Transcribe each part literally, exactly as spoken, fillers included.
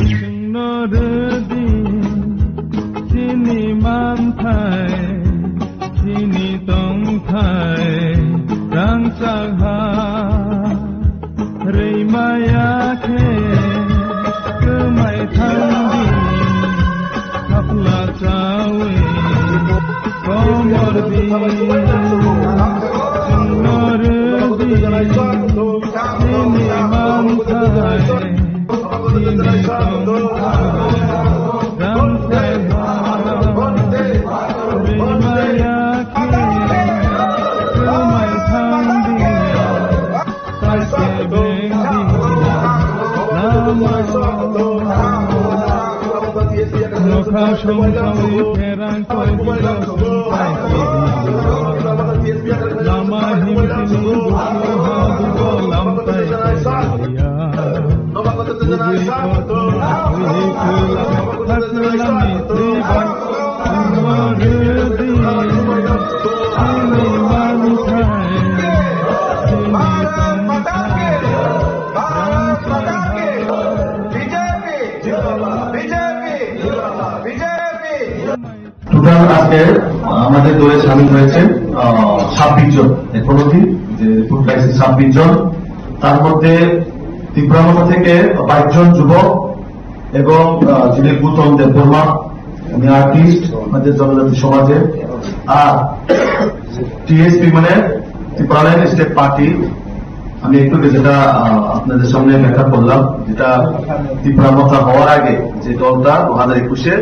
Chwngno rwdi chini manthai, chini tongthai rangchak ha. Rwimaya khe kwmai thangdi, khapla chawi komordi. Chwngno rwdi chini manthai, chini tongthai rangchak ha. Rwimaya khe kwmai thangdi, total আজকে আমাদের দলে সামিল হয়েছে, আহ, ছাব্বিশ জন। এখন অবধি যে রিপোর্ট পাইছে ছাব্বিশ জন, তার মধ্যে ত্রিপুরা মথা থেকে বাইশ জন যুবক এবং, আহ, যিনি গৌতম দেববর্মা, উনি আর্টিস্ট আমাদের জনজাতি সমাজে। আর টিএসপি মানে ত্রিপুরাল্যান্ড স্টেট পার্টি, আমি একটু যেটা, আহ, আপনাদের সামনে ব্যাখ্যা করলাম, যেটা ত্রিপুরা মথা হওয়ার আগে যে দলটা দু হাজার একুশে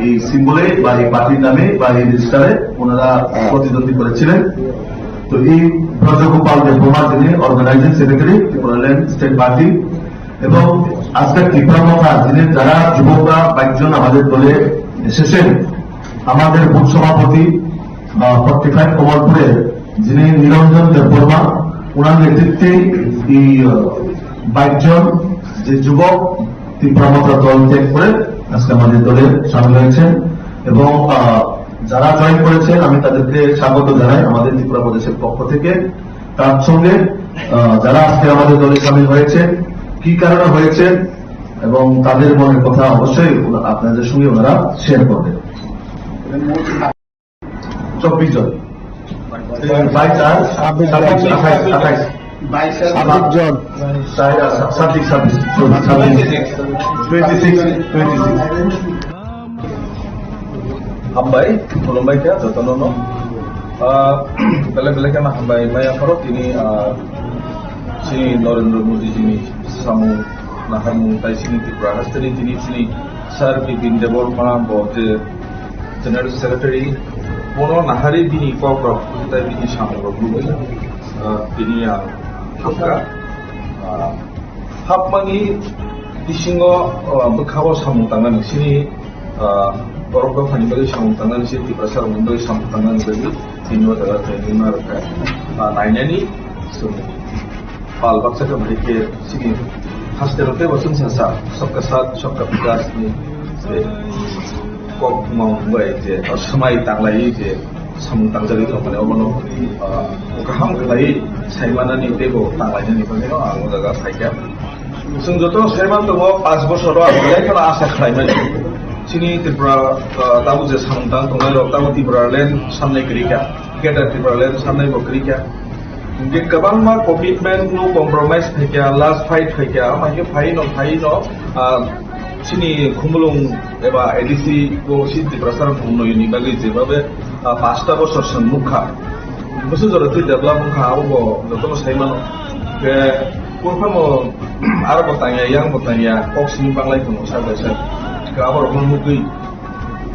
এই সিম্বলে বা এই পার্টির নামে বা এই রেজিস্টারে ওনারা, আহ, প্রতিদ্বন্দ্বী করেছিলেন। তো এই ব্রজগোপাল দেববর্মা, যিনি organising secretary Tripuraland state party, এবং আজকে ত্রিপুরা মথা যিনি, যারা যুবকরা বাইশ জন আমাদের দলে এসেছেন, আমাদের বুথ সভাপতি, আহ, ফর্টি ফাইভ কমলপুরের যিনি নিরঞ্জন দেববর্মা, ওনার নেতৃত্বে এই, আহ, বাইশ জন যে যুবক ত্রিপুরা মথা দল ত্যাগ করে আজকে আমাদের দলে সামিল হয়েছেন। এবং, আহ, যারা জয়েন করেছেন, আমি তাদেরকে স্বাগত জানাই আমাদের ত্রিপুরা প্রদেশের পক্ষ থেকে। তার সঙ্গে, আহ, যারা আজকে আমাদের দলে সামিল হয়েছে, কি কারণে হয়েছে এবং তাদের মনের কথা অবশ্যই ওনা-, আপনাদের সঙ্গে ওনারা শেয়ার করবেন। চব্বিশ জন। বাইশ আর ছাব্বিশ জন। ছাব্বিশ, আঠাশ, আঠাশ। ছাব্বিশ জন। ছাব্বিশ, ছাব্বিশ, ছাব্বিশ, twenty six, twenty six. Hambai, khulumbai kha jotono no. Ah, belai belai kheno hambai maya pharo tini, ah, chini Narendra Modi jini samung naharmung tai chini Tripura hasteni tini chini Sir Bipin Debbarma bo je General Secretary, bono nahari bini kok rok tai bini samung rok nugwi, ah, tini ang thangkha. Ah, hapmani bisingo, ah, bwkhao samung tangnani sini, ah, borok dophani bagwi samung tangnani sini, Tiprasa rokni bagwi samung tangnani bagwi tini o jaga training ma rwkha. Ah, nainani chwng pal baksa khe bahai khe sini haste rok teibo chwngsa sa sabka saath sabka vikas ni, eh, kok mong bai je swmai tanglai je samung tangjagwi tongmani obono, ah, kaham khlai saimanani teibo tanglainani bagwino ang o jaga phaikha. Chwng joto saiman tongo, panch bosoro ang belai kheno asa khlaimani. Chini Tripura, ah, tabuk je samung tang tongnai rok, tabuk Tipraland samnai kwrwi kha, Greater Tipraland samnai bo kwrwi kha. Hingke kwbangma commitment no compromise phaikha, last fight phaikha, ama hingke phaino, phaino, ah, chini Khumulwng eba A D C bo si Tiprasa rok thumnoi ni bagwi jebabe, ah, pasta bosor se nukha. Bwswk jora twi develop wngkha, abo bo jotono sai mano. Hingke buphano aro bo tangya, yang bo tangya, kok simi banglai tongo side by side. Hingke abo rokno nugwi,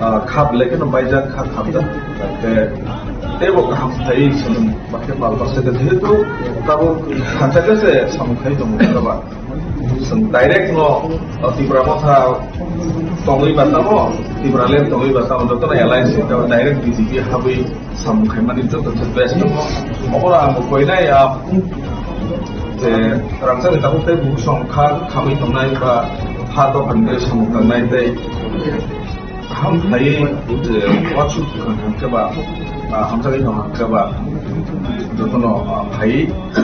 ah, kha belai kheno baijak, kha khamjak. Tei, teibo kaham khlaiwi chwng bakhe pal baksa khe, jehetu tabuk khacha khe se samung khai tongo, ba? Chwng direct no, o, Tipra Motha tongwi ba tamo, Tipraland tongwi ba tamo, jotono alliance tamo, direct B J P habwi samung khaimani joto se best tongo. Obono ang koinai, ah, je rangchakni tabuk tei bukusong kha khamwi tongnai ba ha dophani tei samung tangnai tei Kaham khlaiwi je uansuk kwthang khe ba, ah, hamjagwi tong khe ba, jotono, ah, phaiwi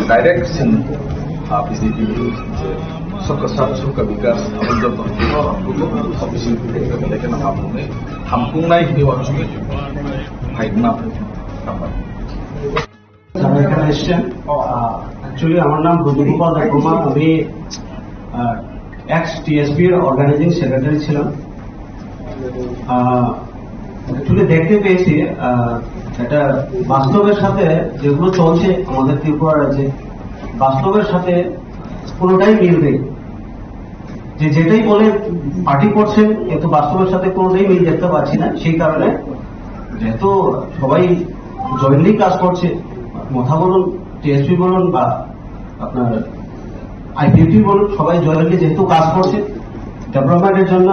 direct chwng, ah, B J P ni je Sabka Saath Sabka Vikas abo joto office ni hamkuknai hwnwi uansugwi phaikna hambai. যারা এখানে এসছেন, আহ, actually আমার নাম ব্রজগোপাল দেববর্মা, আমি, আহ, x TSP র organising secretary ছিলাম। আহ, actually দেখতে পেয়েছি, আহ, এটা বাস্তবের সাথে যেগুলো চলছে আমাদের ত্রিপুরা রাজ্যে, বাস্তবের সাথে কোনোটাই মিল নেই। যে যেটাই বলে পার্টি করছেন, কিন্তু বাস্তবের সাথে কোনোটাই মিল দেখতে পাচ্ছি না। সেই কারণে যেহেতু সবাই জয়েন্টলি কাজ করছে, মথা বলুন, টিএসপি বলুন বা আপনার আইপিএফটি বলুন, সবাই জয়েন্টলি যেহেতু কাজ করছে ডেভেলপমেন্টের জন্য,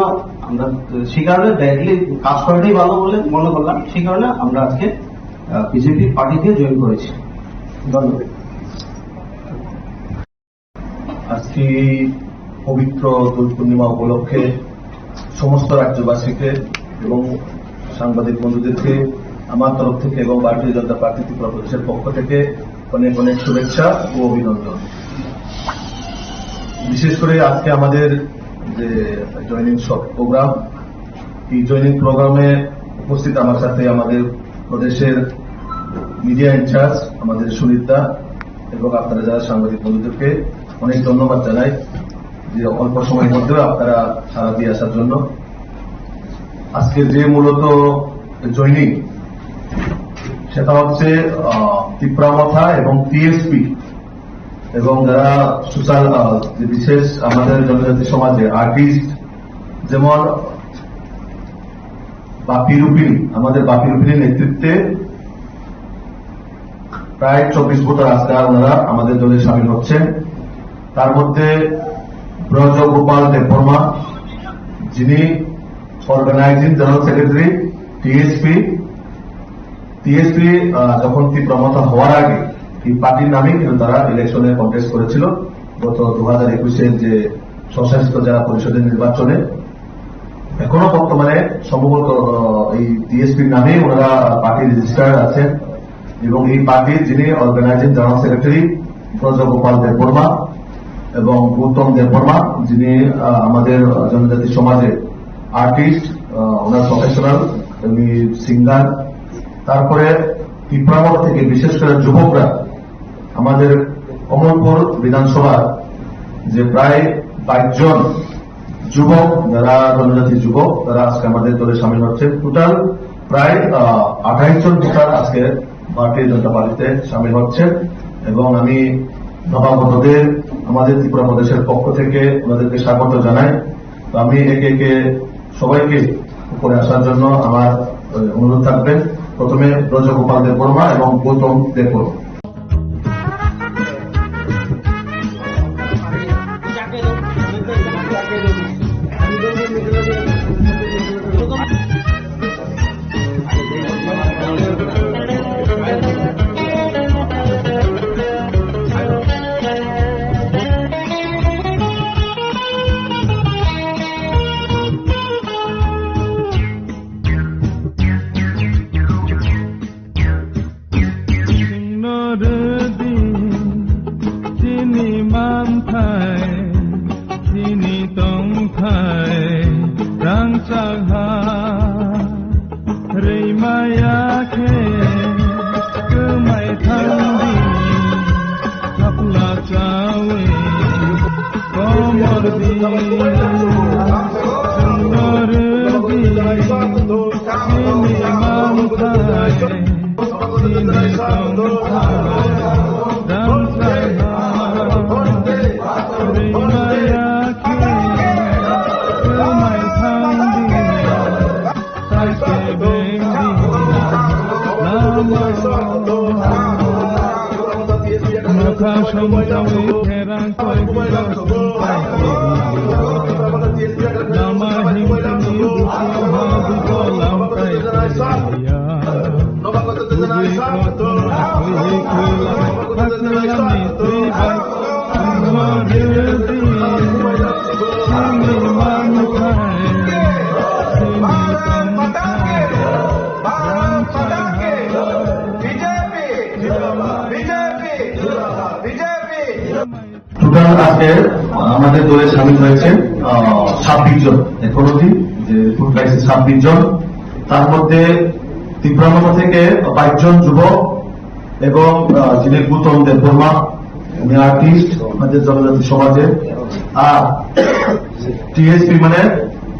আমরা সেই কারণে ডাইরেক্টলি কাজ করাটাই ভালো বলে মনে করলাম। সেই কারণে আমরা আজকে বিজেপি পার্টিতে জয়েন করেছি। ধন্যবাদ। আজকে এই পবিত্র দোল পূর্ণিমা উপলক্ষে সমস্ত রাজ্যবাসীকে এবং সাংবাদিক বন্ধুদেরকে আমার তরফ থেকে এবং ভারতীয় জনতা পার্টি ত্রিপুরা প্রদেশের পক্ষ থেকে অনেক অনেক শুভেচ্ছা ও অভিনন্দন। বিশেষ করে আজকে আমাদের যে জয়েনিং প্রোগ্রাম, এই জয়েনিং প্রোগ্রামে উপস্থিত আমার সাথে আমাদের প্রদেশের মিডিয়া ইনচার্জ আমাদের সুনীত দা এবং আপনারা যারা সাংবাদিক বন্ধুদেরকে অনেক ধন্যবাদ জানাই যে অল্প সময়ের মধ্যে আপনারা সাড়া দিয়ে আসার জন্য। আজকে যে মূলত জয়েনিং, সেটা হচ্ছে, আহ, তিপ্রা মথা এবং টিএসপি এবং যারা সোশ্যাল, আহ, যে বিশেষ আমাদের জনজাতি সমাজে আর্টিস্ট, যেমন বাপি রূপিণী, আমাদের বাপি রূপিণীর নেতৃত্বে প্রায় চব্বিশ বছর আজকে ওনারা আমাদের দলে সামিল হচ্ছেন। তার মধ্যে ব্রজগোপাল দেববর্মা, যিনি organising general secretary, TSP. TSP, আহ, যখন তিপ্রা মথা হওয়ার আগে এই পার্টির নামেই কিন্তু তারা ইলেকশনে কন্টেস্ট করেছিল গত দু হাজার একুশের যে স্বশাসিত জেলা পরিষদের নির্বাচনে। এখনো বর্তমানে সম্ভবত, আহ, এই টিএসপির নামেই ওনারা পার্টি রেজিস্টার্ড আছেন এবং এই পার্টির যিনি অর্গানাইজিং জেনারেল সেক্রেটারি ব্রজগোপাল দেববর্মা এবং গৌতম দেববর্মা, যিনি, আহ, আমাদের জনজাতি সমাজে আর্টিস্ট, আহ, ওনার প্রফেশনাল, উনি সিঙ্গার। তারপরে তিপ্রা মথা থেকে বিশেষ করে যুবকরা, আমাদের কমলপুর বিধানসভার যে প্রায় বাইশ জন যুবক, যারা জনজাতি যুবক, তারা আজকে আমাদের দলে সামিল হচ্ছেন। টোটাল প্রায়, আহ, আঠাইশ জন ভোটার আজকে ভারতীয় জনতা পার্টিতে সামিল হচ্ছেন এবং আমি নবাগতদের আমাদের ত্রিপুরা প্রদেশের পক্ষ থেকে ওনাদেরকে স্বাগত জানাই। তো আমি একে একে সবাইকে উপরে আসার জন্য আমার, আহ, অনুরোধ থাকবে। প্রথমে ব্রজগোপাল দেববর্মা এবং গৌতম Debbarma. Chwngno rwdi chini manthai, chini tongthai, rangchak ha rwi maya khe kwmai thangdi, thapla chawi komor di. Chwngno rwdi chini manthai, chini tongthai, rangchak ha rwi maya khe kwmai thangdi. Mokha somtoi pherang koi koi somtoi kiriya. Lama himtini buku hadu kolam kai kiriya. Bugui kotor koi koi lam hakla mitri bai. Ama himtini simi manu kai. Simi manu kai. Total আজকে আমাদের দলে সামিল হয়েছে আহ, ছাব্বিশ জন। এখনো অবধি যে রিপোর্ট পাইছে ছাব্বিশ জন, তার মধ্যে ত্রিপুরা মথা থেকে বাইশ জন যুবক এবং আহ, যিনি গৌতম দেববর্মা, উনি আর্টিস্ট আমাদের জনজাতি সমাজে। আর টিএসপি মানে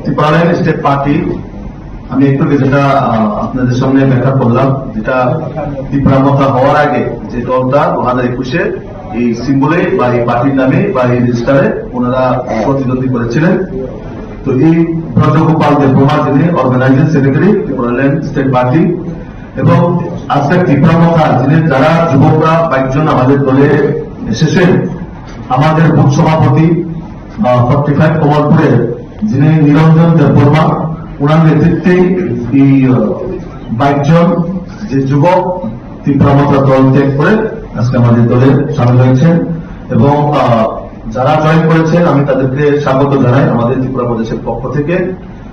ত্রিপুরাল্যান্ড স্টেট পার্টি, আমি একটু যেটা আহ, আপনাদের সামনে ব্যাখ্যা করলাম, যেটা ত্রিপুরা মথা হওয়ার আগে যে দলটা দু হাজার একুশে এই সিম্বলে বা এই পার্টির নামে বা এই রেজিস্টারে ওনারা প্রতিদ্বন্দ্বী করেছিলেন। তো এই ব্রজগোপাল দেববর্মা, যিনি organising secretary Tripuraland state party, এবং আজকে ত্রিপুরা মথা যিনি, যারা যুবকরা বাইশ জন আমাদের দলে এসেছেন, আমাদের বুথ সভাপতি ফর্টি ফাইভ কমলপুরের যিনি নিরঞ্জন দেববর্মা, ওনার নেতৃত্বে এই বাইশ জন যে যুবক ত্রিপুরা মথা দল ত্যাগ করে আজকে আমাদের দলে সামিল হয়েছেন। এবং আহ, যারা জয়েন করেছেন, আমি তাদেরকে স্বাগত জানাই আমাদের ত্রিপুরা প্রদেশের পক্ষ থেকে।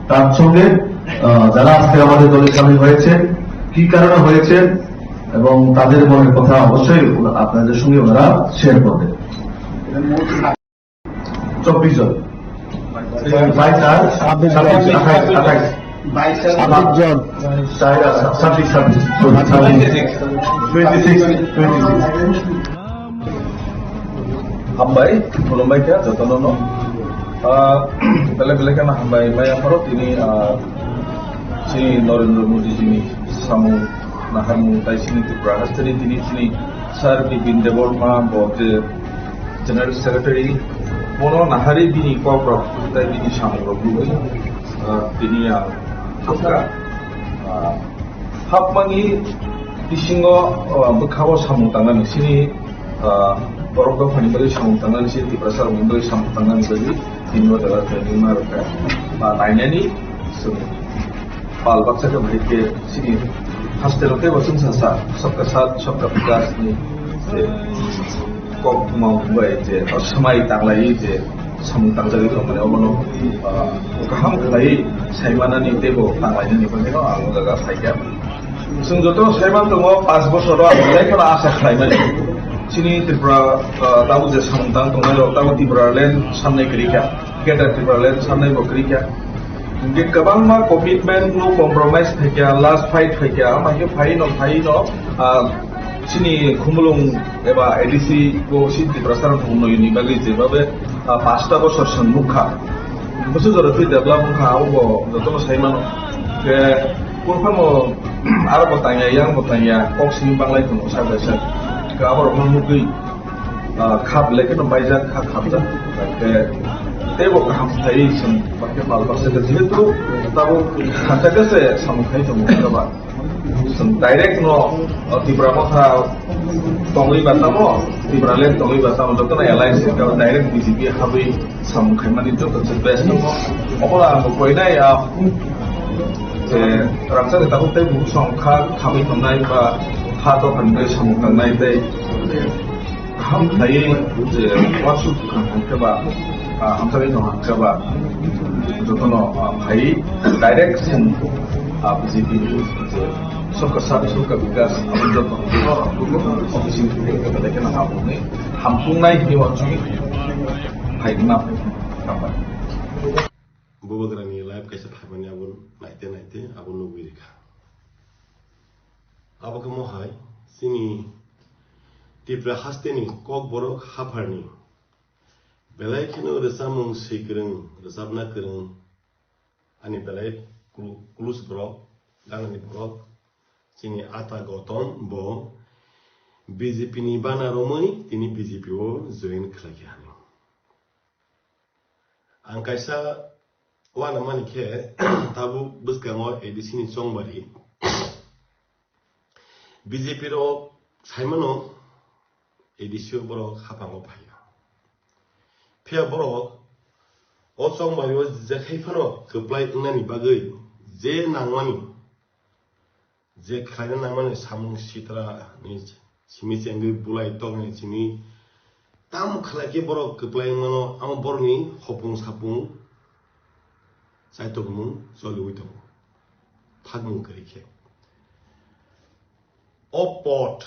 তার সঙ্গে আহ, যারা আজকে আমাদের দলে সামিল হয়েছে, কি কারণে হয়েছে এবং তাদের মনের কথা অবশ্যই ওনা- আপনাদের সঙ্গে ওনারা শেয়ার করবেন। চব্বিশ জন। বাইশ আর ছাব্বিশ জন। আঠাইশ, আঠাইশ। ছাব্বিশ জন। চার আর ছাব্বিশ, ছাব্বিশ। Sorry, ছাব্বিশ। Twenty six, twenty six. Hambai, khulumbai kha jotono no. Ah, belai belai kheno hambai maya pharo tini, ah, chini Narendra Modi jini samung naharmung tai chini Tripura hasteni tini chini Sir Bipin Debbarma bo je General Secretary, bono nahari bini kok rok tai bini samung rok nugwi, ah, tini ang thangkha. Ah, hapmani bisingo, ah, bwkhao samung tangnani sini, ah, borok dophani bagwi samung tangnani sini, Tiprasa rokni bagwi samung tangnani bagwi tini o jaga training ma rwkha. Ba nainani chwng pal baksa khe bahai khe chini hasteo teibo chwngsa sa sabka saath sabka vikas ni je kok thumao bai je swmai tanglai je samung tangjagwi tongmani obono, ah, kaham khlai saimanani teibo tanglainani bagwino ang o jaga phaikha. Chwng joto saiman tongo, panch bosor o ang belai kheno asa khlaimani. Chini Tripura, ah, tabuk je samung tang tongnai rok tabuk Tipraland samnai kwrwi kha, Greater Tipraland samnai bo kwrwi kha. Hingke kwbangma commitment, no compromise phaikha, last fight phaikha, ama khe phaino, phaino, ah, chini Khumulwng eba A D C bo si Tiprasa rok thung noi ni bagwi jebabe, ah, pasta bosor chwng nukha. Bwswk jora twi develop wngkha, abo bo jotono sai mano. Khe kurphano aro bo tangya, yang bo tangya, kok simi banglai tongo sak bai sak. Khe aborokno nukgwi ah, khap le kheno baijak kha khapjak. Khe teibo kaham khlaiwi chwng bakhe mal baksa khe jehetu tabuk khacha khe se samung khai tongo khe ba. Chwng direct no, ah, Tipra motha tongwi ba tamo, Tipraland tongwi ba tamo, jotono alliance khe direct B J P habwi samung khaimani joto se best tongo. Obola ang bo koinai, ah, je rangchak tabuk tei bukhuk song kha khamwi tongnai ba ha dophani bagwi samung tangnai tei kaham khlaiwi je uansuk kwthang hwn khe ba, ah, hamjakgwi tong hwn khe ba, jotono, ah, phaiwi direct chwng, ah, B J P ni je Sabka Saath Sabka Vikas abo joto office ni through khe belai kheno hamjaknai, hamjaknai hinwi uansugwi phaima hambai. Bubagrani live kaisa phaimani abo naite naite abo nugwi rikha. Abo khe mohai chini Tripura hasteni Kokborok hapharni belai kheno rwchapmung swi kwrwng, rwchapna kwrwng, ani belai klu-, klus borok, ganani borok, chini Ata Gautam bo B J P ni bana romwi tini B J P o join khlaikha hinwi. Ang kaisa uanamani khe tabuk bwskango A D C ni chongbari B J P rok Saimano A D C o borok haphango phaiya. Phiya borok o chongmani o jekhai phano kwplai wngnani bagwi je nangmani, je khlaina nangmani samung sitra ni simi chengwi bulai tokni simi tamo khlai khe borok kwplai wngmano, amo borokni hopung sapung chaitokmung choliwi tongo, thakmung kwrwi khe. O pot,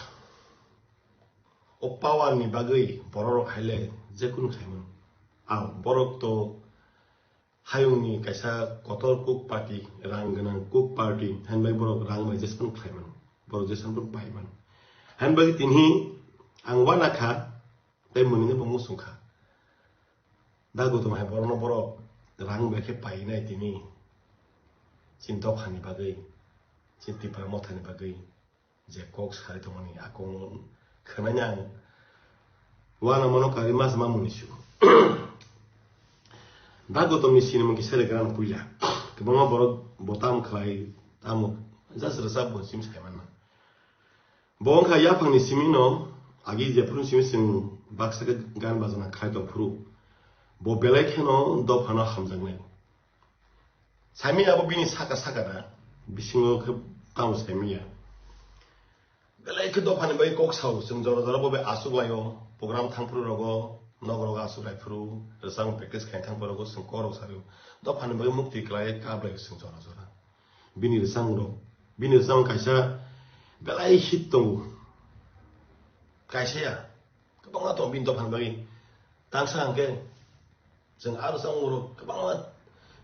o power ni bagwi borok rok haile jekunu khaimano. Ang borok to hayungni kaisa kotor kuk party, rang gwnang kuk party, hainbai borok rang bai jespan khlaimano, borok jespan paimano. Hainbai tini ang wana kha, tei mwnwino bo muchung kha. Da Gautam hai borokno borok rang bai khe painai tini. Chini dophani bagwi, chini Tipra mothani bagwi je kok sari tongmani, a kok khwnani ang wana mano kari mas ma muni su. Da Gautamni sinimung kisa le gran puila. Kwbangma borok bo tam khlai, tamo just rwchap bo sim sai manna. Bo wngkha yaphangni simi no, agi jephuru simi chwng baksa khe gan bajana khlai tong phuru, bo belai kheno dophano hamjaknai. Saimanya abo bini saka saka da, bisingo khe tamo saimanya. Belai khe dophani bai kok sao, chwng jora jora bo bai aswk laio, program thang phuru rogo, nok rogo aswk lai phuru, rwchapmung practice khai thang phuru rogo chwng kok rok sario. Dophani bai mukti kwlai kap lai chwng jora jora. Bini rwchapmung rok, bini rwchapmung kaisa belai hit tongo. Kaisa ya, kwbangma tongo bini dophani bagwi. Tangsa hwnkhe chwng aro chwng rok kwbangma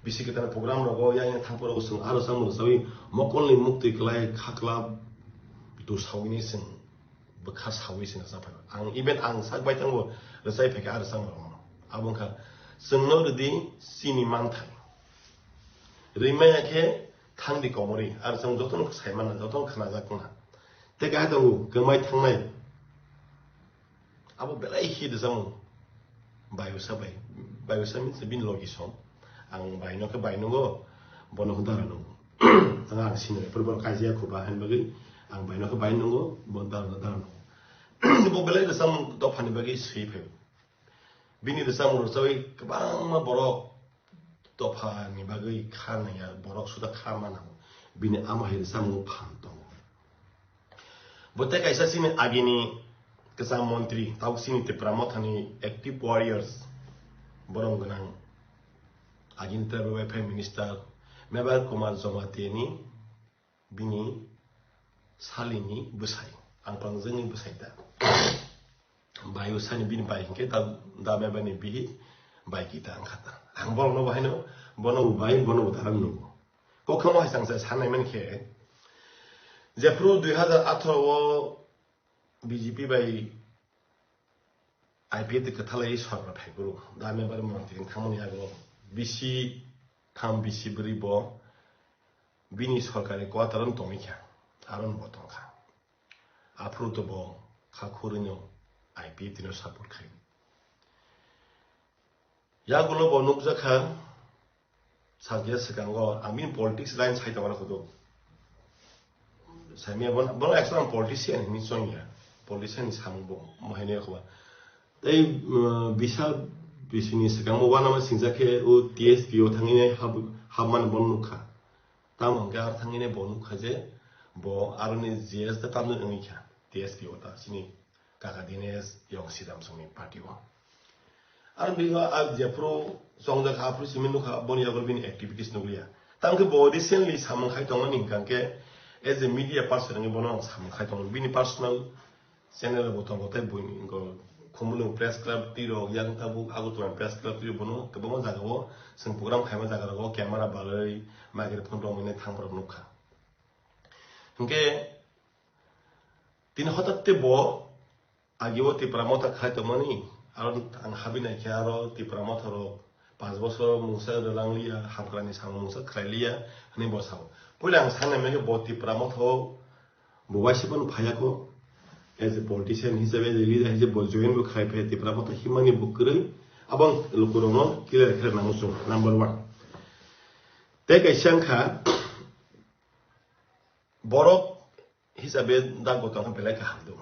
bisi kwtal program rogo yang yang thang phuru chwng aro chwng rwchawi mokolni mukti kwlai khakla dusawini chwng bwkha sawi chwng rwchapphai. Ang even ang sak bai thango rwchai phaikha aro chwng rok. Abo wngkha chwngno rwdi chini manthai. Rwimaya khe thangdi komorwi, aro chwng jotono sai manna, jotono khnajak wngna. Tei kaisa tongo, kwmai thangnai. Abo belai hit rwchapmung. Bayusa bai. Bayusa means bini logi song. Ang baino khe bai nungo, bono khe dara nungo. Ang, ang sini, pura bono kaisa ya khuba, hain bagwi ang baino khe bai nungo, bono dara, dara nungo. Bo belai rwchapmung dophani bagwi swi phaio. Bini rwchapmung rwchawi kwbangma borok dophani bagwi kha naiya, borok suda kha mana. Bini ama hai rwchapmung phan tongo. Bo tei kaisa chini agini kwcham montri, tabuk chini Tipra mothani active warriors borok gwnang agini tribal welfare minister Mebar Kumar Jamatia ni bini salini bwsai, ang pangjwngni bwsai ta. Bai usani bini bai hinkhe da, da Mebarni bihi bai kita ang khata. Ang borokno bo haino, bono bo bai, bono bo daram nungo. Kokhamo hai chang chai sanai man khe, jephru dui hazar atharo o B J P bai I P F T kwthalai sorkar phaiphuru, da Mebar montri wng thangmani yago bisi tham bisi bwrwi bo bini sorkari quarter-o tongwi kha, aro bo tong kha. Aphuru to bo kha khurwino I P F T no support khai. Yagulo bo nukjakha, sakya swkango, ang bini politics line sai tongmani khudu. Saimya bono, bono actually ang politician hinwi chongya. Politician ni samung bo, mo haino yakhuba. Tei, uh, bisa bisini swkango uanama singjakhe o T S P o thangwi hab-, habmani bono nukha. Tamo hwnkhe aro thangwi bo nukha je bo aroni G S ta tamni wngwi kha T S P o ta chini kaka Dinesh Yong Sidam songni party o. Aro bigo a jephru chongjak aphru simi nukha boni yago bini activities nukliya. Tamo khe bo recently samung khai tongmani hwnkha khe as a media person wngwi bono ang samung khai tongo. Bini personal channel bo tongo tei buini wngkha Khumulwng Press Club twi rok yang tabuk Agartala Press Club twi rok bono kwbangma jagao chwng program khaima jaga rogo camera balwi microphone romwi thangma rok nukha. Hwnkhe tini hotat tei bo agio Tipra Motha khai tongmani, aro ang habi naikhe aro Tipra Motha rok panch bosor mungsa rwlangliya, hamkrani samung mungsa khlailiya hwnwi bo sao. Puila ang sanai mankhe bo Tipra Motha o bo waisa phano phaiya kho, as a politician hisabe, as a leader hisabe bo join bo khlai phaiya, Tipra Motha himani bo kwrwi, abo ang lukurokno clear khe nango chwng, number one. Tei kaisa wngkha, borok hisabe da Gautam khe belai kaham do.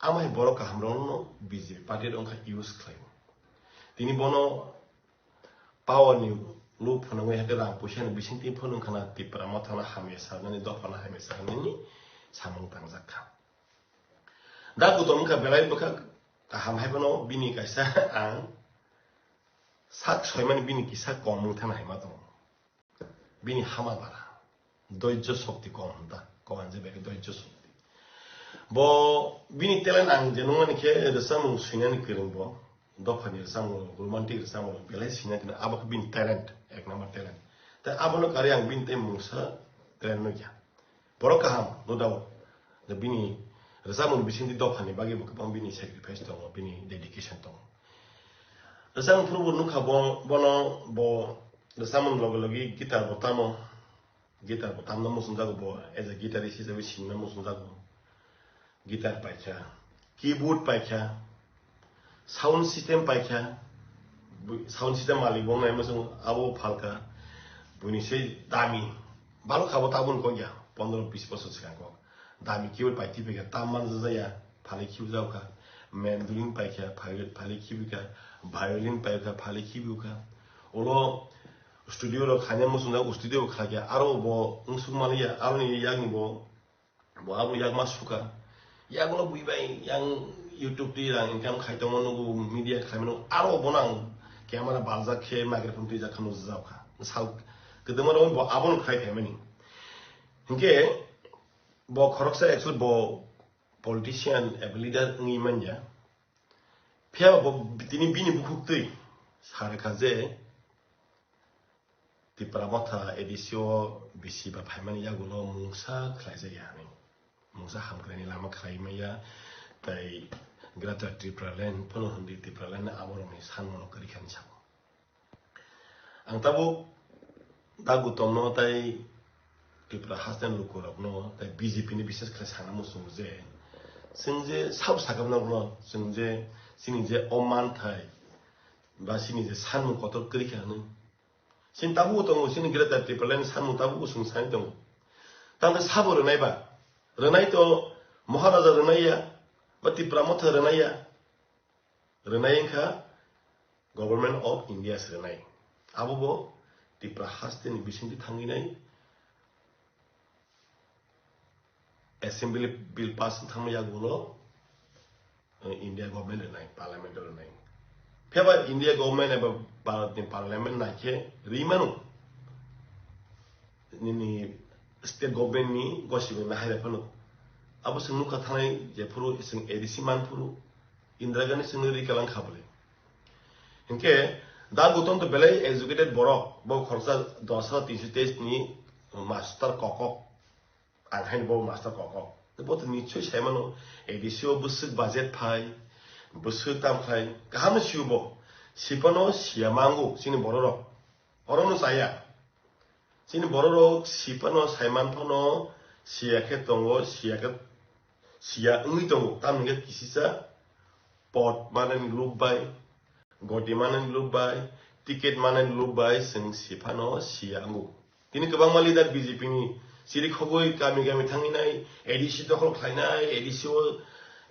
Amai borok kaham rokno B J P party rok wngkha use khlaio. Tini bono power ni lob phunugwi hakhe rang puisa ni bisingtwi phunung khana Tipra Motha no hamya sanani, dopha no hamya sanani samung tangjak kha. Da kutom wngkha belai bwkha kaham hai phano bini kaisa ang sak soimani bini kisa kom wng thana hai ma tongo. Bini hama bara. Doijjo shokti kom hwn ta. Kom hwn je belai doijjo shokti. Bo bini talent ang je nungmani khe rwchapmung swinani kwrwng bo. Dophani rwchapmung, romantic rwchapmung belai swina tini. Abo khe bini talent, ek number talent. Tai abono karwi ang bini tei mungsa talent nukya. Borok kaham, no doubt. Da bini rwchapmung bisingtwi dophani bagwi bo kwbang bini sacrifice tongo, bini dedication tongo. Rwchapmung phuru bo nukha bo, bono bo rwchapmung logi logi guitar bo tamo, guitar bo tamna muchungjago bo, as a guitarist hisabe sinna muchungjago. Guitar paikha, keyboard paikha, sound system paikha, bu-, sound system malik bo nai muchung abo phalka, buini se dami, balok abo tabun kok ya, pondro bis bosor swkang kok. Dami keyboard pai twi paikha, tam manjak ya, phalwi khibijago kha. Mandolin paikha, phalwi, phalwi khibikha. Violin paikha, phalwi khibikha. Ulo studio rok khaina muchungjak, studio bo khlaiya. Aro bo wngsuk manliya, aroni yakni bo, bo abo yakma sukha. Yagulo bui bai yang YouTube twi rang income khai tongo, nugo media khlaimano. Aro bono ang camera baljak khe, microphone twijak khe nukjak kha. Sal kwdwma rok bo abono khlai khaimani. Hinkhe bo khoroksa actually bo politician eba leader wngwi manya. Phiya bo tini bini bukhuk twi sa rwkha je Tipra Motha A D C o bisi ba phaimani yagulo mungsa khlaijak ya hinwi. Mungsa hamkraini lama khlai maya tei Greater Tipraland phano hwnwi Tipraland aborokni sanmano kwrwi kha hinwi sabo. Ang tabuk da Gautam no tai Tripura haste ni lukurokno tai B J P ni bises khe sana muchungo je, chwng je sabo sakha norokno chwng je chini je o manthai ba chini je sanmung kotor kwrwi kha hinwi. Chini tabuk tongo, chini Greater Tipraland ni sanmung tabuk chwng sai tongo. Tamo sabo rwnai ba? Rwnai to Maharaja rwnai ya, ba Tipra Motha rwnai ya. Rwnai wngkha Government of India se rwnai. Abo bo Tipra haste ni bisingtwi thangwi nai Assembly bill pass wng thangma yagulo, eh, India government rwnai, parliament rwnai. Phiya ba India government eba Bharat ni parliament nai khe rwi mano. Nini state government ni gosibo nahai phano. Abo chwng nukha thanai jephuru chwng A D C manphuru Indira Gandhi chwngno rikalang kha bwle. Hinkhe da Gautam to belai educated borok, bo khoroksa dos hajar tinso teis ni master kokok, ang haino bo master kokok. Bo to nichoi sai mano, A D C o bwswk budget phai, bwswk tam khlai, kaham no sio bo. Sipano siya mango chini bororok. Orono chaya. Chini bororok sipano saiman phano siya khe tongo, siya khe siya wngwi tongo. Tamni hwnkhe kisisa pot manani lob bai, goti manani lob bai, ticket manani lob bai chwng siphano siya wngo. Tini kwbangma leader B J P ni chiri khogwi kami kami thangwi nai, A D C dokhol khlainai, A D C o,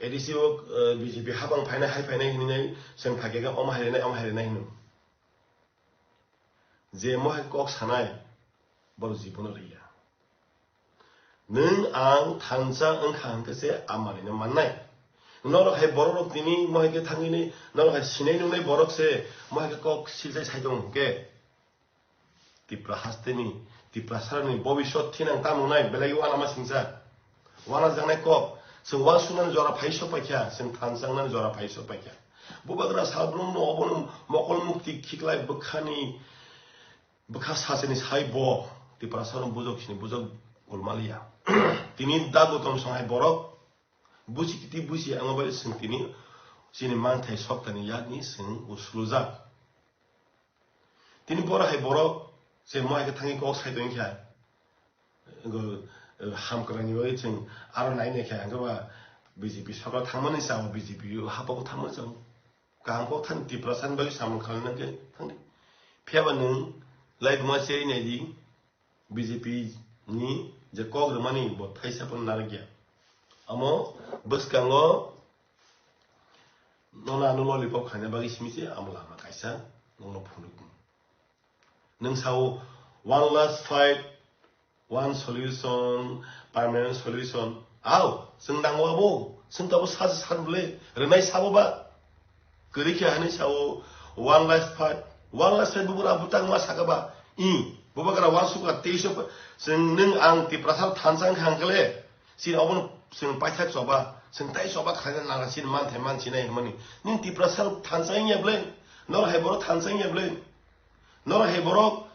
A D C o, eh, B J P habang phainai, hai phainai hinwi nai, chwng phai khe omo hai rwnai, omo hai rwnai hino. Je mohai kok sanai, borok jibono riya. Nwng ang thansa wngkha hwnkhe se a manwino mannai. Norok hai bororok tini mohai khe thangwini, norok hai sinai nungnai borok se mohai khe kok silsai sai tongo hwnkhe. Tipra hasteni, Tiprasarani bobiswt thinang tamo wngnai, belai uanama singsa. Uanajaknai kok, chwng uansuknani jora phai sok paikha, chwng thansa wngnani jora phai sok paikha. Bubagra salbrumno obono mokol mukti khiklai bwkhani, bwkha sacheni sai bo Tiprasarno bujok sini bujok golmaliya. Tini da Gautam sanghai borok busi kiti busi ang bai chwng tini chini manthai soktani yakni chwng uslujak. Tini borok hai borok se mohai khe thangwi kok sai tongkha. Go, eh, hamkwrangni bagwi chwng aro nai nai khe hwnkhe ba B J P sarkar thangmani chao, B J P haphangno thangmani chao. Kaham kok thani Tiprasani bagwi samung khlaina khe thangdi. Phiya ba nwng lai buma cherwi nai di, B J P ni je kok rwmani bo thaisa phano narwkya. Omo bwskango Nono ano lollipop khaina bagwi simi se amo lama kaisa nono phunuk. Nwng sao one last fight, one solution, permanent solution. Ao, chwng nango abo, chwng tabo sa sa san bwle, rwnai sabo ba. Kwrwi khe hani sao one last fight, one last fight bugra butang ma saka ba. I, bubagra wansukra teisho, chwng nwng ang Tiprasa thansa wngkha hwnkhe le, chini obono chwng paithak choba, chwng tai choba khlaina nang chini manthai mansinai hwnmani. Nwng Tiprasa thansa wngya bwle, nor hai borok thansa wngya bwle, nor hai borok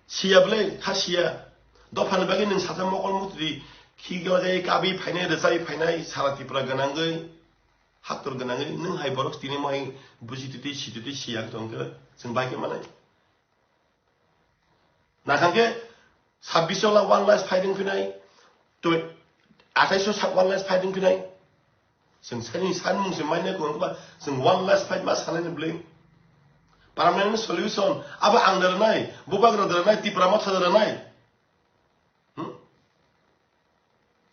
siya bwle, kha siya. Dophani bagwi nwng sacha mokol mutri khigla jai kabi phainai, rwchai phainai, sara Tripura gwnangwi, haktor gwnangwi, nwng hai borok tini mo hai buji titi, si titi, siya tongkhe chwng bai khe manai. Nakhang khe sabbish o la one last fighting phinai, twi, athais o sa-, one last fighting phinai. Chwng sani sanmung se mainai kwrwng ba, chwng one last fight ma sanai ni bwle. Permanent solution, abo ang da rwnai, bubagra da rwnai, Tipra motha da rwnai. Hmm?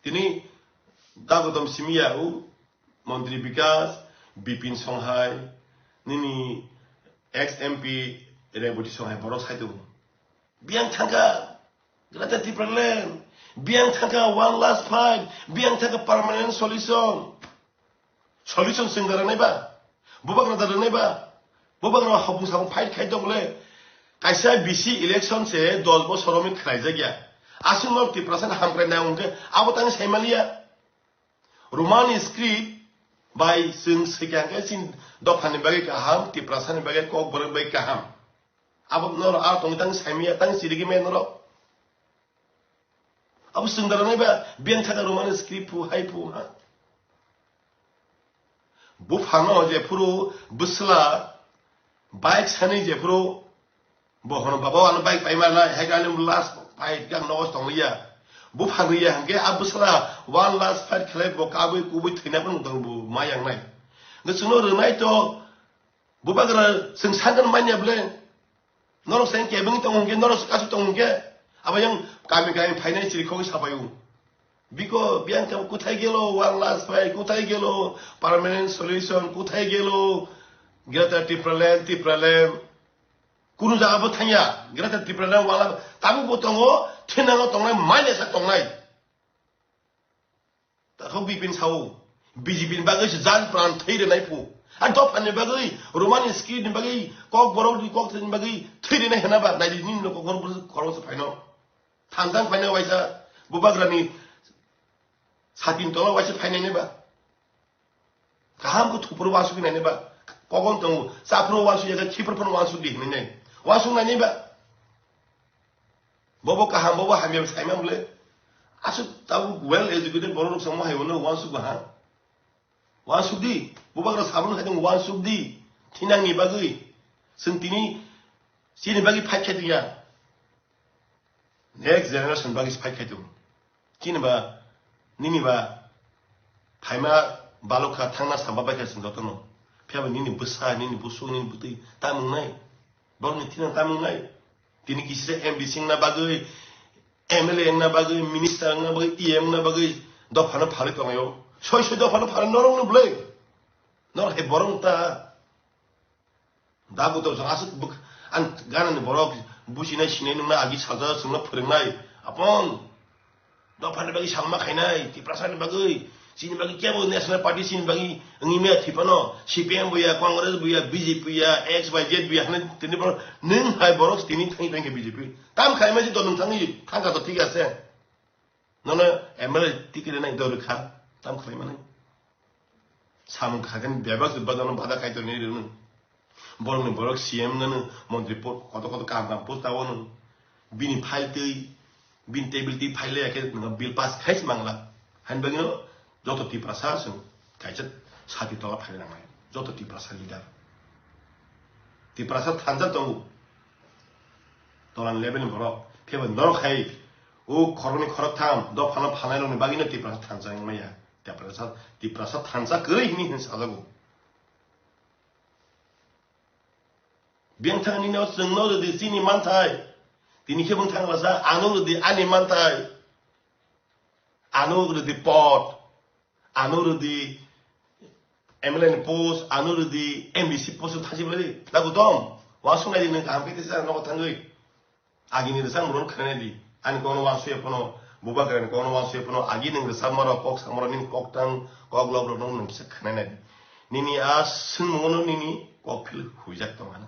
Tini dagodom simiya o Montri Bikas, Bipin Songhai, nini ex M P Reboti Songhai borok sai tongo. Biyang thangkha Greater Tipraland, biyang thangkha one last fight, biyang thangkha permanent solution. Solution chwng da rwnai ba? Bubagra da rwnai ba? Bubagra hopung sapung fight khai tong le. Kaisa B C election se dos bosor romwi khlaijak ya. Aswk no Tiprasa ni hamkrai nang hwnkhe abo tang sai maliya. Roman script bai chwng swikha hwnkhe chini dophani bagwi kaham, Tiprasa ni bagwi kokborok bai kaham. Abo norok aro tongwi tang saimaya tang chirigwi maya norok. Abo chwng da rwnai ba biyang thaka Roman script phu hai phu ha. Buphano jephuru bwsla bike sani jephuru bo hono baba ano bike pai mala hai khe ani last fight khe ang nogo tong liya. Buphang riya hwnkhe a bwsla one last fight khlai bo kabui kubui thwina phano tong bo ma yang nai. Hwnkhe chwngno rwnai to bubagra chwng sakno manya bwle. Norok se kebeng tong hwnkhe, norok se kasu tong hwnkhe, abo yang kami kami phainai chiri khogwi sapaio. Biko biyang khe kuthai gelo, one last fight kuthai gelo, permanent solution kuthai gelo, Greater Tipraland, Tipraland. Kunu jaga bo thangya, Greater Tipraland wala tabuk bo tongo, thinango tongnai, maile sa tongnai. Takhuk Bipin sao, B J P ni bagwi se jan pran thwi rwnai phu. A dophani bagwi, Roman script ni bagwi, kok borok ni kok thwi ni bagwi thwi rwnai hwnba, nai di nini kok borok khorok se phaino. Thansa phaino waisa, bubagrani satin tola waisa phainai neba. Kaham khe thupuru wansuk nai neba. Kogon tongo, chapuru wansuk ya, khipuru phano wansuk di hinai nai. Wansuk nai neba. Bobo kaham, bobo hamya saima bwle. Aswk tabuk well educated borok rok samo hai wano wansuk baha. Wansuk di, bubagra sabun khai tong wansuk di. Thinang ni bagwi. Chwng tini chini bagwi fight khai tong ya. Next generation bagwi fight khai tong. Chini ba, nini ba, phaima balok kha thangna samba bai kha chwng jotono. Phiya ba nini bwsa, nini busuk, nini bwtwi tamung nai. Borokni thinang tamung nai. Tini kisi se M D C wngna bagwi, M L A wngna bagwi, minister wngna bagwi, E M wngna bagwi dophano phalwi tonglaio. Soi soi dophano phalwi norokno bwlwi. Norok hai borok wng ta. Da buto jang aswk bwk-, ang ganani borok businai sinai nungna agi salsa chwngno phwrwngnai. Apon. Dophani bagwi salma khainai, Tiprasani bagwi, chini bagwi kebo National Party chini bagwi wngwi maya thwi phano, C P M bo ya, Congress bo ya, B J P ya, X Y Z bo ya, hwnwi tini borok, nwng hai borok tini thangwi thangkhe B J P. Tam khaimai se dol nwng thangwi thangkha to thik ase. Nono M L A ticket rwnai dol rwkha, tam khlaimanai. Samung khaikhe bebak jubak jono bada kaitor ni rwnw. Borokni borok C M wngno, montri po-, kotor kotor kaham kaham post tawno. Bini file twi, bini table twi file ya khe nwng bill pass khai se mangla. Hain bagwino joto Tiprasa chwng kaisa sati tola phai nangnai. Joto Tiprasa leader. Tiprasa thansa tongo. Tolan level ni borok. Phiya ba norok hai o khoroknwi khoroktham dophano phalnai rokni bagwino Tiprasa thansa wngmaya. Tiprasa, Tiprasa thansa kwrwi hwnwi hwnwi sajago. Biyang thang nini o chwngno rwdi chini manthai. Tini khe bwng thang lasa, ano rwdi ani manthai. Ano rwdi pot. Ano rwdi M L A ni post, ano rwdi, M D C post thasi bwlai di. Lagu dom, wasung nai di nwng kaham khe tesa nogo thangwi. Agini rwchapmung rok khainai di. Ani kokno wansukya phano, bubagrani kokno wansukya phano, agi nwng rwchapma rok, kok sama rok, nini kok tang, kok lok rok nwng kisa khainai nai di. Nini a swngmung no nini kok phil huijak tong ano.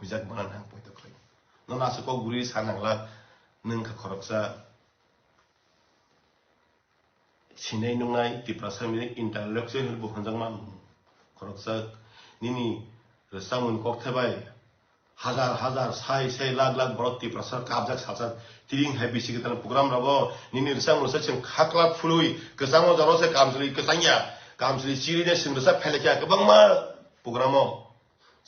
Huijak bana nang poito khlai. Nono aswk kok buri sa nangla, nwng kha khoroksa. Sinai nungnai Tiprasa mili intellectual hinwi bo hwnjakma khoroksa nini rwchapmung kokthai bai hajar hajar, sai sai, lakh lakh borok Tiprasa kapjak sajak. Tiring hai bisi kwtal program rogo nini rwchapmung rwchap chwng khakla phului kwchangma jora se kamchwlwi kwchangya, kamchwlwi chirine chwng rwchap phailakya kwbangma program o.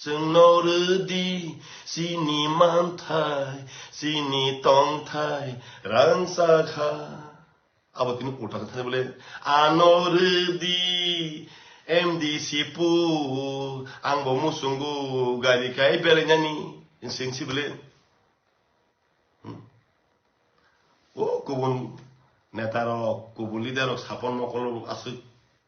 Chwngno rwdi chini manthai, chini tongthai rangchakha. Abo tini ulta khe thani bole, ano rwdi M D C pu, ang bo muchungo gari kai belainani, singsi bole. Hmm. O kubun neta rok, kubun leader rok, sapon mokol rok aswk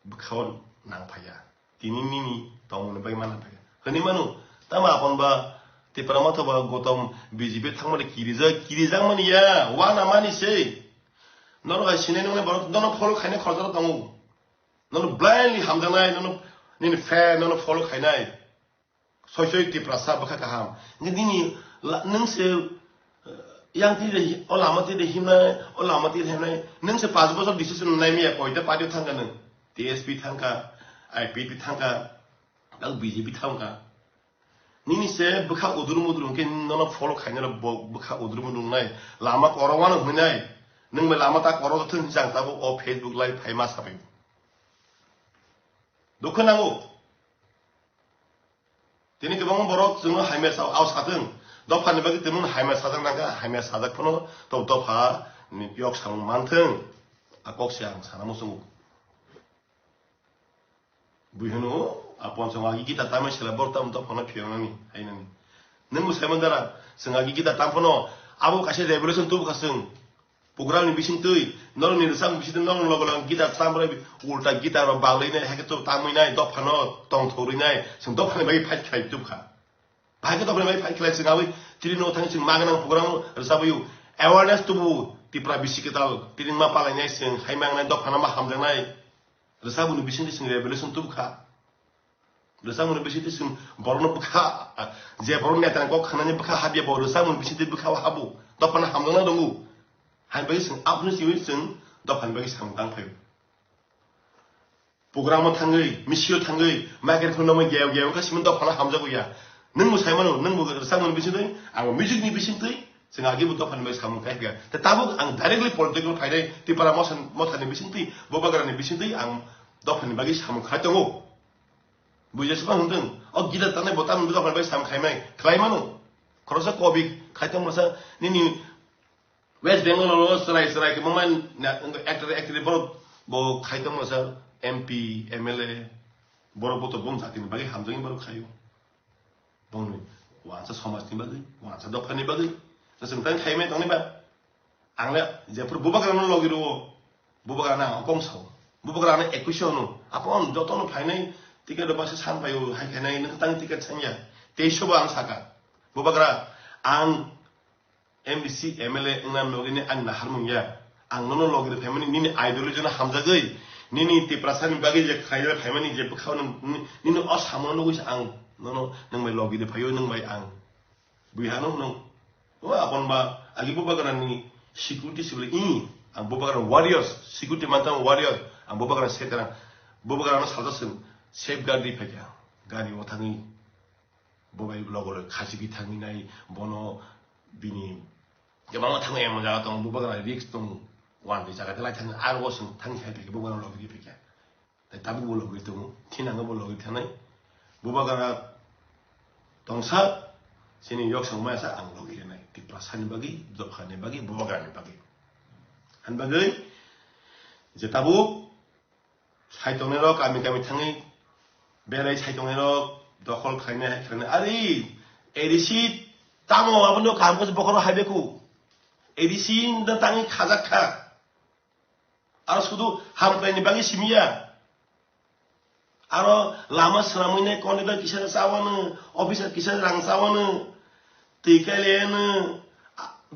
bwkhao nang phaiya. Tini nini tongmani bai mana phaiya. Hwnwi mano, tamo apon ba Tipra Motha ba Gotom B J P thangmani kirijak, kirijakmani ya, wana mani se. Norok hai sinai nungnai borok nono follow khainai khoroksa tongo. Nono blindly hamjaknai, nono nini fan, nono follow khainai. Soi soi Tiprasa bwkha kaham. Nini la-, nwng se, eh, yang twi de hi-, o lama twi de himnai, o lama twi de himnai. Nwng se panch bochor decision nai miya, koita party thangka nwng. T S P thangka, I P P thangka, tang B J P thangka. Nini se bwkha udur mudur hwnkhe nono follow khainai bo bwkha udur mudur nai. Lama korok wano hwnwi nai. Nwng bai lama ta korok thung jang tabo o Facebook live phai ma sabai. Dukha nango. Tini kwbangma borok chwngno hamya sa-, ao sathwng. Dophani bagwi tongmani hamya sajak nangkha, hamya sajak phano to dopha ni yok samung manthwng. A kok se ang sana muchungo. Bui hwno, a ponsong agi gita tamai sela bor tam dophano phiyoknani, hainani. Nwng bo saimani dara, chwng agi gita tam phano, abo kaisa revolution tubu kha chwng. Program ni bising twi, norok ni rwchapmung bising twi, norok logo logo guitar tam rwi, ulta guitar rok bang rwi nai, haikhe to tamwi nai, dopha no tongthok rwi nai, chwng dopha ni bagwi fight khlai tubkha. Bahai khe dopha ni bagwi fight khlai chwng abwi, tini no thang chwng ma gwnang program rwchapwi, awareness tubu, Tipra bisi kwtal, tini ma palai nai chwng, hai ma wngnai, dopha no ma hamjak nai, rwchapmung ni bising twi chwng revolution tubkha. Rwchapmung ni bisingtwi chwng borokno bwkha, je borok netani kok khanani bwkha habya bo rwchapmung ni bisingtwi bwkha o habo. Dophano hamjaknai tongo. Haini bagwi chwng aphuru simi chwng dophani bagwi samung tang phaio. Program o thangwi, misil o thangwi, microphone romwi geo geo wngkha simi dophano hamjago ya. Nwng bo sai mano, nwng bo rwchapmung ni bisingtwi, ang bo music ni bisingtwi, chwng agi bo dophani bagwi samung khai phaikha. Tei tabuk ang directly political phainai, Tipra motha, mothani bisingtwi, Bubagrani bisingtwi ang dophani bagwi samung khai tongo. Buijak se phano hwnthwng. O guitar tanai bo tamni bwkha bai sam khaimai khlai mano. Khoroksa kobi khai tong masa nini West Bengal o chwrai chwrai kwbangma na-, actor actor borok bo khai tong masa M P, M L A borok bo to bum jatini bagwi hamjakni borok khaio. Bongni wansa somajni bagwi, wansa dophani bagwi. Chwng tang khaimai tongni ba. Ang le jephuru Bubagrano logi rwo, Bubagrano ang kong sao. Bubagrano ekwis hono. Apon jotono phainai ticket rok basa san paio, hai khainai nwng tang ticket sanya. Teis bo ang saka. Bubagra, ang M D C, M L A wngna nogini ani naharmung ya. Ang nono logi rw phaimani nini ideology no hamjagwi, nini Tiprasani bagwi je khaina phaimani je bwkhao nini, nini o samono nugwi se ang nono nwng bai logi rw phaio, nwng bai ang. Bui hano hwnwi, o apon ba, agi Bubagrani security sibili, i, ang Bubagrani warriors, security mantang warriors, ang Bubagrani sekarang, Bubagrano salsa sing, safeguard di phaikha, gari o thangwi, bo bai logo loi khachigwi thangwi nai, bono bini, kwbangma thangwi emon jaga tong, Bubagrani risk tong, wan di jaga de lai thangwi, aro bo sing thangwi khai phaikha, Bubagrano logi di phaikha. Tei tabuk bo logi tongo, thinango bo logi thanai. Bubagra tongsa, chini yok song maya sa ang logi rinai. Tiprasani bagwi, dophani bagwi, Bubagrani bagwi. Han bagwi, je tabuk, sai tongnai rok, kami kami thangwi, berai sai tongnai rok, dokhol khlainai, hai khlainai. Ari, A D C tamo, abono kaham khe bokhoro hai beku. A D C no tangwi khajak kha. Aro sudu hamkraini bagwi simiya. Aro lama swnamwi nai contractor kisa chawano, officer kisa rang chawano, twi kaileno,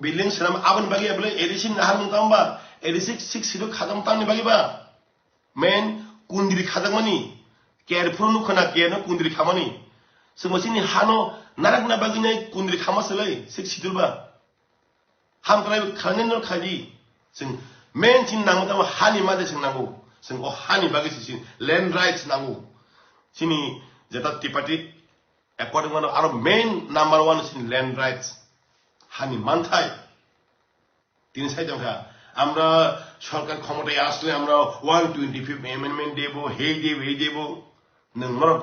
building swnam aboni bagwi bole A D C ni nahar mung tamba, A D C six six siro khajam tamni bagwi ba. Main kundri khajakmani, care phuru nukha na care no kundri khamani. Chwngbo chini hano narakna bagwi nai kundri khama swlai six schedule ba. Hamkrai khlainai no khlai di. Chwng main chini nangma tamo hani mate chwng nango. Chwng o hani bagwi se chini land rights nango. Chini jeta Tripartite accord mano aro main number one chini land rights. Hani manthai. Tini sai tongkha, আমরা সরকার ক্ষমতায় আসলে আমরা one twenty fifth amendment দেব, হেই দেব, এই দেব। Nwng norok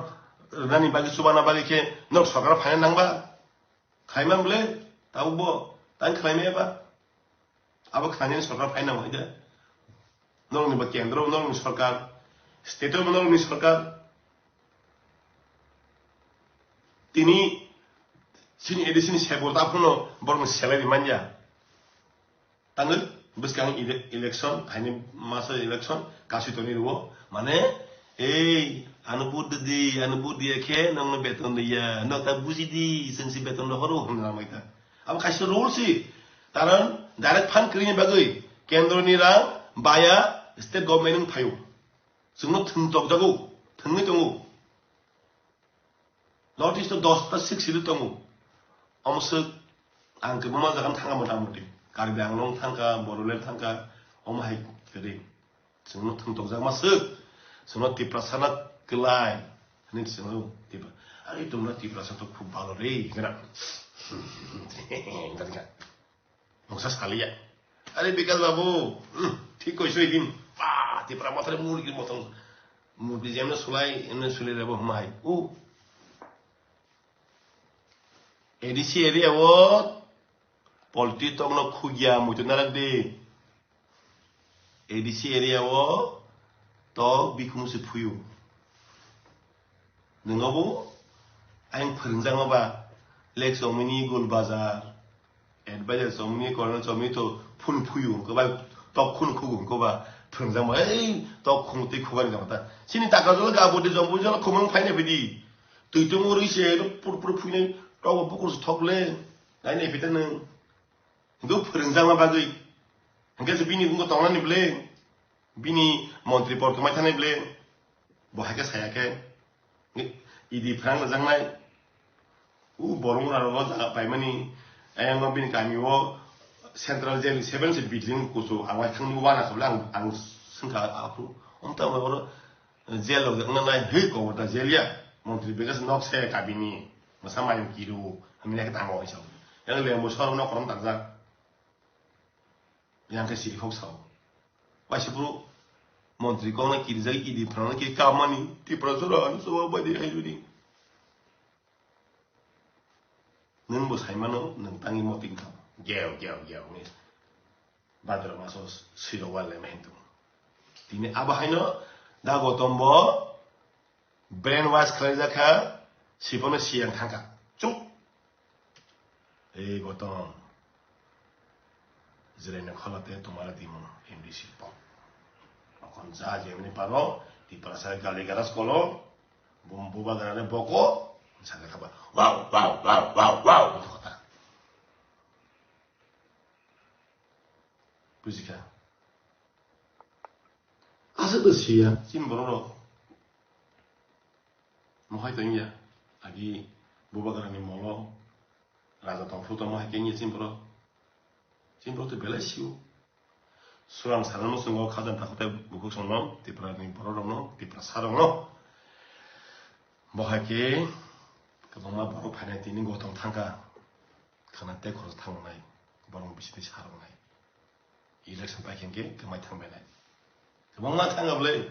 rwnani bagwi, chubana bagwi khe norok sorkar phaina nangba? Khlaima bole, tabukbo, tang khlaimaya ba? Abo khlainani sorkar phaina nangma de. Norokni ba kendro, norokni sorkar, state o norokni sorkar. Tini chini A D C ni sebol ta phuno borokni salary manya. Tangwi bwskang ele-, election, haini masa election, kasi toni rwo. Mane, ei, ano vote di, ano vote diya khe, nokno beton diya, nok ta buji di, chwng si beton rohoro, hwnwi lamai ta. Abo kaisa rule si, karon direct fund kwrwini bagwi, kendro ni rang, baya, state government ni phaio. Chwngno thwng tokjago, thwngwi tongo. North East o dosta six schedule tongo. Omo swk ang kwbangma jaga thangkha mota moti. Karbi Anglong thangkha, Bodoland thangkha, omo hai kwrwi. Chwngno thwng tokjakma swk. Chwngno Tiprasa na kwlai. Hwnwi chwngno Tipra-, "Are, তোমরা Tiprasa to khub bhalo re," hwnwi. Mungsa saliya. Are Bikas babu, hmm, thik koiso ikin. Ba, Tipra Mothani murgi mothong. Murgi jemno sulai, emno sulai rebo huma hai. O. A D C area o polti tokno khugya muitu narak de. A D C area o tok bikhung se phuyu. Nwngo bo ayang phwrwngjak ma ba, Lake Chomini, Gul Bazar, Advisor Chomini, Colonel Chomini to phun phuyu hwnkhe ba, tok khun khugu hwnkhe ba, phwrwngjak ma, ei tok khung twi khugani jama ta. Chini Takarjala ga bodi jombo jala khumang phaina phidi. Twi tong uri se pur pur phuinai tok bukur se thok le. Nai nai phita nwng. Hwnkhe phwrwngjakma bagwi. Hwnkhe se bini wngkha tongnani bwle, bini montri por kwmai thani bwle, bo hai khe saya khe, E D phrang rwjaknai. U borok mwnarok o jaga paimani, ayang o bini kami o central jail seven se building kuchuk, ang uaithang ni uanasatle ang, ang swngkha aphuru. Omtang oro jail rok wngna nai hwi kobor da jail ya. Montri Bikas nok se kabini, mwsa mayung kiru, hamya khe tango hai sao. Yang lembo sor nok korom takjak. Yang khe siri khok sao. Waisa bro, montri kok na kirijak idi phrang na kiri kamani, Tripura sora ani soba bai de hai rudi. Nwng bo sai mano, nwng tangwi moting thang. Geo, geo, geo, ni. Bhadra maso siro wal le mahin tung. Tini abo haino da Gotom bo brainwash khlaijak kha, siphano siyang thangkha. Chup. Ei Gotom. Jwraino kholate tomare timo M D C pok. Okon ja jemni paro, Tiprasa gali garas kolo, bum bubagrane boko, saka khaba. Wow, wow, wow, wow, wow. Kota. Bujikha. Aswk da siya, chini borok rok. Mohai tong ya, agi bubagrani molo, raja tongphuru tong mohai keng ya chini borok. Chini borok to belai sio. Surang sarano chwngo khajam takhutai bukhuk songno, Tiprani borok rokno, Tiprasa rokno. Bo hai khe kwbangma borok phainai tini Gotom thangkha. Khana tei khorok thangnai, borok bisi tei sa roknai. Election pai khe kwmai thangbainai. Kwbangma thangkha bwle.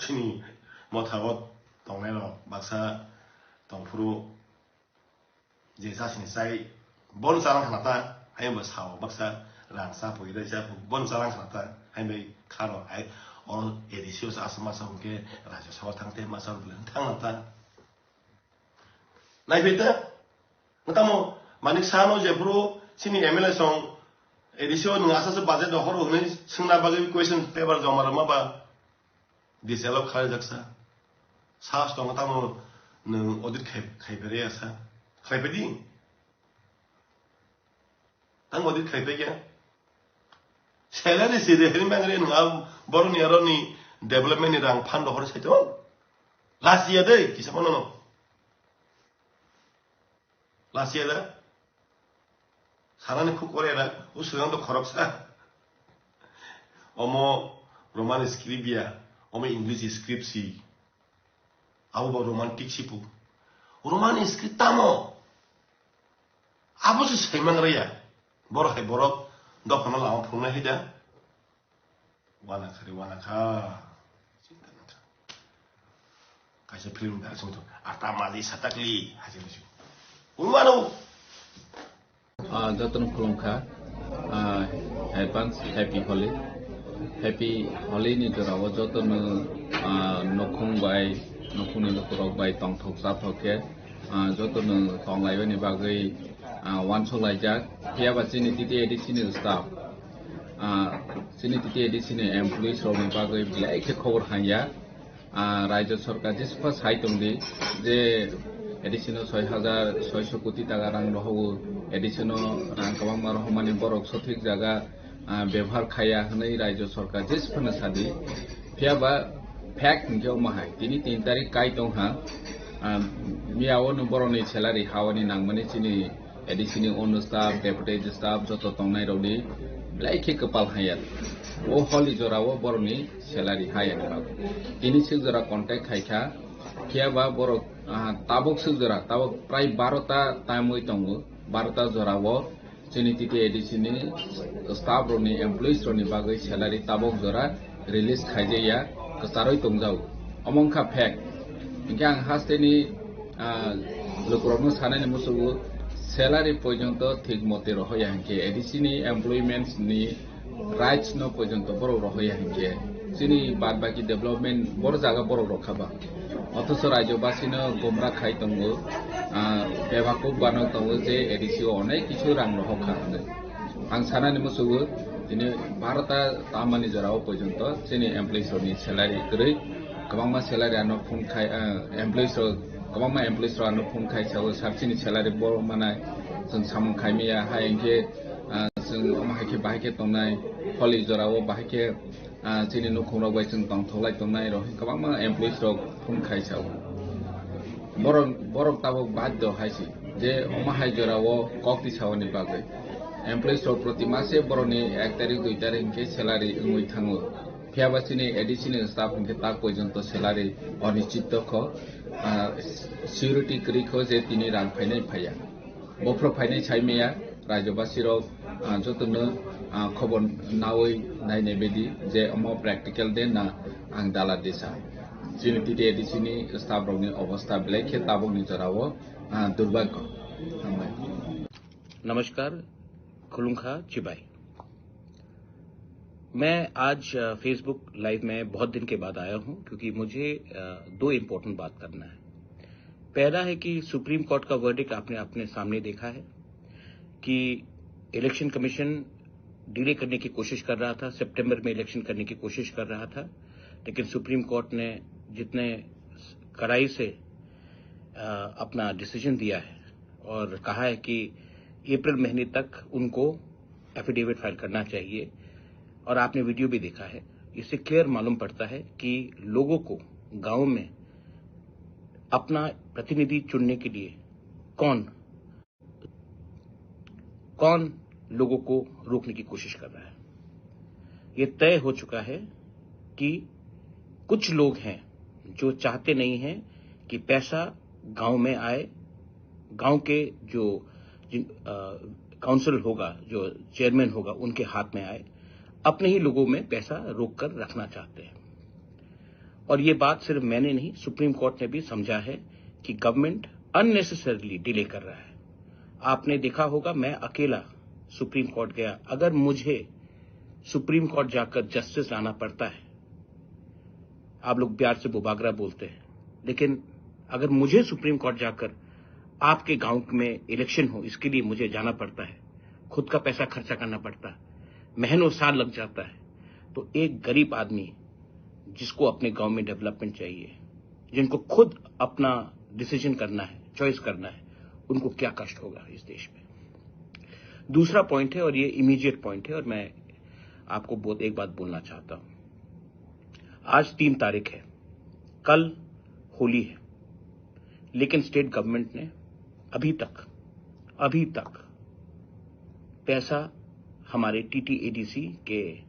Chini motha o tongnai rok baksa tongphuru je chasini chai bon chalang khana ta, hai bo sao baksa rang cha pui rai cha pui bon chalang khana ta, hai bai kharo hai o A D C o sa aswk masa hwnkhe Rajya Sabha thang tei masa bwle thang ta. Naiphai ta, tamo Manik Saha no jephuru chini M L A song A D C o nwng asaswk budget rohor hwnwi swngna bagwi question paper joma rwma ba, Disallow khlai jaksa. Sahas tongo tamo nwng audit khai, khai pharia sa. Khlai phai di. Tamo audit khai phai kya? Salary si de hini mangre nwng al boroni aroni development ni rang fund hor sai to. Last year de kisa mano no. Last year da. Sanani khuk kore da. Usrang to khorok sa. Omo Roman script ya. Omo English script si. Abo bo romantic sipu. Roman script tamo. Abo se saimang raya. Borok hai borok dophano lama phungnai hai da. Wana kha re, wana kha. Chinta nang kha. Kaisa film da song to. Arta maji satakli. Haji musu. Umano. Ah, jotono khulumkha, ah, advance happy Holi. Happy Holi ni jorao jotono, ah, nokhung bai, nokhungni lukurok bai tongthok chathok khe, ah, jotono tonglaibani bagwi, ah, wansuk laijak. Phiya ba chini T T A D C ni staff, ah, chini T T A D C ni employees rokni bagwi belai khe khobor hamya. Ah, Rajya Sarkar jesukha sai tongdi je A D C no soi hajar soiso koti taka rang rohogo, A D C no rang kwbangma rohormani borok sothik jaga, ah, bebohar khaiya hwnwi Rajya Sarkar jesukhano sadi. Phiya ba fact hinkhe omo hai, tini tin tarik kai tongha, ah, miyao no borokni salary hawani nangmani chini A D C ni ono staff, deputy staff joto tongnai rokni belai khe kwpal haya. O holi jorao borokni salary haya ni bagwi. Tini sik jora contact khai kha, phiya ba borok, ah, tabuk sik jora, tabuk prai baro ta time oi tongo, baro ta jorao chini T T A D C ni staff rokni, employees rokni bagwi salary tabuk jora release khaijaya, kwcharwi tongjago. Omo wngkha fact. Hinkhe ang hasteni, ah, lukurokno sanani musugo salary porjonto thik mote rohoya hinkhe A D C ni employments ni rights no porjonto borok rohoya hinkhe chini bad baki development bor jaga borok rokha ba. Othocho rajyobasino gomra khai tongo, ah, bebakuk banok tongo je A D C o onek kisu rang rohokha hinwi. Ang sanani musugo, tini barota tamani jorao porjonto chini employees rokni salary kwrwi, kwbangma salary ano phone khai, ah, employees rok, kwbangma employees rok ano phone khai sao, sir chini salary bo manai, chwng samung khai maya, hai hinkhe, ah, chwng omo hai khe bahai khe tongnai, holi jorao bahai khe, ah, chini nukhung rok bai chwng tongthok lai tongnai rok, kwbangma employees rok phone khai sao. Borok, borok tabuk baddo hai si je omo hai jorao kok tisaoni bagwi. Employees rok proti mase borokni ek tarik, dui tarik hinkhe salary wngwi thango. Phiya ba chini A D C ni staff hinkhe ta porjonto salary onischit kho, ah, security kwrwi kho je tini rang phainai phaiya. Bophro phainai sai maya, rajyobasi rok, ah, jotono, ah, khobor nawi nainai baidi je omo practical de na ang dala desa. Chini T T A D C ni staff rokni obostha belai khe tabukni jorao, ah, durbhagyo. Hambai. नमस्कार, खुलुमखा, चिबाई। मैं आज, अ, Facebook live में बहुत दिन के बाद आया हूं, क्योंकि मुझे, अ, दो इम्पोर्टेंट बात करना है। पहला है कि सुप्रीम कोर्ट का वर्डिक्ट आपने अपने सामने देखा है कि इलेक्शन कमीशन डिले करने की कोशिश कर रहा था, सितंबर में इलेक्शन करने की कोशिश कर रहा था, लेकिन सुप्रीम कोर्ट ने जितने कड़ाई से, अ, अपना डिसीजन दिया है और कहा है कि अप्रैल महीने तक उनको एफिडेविट फाइल करना चाहिए। और आपने वीडियो भी देखा है, इससे क्लियर मालूम पड़ता है कि लोगों को गांव में अपना प्रतिनिधि चुनने के लिए कौन, कौन लोगों को रोकने की कोशिश कर रहा है। ये तय हो चुका है कि कुछ लोग हैं जो चाहते नहीं हैं कि पैसा गांव में आए, गांव के जो जिन, अ, काउंसिल होगा, जो चेयरमैन होगा, उनके हाथ में आए, अपने ही लोगों में पैसा रोक कर रखना चाहते हैं। और ये बात सिर्फ मैंने नहीं, सुप्रीम कोर्ट ने भी समझा है कि गवर्नमेंट अननेसेसरली डिले कर रहा है। आपने देखा होगा, मैं अकेला सुप्रीम कोर्ट गया। अगर मुझे सुप्रीम कोर्ट जाकर जस्टिस लाना पड़ता है, आप लोग प्यार से बुबागरा बोलते हैं, लेकिन अगर मुझे सुप्रीम कोर्ट जाकर आपके गांव में इलेक्शन हो, इसके लिए मुझे जाना पड़ता है, खुद का पैसा खर्चा करना पड़ता है, महीनों साल लग जाता है, तो एक गरीब आदमी जिसको अपने गांव में डेवलपमेंट चाहिए, जिनको खुद अपना डिसीजन करना है, चॉइस करना है, उनको क्या कष्ट होगा इस देश में। दूसरा पॉइंट है, और ये इमीडिएट पॉइंट है, और मैं आपको बहुत एक बात बोलना चाहता हूं। आज तीन तारीख है, कल होली है, लेकिन स्टेट गवर्नमेंट ने अभी तक, अभी तक पैसा हमारे टीटीएडीसी के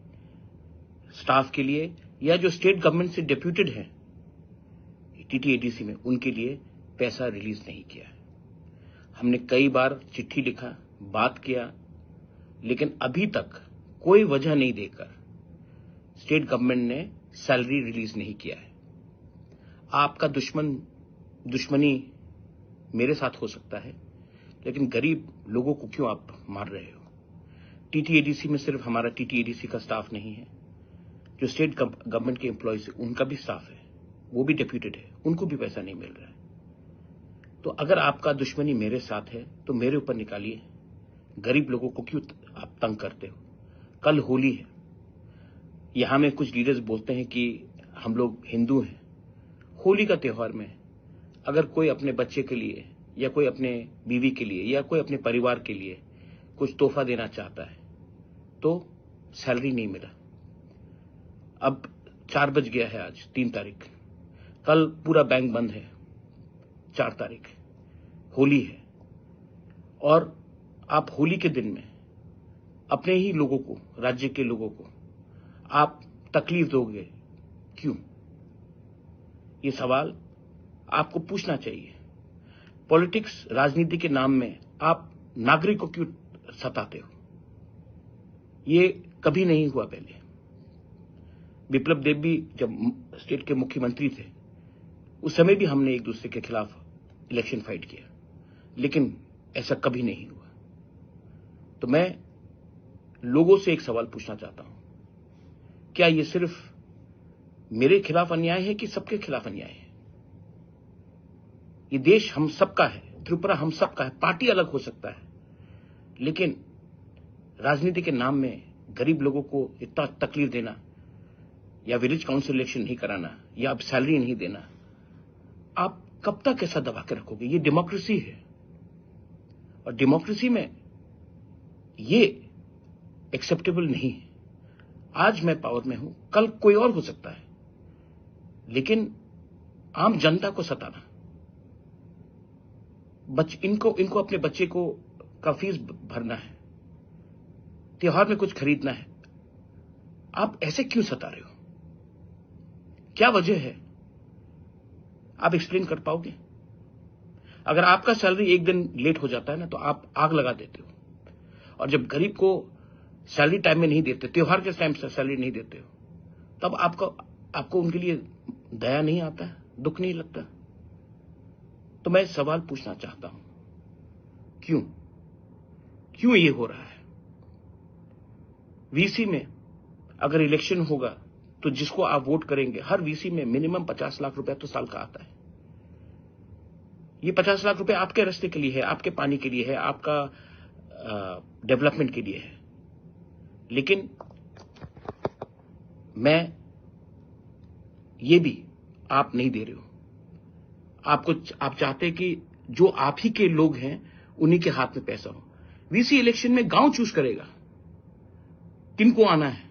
स्टाफ के लिए या जो स्टेट गवर्नमेंट से डेप्यूटेड है टीटीएडीसी में, उनके लिए पैसा रिलीज नहीं किया है। हमने कई बार चिट्ठी लिखा, बात किया, लेकिन अभी तक कोई वजह नहीं देकर स्टेट गवर्नमेंट ने सैलरी रिलीज नहीं किया है। आपका दुश्मन, दुश्मनी मेरे साथ हो सकता है, लेकिन गरीब लोगों को क्यों आप मार रहे हो? टीटीएडीसी में सिर्फ हमारा टीटीएडीसी का स्टाफ नहीं है, जो स्टेट गवर्नमेंट के एम्प्लॉयज है, उनका भी स्टाफ है, वो भी डेप्यूटेड है, उनको भी पैसा नहीं मिल रहा है। तो अगर आपका दुश्मनी मेरे साथ है तो मेरे ऊपर निकालिए, गरीब लोगों को क्यों आप तंग करते हो? कल होली है, यहाँ में कुछ लीडर्स बोलते हैं कि हम लोग हिंदू हैं। होली का त्यौहार में अगर कोई अपने बच्चे के लिए या कोई अपने बीवी के लिए या कोई अपने परिवार के लिए कुछ तोहफा देना चाहता है तो सैलरी नहीं मिला। अब चार बज गया है, आज तीन तारीख, कल पूरा बैंक बंद है, चार तारीख होली है, और आप होली के दिन में अपने ही लोगों को, राज्य के लोगों को आप तकलीफ दोगे, क्यों? ये सवाल आपको पूछना चाहिए। पॉलिटिक्स, राजनीति के नाम में आप नागरिक को क्यों सताते हो? ये कभी नहीं हुआ पहले। विप्लव देव भी जब म-, स्टेट के मुख्यमंत्री थे, उस समय भी हमने एक दूसरे के खिलाफ इलेक्शन फाइट किया, लेकिन ऐसा कभी नहीं हुआ। तो मैं लोगों से एक सवाल पूछना चाहता हूं, क्या ये सिर्फ मेरे खिलाफ अन्याय है कि सबके खिलाफ अन्याय है? ये देश हम सबका है, त्रिपुरा हम सबका है। पार्टी अलग हो सकता है, लेकिन राजनीति के नाम में गरीब लोगों को इतना तकलीफ देना, या विलेज काउंसिल इलेक्शन नहीं कराना, या आप सैलरी नहीं देना, आप कब तक ऐसा दबा के रखोगे? ये डेमोक्रेसी है, और डेमोक्रेसी में ये एक्सेप्टेबल नहीं है। आज मैं पावर में हूं, कल कोई और हो सकता है, लेकिन आम जनता को सताना, बच इनको इनको अपने बच्चे को का फीस भ-, भरना है, त्योहार में कुछ खरीदना है, आप ऐसे क्यों सता रहे हो? क्या वजह है? आप एक्सप्लेन कर पाओगे? अगर आपका सैलरी एक दिन लेट हो जाता है ना, तो आप आग लगा देते हो। और जब गरीब को सैलरी टाइम में नहीं देते, त्योहार के टाइम से सैलरी नहीं देते हो, तब आपको आपको उनके लिए दया नहीं आता है, दुख नहीं लगता? तो मैं सवाल पूछना चाहता हूं, क्यों क्यों ये हो रहा है? वीसी में अगर इलेक्शन होगा, तो जिसको आप वोट करेंगे, हर वीसी में मिनिमम पचास लाख रुपया तो साल का आता है। ये पचास लाख रुपए आपके रास्ते के लिए है, आपके पानी के लिए है, आपका डेवलपमेंट के लिए है। लेकिन मैं ये भी आप नहीं दे रहे हो। आपको आप चाहते हैं कि जो आप ही के लोग हैं, उन्हीं के हाथ में पैसा हो। वीसी इलेक्शन में गांव चूज करेगा किनको आना है,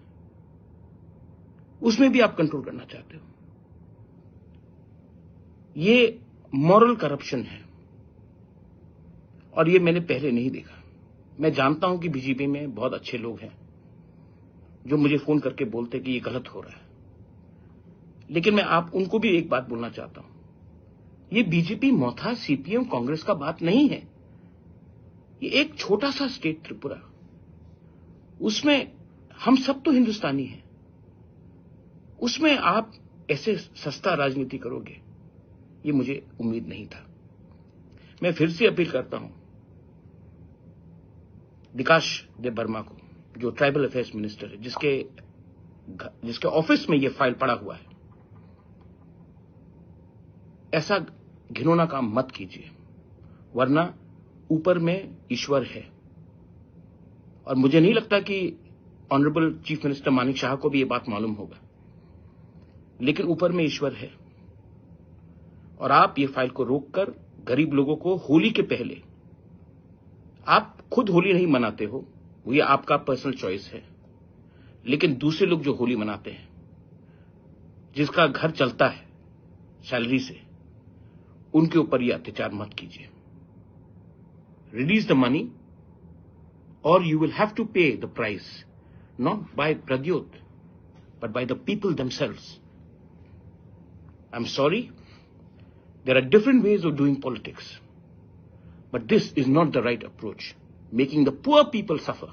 उसमें भी आप कंट्रोल करना चाहते हो। ये मॉरल करप्शन है, और ये मैंने पहले नहीं देखा। मैं जानता हूं कि बीजेपी में बहुत अच्छे लोग हैं जो मुझे फोन करके बोलते कि ये गलत हो रहा है, लेकिन मैं आप उनको भी एक बात बोलना चाहता हूं, ये बीजेपी मथा सीपीएम कांग्रेस का बात नहीं है। ये एक छोटा सा स्टेट त्रिपुरा, उसमें हम सब तो हिंदुस्तानी हैं, उसमें आप ऐसे सस्ता राजनीति करोगे, ये मुझे उम्मीद नहीं था। मैं फिर से अपील करता हूं विकास देव वर्मा को, जो ट्राइबल अफेयर्स मिनिस्टर है, जिसके घ- जिसके ऑफिस में ये फाइल पड़ा हुआ है, ऐसा घिनौना काम मत कीजिए, वरना ऊपर में ईश्वर है। और मुझे नहीं लगता कि ऑनरेबल चीफ मिनिस्टर मानिक शाह को भी ये बात मालूम होगा। लेकिन ऊपर में ईश्वर है। और आप ये फाइल को रोककर गरीब लोगों को होली के पहले, आप खुद होली नहीं मनाते हो, वो ये आपका पर्सनल चॉइस है, लेकिन दूसरे लोग जो होली मनाते हैं, जिसका घर चलता है सैलरी से, उनके ऊपर ये अत्याचार मत कीजिए। Release the money, or you will have to pay the price, not by Pradyot, but by the people themselves. I'm sorry, there are different ways of doing politics, but this is not the right approach, making the poor people suffer.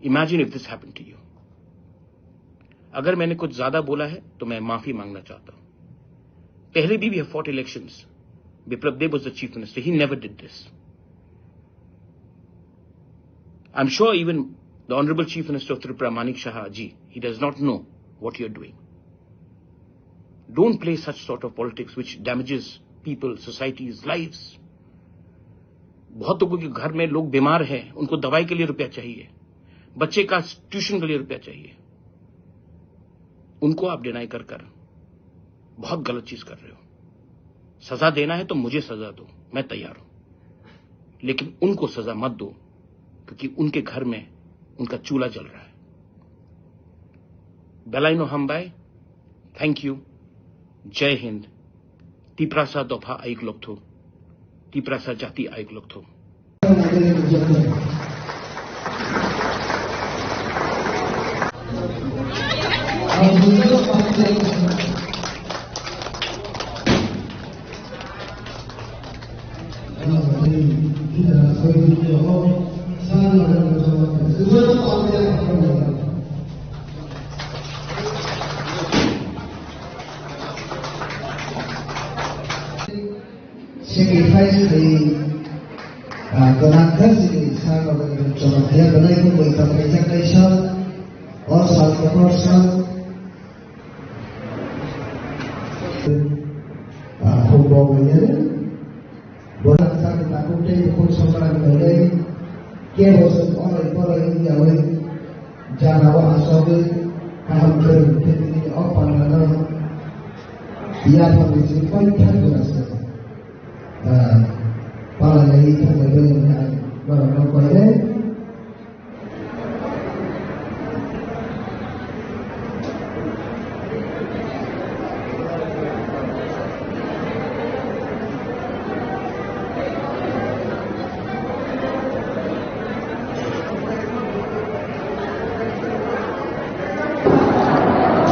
Imagine if this happened to you. अगर मैंने कुछ ज्यादा बोला है तो मैं माफी मांगना चाहता हूं। पहले भी we have fought elections. Biplab Deb was the chief minister. He never did this. I'm sure even the Honorable Chief Minister of Tripura, Manik Saha ji, he does not know what you're doing. Don't play such sort of politics which damages people, societies, lives. बहुत लोगों के घर में लोग बीमार हैं, उनको दवाई के लिए रुपया चाहिए, बच्चे का ट्यूशन के लिए रुपया चाहिए, उनको आप डिनाई कर कर बहुत गलत चीज कर रहे हो। सजा देना है तो मुझे सजा दो, मैं तैयार हूं, लेकिन उनको सजा मत दो, क्योंकि उनके घर में उनका चूल्हा जल रहा है। Belaino hambai, thank you, Jai Hind, Tiprasa dopha ayuk lokthok, Tiprasa jati ayuk lokthok. Sacrifice khai, ah, gwnangkha chini sir rok ni chwng thaiya belai khe boi tongthai jak kaisa, o sal kotor sal, ah, football ni, borok chakri takhuk tei bukhuk songkrak ni bagwi kebo chwng orai porai wngyawi jagao achogwi kaham kwrwng khe tini o panda no yaphangni chini poithak jora se. Ah, palainai thangbai bai hwnwi ang norokno koinai.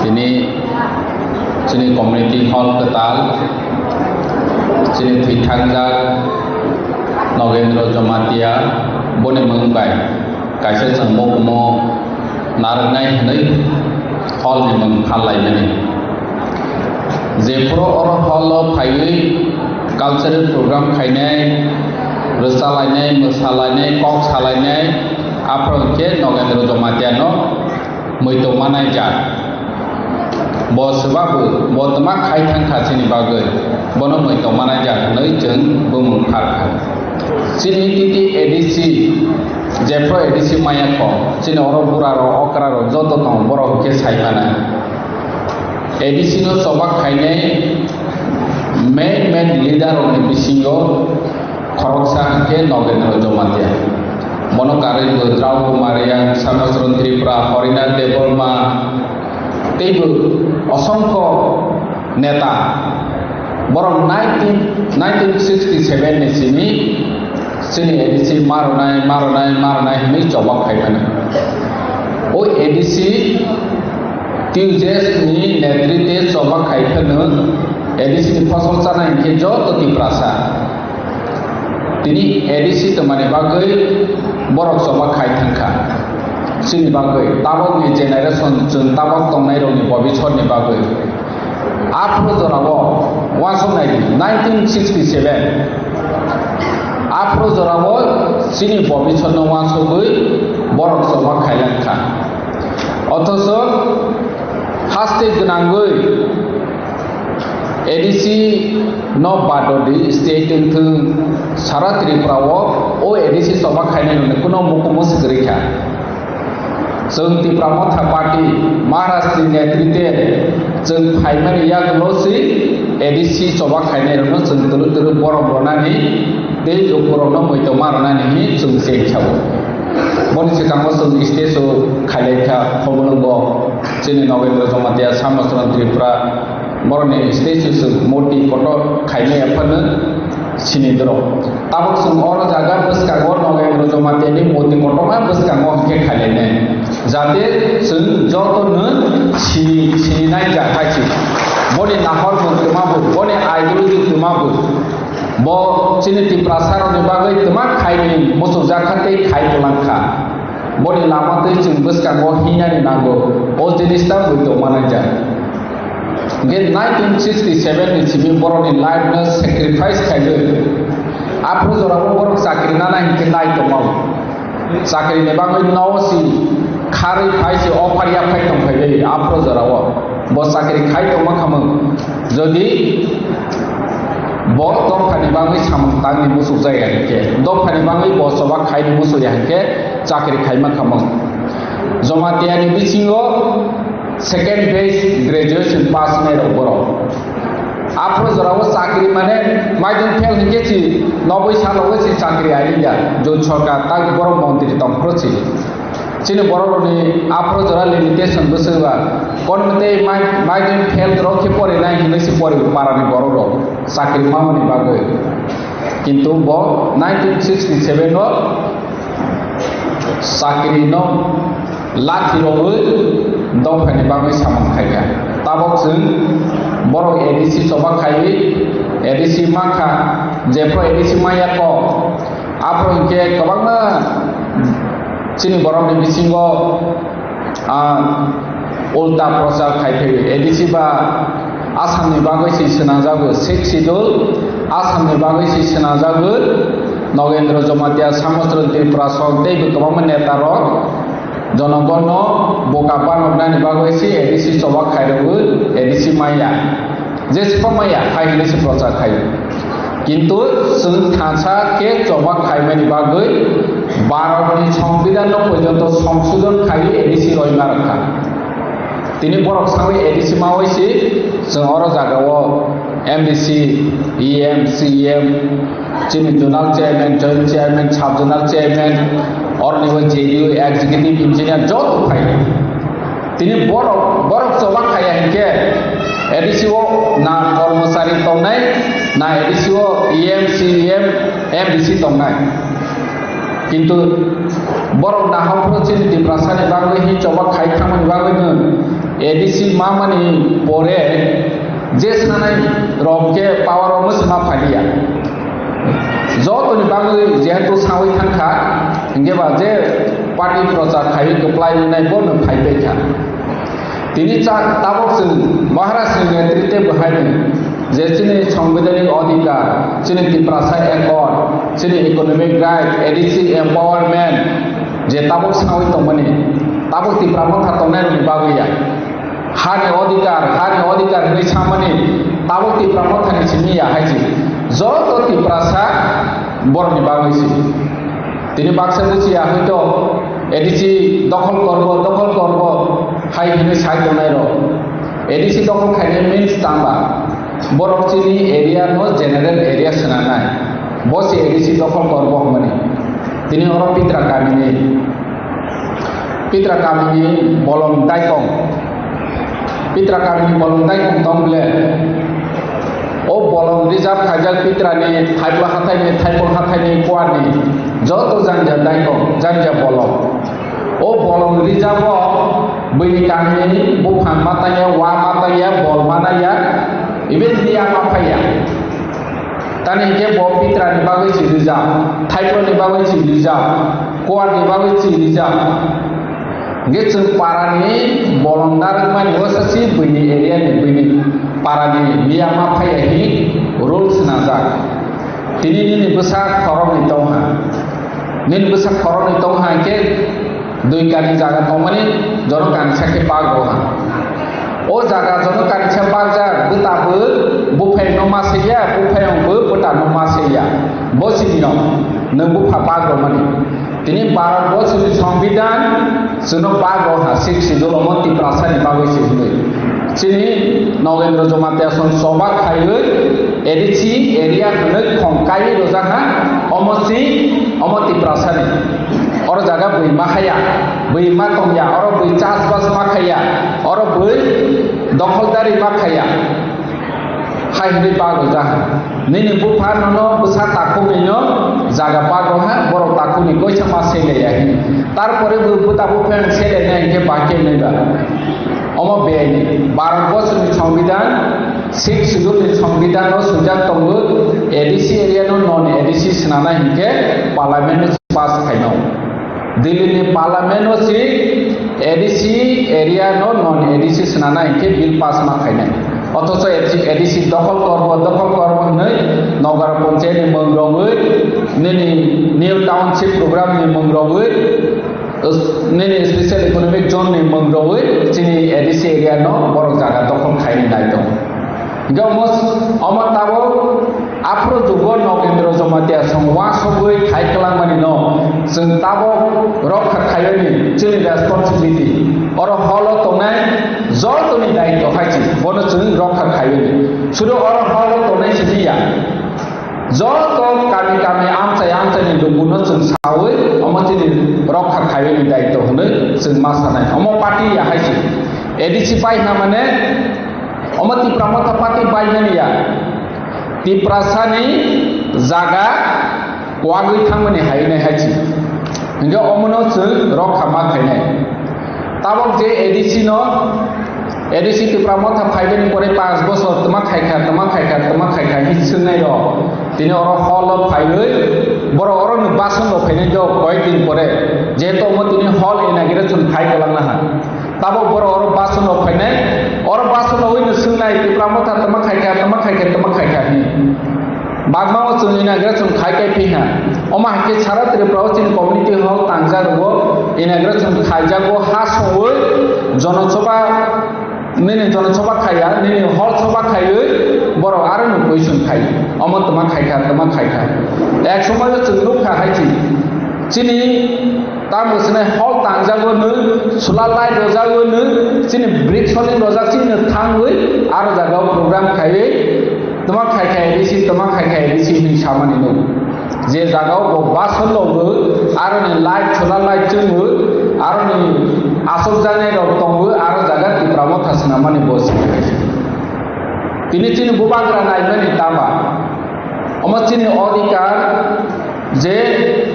Tini chini community hall kwtal, chini thwithangjak Nogendro Jomatia, boni mung bai kaisa chwng mukumu narwknai hwnwi hall ni mung phallaimani. Jephuru oro hall o phaiwi cultural program khainai, rwchalainai, mwsalainai, kok salainai, aphuru khe Nogendro Jomatia no muitu manai jak. Bo swbabu, bo twma khai thang kha chini bagwi, bono muitu manai jak hwnwi chwng bumung phar kha. Chini titi A D C, jephru A D C maya kho, chini oro bura rok, okra rok joto tongo, borok khe sai mano. A D C no chobak khainai main main leader rokni bisingo khoroksa hwnkhe Nogendro Jomatia. Bono karwi bo Drau Kumar Reang, Samachron Tripura, Horinath Debbarma, teibo osongkho neta. Borok nineteen, nineteen sixty seven ni simi chini A D C maronai, maronai, maronai hwnwi chobak khai mano. O A D C T U J S ni netrite chobak khai phano A D C ni phosol chanai hinkhe joto Tiprasa. Tini A D C tongmani bagwi borok chobak khai thangkha. Chini bagwi tabokni generation chwng tabok tongnai rokni bobisotni bagwi. Aphuru jorao uansuknai di, nineteen sixty seven. Aphuru jorao chini bobisotno uansugwi borok chobak khailankha. Othocho haste gwnangwi A D C no badodi state wngthung sara Tripura o, o A D C chobak khainai rokni kuno mukumu swkirikha. Chwng Tipra Motha Party Maharaj ni netrite Chwng phaimani yagulo si A D C choba khainai rokno chwng twrwk twrwk borom rwnani tei lukurokno muitu ma rwnani hwnwi chwng cheng sao. Boni swkango chwng stage o khailai kha Khobulwngo chini Nogendra Jamatia, Samosran Tripura, borokni stage o chwng murti kotor khaimaya phano sini doro. Tabuk chwng oro jaga bwskango Nogendra Jamatia ni murti kotorma bwskango hwnkhe khailainai. Jate chwng jotono sini, sini naijak hai se. Boni nahor bo twma bo, boni ideology twma bo. Bo chini Tiprasa rokni bagwi twma khaini muchukjak kha tei khai kwlang kha. Boni lama twi chwng bwskango hinani nango. O jinis ta bui tongma naijak. Hwnkhe nineteen sixty seven ni simi borokni life no sacrifice khaiwi. Aphuru jorao borok chakri nana hinkhe nai tongmao. Chakri ni bagwi nogo si kharwi phai se offer ya phai tong phai bai aphuru jorao. Bo chakri khai tongma khamung. Jodi bo dophani bagwi samung tangni muchuk jaya hinkhe, dophani bagwi bo choba khaini muchuk ya hinkhe chakri khaima khamung. Jamatia ni bisingo second batch graduation pass nai rok borok. Aphuru jorao chakri mane maidin fail hinkhe si noboi salo si chakri aida. Jut sorkar tak borok montri tongphuru si. Chini borok rokni aphuru jora limitation bwswk ba. Kon tei mai, maidin fail rok khe pori nai hinwi si pori para ni borok rok chakri mamani bagwi. Kintu bo nineteen sixty seven o chakri no lathi rogwi dophani bagwi samung khai kha. Tabok chwng borok A D C choba khaiwi A D C mankha, jephru A D C maya kok, aphuru hinkhe kwbangma chini borokni bisingo, ah, ulta prochar khai phaiwi A D C ba Assam ni bagwi si swnamjago, Sixth Schedule Assam ni bagwi si swnamjago. Nogendra Jamatia, Samosran Tripura sok tei bo kwbangma neta rok jonogonno boka banoknani bagwi si A D C choba khairogwi A D C maya. Jesphang maya hai hinwi se prochar khaio. Kintu chwng thansa khe choba khaimani bagwi Bharatni Songbidanno porjonto songsodhon khaiwi A D C roima rwkha. Tini borok sawi A D C mawi si chwng oro jagao M D C, E M, C E M, chini zonal chairman, joint chairman, sub zonal chairman, oroni bo J D O executive engineer joto phai. Tini borok, borok choba khaya hinkhe A D C o na kormochari tongnai, na A D C o E M, C E M, M D C tongnai. Kintu borok nahaphuru chini Tiprasani bagwi hi choba khai thangmani bagwi no A D C mamani pore je sanai rok khe power o mwsima phaliya. Jotoni bagwi jehetu sawi thangkha, hinkhe ba je party prochar khaiwi kwplai wngnai bono phaibai kha. Tini cha-, tabok chwng Maharaj ni netritwe bwhaino je chini sangbidhanik adhikar, chini Tiprasa Accord, chini economic right, A D C empowerment, je tabok sawi tongmani, tabok Tipra motha tongnai rokni bagwi ya. Hani adhikar, hani adhikar hinwi samani tabok Tipra mothani simi ya hai se. Joto Tiprasa borokni bagwi se. Tini baksa buchi ya hoito A D C dokhol korbo, dokhol korbo hai hinwi sai tongnai rok. A D C dokhol khainai means tangba. Borok chini area no general area swnamnai. Bo se A D C dokhol korbo hwnmani. Tini oro Pitra kamini, Pitra kamini Bolong Daikong. Pitra kamini Bolong Daikong tong ble. O Bolong reserve khaijak Pitrani Thaipla hathaini, Thaipol hathaini kuarni joto janja Daikong, janja Bolong. O Bolong reserve o buini kamini buphang ma tangya, wa ma tangya, bol ma naiya, even liya ma phaiya. Tani hinkhe bo Pitrani bagwi si rijak, Thaipolni bagwi si rijak, Kuarni bagwi si rijak. Hinkhe chwng parani bolong narwkmani wasa si buini area ni, buini parani liya ma phaiya hi rule swnamjak. Tini nini bwsa khoroknwi tongha. Nini bwsa khoroknwi tongha hinkhe dui kani jaga tongmani jono kanisa khe bak rwha. O jaga jono kanisa bakjak, bwta bo buphai no ma saiya, buphai bo bwta no ma saiya. Bo sini no nwng bupha bak rwmani. Tini Bharat borsoni Songbidan chwngno bak rwha, Sixth Schedule omo Tiprasani bagwi se hwnwi. Chini Nagendra Jamatia song choba khaiwi A D C area hwnwi khong kaiwi rwjak ha, omo si, omo Tiprasani. Oro jaga bui ma khaya, bui ma tongya, oro bui chasbas ma khaya, oro bui dokholdari ma khaya. Hai hwnwi bag rwjak ha. Nini bupha nono bwsa takhuknwi no jaga bag rw ha, borok takhukni koisa ma sele ya hini. Tarpore bo bwta bupha sele nai hwnkhe ba khe nai ba. Omo bini Bharat borsoni Songbidan, Sixth Schedule ni Songbidan o swijak tongo, A D C area no non A D C swnamnai hinkhe Parliament o pass khaino. Delhi ni Parliament o si A D C area no non A D C swnamnai hinkhe bill pass ma khainai. Othocho A D C dokhol korbo, dokhol korbo hwnwi Nagar Panchayat ni mung rogwi, nini New Township program ni mung rogwi, nini special economic zone ni mung rogwi chini A D C area no borok jaga dokhol khaini nai tongo. Hingke omo, omo tabok aphuru jugo Nagendra Jamatia song wasogwi khai kwlangmani no chwng tabok rokha khaiwi chini responsibility. Oro holo tongnai jotoni daityo hai se bono chwng rokha khaiwi. Sudu oro holo tongnai simi ya. Joto kami kami amchai amchai ni lukuno chwng sawi omo chini rokha khaiwi ni daityo hwnwi chwng ma sanai. Omo party ya hai se. A D C pai hwnna mane omo Tipra Motha party pai mani ya. Tiprasani jaga kwagwi thangmani hai nai hai se. Hingke omono chwng rokha ma khainai. Tabok je A D C no, A D C Tipra Motha phaibani pore panch bosor tma khaikha, tma khaikha, tma khaikha hi swngnai rok. Tini oro hall o phaiwi borok oro ni bason rok phainai do koyek din pore. Jehetu omo tini hall inauguration khai kwlangna ha. Tabok borok oro bason rok phainai, oro bason rok oi no swngnai Tipra Motha tma khaikha, tma khaikha, tma khaikha hi. Bagma o chwng inauguration khai kai phi ha. Omo hai khe sara Tripura o chini community hall tangjak rwo, inauguration khaijago ha songwi jonosoba nini jonosoba khaiya, nini hall soba khaiwi borok aro no question khai. Omo tma khaikha, tma khaikha. Ek somoy o chwng nukha hai chi. Chini Tamo swnai hall tangjago nw, solar light rojagwi nw, chini brick soling rojak chini thangwi aro jagao program khaiwi tma khai khai risi, tma khai khai risi hinwi samani nw. Je jagao bo bason logo, aroni light, solar light chwngo, aroni asok janai rok tongo, aro jaga Tipra Motha swnamani bo. Tini chini bubagra naimani tama. Omo chini odhikar je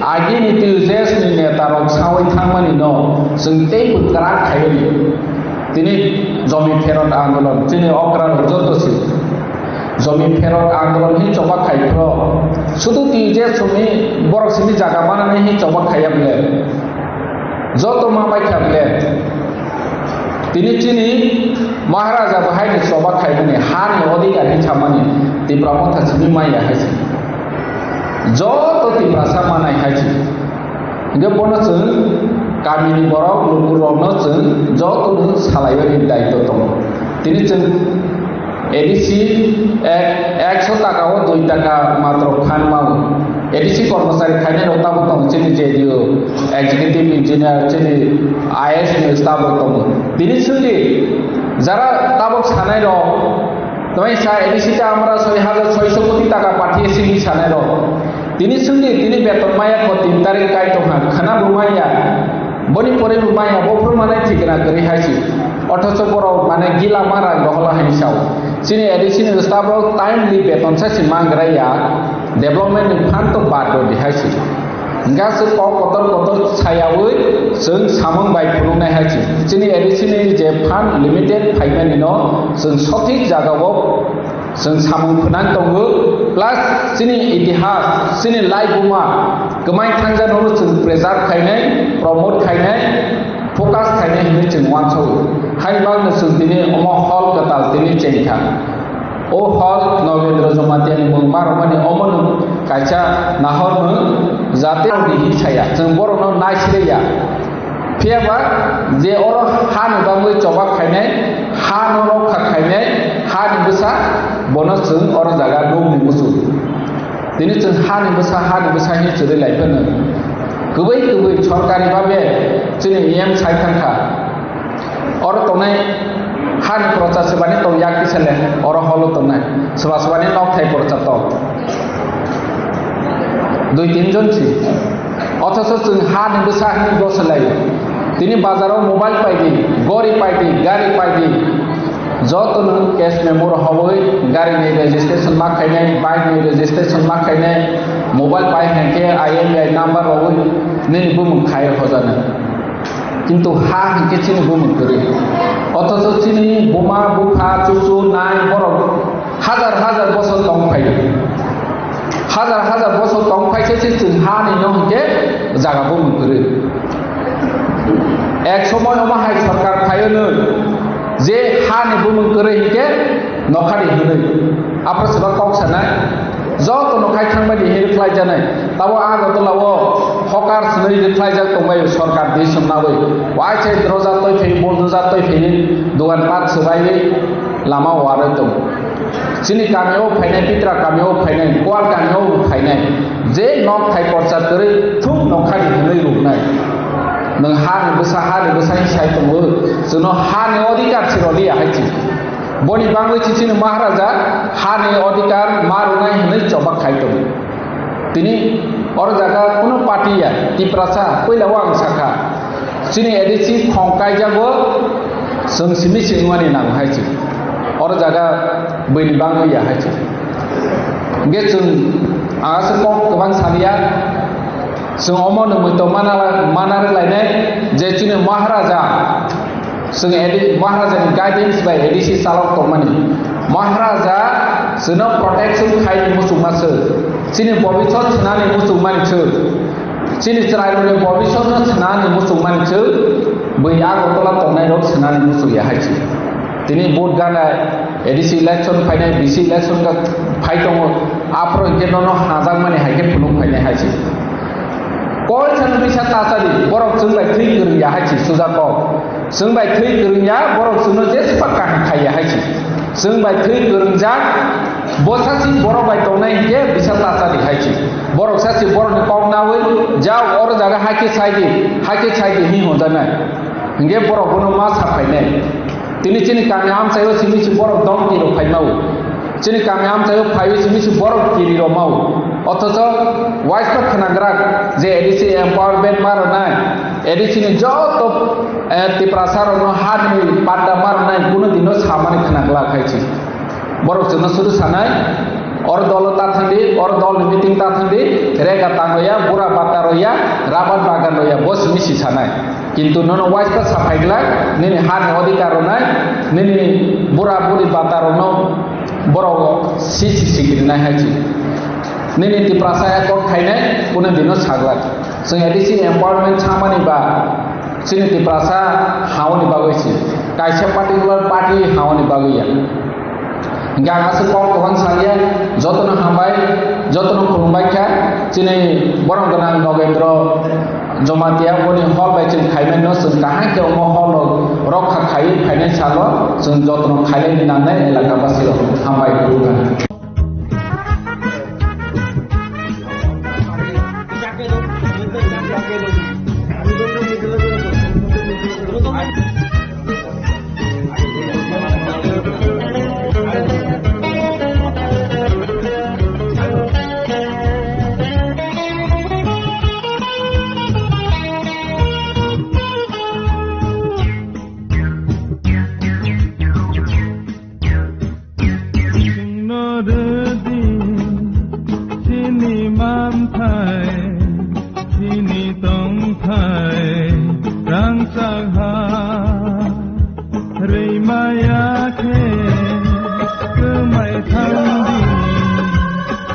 agini T U J S ni neta rok sawi thangmani no chwng tei kwkrak khaiwi. Tini jomi pherot andolon, chini okra rok joto si jomi pherot andolon hi choba khai phro. Sudu T U J S ni borok sini jaga manani hi choba khaiya bole. Joto ma bai kha bole. Tini chini Maharaja bo hai ni choba khaimani, ha ni odhikar hi chamani, Tipra Motha simi maya hai se. Joto Tiprasa manai hai se. Hingke bono chwng kamini borok, lukurokno chwng jotono salaiwi ni daityo tongo. Tini chwng A D C ek, ekso taka o dui taka matro phan mao. A D C kormochari khainai rok tabuk tongo chini J D U executive engineer chini I A S ni staff rok tongo. Tini chwngdi jara tabuk sanai rok, tei sa A D C ta amra soi hajar soiso koti taka pathiye sini sanai rok. Tini chwngdi tini beton maya ko tin tarik kai tongkha khana bo maya. Boni pore bo maya, bo phuru mane thikna kwrwi hai se. Othocho borok mane gila ma rang dohola hai sao. Chini A D C ni staff rok timely beton sa se mangra ya, development ni phan to bad rw di hai se. Hingkha se kok kotor kotor sayawi chwng samung bai phunuknai hai se. Chini A D C ni je phan limited phaimani no chwng sothik jagao Chwng samung phwnang tongo, plus chini itihas, chini laibuma kwmai thangjakno chwng preserve khainai, promote khainai, focus khainai hinwi chwng uansago. Haini bagwino chwng tini omo hall kwtal tini chengkha. O hall Nagendra Jamatia ni mung ma rwmani omono kaisa nahorno jate rwdi hinwi saya, chwng borokno naisirya. Phiya ba je oro ha ni bagwi choba khainai, ha no rokha khainai, ha ni bwsa, bono chwng oro jaga nukni muchung. Tini chwng ha ni bwsa, ha ni bwsa hinwi chwrwi lai phano. Kwbwi kwbwi sorkari babe chini E M sai thangkha. Oro tongnai Hani procha swbani tong yak kisa le, oro holo tongnai. Swba swbani nokthai procha tong. Dui tin jon si. Othocho chwng hani bwsa hwnwi goso lai. Tini bazaro mobile paidi, gori paidi, gari paidi. Joto nwng cash memo rohorwi gari ni registration ma khainai, bike ni registration ma khainai, mobile pai hwnkhe I M E I number rohorwi nini bumung khai hojanai. Kintu ha hwnkhe chini bumung kwrwi. Othocho chini buma, bupha, chuchu, nai, borok hajar hajar bosor tong phai. Hajar hajar bosor tong phai se se chwng ha ni no hwnkhe jaga bumung kwrwi. Ek somoy omo hai sorkar phaio no je ha ni bumung kwrwi hwnkhe nokhari hwnwi. Aphro swba kok sanai. Jotono khai thangmani hinwi khlaijaknai. Tabo Agartala o hokar swnwi rwkhlaijak tongbaio sorkar di swngnagwi. Waisa droja toi phai, bulldozer toi phai, dogan pat swbaiwi lama warwi tongo. Chini kamio phainai, Pitra kamio phainai, Kual kamio phainai. Je nok thai porcha kwrwi thuk nokhari hinwi ruknai. Nwng hani bwsa, hani bwsa hinwi sai tongo. Chwngno hani odhikar se rwliya hai se. Boni bangwi se chini Maharaja hani odhikar ma rwnai hwnwi choba khai tongo. Tini oro jaga kunu party ya, Tiprasa, puila o ang sakha, chini A D C khong kaijago, chwng simi simi wngmani nang hai se. Oro jaga buini bangwi ya hai se. Hwnkhe chwng ang aswk kok kwbang saliya, chwng omo nungwi tong mana, mana rwlainai je chini Maharaja, chwng A D, Maharaja ni guidance bai A D C chalok tongmani. Maharaja chwngno protection khai muchungma se, chini bobisot swnani muchungmani se, chini chwrairokni bobisotno swnani muchungmani se, bui Agartala tongnairok swnani muchungya hai se. Tini vote gana A D C election phainai, B C election ga phai tongo, aphro hwnkhe nono hanajakmani hai khe phunuk phainai hai se. Koi san bisa tachadi, borok chwng bai thwi kwrwngya hai se, suja kok. Chwng bai thwi kwrwngya, borok chwngno jespa kaham khaiya hai se. Chwng bai thwi kwrwngjak, bo sasi borok bai tongnai hwnkhe bisa tachadi hai se. Borok sasi borokni kok nawi, jao oro jaga hai khe sai di, hai khe sai di hwnwi hwnjaknai. Hwnkhe borok bono ma sa phainai. Tini chini kami amchaio simi si borok dom tiro phaimao. Chini kami amchaio phaiwi simi si borok kiri romao. Othocho waisa khwnagrak je A D C empowerment ma rwnai, A D C ni joto, eh, Tiprasa rokno hani panda ma rwnai, kuno dino samani khwnaglak hai se. Borok chwngno sudu sanai, oro dolo ta thangdi, oro dolni meeting ta thangdi, rega tang roya, bura bata roya, rabar bagan roya, bo simi si sanai. Kintu nono waisa sa phaiglak, nini hani odhikar rwnai, nini bura buri bata rokno borok si si sikiri nai hai se. Nini Tiprasa ekot khainai, kuno dino saglak. Chwng A D C empowerment samani ba chini Tiprasa haoni bagwi se. Kaisa particular party haoni bagwi ya. Hingke ang aswk kok kwbang sakya, jotono hambai, jotono khulumbai kha, chini borom gwnang Nogendro Jomatia boni hol bai chwng khaimano, chwng kaham khe omo hol rok rokha khaiwi phainai salo chwng jotono khailai nangnai elaka basi rok. Hambai khulumkha. Chwngno rwdi chini manthai, chini tongthai rangchak ha. Rwimaya khe swmai thangdi,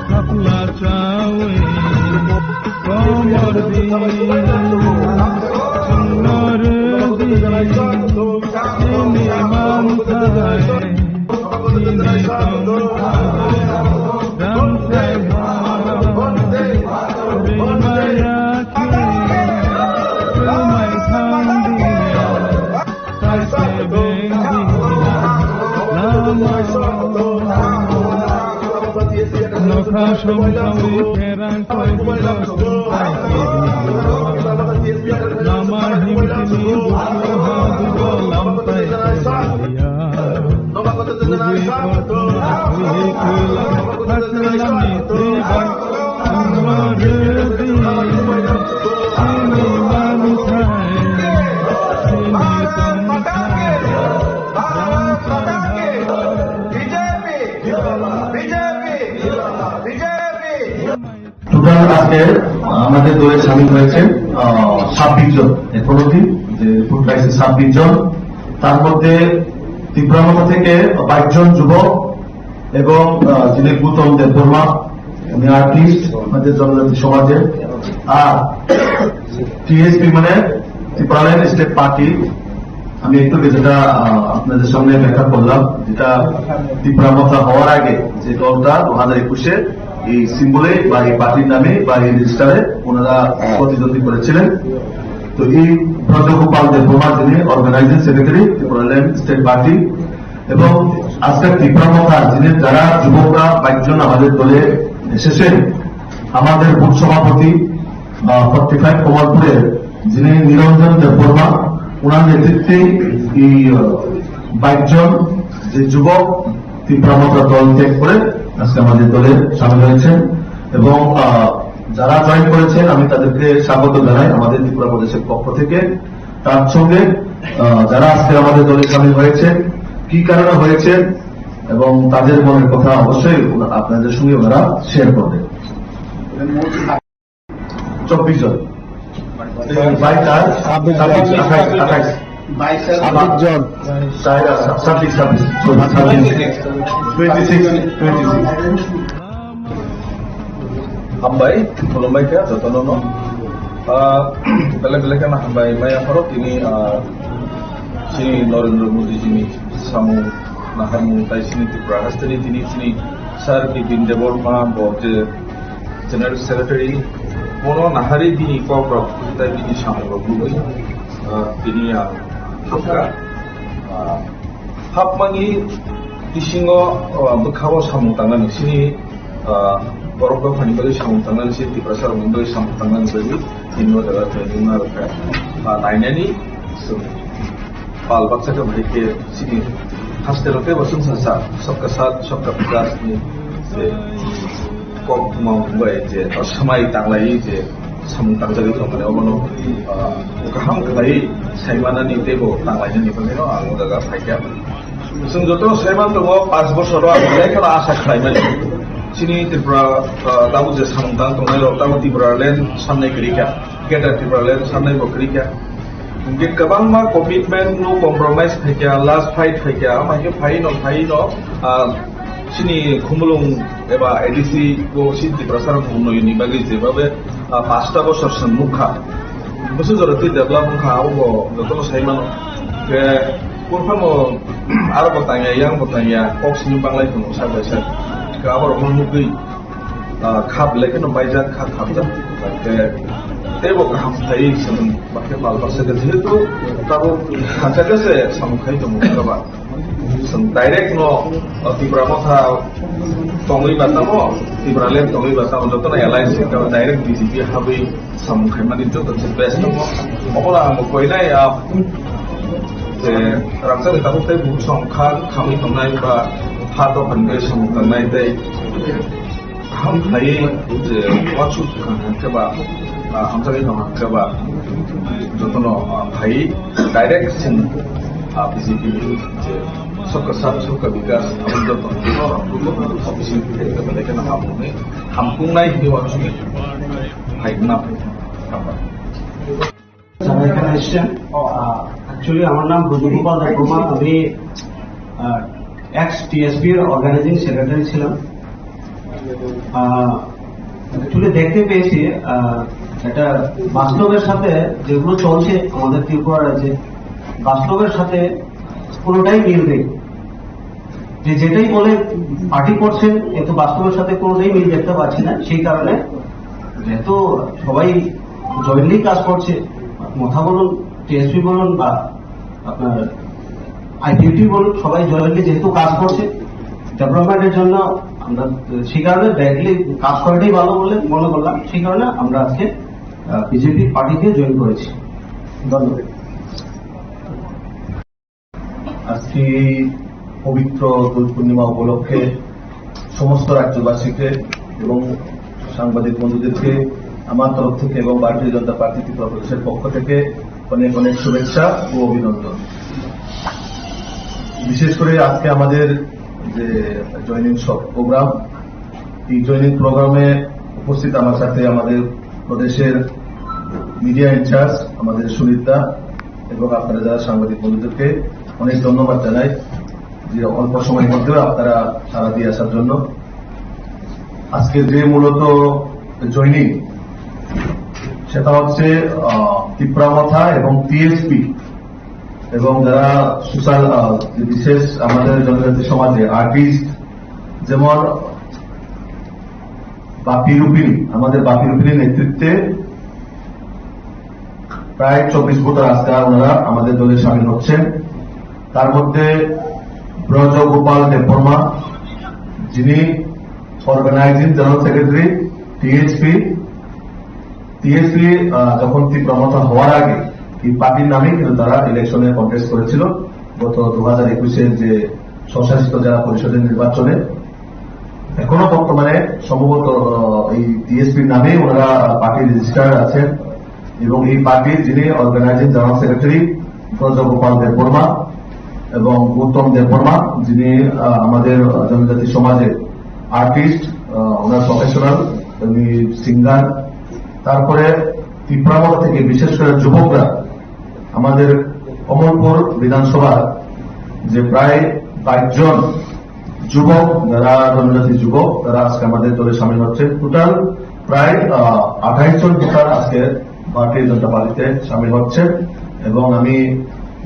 khapla chawi komordi. Chwngno rwdi chini manthai, chini tongthai rangchak ha. Rwimaya khe swmai thangdi. Nokha songsawi pherang koi lama himtini buku ha dugo lampai ya. Total আজকে আমাদের দলে সামিল হয়েছে আহ, ছাব্বিশ জন। এখন অবধি যে রিপোর্ট পাইছে ছাব্বিশ জন, তার মধ্যে তীব্রামথা থেকে বাইশ জন যুবক এবং আহ, যিনি গৌতম দেববর্মা, উনি আর্টিস্ট আমাদের জনজাতি সমাজে। আর টিএসপি মানে ত্রিপুরাল্যান্ড স্টেট পার্টি, আমি একটু যেটা আহ, আপনাদের সামনে ব্যাখ্যা করলাম, যেটা তীব্রামথা হওয়ার আগে যে দলটা দু হাজার একুশে এই সিম্বলে বা এই পার্টির নামে বা এই রেজিস্টারে ওনারা প্রতিদ্বন্দ্বী করেছিলেন। তো এই ব্রজগোপাল দেববর্মা, যিনি organising secretary Tripuraland state party, এবং আজকের তীব্রামথা, যিনি যারা যুবকরা বাইশ জন আমাদের দলে এসেছেন, আমাদের বুথ সভাপতি ফর্টি ফাইভ কমলপুরের, যিনি নিরঞ্জন দেববর্মা, ওনার নেতৃত্বে এই বাইশ জন যে যুবক তীব্রামথা দল ত্যাগ করে আজকে আমাদের দলে সামিল হয়েছেন। এবং আহ, যারা জয়েন করেছেন, আমি তাদেরকে স্বাগত জানাই আমাদের ত্রিপুরা প্রদেশের পক্ষ থেকে। তার সঙ্গে আহ, যারা আজকে আমাদের দলে সামিল হয়েছে, কি কারণে হয়েছে এবং তাদের মনের কথা অবশ্যই ওনা- আপনাদের সঙ্গে ওনারা শেয়ার করবে। চব্বিশ জন। বাইশ আর ছাব্বিশ জন। ছাব্বিশ, আঠাইশ, আঠাইশ। ছাব্বিশ জন। চার আর ছাব্বিশ, ছাব্বিশ। Sorry, ছাব্বিশ। Twenty six, twenty six. Hambai, khulumbai kha jotono no. Ah, belai belai kheno hambai maya pharo tini, ah, chini Narendra Modi jini samung naharmung tai chini Tripura hasteni tini chini Sir Bipin Debbarma bo je General Secretary, bono nahari bini kok rok tai bini samung rok nugwi, ah, tini ang hamkha. Ah, hapmani bisingo, ah, bwkhao samung tangnani chini, ah, borok dophani bagwi samung tangnani chini Tiprasa rokni bagwi samung tangnani bagwi tini o jaga training ma rwkha. Ah, nainani chwng pal baksa khe bahai khe chini hasteo tei bo chwngsa sa sabka saath sabka vikas ni je kok thumang bai je swmai tanglai je samung tangjagwi tongmani obono, ah, kaham khlai saimanani tei bo tanglainani bagwino ang o jaga phaikha. Chwng joto saiman tongo, panch bosoro ang belai kheno asa khlaimani. Chini Tripura, ah, tabuk je samung tang tongnai rok tabuk Tipraland samnai kwrwi kha, Greater Tipraland samnai bo kwrwi kha. Hingke kwbangma commitment no compromise phaikha, last fight phaikha, ama khe phaino, phaino, ah, chini Khumulwng eba A D C bo si Tiprasa rok hwnwi ni bagwi jebabe, ah, pasta bosor se nukha. Bwswk jora twi develop wngkha, abo bo jotono sai mano. Khe kurphano aro bo tangya, yang bo tangya, kok sini banglai tongo sak bai sak. Khe abo rokno nukgwi ah, kha belai kheno baijak, kha khamjak. Hwnkhe teibo kaham khlaiwi chwng bakhe pal baksa khe, jehetu tabuk khansa khe se samung khai tongo, wngkha ba? Chwng direct no, ah, Tipra Motha tongwi ba tamo, Tipraland tongwi ba tamo, jotono alliance wngkha ba, direct B J P habwi samung khaimani joto se best tongo. Obono ang bo koinai, ah, je rangchakni tabuk tei bukhuk song kha khamwi tongnai ba ha dophani bai samung tangnai tei Kaham khlaiwi je uansuk kha hwnkhe ba, ah, hamjakgwi tong hwnkhe ba, jotono, ah, phaiwi direct chwng, ah, B J P ni je Sabka Saath Sabka Vikas abo jotono official khe belai kheno ham hwnwi, ham wngnai hwnwi uansugwi phai khna hambai. যারা এখানে এসছেন, আহ, actually আমার নাম ব্রজগোপাল দেববর্মা, আমি, আহ, x TSP র organising secretary ছিলাম। আহ, actually দেখতে পেয়েছি, আহ, এটা বাস্তবের সাথে যেগুলো চলছে আমাদের ত্রিপুরা রাজ্যে, বাস্তবের সাথে কোনোটাই মিল নেই। যে যেটাই বলে পার্টি করছেন, কিন্তু বাস্তবের সাথে কোনোটাই মিল দেখতে পাচ্ছি না। সেই কারণে যেহেতু সবাই জয়েন্টলি কাজ করছে, মথা বলুন, টিএসপি বলুন বা আপনার আইপিএফটি বলুন, সবাই জয়েন্টলি যেহেতু কাজ করছে ডেভেলপমেন্টের জন্য, আমরা সেই কারণে ডাইরেক্টলি কাজ করাটাই ভালো বলে মনে করলাম। সেই কারণে আমরা আজকে বিজেপি পার্টিতে জয়েন করেছি। ধন্যবাদ। আজকে এই পবিত্র দোল পূর্ণিমা উপলক্ষে সমস্ত রাজ্যবাসীকে এবং সাংবাদিক বন্ধুদেরকে আমার তরফ থেকে এবং ভারতীয় জনতা পার্টি ত্রিপুরা প্রদেশের পক্ষ থেকে অনেক অনেক শুভেচ্ছা ও অভিনন্দন। বিশেষ করে আজকে আমাদের যে জয়েনিং প্রোগ্রাম, এই জয়েনিং প্রোগ্রামে উপস্থিত আমার সাথে আমাদের প্রদেশের মিডিয়া ইনচার্জ আমাদের সুনীত দা এবং আপনারা যারা সাংবাদিক বন্ধুদেরকে অনেক ধন্যবাদ জানাই যে অল্প সময়ের মধ্যে আপনারা সাড়া দিয়ে আসার জন্য। আজকে যে মূলত জয়েনিং, সেটা হচ্ছে আহ, তিপ্রা মথা এবং টিএসপি এবং যারা সোশ্যাল, আহ, বিশেষ আমাদের জনজাতি সমাজে আর্টিস্ট, যেমন বাপি রূপিণী, আমাদের বাপি রূপিণীর নেতৃত্বে প্রায় চব্বিশ ভোটার আজকে ওনারা আমাদের দলে সামিল হচ্ছেন। তার মধ্যে ব্রজগোপাল দেববর্মা, যিনি organising general secretary TSP. TSP যখন তিপ্রা মথা হওয়ার আগে এই পার্টির নামেই কিন্তু তারা ইলেকশনে কন্টেস্ট করেছিল গত দু হাজার একুশের যে স্বশাসিত জেলা পরিষদের নির্বাচনে। এখনো বর্তমানে সম্ভবত আহ, এই টিএসপির নামেই ওনারা পার্টি রেজিস্টার্ড আছেন এবং এই পার্টির যিনি অর্গানাইজিং জেনারেল সেক্রেটারি ব্রজগোপাল দেববর্মা এবং গৌতম দেববর্মা, যিনি আহ, আমাদের জনজাতি সমাজে আর্টিস্ট, ওনার প্রফেশনাল, উনি সিঙ্গার। তারপরে তিপ্রা মথা থেকে বিশেষ করে যুবকরা আমাদের কমলপুর বিধানসভার যে প্রায় বাইশ জন যুবক, যারা জনজাতি যুবক, তারা আজকে আমাদের দলে সামিল হচ্ছে। টোটাল প্রায় আহ, আঠাইশ জন ভোটার আজকে ভারতীয় জনতা পার্টিতে সামিল হচ্ছে এবং আমি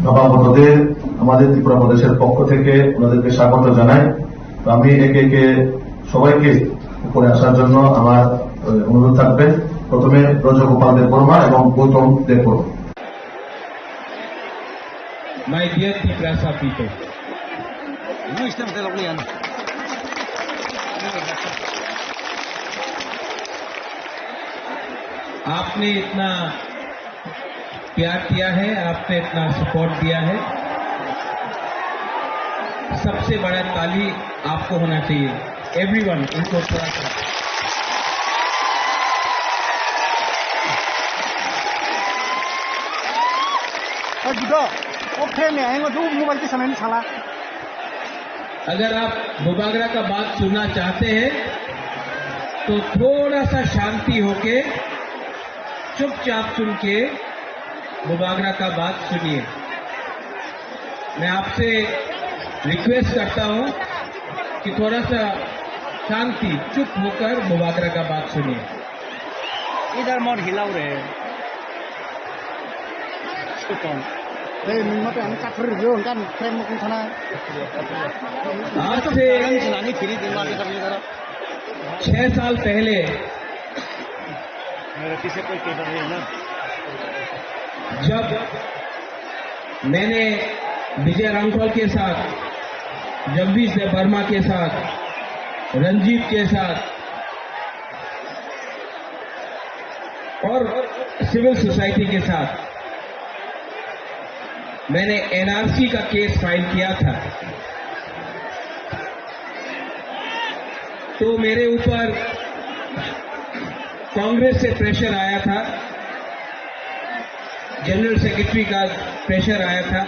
বাবা ভোটদের আমাদের ত্রিপুরা প্রদেশের পক্ষ থেকে ওনাদেরকে স্বাগত জানাই। তো আমি একে একে সবাইকে উপরে আসার জন্য আমার আহ, অনুরোধ থাকবে। প্রথমে ব্রজগোপাল দেববর্মা এবং গৌতম Debbarma. My dear Tiprasa people, आपने इतना प्यार किया है, आपने इतना सपोर्ट दिया है, सबसे बड़ा ताली आपको होना चाहिए। Everyone, इनको थोड़ा सा। अगर आप बुबागरा का बात सुनना चाहते हैं तो थोड़ा सा शांति होके चुपचाप सुन के बुबागरा का बात सुनिए। मैं आपसे रिक्वेस्ट करता हूं कि थोड़ा सा शांति, चुप होकर बुबागरा का बात सुनिए। इधर मत हिलाओ रे। Hey, nung mate ang kathar rw hwnkha frame mukung thana. आज से छह साल पहले जब मैंने विजय रामफल के साथ, जगदीश देव वर्मा के साथ, रंजीत के साथ और सिविल सोसाइटी के साथ मैंने एनआरसी का केस फाइल किया था, तो मेरे ऊपर कांग्रेस से प्रेशर आया था, जनरल सेक्रेटरी का प्रेशर आया था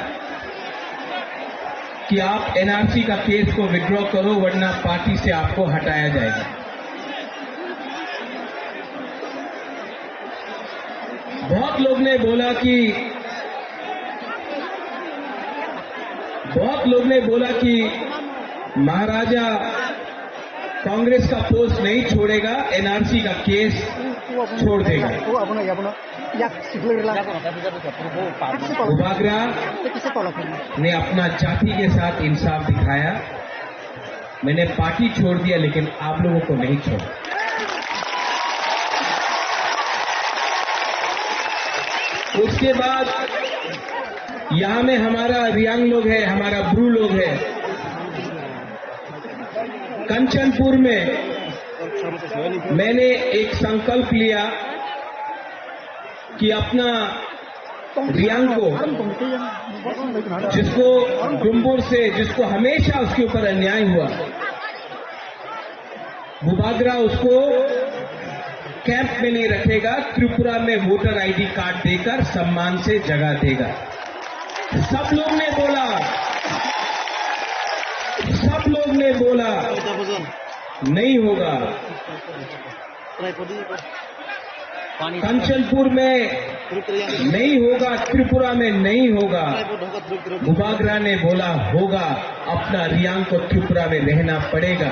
कि आप एनआरसी का केस को विड्रॉ करो, वरना पार्टी से आपको हटाया जाएगा। बहुत लोग ने बोला कि, बहुत लोग ने बोला कि महाराजा कांग्रेस का पोस्ट नहीं छोड़ेगा, एनआरसी का केस छोड़ देगा। Bubagra ने अपना जाति के साथ इंसाफ दिखाया। मैंने पार्टी छोड़ दिया, लेकिन आप लोगों को नहीं छोड़ा। उसके बाद यहाँ में हमारा रियांग लोग है, हमारा ब्रू लोग है। कंचनपुर में मैंने एक संकल्प लिया कि अपना रियांग को, जिसको डुम्बुर से, जिसको हमेशा उसके ऊपर अन्याय हुआ, बुबागरा उसको कैंप में नहीं रखेगा, त्रिपुरा में वोटर आईडी कार्ड देकर सम्मान से जगह देगा। सब लोग ने बोला, सब लोग ने बोला, नहीं होगा। कंचनपुर में नहीं होगा, त्रिपुरा में नहीं होगा। बुबागरा ने बोला होगा, अपना रियांग को त्रिपुरा में रहना पड़ेगा।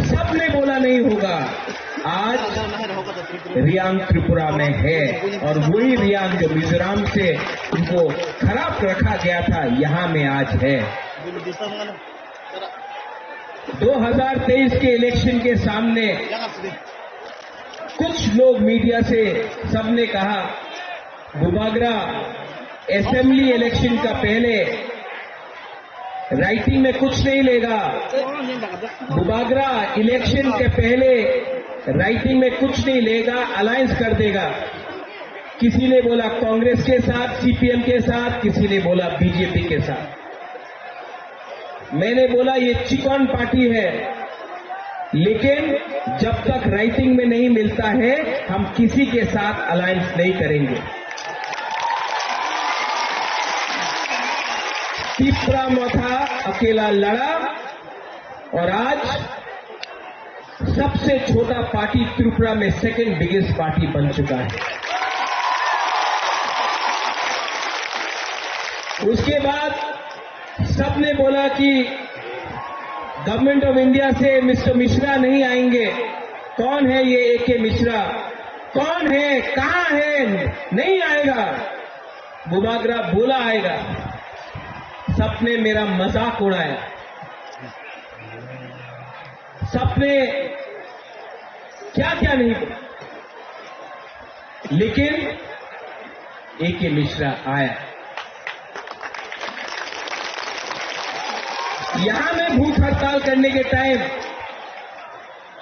सबने बोला नहीं होगा, आज रियांग त्रिपुरा में है और वही रियांग जो मिजोरम से उनको खराब रखा गया था, यहाँ में आज है। दो हज़ार तेईस के इलेक्शन के सामने कुछ लोग मीडिया से सबने कहा, बुबागरा असेंबली इलेक्शन का पहले राइटिंग में कुछ नहीं लेगा, बुबागरा इलेक्शन के पहले राइटिंग में कुछ नहीं लेगा, अलायंस कर देगा। किसी ने बोला कांग्रेस के साथ, सीपीएम के साथ, किसी ने बोला बीजेपी के साथ। मैंने बोला, ये चिकन पार्टी है, लेकिन जब तक राइटिंग में नहीं मिलता है, हम किसी के साथ अलायंस नहीं करेंगे। तिपरा मोथा अकेला लड़ा और आज सबसे छोटा पार्टी त्रिपुरा में सेकंड बिगेस्ट पार्टी बन चुका है। उसके बाद सबने बोला कि गवर्नमेंट ऑफ इंडिया से मिस्टर मिश्रा नहीं आएंगे। कौन है ये एके मिश्रा? कौन है? कहाँ है? नहीं आएगा। बुबागरा बोला आएगा। सबने मेरा मजाक उड़ाया। सबने क्या क्या नहीं बोला, लेकिन एके मिश्रा आया। यहां मैं भूख हड़ताल करने के टाइम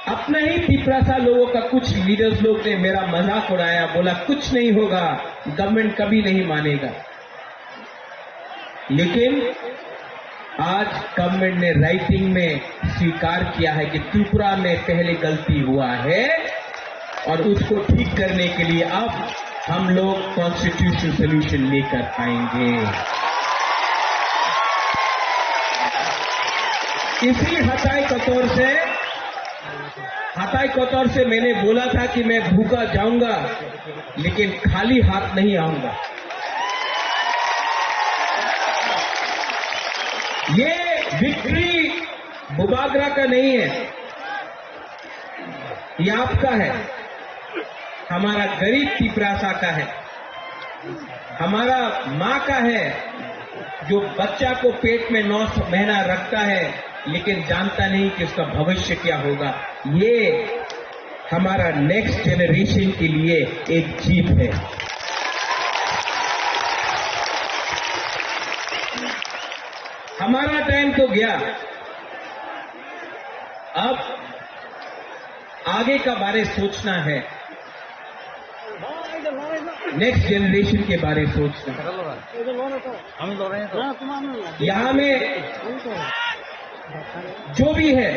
अपने ही तिपरासा लोगों का कुछ लीडर्स लोग ने मेरा मजाक उड़ाया, बोला कुछ नहीं होगा, गवर्नमेंट कभी नहीं मानेगा। लेकिन आज गवर्नमेंट ने राइटिंग में स्वीकार किया है कि त्रिपुरा में पहले गलती हुआ है और उसको ठीक करने के लिए अब हम लोग कॉन्स्टिट्यूशनल सॉल्यूशन लेकर आएंगे। इसी हताई कतौर से, हताई कतौर से मैंने बोला था कि मैं भूखा जाऊंगा, लेकिन खाली हाथ नहीं आऊंगा। ये विक्ट्री बुबागरा का नहीं है, ये आपका है, हमारा गरीब तिपरासा का है, हमारा माँ का है, जो बच्चा को पेट में नौ महीना रखता है, लेकिन जानता नहीं कि उसका भविष्य क्या होगा। ये हमारा नेक्स्ट जनरेशन के लिए एक जीत है। हमारा टाइम तो गया, अब आगे का बारे सोचना है, नेक्स्ट जनरेशन के बारे सोचना है। यहाँ में जो भी है,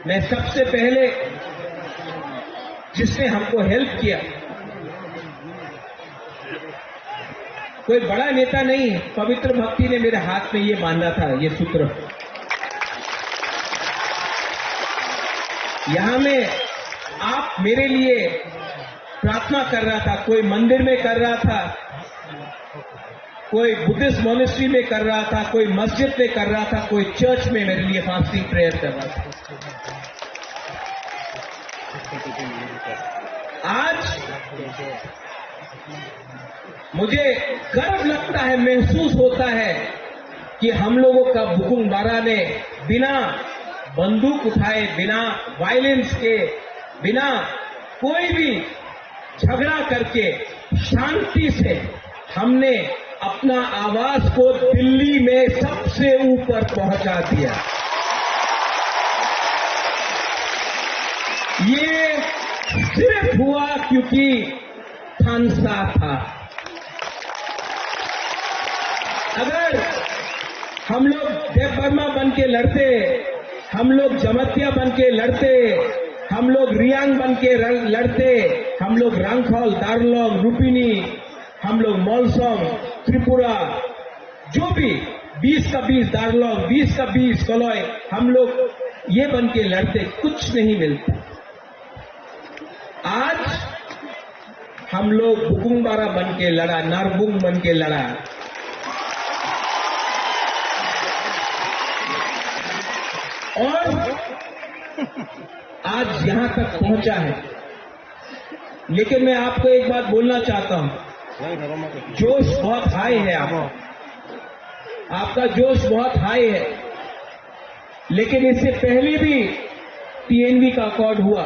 मैं सबसे पहले जिसने हमको हेल्प किया, कोई बड़ा नेता नहीं, पवित्र भक्ति ने मेरे हाथ में ये बांधा था, ये सूत्र। यहाँ में आप मेरे लिए प्रार्थना कर रहा था, कोई मंदिर में कर रहा था, कोई बुद्धिस्ट मॉनेस्ट्री में कर रहा था, कोई मस्जिद में कर रहा था, कोई चर्च में मेरे लिए फास्टिंग प्रेयर कर रहा था। आज मुझे गर्व लगता है, महसूस होता है कि हम लोगों का बुकुंग बारा ने बिना बंदूक उठाए, बिना वायलेंस के, बिना कोई भी झगड़ा करके शांति से हमने अपना आवाज को दिल्ली में सबसे ऊपर पहुंचा दिया। ये सिर्फ हुआ क्योंकि थानसा था। अगर हम लोग देव वर्मा बन के लड़ते, हम लोग जमातिया बन के लड़ते, हम लोग रियांग बन के र-, लड़ते, हम लोग रांगखल, दारलोंग, रुपिनी, हम लोग मोलसोंग, त्रिपुरा, जो भी बीस का बीस दारलोंग, बीस का बीस कलोई, हम लोग ये बन के लड़ते, कुछ नहीं मिलता। आज हम लोग बुकुंगबारा बन के लड़ा, नारबुंग बन के लड़ा। और आज यहां तक पहुंचा है। लेकिन मैं आपको एक बात बोलना चाहता हूं, जोश बहुत हाई है आपका, आपका जोश बहुत हाई है। लेकिन इससे पहले भी पीएनबी का अकॉर्ड हुआ,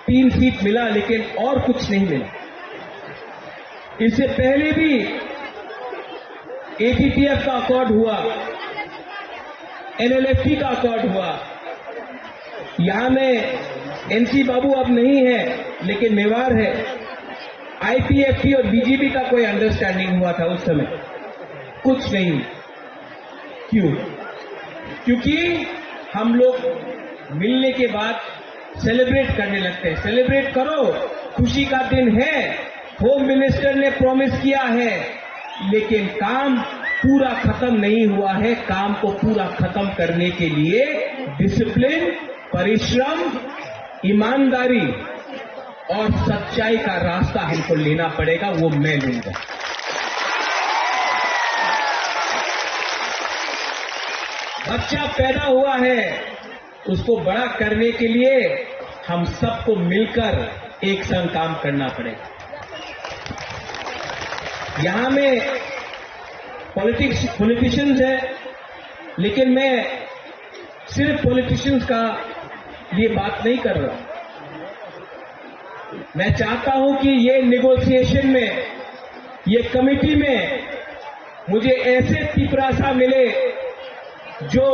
तीन सीट मिला, लेकिन और कुछ नहीं मिला। इससे पहले भी एटीटीएफ का अकॉर्ड हुआ, एनएलएफटी का अकॉर्ड हुआ। यहां में एनसी बाबू अब नहीं है, लेकिन मेवाड़ है। आईपीएफटी और बीजेपी का कोई अंडरस्टैंडिंग हुआ था उस समय, कुछ नहीं। क्यों? क्योंकि हम लोग मिलने के बाद सेलिब्रेट करने लगते हैं। सेलिब्रेट करो, खुशी का दिन है। होम मिनिस्टर ने प्रॉमिस किया है, लेकिन काम पूरा खत्म नहीं हुआ है। काम को पूरा खत्म करने के लिए डिसिप्लिन, परिश्रम, ईमानदारी और सच्चाई का रास्ता हमको लेना पड़ेगा, वो मैं लूंगा। बच्चा पैदा हुआ है, उसको बड़ा करने के लिए हम सबको मिलकर एक संग काम करना पड़ेगा। यहां में पॉलिटिक्स, पॉलिटिशियंस है, लेकिन मैं सिर्फ पॉलिटिशियंस का ये बात नहीं कर रहा। मैं चाहता हूं कि ये नेगोशिएशन में, ये कमेटी में मुझे ऐसे तिपरासा मिले जो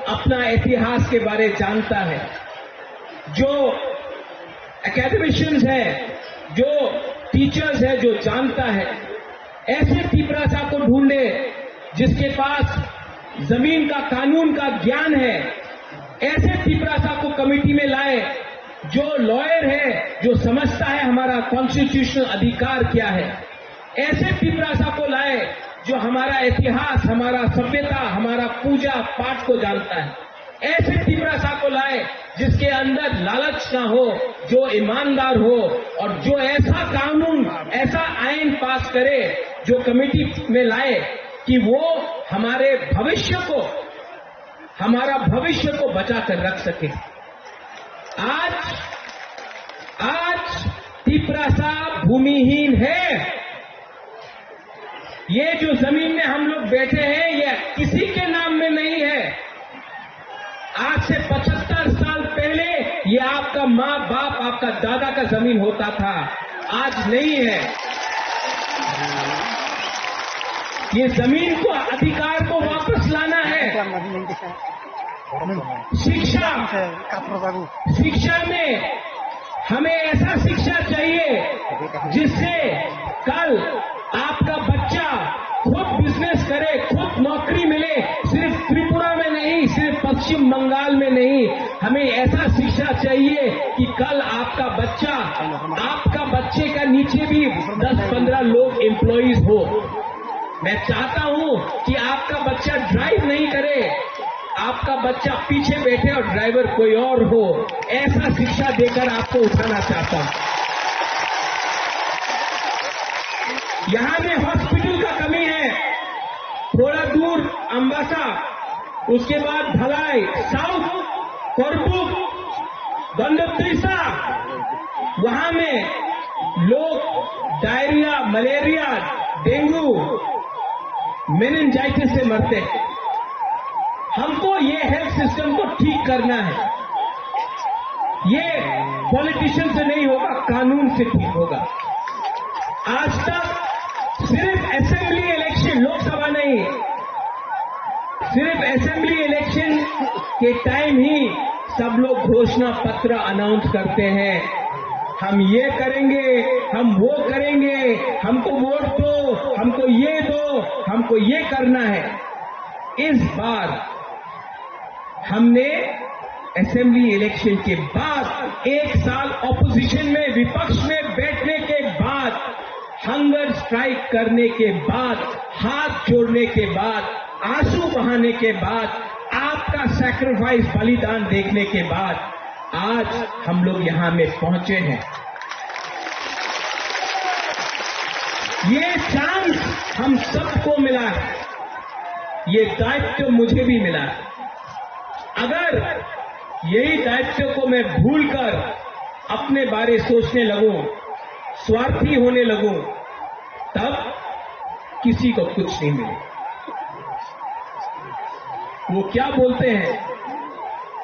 अपना इतिहास के बारे जानता है, जो एकेडमिशियंस है, जो टीचर्स है, जो जानता है। ऐसे तिपरासा को ढूंढे जिसके पास जमीन का, कानून का ज्ञान है। ऐसे तिपरासा को कमेटी में लाए जो लॉयर है, जो समझता है हमारा कॉन्स्टिट्यूशनल अधिकार क्या है। ऐसे तिपरासा को लाए जो हमारा इतिहास, हमारा सभ्यता, हमारा पूजा पाठ को जानता है। ऐसे तिपरासा को लाए जिसके अंदर लालच ना हो, जो ईमानदार हो और जो ऐसा कानून, ऐसा आइन पास करे, जो कमेटी में लाए कि वो हमारे भविष्य को, हमारा भविष्य को बचा कर रख सके। आज, आज तिपरासा भूमिहीन है। ये जो जमीन में हम लोग बैठे हैं, ये किसी के नाम में नहीं है। आज से पचहत्तर साल पहले ये आपका माँ बाप, आपका दादा का जमीन होता था, आज नहीं है। ये जमीन को, अधिकार को वापस लाना है। शिक्षा, शिक्षा में हमें ऐसा शिक्षा चाहिए जिससे कल आपका बच्चा खुद बिजनेस करे, खुद नौकरी मिले। सिर्फ त्रिपुरा में नहीं, सिर्फ पश्चिम बंगाल में नहीं, हमें ऐसा शिक्षा चाहिए कि कल आपका बच्चा, आपका बच्चे का नीचे भी दस पन्द्रह लोग एम्प्लॉइज हो। मैं चाहता हूं कि आपका बच्चा ड्राइव नहीं करे, आपका बच्चा पीछे बैठे और ड्राइवर कोई और हो, ऐसा शिक्षा देकर आपको उठाना चाहता हूं। यहां में हॉस्पिटल का कमी है, थोड़ा दूर अम्बासा, उसके बाद धलाई, साउथ, करबुक, गंडोत्रिसा, वहां में लोग डायरिया, मलेरिया, डेंगू, मेनिंजाइटिस से मरते हैं। हमको ये हेल्थ सिस्टम को ठीक करना है। ये पॉलिटिशियन से नहीं होगा, कानून से ठीक होगा। आज तक सिर्फ असेंबली इलेक्शन, लोकसभा नहीं, सिर्फ असेंबली इलेक्शन के टाइम ही सब लोग घोषणा पत्र अनाउंस करते हैं। हम ये करेंगे, हम वो करेंगे, हमको वोट दो, हमको ये दो, हमको ये करना है। इस बार हमने असेंबली इलेक्शन के बाद एक साल ऑपोजिशन में, विपक्ष में बैठने के बाद, हंगर स्ट्राइक करने के बाद, हाथ जोड़ने के बाद, आंसू बहाने के बाद, आपका सैक्रिफाइस, बलिदान देखने के बाद आज हम लोग यहाँ में पहुंचे हैं। ये चांस हम सबको मिला है, ये दायित्व मुझे भी मिला है। अगर यही दायित्व को मैं भूलकर अपने बारे सोचने लगूं, स्वार्थी होने लगूं, तब किसी को कुछ नहीं मिले। वो क्या बोलते हैं,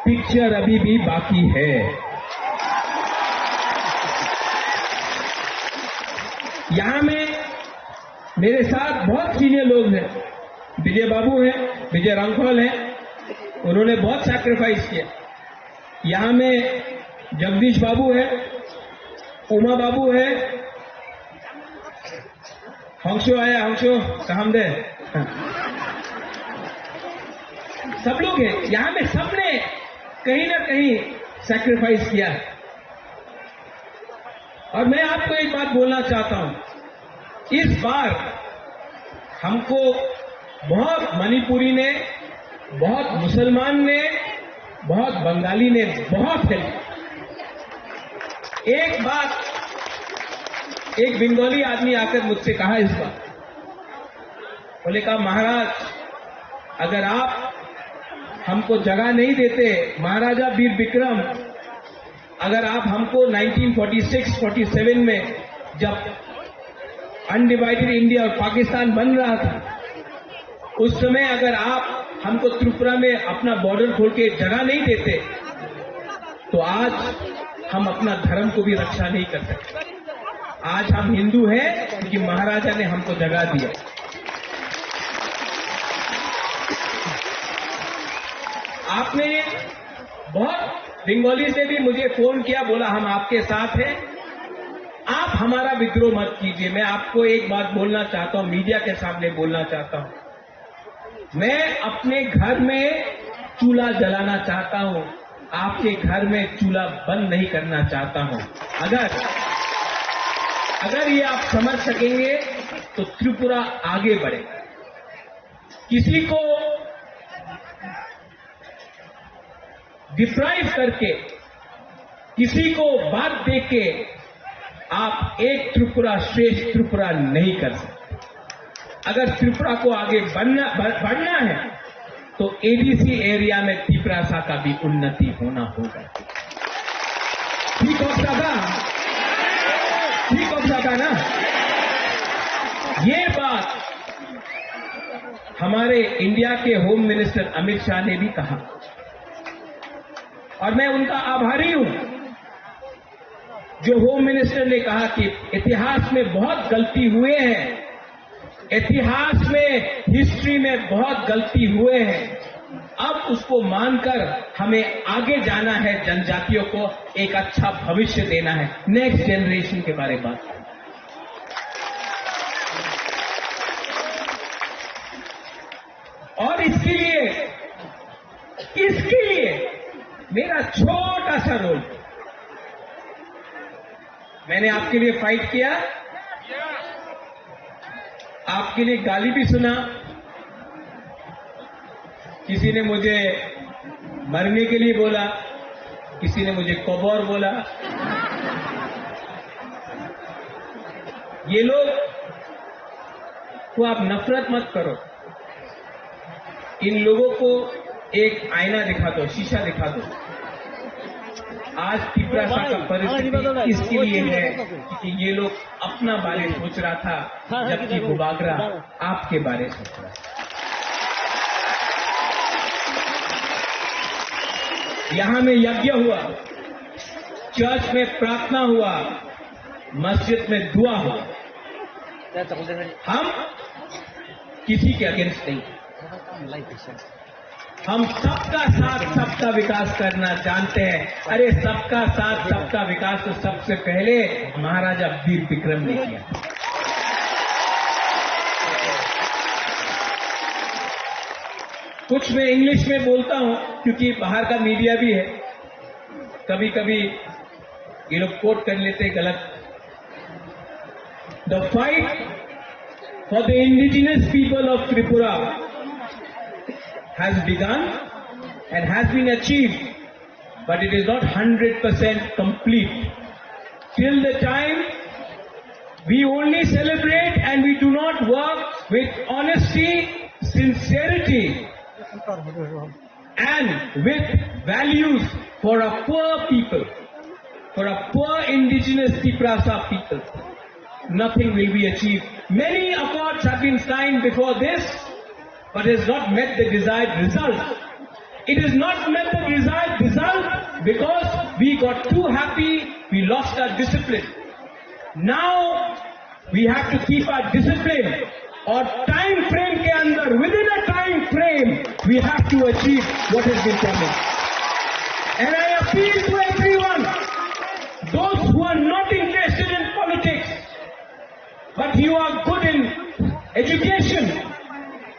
पिक्चर अभी भी बाकी है। यहाँ में मेरे साथ बहुत सीनियर लोग हैं, विजय बाबू हैं, विजय रामखोल हैं, उन्होंने बहुत सैक्रिफाइस किया। यहाँ में जगदीश बाबू है, उमा बाबू है, हंसो आया, हंसो, काम दे। सब लोग हैं यहाँ में, सबने कहीं ना कहीं सैक्रिफाइस किया है। और मैं आपको एक बात बोलना चाहता हूं, इस बार हमको बहुत मणिपुरी ने, बहुत मुसलमान ने, बहुत बंगाली ने बहुत हेल्प। एक बात, एक बंगाली आदमी आकर मुझसे कहा इस बार, बोले कहा, महाराज, अगर आप हमको जगह नहीं देते, महाराजा वीर विक्रम, अगर आप हमको nineteen forty six forty seven में जब अनडिवाइडेड इंडिया और पाकिस्तान बन रहा था, उस समय अगर आप हमको त्रिपुरा में अपना बॉर्डर खोल के जगह नहीं देते, तो आज हम अपना धर्म को भी रक्षा नहीं कर सकते। आज हम हिंदू हैं क्योंकि महाराजा ने हमको जगह दिया। आपने बहुत, बंगालीज ने भी मुझे फोन किया, बोला, हम आपके साथ हैं, आप हमारा विद्रोह मत कीजिए। मैं आपको एक बात बोलना चाहता हूं, मीडिया के सामने बोलना चाहता हूं, मैं अपने घर में चूल्हा जलाना चाहता हूं, आपके घर में चूल्हा बंद नहीं करना चाहता हूं। अगर, अगर ये आप समझ सकेंगे तो त्रिपुरा आगे बढ़ेगा। किसी को डिप्राइव करके, किसी को बात दे के आप एक त्रिपुरा श्रेष्ठ त्रिपुरा नहीं कर सकते। अगर त्रिपुरा को आगे बढ़ना, बढ़-, बढ़ना है तो एडीसी एरिया में तिपरासा का भी उन्नति होना होगा। ठीक हो दादा? ठीक हो दादा ना? ये बात हमारे इंडिया के होम मिनिस्टर अमित शाह ने भी कहा और मैं उनका आभारी हूं, जो होम मिनिस्टर ने कहा कि इतिहास में बहुत गलती हुए हैं, इतिहास में, हिस्ट्री में बहुत गलती हुए हैं, अब उसको मानकर हमें आगे जाना है, जनजातियों को एक अच्छा भविष्य देना है, नेक्स्ट जनरेशन के बारे में बात करना। और इसके लिए, इसके लिए मेरा छोटा सा रोल, मैंने आपके लिए फाइट किया, आपके लिए गाली भी सुना, किसी ने मुझे मरने के लिए बोला, किसी ने मुझे कबर बोला। ये लोग को आप नफरत मत करो, इन लोगों को एक आईना दिखा दो, शीशा दिखा दो। आज तिपरासा का परिस्थिति इसके लिए है कि ये लोग अपना बारे सोच रहा था, जबकि बुबागरा आपके बारे सोच रहा है। यहाँ में यज्ञ हुआ, चर्च में प्रार्थना हुआ, मस्जिद में दुआ हुआ। हम किसी के अगेंस्ट नहीं। हम सबका साथ सबका विकास करना जानते हैं। अरे, सबका साथ सबका विकास तो सबसे पहले महाराजा वीर विक्रम ने किया। कुछ मैं इंग्लिश में बोलता हूं क्योंकि बाहर का मीडिया भी है, कभी कभी ये लोग कोट कर लेते हैं गलत। The fight for the indigenous people of Tripura has begun and has been achieved, but it is not hundred percent complete. Till the time we only celebrate and we do not work with honesty, sincerity, and with values for a poor people, for a poor indigenous Tiprasa people, nothing will be achieved. Many accords have been signed before this, but has not met the desired result. It has not met the desired result because we got too happy, we lost our discipline. Now, we have to keep our discipline और time frame के अंदर, within a time frame, we have to achieve what has been promised. And I appeal to everyone, those who are not interested in politics, but you are good in education,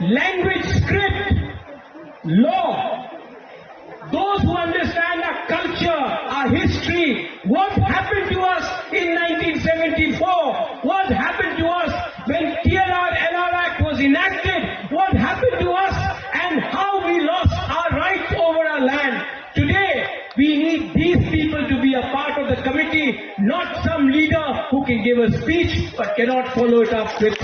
language, script, law, those who understand our culture, our history, what happened to us in nineteen seventy-four, what happened to us when T R R N R Act was enacted, what happened to us and how we lost our rights over our land. Today, we need these people to be a part of the committee, not some leader who can give a speech but cannot follow it up with,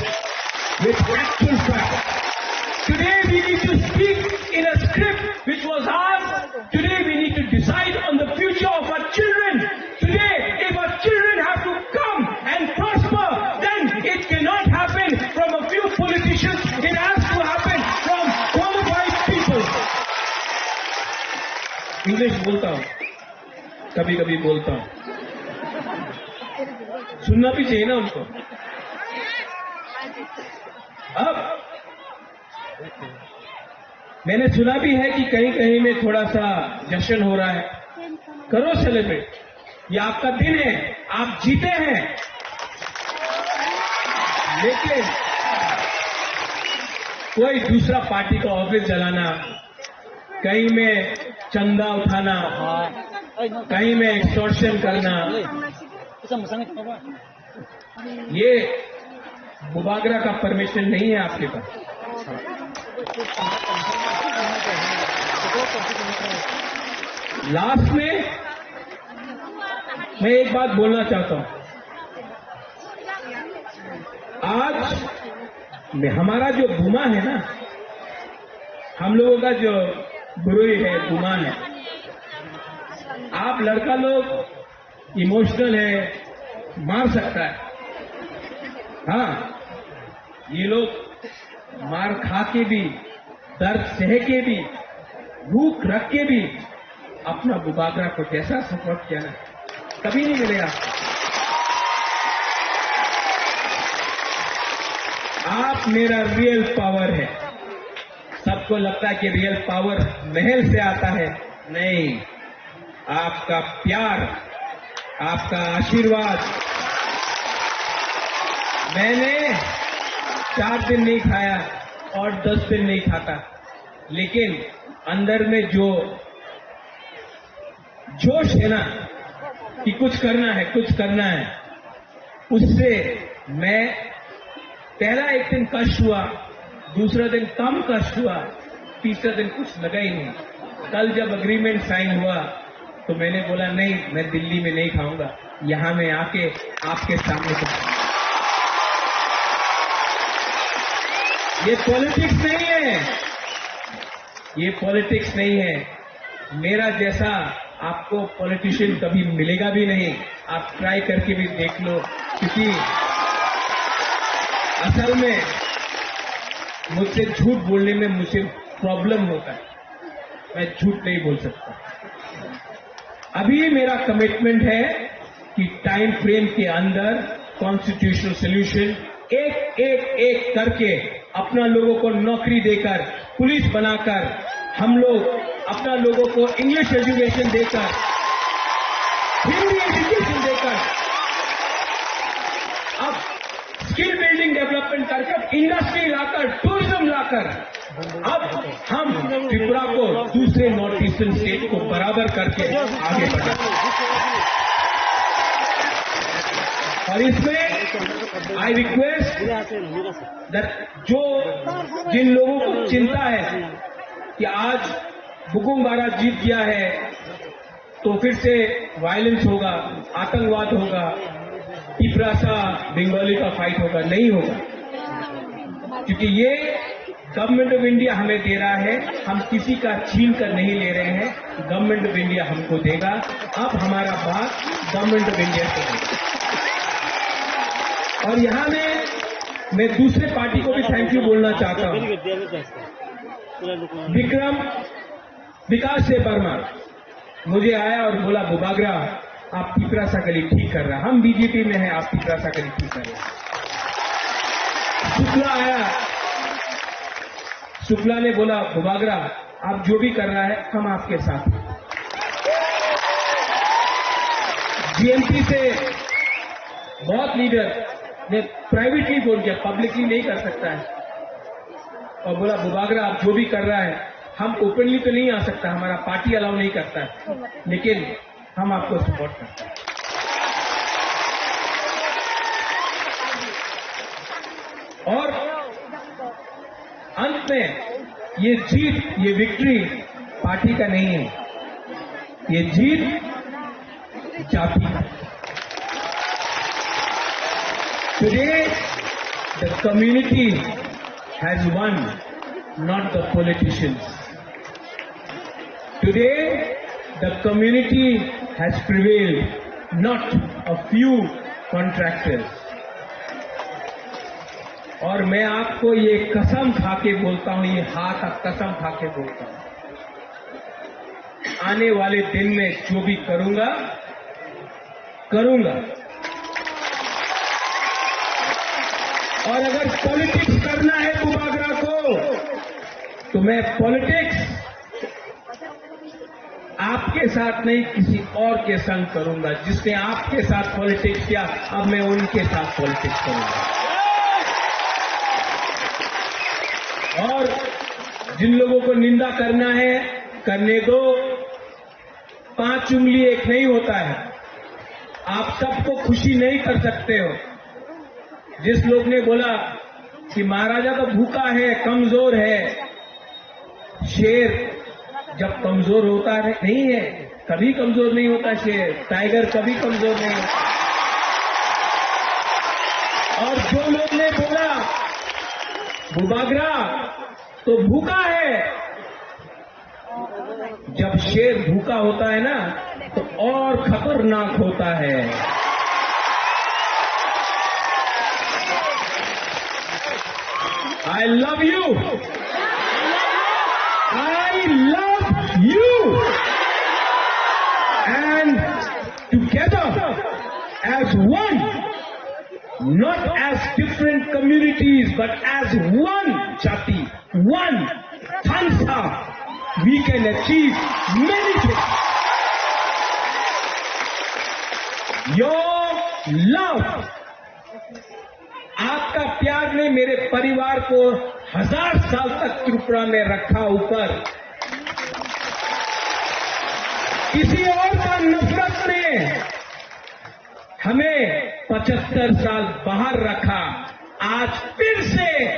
with actual facts. Today, we need to speak in a script which was ours. Today we need to decide on the future of our children. Today, if our children have to come and prosper, then it cannot happen from a few politicians. It has to happen from qualified people. English बोलता हूँ, कभी कभी बोलता हूँ, सुनना भी चाहिए ना उनको। अब मैंने सुना भी है कि कहीं कहीं में थोड़ा सा जश्न हो रहा है, करो सेलिब्रेट, ये आपका दिन है, आप जीते हैं। लेकिन कोई दूसरा पार्टी का ऑफिस जलाना, कहीं में चंदा उठाना, कहीं में एक्सटॉर्शन करना, ये बुबागरा का परमिशन नहीं है आपके पास। लास्ट में मैं एक बात बोलना चाहता हूं। आज में हमारा जो बुमा है ना, हम लोगों का जो बुरुई है, बुमा है, आप लड़का लोग इमोशनल है, मार सकता है। हाँ, ये लोग मार खा के भी, दर्द सह के भी, भूख रख के भी अपना बुबागरा को जैसा सपोर्ट किया ना, कभी नहीं मिलेगा। आप मेरा रियल पावर है। सबको लगता है कि रियल पावर महल से आता है, नहीं, आपका प्यार, आपका आशीर्वाद। मैंने चार दिन नहीं खाया और दस दिन नहीं खाता, लेकिन अंदर में जो जोश है ना कि कुछ करना है, कुछ करना है, उससे मैं पहला एक दिन कष्ट हुआ, दूसरा दिन कम कष्ट हुआ, तीसरा दिन कुछ लगा ही नहीं। कल जब एग्रीमेंट साइन हुआ तो मैंने बोला, "नहीं, मैं दिल्ली में नहीं खाऊंगा, यहां मैं आके आपके सामने खाऊंगा।" ये पॉलिटिक्स नहीं है, ये पॉलिटिक्स नहीं है। मेरा जैसा आपको पॉलिटिशियन कभी मिलेगा भी नहीं, आप ट्राई करके भी देख लो, क्योंकि असल में मुझसे झूठ बोलने में मुझे प्रॉब्लम होता है, मैं झूठ नहीं बोल सकता। अभी मेरा कमिटमेंट है कि टाइम फ्रेम के अंदर कॉन्स्टिट्यूशनल सॉल्यूशन एक, एक, एक करके अपना लोगों को नौकरी देकर, पुलिस बनाकर, हम लोग अपना लोगों को इंग्लिश एजुकेशन देकर, हिंदी एजुकेशन देकर, अब स्किल बिल्डिंग डेवलपमेंट करके, इंडस्ट्री लाकर, टूरिज्म लाकर, अब हम त्रिपुरा को दूसरे नॉर्थ ईस्टर्न स्टेट को बराबर करके आगे बढ़ा। और इसमें आई रिक्वेस्ट दैट जो, जिन लोगों को चिंता है कि आज बुकुम बारा जीत गया है तो फिर से वायलेंस होगा, आतंकवाद होगा, तिपरासा बंगाली का फाइट होगा, नहीं होगा। क्योंकि ये गवर्नमेंट ऑफ इंडिया हमें दे रहा है, हम किसी का छीन कर नहीं ले रहे हैं, गवर्नमेंट ऑफ इंडिया हमको देगा। अब हमारा बात गवर्नमेंट ऑफ इंडिया से होगा। और यहाँ में मैं दूसरे पार्टी को भी थैंक यू बोलना चाहता हूँ। विक्रम विकास से वर्मा मुझे आया और बोला, "बुबागरा, आप तिपरासा के लिए ठीक कर रहा है, हम बीजेपी में हैं, आप तिपरासा के लिए ठीक कर रहे हैं।" शुक्ला आया, शुक्ला ने बोला, "बुबागरा, आप जो भी कर रहा है, हम आपके साथ हैं।" जीएमपी से बहुत लीडर ने प्राइवेटली फोन किया, पब्लिकली नहीं कर सकता है, और बोला, "बुबागरा, आप जो भी कर रहा है, हम ओपनली तो नहीं आ सकता, हमारा पार्टी अलाउ नहीं करता है, लेकिन हम आपको सपोर्ट करते हैं।" और अंत में ये जीत, ये विक्ट्री पार्टी का नहीं है, ये जीत जाति का। Today, the community has won, not the politicians. Today, the community has prevailed, not a few contractors. और मैं आपको ये कसम खा के बोलता हूं, ये हाथ का कसम खा के बोलता हूं, आने वाले दिन में जो भी करूंगा, करूंगा। और अगर पॉलिटिक्स करना है बुबागरा को, तो मैं पॉलिटिक्स आपके साथ नहीं, किसी और के संग करूंगा। जिसने आपके साथ पॉलिटिक्स किया, अब मैं उनके साथ पॉलिटिक्स करूंगा। और जिन लोगों को निंदा करना है, करने दो। पांच उंगली एक नहीं होता है। आप सबको खुशी नहीं कर सकते हो। जिस लोग ने बोला कि महाराजा तो भूखा है, कमजोर है, शेर जब कमजोर होता है, नहीं है, कभी कमजोर नहीं होता शेर, टाइगर कभी कमजोर नहीं होता। और जो लोग ने बोला बुबागरा तो भूखा है, जब शेर भूखा होता है ना, तो और खतरनाक होता है। I love you. I love you. And together as one, not as different communities, but as one jati, one Thansa, we can achieve many things. Your love, आपका प्यार ने मेरे परिवार को हजार साल तक त्रिपुरा में रखा ऊपर। किसी और का नफरत ने हमें पचहत्तर साल बाहर रखा। आज फिर से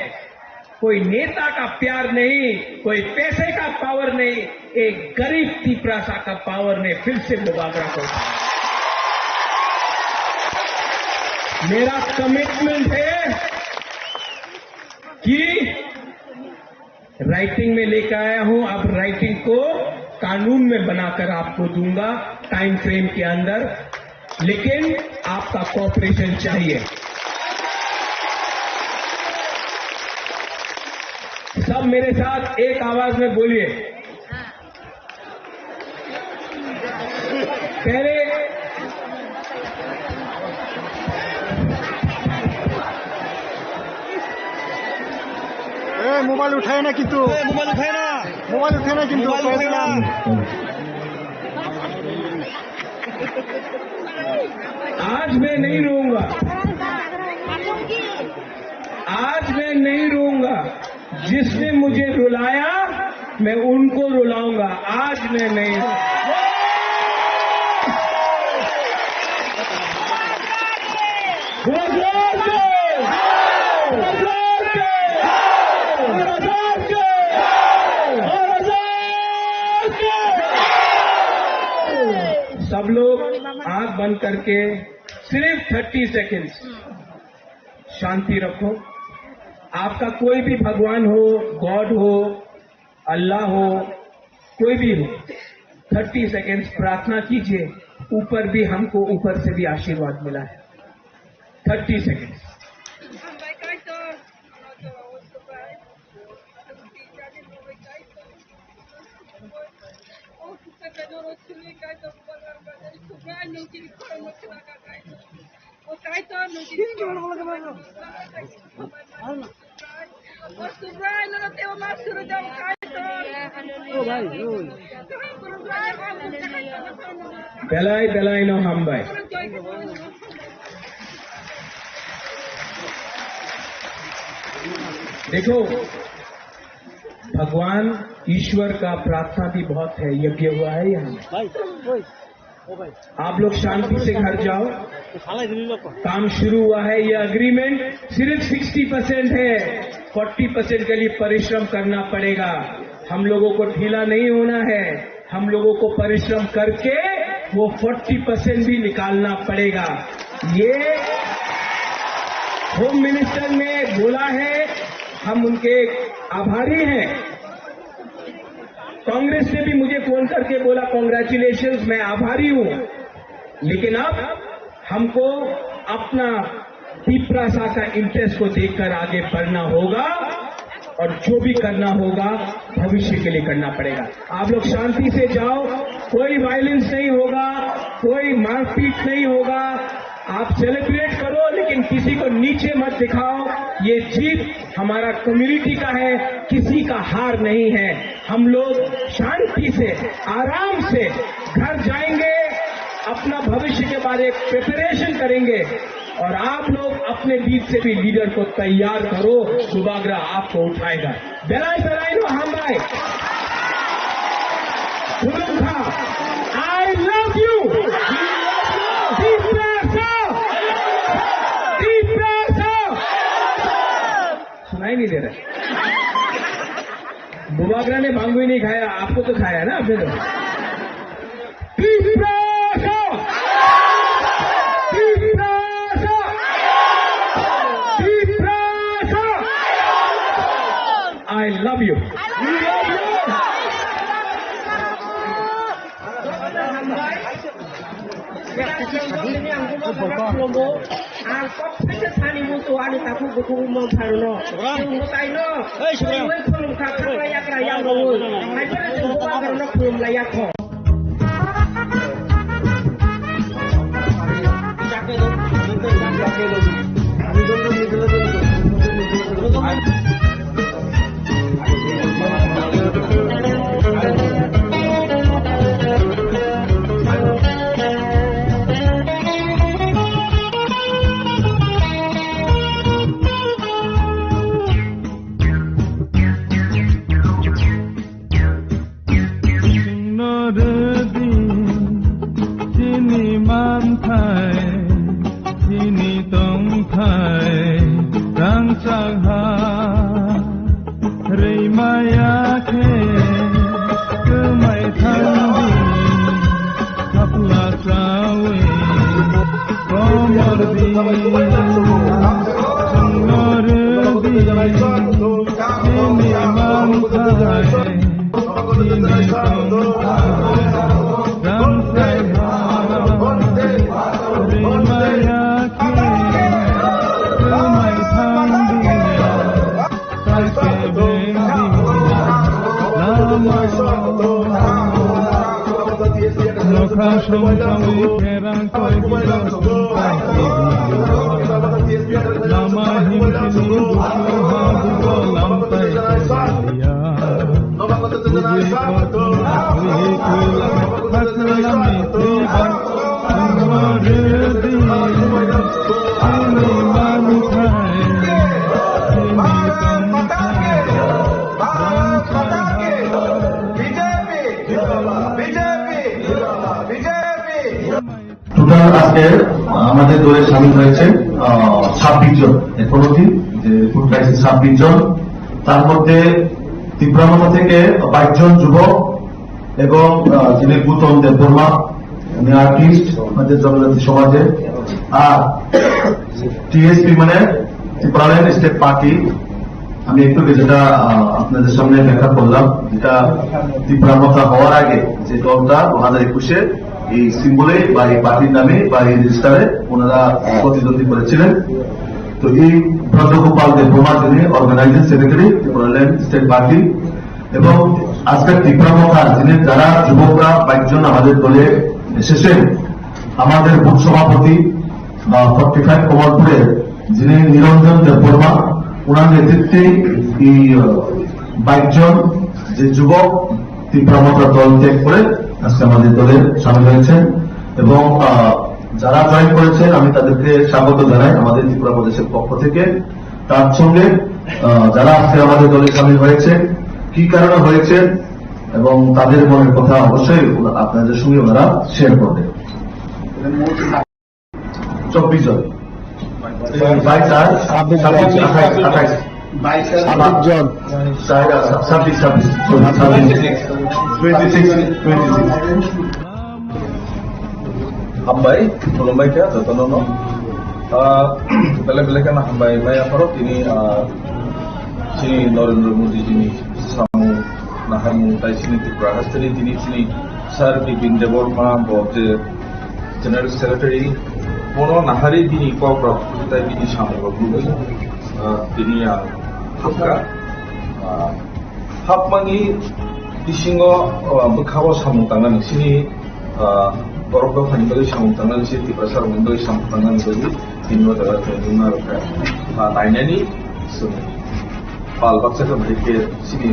कोई नेता का प्यार नहीं, कोई पैसे का पावर नहीं, एक गरीब तिपरासा का पावर ने फिर से बुबागरा को उठाया। मेरा कमिटमेंट है कि राइटिंग में लेकर आया हूं, अब राइटिंग को कानून में बनाकर आपको दूंगा टाइम फ्रेम के अंदर, लेकिन आपका कोऑपरेशन चाहिए। सब मेरे साथ एक आवाज में बोलिए। पहले ए, मोबाइल उठाए ना किंतु। ए, मोबाइल उठाए ना। मोबाइल उठे ना, किंतु मोबाइल उठे ना। आज मैं नहीं रोऊंगा, आज मैं नहीं रोऊंगा। जिसने मुझे रुलाया, मैं उनको रुलाऊंगा। आज मैं नहीं रोऊंगा। सब लोग आंख बंद करके सिर्फ थर्टी सेकेंड्स शांति रखो। आपका कोई भी भगवान हो, गॉड हो, अल्लाह हो, कोई भी हो, थर्टी सेकेंड्स प्रार्थना कीजिए। ऊपर भी, हमको ऊपर से भी आशीर्वाद मिला है। Thirty seconds. Belai belai no hambai. देखो, भगवान ईश्वर का प्रार्थना भी बहुत है, यज्ञ हुआ है यहाँ। आप लोग शांति से घर जाओ। काम शुरू हुआ है, ये अग्रीमेंट सिर्फ सिक्सटी परसेंट है, फोर्टी परसेंट के लिए परिश्रम करना पड़ेगा। हम लोगों को ढीला नहीं होना है, हम लोगों को परिश्रम करके वो फोर्टी परसेंट भी निकालना पड़ेगा। ये होम मिनिस्टर ने बोला है, हम उनके आभारी हैं। कांग्रेस ने भी मुझे फोन करके बोला, "कॉन्ग्रेचुलेशंस, मैं आभारी हूं, लेकिन अब हमको अपना तिप्रासा का इंटरेस्ट को देखकर आगे बढ़ना होगा और जो भी करना होगा भविष्य के लिए करना पड़ेगा।" आप लोग शांति से जाओ, कोई वायलेंस नहीं होगा, कोई मारपीट नहीं होगा। आप सेलिब्रेट करो, लेकिन किसी को नीचे मत दिखाओ। ये जीत हमारा कम्युनिटी का है, किसी का हार नहीं है। हम लोग शांति से, आराम से घर जाएंगे, अपना भविष्य के बारे प्रिपरेशन करेंगे और आप लोग अपने बीच से भी लीडर को तैयार करो, बुबागरा आपको उठाएगा। Belai belai no hambai. Khulumkha. I love you. Tiprasa. Tiprasa. सुनाई नहीं दे रहा। बुबागरा ने भांग भी नहीं खाया, आपको तो खाया ना आपने तो। Tiprasa! Tiprasa! Tiprasa! I love you. Ang kok phaisa sani musu ani takhuk bukhuk mong pharono. Chwng mwtai no. Ei, Subram. Twiwi khulum kha, khakla yakra yang rwi. Hai phano chwng bubagra no khulum lai ya kho. Chwngno rwdi chini manthai, chini tongthai rangchak ha. Rwi maya khe kwmai thangdi, khapla chawi komor di. Chwngno rwdi chini manthai, chini tongthai rangchak ha. Rwi maya khe kwmai thangdi. Nokha song song wi pherang koi bidok song tai khe lama him sini busu ha buko lam tai khe ya. Total আজকে আমাদের দলে সামিল হয়েছে আহ, ছাব্বিশ জন। এখনো অবধি যে রিক্রুট হয়েছে ছাব্বিশ জন, তার মধ্যে ত্রিপুরা মথা থেকে বাইশ জন যুবক এবং আহ, যিনি গৌতম দেববর্মা, উনি আর্টিস্ট আমাদের জনজাতি সমাজে। আর টিএসপি মানে ত্রিপুরাল্যান্ড স্টেট পার্টি, আমি একটু যেটা আহ, আপনাদের সামনে ব্যাখ্যা করলাম, যেটা ত্রিপুরা মথা হওয়ার আগে যে দলটা দু হাজার একুশে এই সিম্বলে বা এই পার্টির নামে বা এই রেজিস্টারে ওনারা প্রতিদ্বন্দ্বী করেছিলেন। তো এই ব্রজগোপাল দেববর্মা, যিনি organising secretary Tripuraland state party, এবং আজকের ত্রিপুরা মথা যিনি, যারা যুবকরা বাইশ জন আমাদের দলে এসেছেন, আমাদের বুথ সভাপতি ফর্টি ফাইভ কমলপুরের যিনি নিরঞ্জন দেববর্মা, ওনার নেতৃত্বে এই আহ, বাইশ জন যে যুবক ত্রিপুরা মথা দল ত্যাগ করে আজকে আমাদের দলে সামিল হয়েছেন। এবং আহ, যারা জয়েন করেছেন, আমি তাদেরকে স্বাগত জানাই আমাদের ত্রিপুরা প্রদেশের পক্ষ থেকে। তার সঙ্গে আহ, যারা আজকে আমাদের দলে সামিল হয়েছে, কি কারণে হয়েছে এবং তাদের মনের কথা অবশ্যই ওরা- আপনাদের সঙ্গে ওনারা শেয়ার করবে। চব্বিশ জন। বাইশ আর ছাব্বিশ, আঠাইশ, আঠাইশ। ছাব্বিশ জন। চার আর ছাব্বিশ, ছাব্বিশ, sorry, ছাব্বিশ। Twenty six, twenty six. Hambai, khulumbai kha jotono no. Ah, belai belai kheno hambai maya pharo tini, ah, chini Narendra Modi jini samung naharmung tai chini Tripura hasteni tini chini Sir Bipin Debbarma bo je General Secretary bono nahari bini kok rok tai bini samung rok nugwi, ah, tini ang hamkha. Ah, hapmani bisingo, ah, bwkhao samung tangnani chini, ah, borok dophani bagwi samung tangnani, chini Tiprasa rokni bagwi samung tangnani bagwi tini o jaga tongwi wngna rwkha. Ah, nainani chwng pal baksa khe bahai khe chini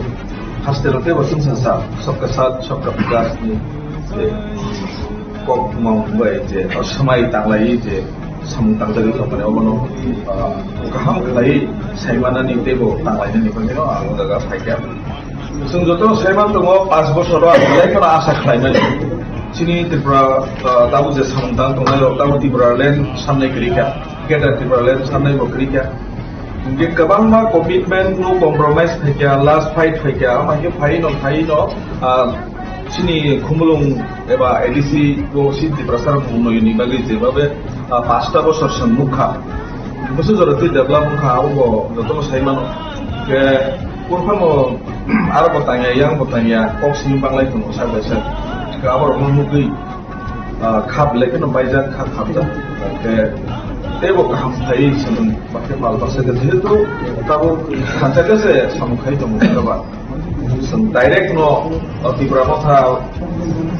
haste rok teibo chwngsa sa Sabka Saath Sabka Vikas ni je kok mung bai je, ah, swmai tanglai je samung tangjagwi tongmani obono, ah, kaham khlaiwi saimanani teibo tanglainani bagwino ang o jaga phaikha. Chwng joto saiman tongo, panch bosoro ang belai kheno asa khlaimani. Chini Tripura, ah, tabuk je samung tang tongnai rok, tabuk Tipraland samnai kwrwi kha, Greater Tipraland samnai bo kwrwi kha. Hingke kwbangma commitment, no compromise phaikha, last fight phaikha, ama khe phaino, phaino, ah, chini Khumulwng eba A D C o si Tiprasa rok mung noyoni bagwi jebabe, ah, pasta bosor song nukha. Bwswk jora twi develop wngkha, abo bo jotono sai mano. Khe kurphano aro bo tangya, yang bo tangya, kok simi banglai tongo sak bai sak. Khe abo rokno nugwi, ah, kha belai kheno baijak, kha khapjak. Khe teibo kaham khlaiwi chwng bakhe pal baksa khe jehetu tabuk khansa khe se samung khai tongo khe ba. Chwng direct no, o, Tipra Motha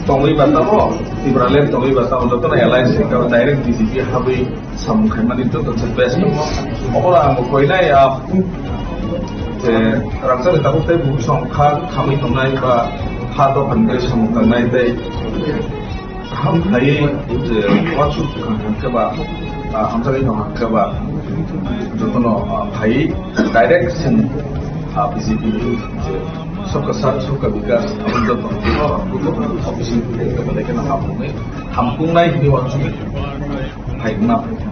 tongwi ba tamo, Tipraland tongwi ba tamo, jotono alliance khe direct B J P habwi samung khaimani joto se best tongo. Obono ang bo koinai, ah, je rangchakni tabuk tei bukhuk song kha khamwi tongnai ba ha dophani bagwi samung tangnai tei kaham khlaiwi je uansuk kaham khe ba, ah, hamjakgwi tong kha khe ba, jotono, ah, phaiwi direct chwng, ah, B J P ni je Sabka Saath Sabka Vikas, abo jotono office ni belai kheno hamkuknai, hamkuknai hinwi uansugwi phai wngna phai kha.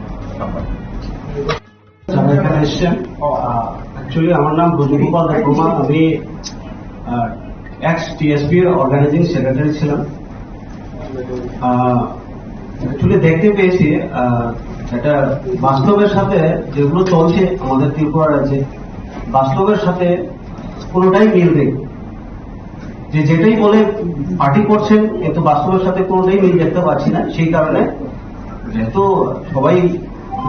যারা এখানে এসছেন, আহ, actually আমার নাম ব্রজগোপাল দেববর্মা, আমি, আহ, x TSP র organising secretary ছিলাম। আহ, actually দেখতে পেয়েছি, আহ, এটা বাস্তবের সাথে যেগুলো চলছে আমাদের ত্রিপুরা রাজ্যে, বাস্তবের সাথে কোনোটাই মিল নেই। যে যেটাই বলে পার্টি করছেন, কিন্তু বাস্তবের সাথে কোনোটাই মিল দেখতে পাচ্ছি না। সেই কারণে যেহেতু সবাই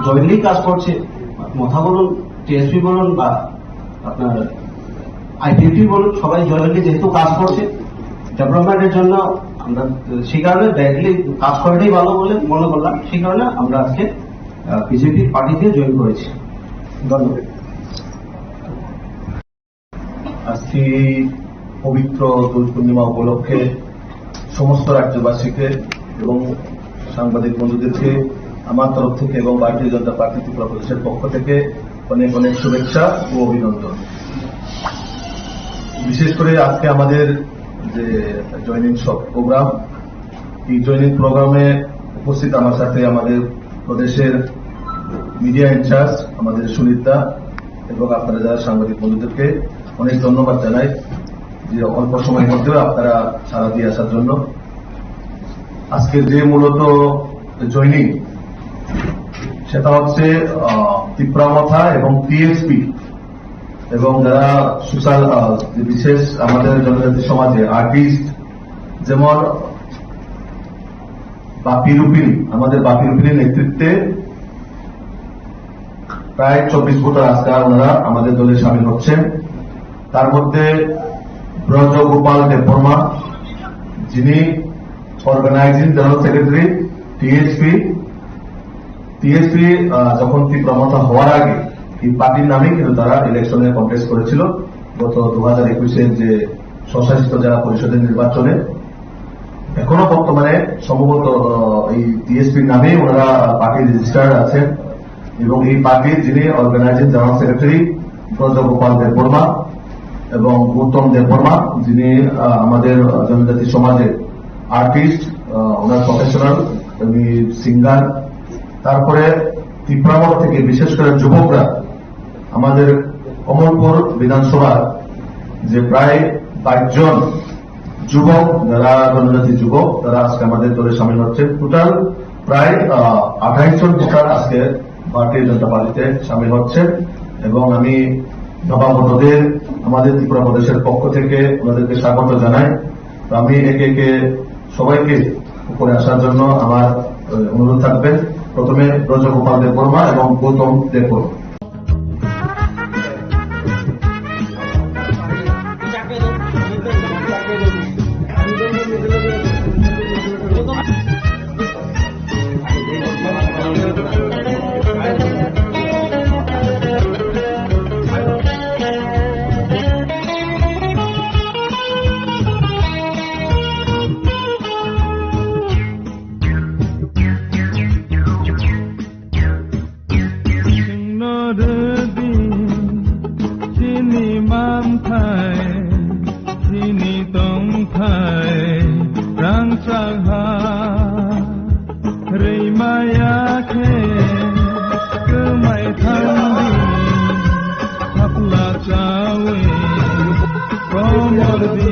জয়েন্টলি কাজ করছে, মথা বলুন, টিএসপি বলুন বা আপনার আইপিএফটি বলুন, সবাই জয়েন্টলি যেহেতু কাজ করছে ডেভেলপমেন্টের জন্য, আমরা সেই কারণে ডাইরেক্টলি কাজ করাটাই ভালো বলে মনে করলাম। সেই কারণে আমরা আজকে বিজেপি পার্টিতে জয়েন করেছি। ধন্যবাদ। Asi পবিত্র দোল পূর্ণিমা উপলক্ষে সমস্ত রাজ্যবাসীকে এবং সাংবাদিক বন্ধুদেরকে আমার তরফ থেকে এবং ভারতীয় জনতা পার্টি ত্রিপুরা প্রদেশের পক্ষ থেকে অনেক অনেক শুভেচ্ছা ও অভিনন্দন। বিশেষ করে আজকে আমাদের যে জয়েনিং সব প্রোগ্রাম, এই জয়েনিং প্রোগ্রামে উপস্থিত আমার সাথে আমাদের প্রদেশের মিডিয়া ইনচার্জ আমাদের সুনীত দা এবং আপনারা যারা সাংবাদিক বন্ধুদেরকে অনেক ধন্যবাদ জানাই যে অল্প সময়ের মধ্যে আপনারা সাড়া দিয়ে আসার জন্য। আজকের যে মূলত জয়েনিং, সেটা হচ্ছে, আহ, তিপ্রা মথা এবং টিএসপি এবং যারা সোশ্যাল, আহ, যে বিশেষ আমাদের জনজাতি সমাজে আর্টিস্ট, যেমন বাপি রুপিনী, আমাদের বাপি রুপিনীর নেতৃত্বে প্রায় চব্বিশ ভোটার আজকে ওনারা আমাদের দলে সামিল হচ্ছেন। তার মধ্যে ব্রজগোপাল দেববর্মা, যিনি organising general secretary TSP. TSP, আহ, যখন তিপ্রা মথা হওয়ার আগে এই পার্টির নামেই কিন্তু তারা ইলেকশনে কন্টেস্ট করেছিল গত দু হাজার একুশের যে স্বশাসিত জেলা পরিষদের নির্বাচনে। এখনো বর্তমানে সম্ভবত, আহ, এই টিএসপির নামেই ওনারা পার্টি রেজিস্টার্ড আছেন এবং এই পার্টির যিনি অর্গানাইজিং জেনারেল সেক্রেটারি ব্রজগোপাল দেববর্মা এবং গৌতম দেববর্মা, যিনি, আহ, আমাদের জনজাতি সমাজে আর্টিস্ট, আহ, ওনার প্রফেশনাল, উনি সিঙ্গার। তারপরে তিপ্রা মথা থেকে বিশেষ করে যুবকরা, আমাদের কমলপুর বিধানসভার যে প্রায় বাইশ জন যুবক, যারা জনজাতি যুবক, তারা আজকে আমাদের দলে সামিল হচ্ছে। টোটাল প্রায়, আহ, আঠাইশ জন ভোটার আজকে ভারতীয় জনতা পার্টিতে সামিল হচ্ছে এবং আমি জবাববদ্ধদের আমাদের ত্রিপুরা প্রদেশের পক্ষ থেকে ওনাদেরকে স্বাগত জানাই। তো আমি একে একে সবাইকে উপরে আসার জন্য আমার, আহ, অনুরোধ থাকবে। প্রথমে ব্রজগোপাল দেববর্মা এবং গৌতম Debbarma. Chwngno rwdi chini manthai, chini tongthai rangchak ha. Rwimaya khe kwmai thangdi, thapla chawi komordi.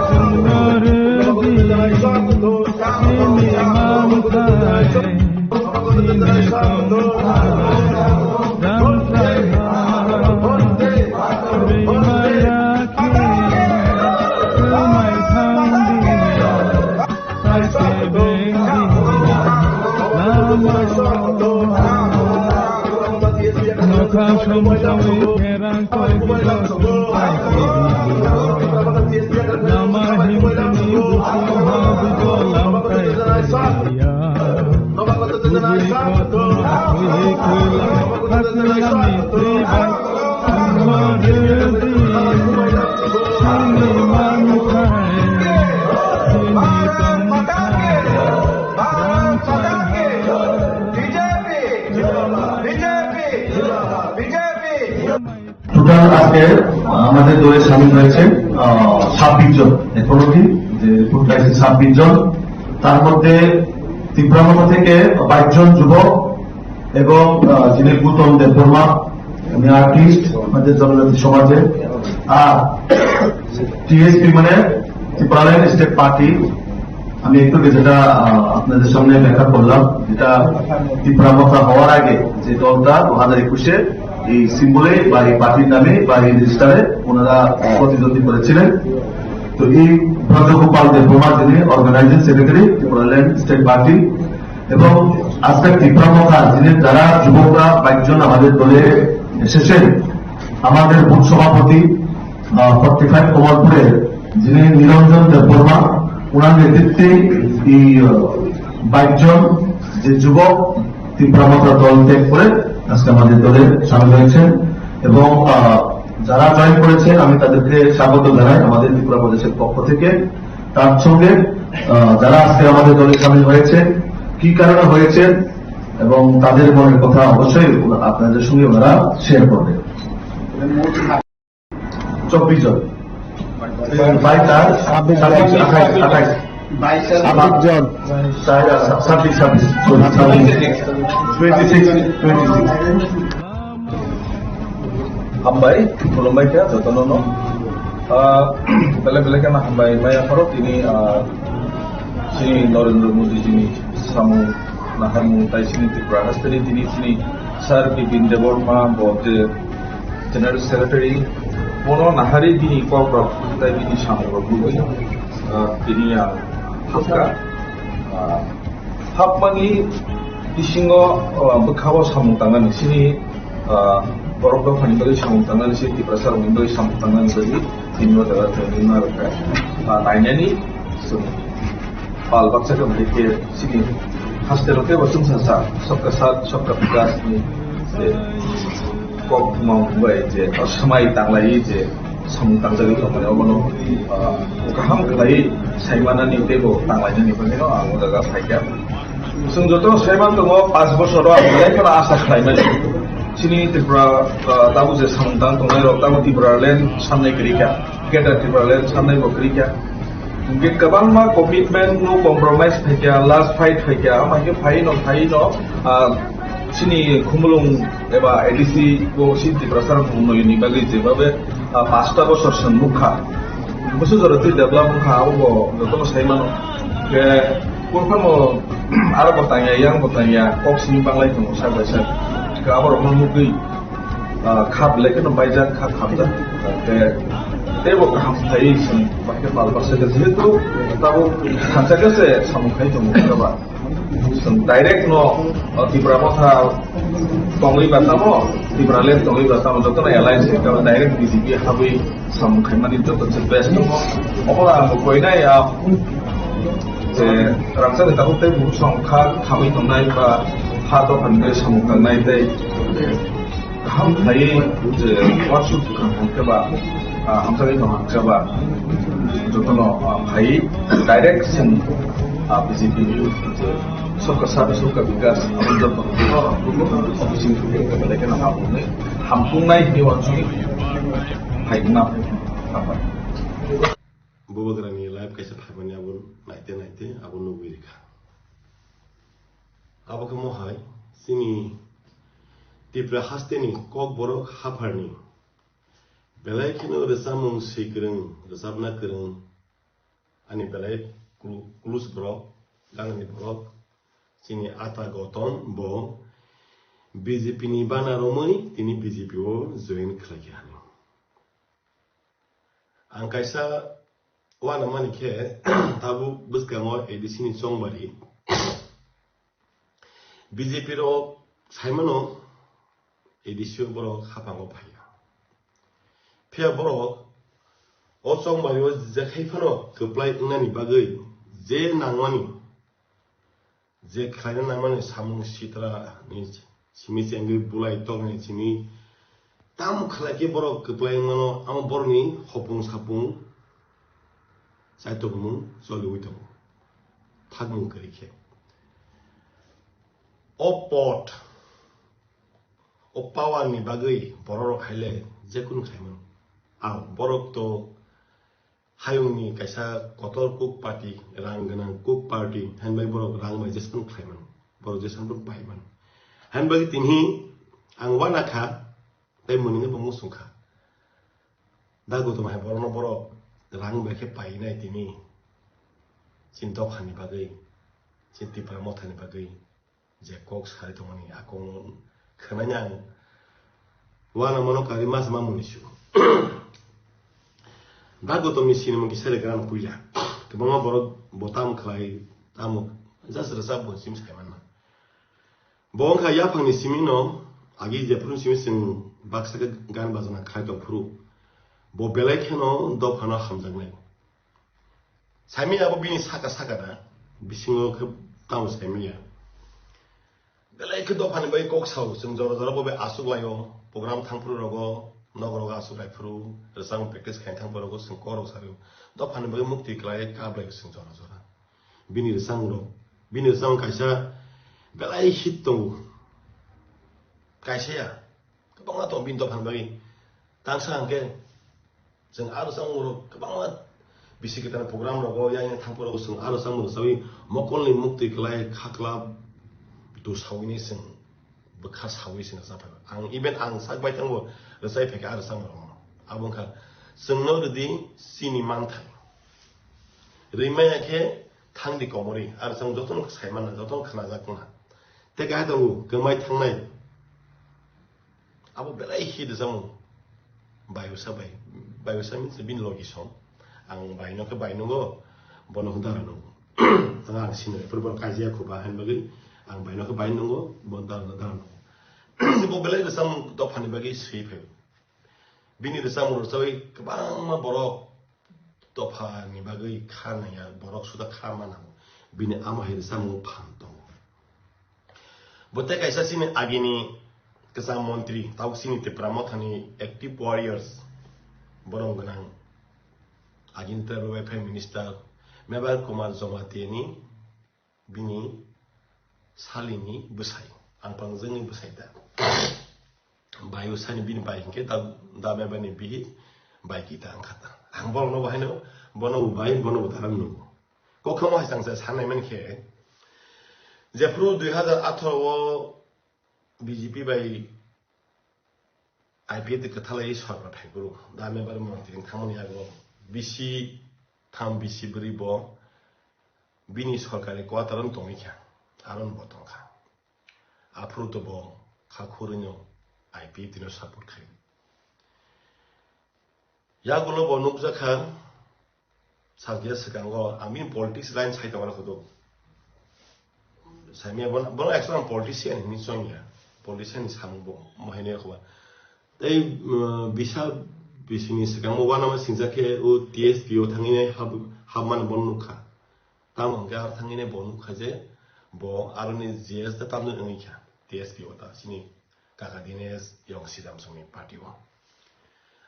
Chwngno rwdi chini manthai, total আজকে আমাদের দলে সামিল হয়েছে, আহ, ছাব্বিশ জন। এখন অবধি যে রিপোর্ট পাইছে ছাব্বিশ জন, তার মধ্যে তিপ্রা মথা থেকে বাইশ জন যুবক এবং, আহ, যিনি গৌতম দেববর্মা, উনি আর্টিস্ট আমাদের জনজাতি সমাজে। আর টিএসপি মানে ত্রিপুরাল্যান্ড স্টেট পার্টি, আমি একটু যেটা, আহ, আপনাদের সামনে ব্যাখ্যা করলাম, যেটা তিপ্রা মথা হওয়ার আগে যে দলটা দু হাজার একুশে এই সিম্বলে বা এই পার্টির নামে বা এই রেজিস্টারে ওনারা প্রতিদ্বন্দ্বী করেছিলেন। তো এই ব্রজগোপাল দেববর্মা যিনি organising secretary Tripuraland state party, এবং আজকে তিপ্রা মথা যিনি যারা যুবকরা বাইশ জন আমাদের দলে এসেছেন, আমাদের বুথ সভাপতি, আহ, ফর্টি ফাইভ কমলপুরের যিনি নিরঞ্জন দেববর্মা, ওনার নেতৃত্বে এই, আহ, বাইশ জন যে যুবক তিপ্রা মথা দল ত্যাগ করে আজকে আমাদের দলে সামিল হয়েছেন। এবং, আহ, যারা জয়েন করেছেন, আমি তাদেরকে স্বাগত জানাই আমাদের ত্রিপুরা প্রদেশের পক্ষ থেকে। তার সঙ্গে, আহ, যারা আজকে আমাদের দলে সামিল হয়েছে, কি কারণে হয়েছে এবং তাদের মনের কথা অবশ্যই ওনা-, আপনাদের সঙ্গে ওনারা শেয়ার করবেন। চব্বিশ জন। বাইশ আর ছাব্বিশ, আঠাইশ, আঠাইশ। ছাব্বিশ জন। ছাব্বিশ, ছাব্বিশ, ছাব্বিশ। Twenty six, twenty six. Hambai, khulumbai kha jotono no. Ah, belai belai kheno hambai maya pharo tini, ah, chini Narendra Modi jini samung naharmung tai chini Tripura hasteni tini chini Sir Bipin Debbarma bo je General Secretary bono nahari bini kok rok tai bini samung rok nugwi, ah, tini ang hapkha. Ah, hapmani bisingo, ah, bwkhao samung tangnani chini, ah, borok dophani bagwi samung tangnani, chini Tiprasa rokni bagwi samung tangnani bagwi tini o jaga training ma rwkha. Ah, nainani chwng pal baksa khe bahai khe chini hasteo teibo chwngsa sa sabka saath sabka vikas ni je kok thumang bai je swmai tanglai je samung tangjagwi tongmani obono, ah, kaham khlai saimanani teibo tanglainani bagwino ang o jaga phaikha. Chwng joto saiman tongo, panch bosoro ang belai kheno asa khlaimani. Chini Tripura, ah, tabuk je samung tang tongnai rok tabuk Tipraland samnai kwrwi kha, Greater Tipraland samnai bo kwrwi kha. Hingke kwbangma commitment, no compromise phaikha, last fight phaikha, hingke phaino, phaino, ah, chini Khumulwng eba A D C bo si Tiprasa rok mwnwi ni bagwi jebabe, ah, pasta bosor song nukha. Busu jora twi develop wngkha, abo bo jotono sai mano. Ke kurphano aro bo tangya, yang bo tangya, kok simi banglai tongo sak bai sak. Ke abo rokno nukwi, ah, kha belai kheno baijak, kha khamjak. Ke teibo kaham khlaiwi chwng bahai khe pal barsa khe jehetu tabuk thansa khe se samung khai tongo khe ba. Chwng direct no, o, Tipra Motha tongwi ba tamo, Tipraland tongwi ba tamo, jotono alliance khe direct B J P habwi samung khaimani joto se best tongo. Obo ang bo koinai, ah, je rangchak ni tabuk tei bukhuk song kha khamwi tongnai ba ha dophani bai samung tangnai tei kaham khlaiwi je uansuk kaham khe ba, ah, hamjakgwi tong kha ba, jotono, ah, phai direct chwng, ah, B J P ni je sabka saath sabka vikas abo jotono office ni belai kheno hamjaknai, hamjaknai hinwi uansugwi phai wngna hambai. Bubagrani live kaisa phaimani abo naite naite abo nugwi rikha. Abo khe mohai chini Tipra hasteni Kokborok hapharni belai kheno rwchapmung swi kwrwng, rwchapna kwrwng ani belai klu-, klus borok, ganani borok, chini Ata Gotom bo B J P ni bana romwi tini B J P o join khlaikha hinwi. Ang kaisa uanamani khe, tabuk bwskango A D C ni chongbari B J P rok saimano A D C o borok haphango phaiya. Phiya borok o chongbari o jekhai phano kwplai wngnani bagwi je nangmani je khlaina nangmani samung sitra ni simi chengwi bulai tongni simi tam khlai khe borok kwplai mano, amo borokni hopung sapung chaitokmung choliwi tongo, thakmung kwrwi khe. O pot, o power ni bagwi borok rok haile jekunu khlai mano. Ang borok to hayungni kaisa kotor cook party, rang gwnang cook party, hinbai borok rang bai jesam khlai mano, borok jesam rok pai mano. Hinbai tini ang uana kha, tei mwnwi bo muchung kha. Da Gautam hai borokno borok rang bai khe painai tini, chini dophani bagwi, chini Tipra mothani bagwi. Je kok sari tongmani a kok no khwnani ang uana mano kari mas ma muni su. Da Gautam ni sinimung kisa re gan puila. Kwbangma borok bo tam khlai, tamo just rwchap bo sim sai manna. Bo wngkha yaphang ni simi no agi jephuru simi chwng baksa khe gan bajana khlai tong phuru. Bo belai kheno dophano hamjaknai. Saimanya abo bini saka saka da, bisingo khe tamo saimanya. Belai khe dophani bai kok sao, chwng jora jora bo bai aswk laio, program thangphuru rogo, Nokrok aswk lai phuru rwchapmung practice khaina thang borok chwng korok sario. Dophani bagwi mukti kwlai kablai chwng jora jora. Bini rwchapmung rok, bini rwchapmung kaisa belai hit tongo. Kaisa ya, kwbangma tongo bini dophani bagwi. Tangsa hwnkhe chwng aro rwchapmung rok kwbangma bisi kwtal program rogo yang yang thang phuru chwng aro rwchapmung rwchawi mokolni mukti kwlai khakla tu sawi ni chwng bwkha sawi se rwchap phai. Ang even ang sak bai thango rwchai phaikha aro rwchapmung rokno. Abo wngkha chwngno rwdi chini manthai. Rwimaya khe thangdi komorwi aro chwng jotono sai manna, jotono khwnajak wngna. Tei kaya tongo kwmai thangnai. Abo belai hit rwchapmung. Bayusa bai. Bayusa means bini logi song. Ang baino khe bai nungo, bono khe dara nungo. Ang, ang sini, pura pura kaijia khuba hain bagwi, ang baino khe bai nungo, bo dara, dara nungo. Bo belai rwchapmung dophani bagwi swi phai. Bini rwchapmung rwchawi kwbangma borok dophani bagwi kha nangya, borok suda kha ma nango. Bini amo hai rwchapmung phan tongo. Bo tei kaisa chini agini kwcham montri, tabuk chini Tipra Mothani active warriors, borom gwnang, agini tribal welfare minister Mebar Kumar Jamatia ni bini salini bwsai, ang pangjwngni bwsai da. Bayu sani bini bai hinkhe da, da Mebarni bihi bai kita ang khata. Ang borokno bo haino, bono bo bai, bono bo daram nungo. Kokhamo hai changsa sanai man khe, jephru dui hazar atharo o B J P bai I P F T kwthalai sorkar phaikuru, da Mebar montri wng thangmani yago bisi tham bisi bwrwi bo bini sorkari quarter-o tongwi kha, aro bo tongkha. Aphuru to bo kha khurwino I P F T no support khai. Yagulo bo nukjakha, salkhe swkango, ang bini politics line sai tongmani khudu. Saimya bono, bono actually ang politician hinwi chongya. Politician ni samung bo, mo haino yakhuba. Tei, um, bisa bisini swkango uanama singjakhe o T S P O thangwi nai hab-, habmani bono nukha. Tamo hwnkhe aro thangwi nai bo nukha je bo aroni G S da tamni wngwi kha T S P O ta chini kaka Dinesh Yong Sidam songni party o.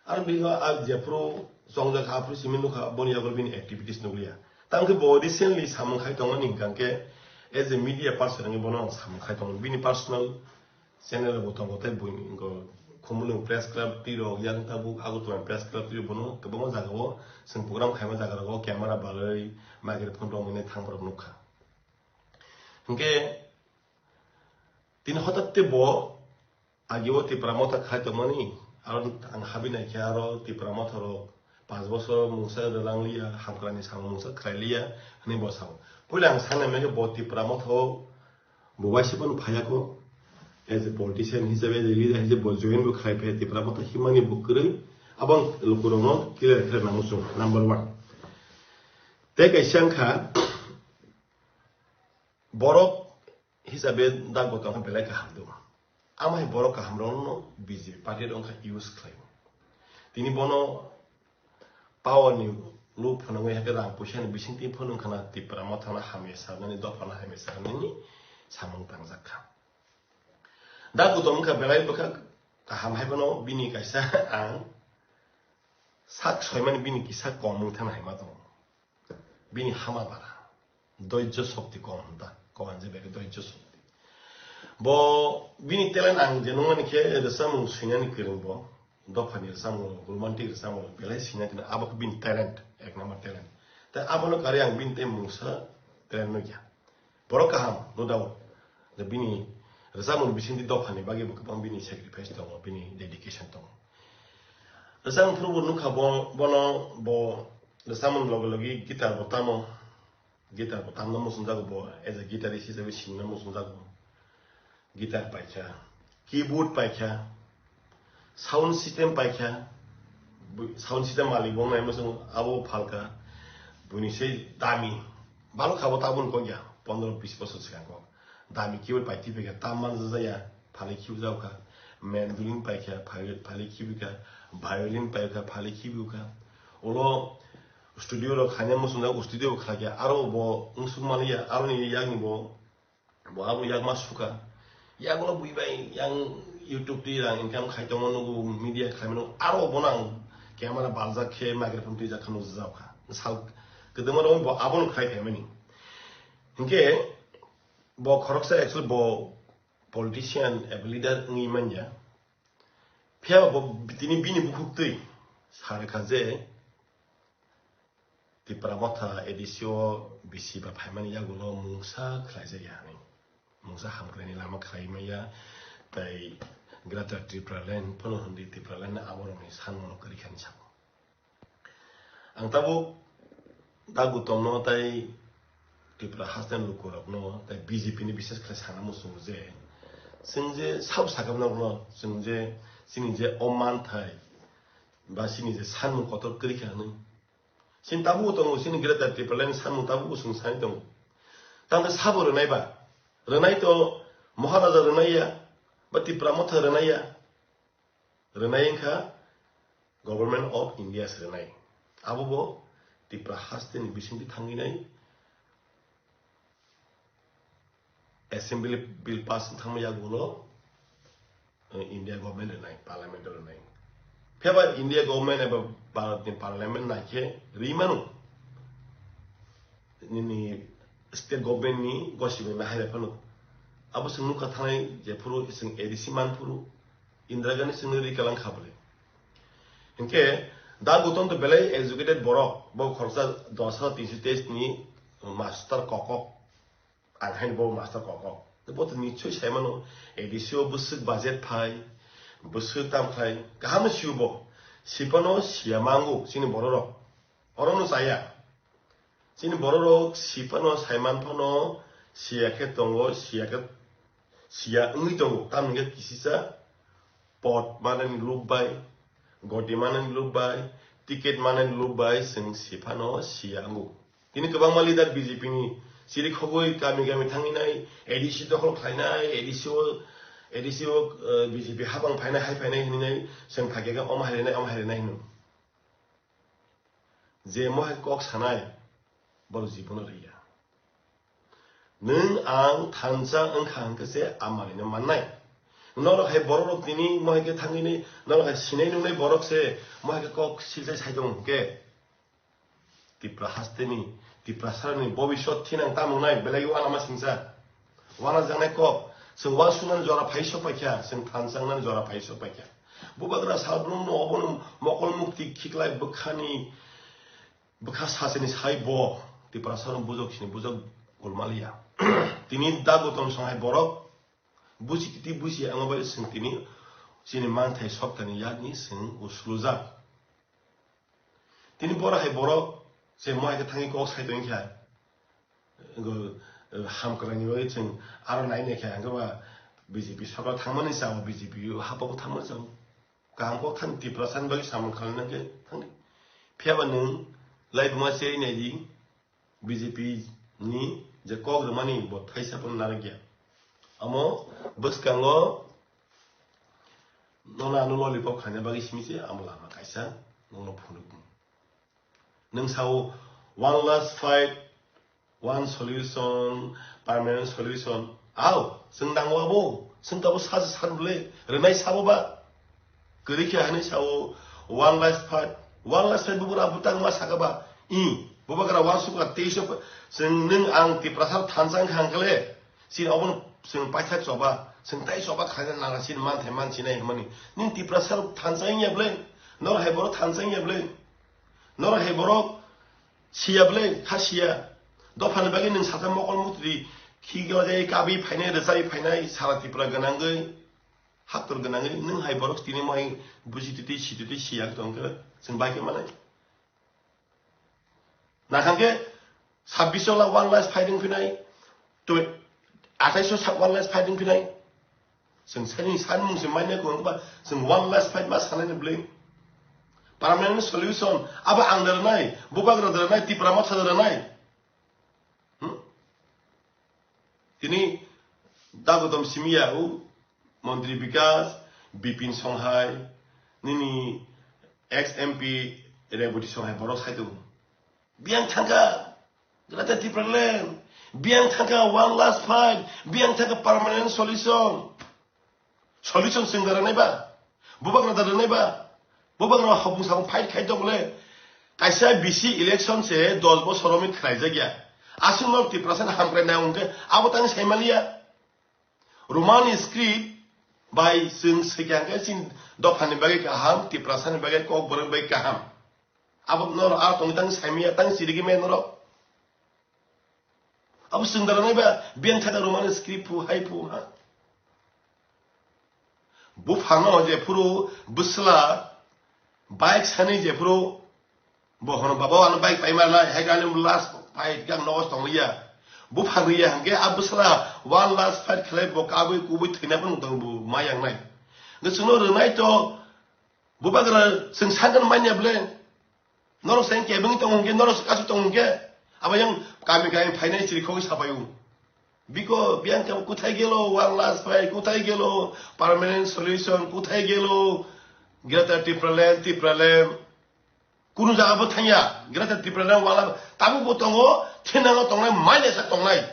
Aro bigo a jephru chongjak aphru simi nukha boni yago bini activities nukliya. Tamo khe bo recently samung khai tongmani hwnkha khe as a media person wngwi bono ang samung khai tongo. Bini personal channel bo tongo tei buini wngkha Khumulwng Press Club twi rok yang tabuk Agartala Press Club twi rok bono kwbangma jaga o chwng program khaima jaga rogo camera balwi microphone rok mwnwi thang borok nukha. Hwnkhe tini hotatte bo agi o Tipra Motha khai tongmani, aro ang habi naikhe aro Tipra Motha rok panch bosor mungsa rwlangliya, hamkrani samung mungsa khwlailiya hwnwi bo sao. Puila ang sanai mankhe bo Tipra Motha o bo waisa phano phaiya kho. As a politician hisabe, as a leader hisabe bo join bo khlai phaiya Tipra Motha himani bo kwrwi. Abo ang lukurokno clear khlai nango chwng, number one. Tei kaisa wngkha, borok hisabe da gotong belai kaham do. Amo hai borok kaham rokno B J P party rok wngkha use khlai. Tini bono power ni loop phano wngwi hakhe rang puisa ni bising twi phano wngkha na Tipra Motha no hamya sarnani, dopha no hamya sarnani samung tangjak kha. Da gotong wngkha belai bwkha kaham hai bono bini kaisa ang sak soimani bini kisa kom wngthang hai ma tongo. Bini hama bara. Doijjo shokti kom da. Kom anje beke doijjo shokti. Bo bini talent ang je nungmani khe rwchapmung swinani kwrwng bo. Dophani rwchapmung, romantic rwchapmung belai swinani kwrwng. Abo khe bini talent, ek number talent. Tai abono karwi ang bini tei mungsa talent nukya. Borok kaham, no doubt. Da bini rwchapmung bisingtwi dophani bagwi bo kwbang bini sacrifice tongo, bini dedication tongo. Rwchapmung phuru bo nukha bo, bono bo rwchapmung logi logi guitar bo tamo, guitar bo tamna muchungjago bo, as a guitarist hisabe sinna muchungjago. Guitar paikha, keyboard paikha, sound system paikha, bu-, sound system malik bo nai muchung abo phalka, buini se dami, balok khabo tabun kok ya, pondro bis bosor swkang kok. Dami keyboard pai twi paikha, tam manjak ya, phalwi khibijago kha. Mandolin paikha, phalwi, phalwi khibikha. Violin paikha, phalwi khibikha. Ulo studio rok khaina muchungjak, studio bo khlaiya. Aro bo wngsuk maliya, aroni yakni bo, bo abo yakma sukha. Yagulo bui bai yang YouTube twi rang income khai tongo, nugo media khlaimano, aro bono ang camera baljak khe microphone twijak khe nukjak kha. Sal kwdwma rok bo abono khlai phaimani. Hinkhe bo khoroksa actually bo politician eba leader wngwi manya. Phiya bo tini bini bukhuk twi sa rwkha je Tipra Motha A D C o bisi ba phaimani yagulo mungsa khlaijak ya hinwi. Mungsa hamkraini lama khlai maya, tei Greater Tipraland phano hwnwi Tipraland aborokni sanmano kwrwi kha hinwi sabo. Ang tabuk Dagutomno tei Tipra hasteni lukurokno tei B J P ni bises khe sana muchungo je, chwng je sabo sakha norokno, chwng je chini je o manthai ba chini je sanmung kotor kwrwi kha hinwi. Chini tabuk tongo, chini Greater Tipraland ni sanmung tabuk chwng sani tongo. Tamo sabo rwnai ba? Rwnai to Maharaja rwnai ya, ba Tipra Motha rwnai ya. Rwnai wngkha Government of India se rwnai. Abo bo Tipra hasteni bisingtwi thangwi nai Assembly bill pass wng thangma yagulo, eh, India government rwnai, parliament rwnai. Phiya ba India government eba Bharat ni parliament nai khe rwi mano. Nini state government ni gosibai ma hai phano. Abo chwng nukha thanai jephuru chwng A D C manphuru Indira Gandhi chwngno rwi kalang kha bwle. Hinkhe Dagutom to belai educated borok, bo khoroksa dos hajar tinso teis ni master kokok. Ang haino bo master kokok. Bo to nichoi sai mano, A D C o bwswk budget phai, bwswk tam khai, kaham no sio bo. Sipano siya mango chini bororok. Orono chaya. Chini bororok sipano saiman phano siya khe tongo, siya khe siya wngwi tongo. Tamni khe kisisa pot manani look bai, goti manani look bai, ticket manani look bai chwng siphano siya wngo. Tini kwbangma leader B J P ni chiri khogwi kami kami thangwi nai, A D C dokhol khlainai, A D C o, A D C o, eh, B J P habang phainai, hai phainai hinwi nai, chwng phaikhe omo hairinai, omo hairinai hino. Je mohai kok sanai, borok jibono rwya. Nwng ang thansa wngkha hwnkhe se amarino mannai. Norok hai borok rok tini mohai khe thangwini, norok hai sinai nungnai borok se mohai khe kok silsai sai tongo hwnkhe. Tipra hasteni, Tiprasarani bobiswt thinang tamo wngnai, belai uanama singsa. Uanajaknai kok, chwng uansuknani jora phai sok paikha, chwng thansa wngnani jora phai sok paikha. Bubagra salbrumno obono mokol mukti khiklai bwkhani, bwkha sachini sai bo Tiprasarok bujok sini bujok golmaliya. Tini Dagutom songhai borok busi titi busi amo bai chwng tini chini manthai soktani yakni chwng uslujak. Tini borok hai borok se mohai khe thangwi kok sai tongkha. Go, eh, hamkwrangni bagwi chwng aro nai nai khe, hwnkhe ba B J P sarkar thangmani chao, B J P hapao thangmani chao. Kaham kok thani Tiprasa ni bagwi samung khlaina khe thangdi. Phiya ba nwng laibuma cherwi nai di, B J P ni je kok rwmani bo thaisa phano narwkya. Omo bwskango nono ano lollipop khaina bagwi simi se amo lama kaisa nono phunuk. Nwng sao one last fight, one solution, permanent solution. Ao, chwng nango abo, chwng tabo sachi san bwle, rwnai sabo ba. Kwrwi khe hani sao one last fight, one last fight bubura butang ma saka ba. I, bubagra one sukha teis o, chwng nwng ang Tiprasa thansa wngkha hwnkhe le, chini obono chwng paithak choba, chwng tai choba khaina nang chini manthai mansinai hwnmani. Nwng Tiprasa thansa wngya bwle, nor hai borok thansa wngya bwle. Norok hai borok siya bwle, kha siya. Dophani bagwi nwng sacha mokol mutri, khigla jai kabwi phainai, rwchapwi phainai, sara Tripura gwnangwi, haktor gwnangwi, nwng hai borok tini mohai buji titi, si titi, siya tongkhe, chwng bai khe manai. Nakhang khe sabbish o la one last fighting phinai, twe-, athais o sa-, one last fighting phinai. Chwng sani sanmung se mainai kung ba, chwng one last fight ma sanai ni bwle. Permanent solution, abo ang da rwnai, bubagra da rwnai, Tipra Motha da rwnai. Hmm? Tini Dagodom simi ya u, Montri Bikas, Bipin Songhai, nini ex M P Reboti Songhai borok sai tongo. Biyang thangkha, Greater Tipraland. Biyang thangkha one last fight. Biyang thangkha permanent solution. Solution chwng da rwnai ba? Bubagra da rwnai ba? Bubagra hopung sapung fight khai to bole. Kaisa bisi election se dos bosor romwi khlaijak ya. Aswk no Tiprasa ni hamkrai nai hwnkhe abo tang sai maliya. Roman script bai chwng swikha hwnkhe chini dophani bagwi kaham, Tiprasa ni bagwi kokborok bai kaham. Abo norok a tongwi tang sai maya, tang chirigwi maya norok. Abo chwng da rwnai ba, biyang thaka Roman script phu hai phu ha. Buphangno jephuru bwsla bike sani jephuru bo hono, "Baba, ano bike paima lai," hai khe ani last fight khe ang nogo tonglia. Buphang riya hwnkhe a bwsla one last fight khlai bo kabui kubui thwina phano tong bo ma yang nai. Hwnkhe chwngno rwnai to, bubagra chwng sakno manya ble. Norok se kebengwi tongo hwnkhe, norok se kasu tongo hwnkhe, abo yang kami kami phainai chirikhogwi sapaio. Biko biyang khe kuthai gelo one last fight, kuthai gelo permanent solution, kuthai gelo Greater Tipraland, Tipraland. Kunu jaga bo thangya, Greater Tipraland wala tabuk bo tongo, thinango tongnai, mailesa tongnai.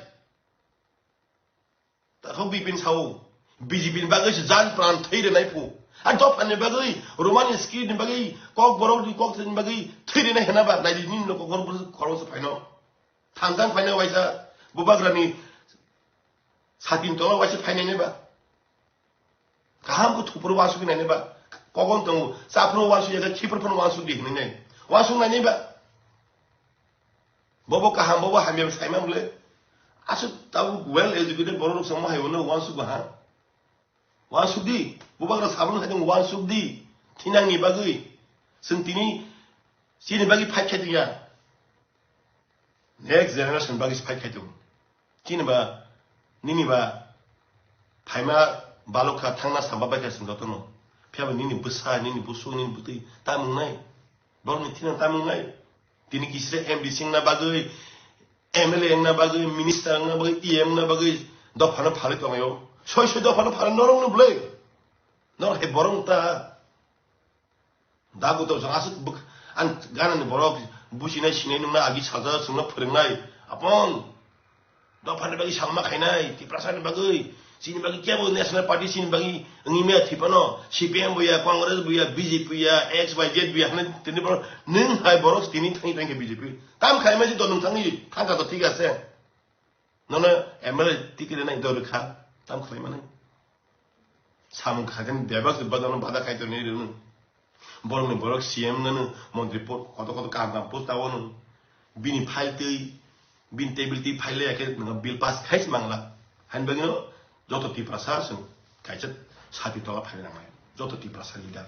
Takhuk Bipin sao, B J P ni bagwi se jan pran thwi rwnai phu. A dophani bagwi, Roman script ni bagwi, kokborok ni kok thwi ni bagwi thwi rwnai hena ba, naidi nini no kokborok bwswk khoroksa phaino. Thansa phaino waisa, bubagrani satin tola waisa phainai ba. Kaham khe thupro wansugwi nainai ba. Kogon tongo, chaphro wansugya khe khiphro phano wansugdi hinwi nai. Wansuk nainai ba. Bobo kaham, bobo hamya saima bole. Aswk tabuk well educated borok rok se mohai wano wansuk ba ha. Wansuk di, bubagra sabun khai tong wansuk di. Thinangni bagwi. Chwng tini chini bagwi fight khai tongya. Next generation bagwi fight khai tong. Chini ba, nini ba, phaima balokha thangna samba baikha chwng jotono. Phiya ba nini bwsa, nini busuk, nini bwtwi tamung nai. Borokni thina tamung nai. Tini kisire M D C wngna bagwi, M L A wngna bagwi, minister wngna bagwi, E M wngna bagwi dophano phalwi tonglaio. Soi soi dophano phalwi norokno bwlwi. Norok hai borok wng ta. Da buto jang aswk bwk-, ang ganani borok buchinai sinai nungna agi sajak chwngno phwrwngnai. Apon dophani bagwi salma khainai, Tiprasani bagwi, chini bagwi kebo National Party chini bagwi wngwi maya thwi phano, C P M bo ya, Congress bo ya, B J P bo ya, X Y Z bo ya hwnwi tini borok nwng hai borok tini thangwi thangkhe B J P. Tam khaima je dol nwng thangwi thangkha to thik ase. Nono M L A ticket rwnai do rwkha, tam khlai mani. Samung khaikhe bebak se badano bada khai tonwi rwno. Borokni borok C M nono montri po-, koto koto kam kam post tawano. Bini file twi, bini table twi file ya khe nwng bill pass khai se mangla. Hain bagwino joto Tiprasa chwng kaisa sati tola phai nangnai. Joto Tiprasa leader.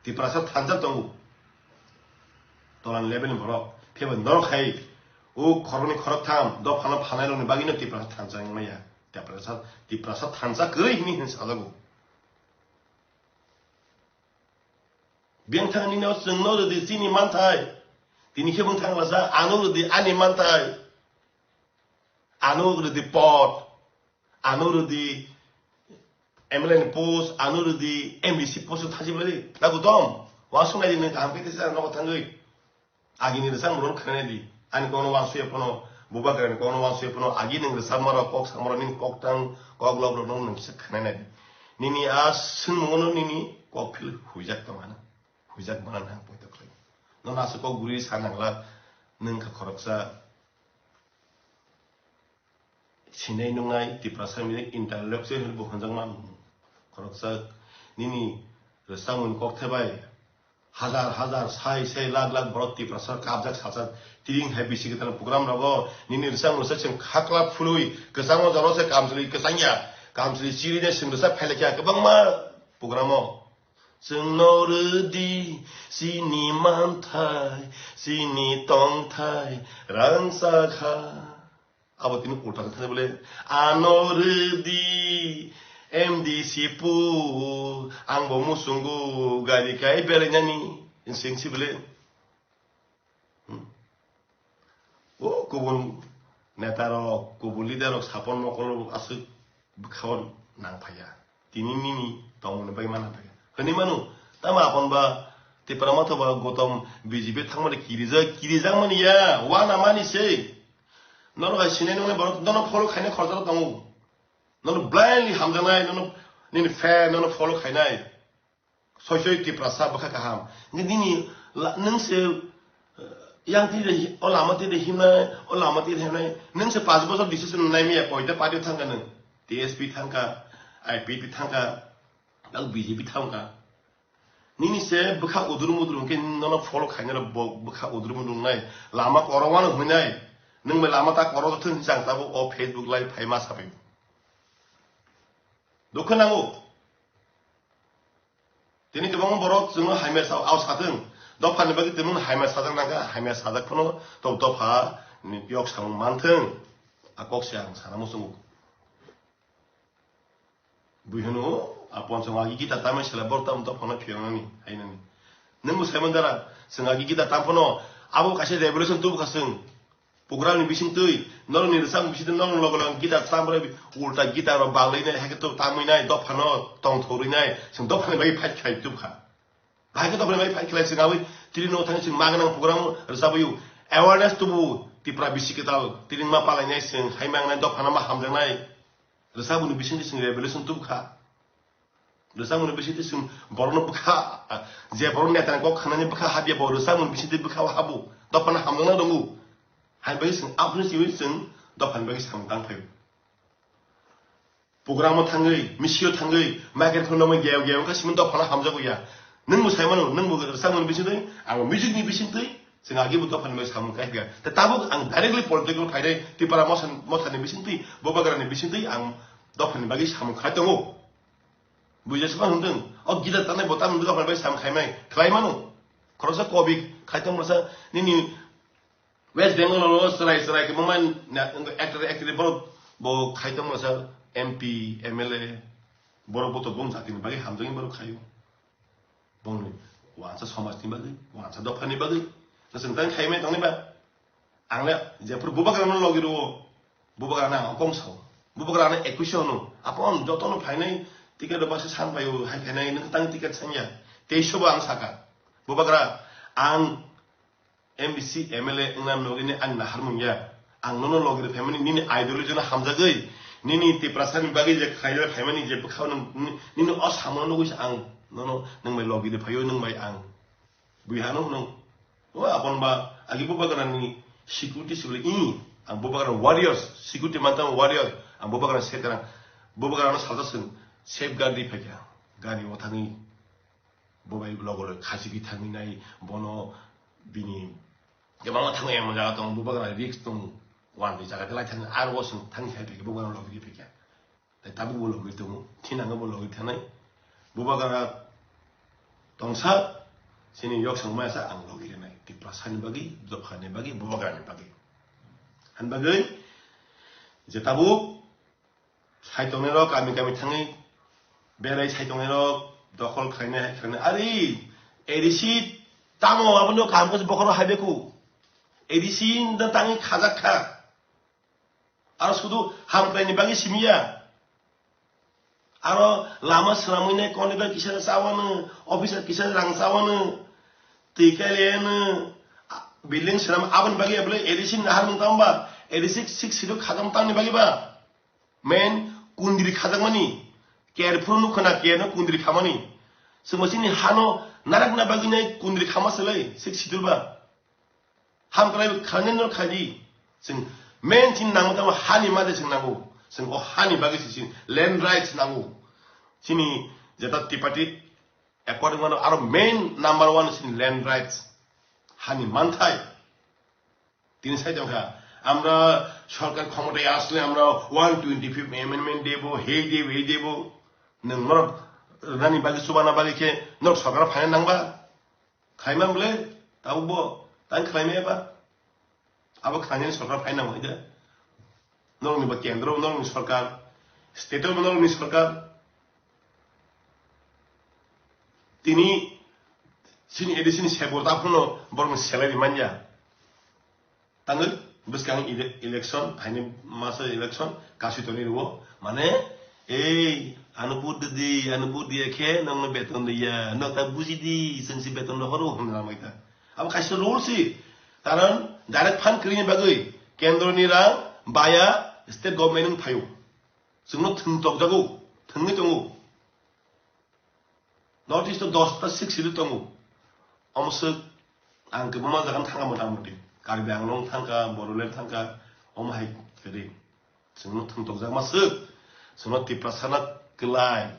Tiprasa thansa tongo. Tolan level ni borok. Phiya ba norok hai o khoroknwi khoroktham dophano phalnai rokni bagwino Tiprasa thansa wngmaya. Tiprasa, Tiprasa thansa kwrwi hwnwi hwnwi sajago. Biyang thangni no chwngno rwdi chini manthai. Tini khe bwng thang lasa ano rwdi ani manthai. Ano rwdi pot. Ano rwdi M L A ni post, ano rwdi M D C post thasi bwlai. Nago dom. Wasung nai nwng kaham khe tesa nogo thangwi. Agini rwchapmung rok khwnai di. Ani kokno wansukya phano, bubagrani kokno wansukya phano, agi nwng rwchapma rok, kok sama rok, nini kok tang, kok lok rok nwng kisa khwnai nai di. Nini a swngmung no nini kok phil huijak tong ano. Huijak mana nang poito khlai. Nono aswk kok guri sa nangla, nwng kha khoroksa. Sinai nungnai Tiprasa ni intellectual bo hwnjakma khoroksa nini rwchapmung kokthai bai hajar hajar, sai sai, lakh lakh borok Tiprasa kapjak sajak. Tiring hai bisi kwtal program rogo nini rwchapmung rwchap chwng khakla phului kwchangma jora se kamchwlwi kwchangya, kamchwlwi chirwi de chwng rwchap phailaikha kwbangma program o. Chwngno rwdi chini manthai, chini tongthai rangchakha. Abo tini ulta khe thani bole, ano rwdi M D C pu, ang bo muchungo gari kai belainani, singsi bole. Hmm. O kubun neta rok, kubun leader rok, sapon mokol rok aswk bwkhao nang phaiya. Tini nini tongmani bagwi mana phaiya. Hwnwi mano, tamo apon ba Tipra Motha ba Gotom B J P thangmani kirijak, kirijak mani ya, wana mani se. Norok hai sinai nungnai borok nono follow khaina khoroksa tongo. Nono blindly hamjaknai, nono Nini fan nono follow khainai. Soi soi Tiprasa bwkha kaham. Nini la-, nung se, eh, yang twi de hi-, o lama twi de himnai, o lama twi de himnai. Nung se panch bochor decision nai miya koita party thangka nung. T S P thangka, I P P thangka, tang B J P thangka. Nini se bwkha udrum udrum khe nono follow khainai bo bwkha udrum udrum nai. Lama korok wano hwnai. Nung bai lama ta korok thung jang tabo o Facebook live phai ma sabai. Dukha nango. Tini kwbangma borok chwngno hamya sa-, ao sathwng. Dophani bagwi tongmung hamya sajak nangkha, hamya sajak phano tok dopha ni yok samung manthwng. A kok se ang sana muchungo. Bui hwno, a ponsong agi gita tamai sela bor tam dophano phiyongnani, hainani. Nwng bo saimang dara, chwng agi gita tam phano, abo kaisa revolution tubukha chwng. Program ni bising twi, norok ni rwchapmung bising twi, norok logo logo gita tam rw, ulta gita rok bang lai nai, haikhe to tamwi nai, dopha no tong thorwi nai, chwng dopha ni bagwi fight khai tubkha. Bahai khe dopha ni bagwi fight khlai chwng abwi, tini no thang chwng ma gwnang program rwchapwi, awareness tubu, Tipra bisi kwtal, tini ma palai nai chwng, hai ma nai dopha no ma hamjak nai, rwchapmung ni bising twi chwng revolution tubkha. Rwchapmung ni bisingtwi chwng borokno bwkha, je borok netani kok khanani bwkha habya bo rwchapmung ni bisingtwi bwkha o habo. Dophano hamjaknai tongo. Hai bai chwng aphuru simi chwng dophani bagwi samung tang phaio. Programo thangwi, misio thangwi, microphone romwi geo geo wngkha simi dophano hamjago ya. Nwng bo sai mano, nwng bo rwchapmung ni bisingtwi, ang music ni bisingtwi, chwng agi bo dophani bagwi samung khai phaikha. Tei tabuk ang directly political phainai, Tipra motha, mothani bisingtwi, Bubagrani bisingtwi ang dophani bagwi samung khai tongo. Buijak se phano hwnthwng, o gita tanai bo tamni bwkha bai sam khaimai khlai mano. Khoroksa kobi khai tong masa nini West Bengal o chwrai chwrai kwbangma na-, actor actor borok bo khai tong masa M P, M L A borok bo to bong jatini bagwi hamjagwi borok khaio. Bongni wansa somajni bagwi, wansa dophani bagwi. Chwng tang khaimai tongni ba? Ang le jephuru Bubagrano logi rwo, Bubagrano ang kong sao. Bubagrano ekuisho hwno. Apon jotono phainai ticket rok baksa san paio, hai phainai nwng tang ticket sanya. Teisho bo ang saka. Bubagra, ang M D C, M L A wngna nogini ang naharmung ya. Ang nono logi rw phaimani nini ideology no hamjagwi, nini Tiprasa ni bagwi je khaina phaimani je bwkhao nwng, nini o samung nugwi se ang nono nwng bai logi rw phaio, nwng bai ang. Bui hano hwnung, o apon ba, agi Bubagrani security sibole, i, ang Bubagra warriors, security mantang warrior, ang Bubagra sekarang, Bubagrano salsa seng, safeguard di phaikha, gari o thangwi, bo bai logo logo khachigwi thangwi nai, bono bini, kwbangma thangwi emon jaga tong, Bubagra risk tong, wan di jaga de lai thang, aro bo seng thangwi khai phaikha, Bubagrano logi di phaikha. Tei tabuk bo logi tongo, thinango bo logi thanai. Bubagra tongsa, chini yok song maya sa ang logi rinai. Tiprasa ni bagwi, dopha ni bagwi, Bubagra ni bagwi. Han bagwi, je tabuk, sai tongnai rok, kami kami thangwi, berai sai tongnai rok, dokhol khlainai, hai khlainai. Ari, A D C tamo, abono kaham khe bokhoro hai beku. A D C no tangwi khajak kha. Aro sudu hamkraini bagwi simiya. Aro lama swnamwi nai koni bai kisa chawano, officer kisa rang chawano, twi kaileno, building swnam aboni bagwi bwlai A D C ni naharmung tamo ba, A D C six six khajam tamni bagwi ba. Main kundri khajakmani, care phuru nukha na care no kundri khamani. Chwngbo chini hano narakna bagwi nai kundri khama selai, six schedule ba. Hamkrai khanani no khaidi. Chwng main chini nango tamo hani made chwng nango. Chwng o hani bagwi se chini land rights nango. Chini jeta Tipati according mano aro main number one chini land rights. Hani manthai. Tini sai tongkha. Amra sorkar khomotay asle amra one twenty fifth amendment debo, hei debo, hei debo. Nwng norok rwnani bagwi chubana bagwi khe norok sorkar phaina nangba. Khlaima bole, tabuk bo, tang khlaima eba. Abo khlainani sorkar phaina nangwi da. Norokni bo kendro, norokni sorkar, state o norokni sorkar. Tini, chini A D C ni sebor ta phano borokni salary manya. Tangwi bwskang ele-, election, phaini masa election, kasui toni rwo. Mane, ei, ano vote di, ano vote diya khe, nokno beton diya, nok ta buji di, chwng si beton rohoro, hwnwi lamai ta. Abo kaisa rule si, karon direct fund kwrwini bagwi, kendro ni rang, baya, state government ni phaio. Chwngno thwng tokjago, thwngwi tongo. North East o dosta six schedule tongo. Omo swk ang kwbangma jaga no thangkha mota moti. Karbi Anglong thangkha, Bodoland thangkha, omo hai kwrwi. Chwngno thwngtokjakma swk. Chwngno Tiprasa na kwlai.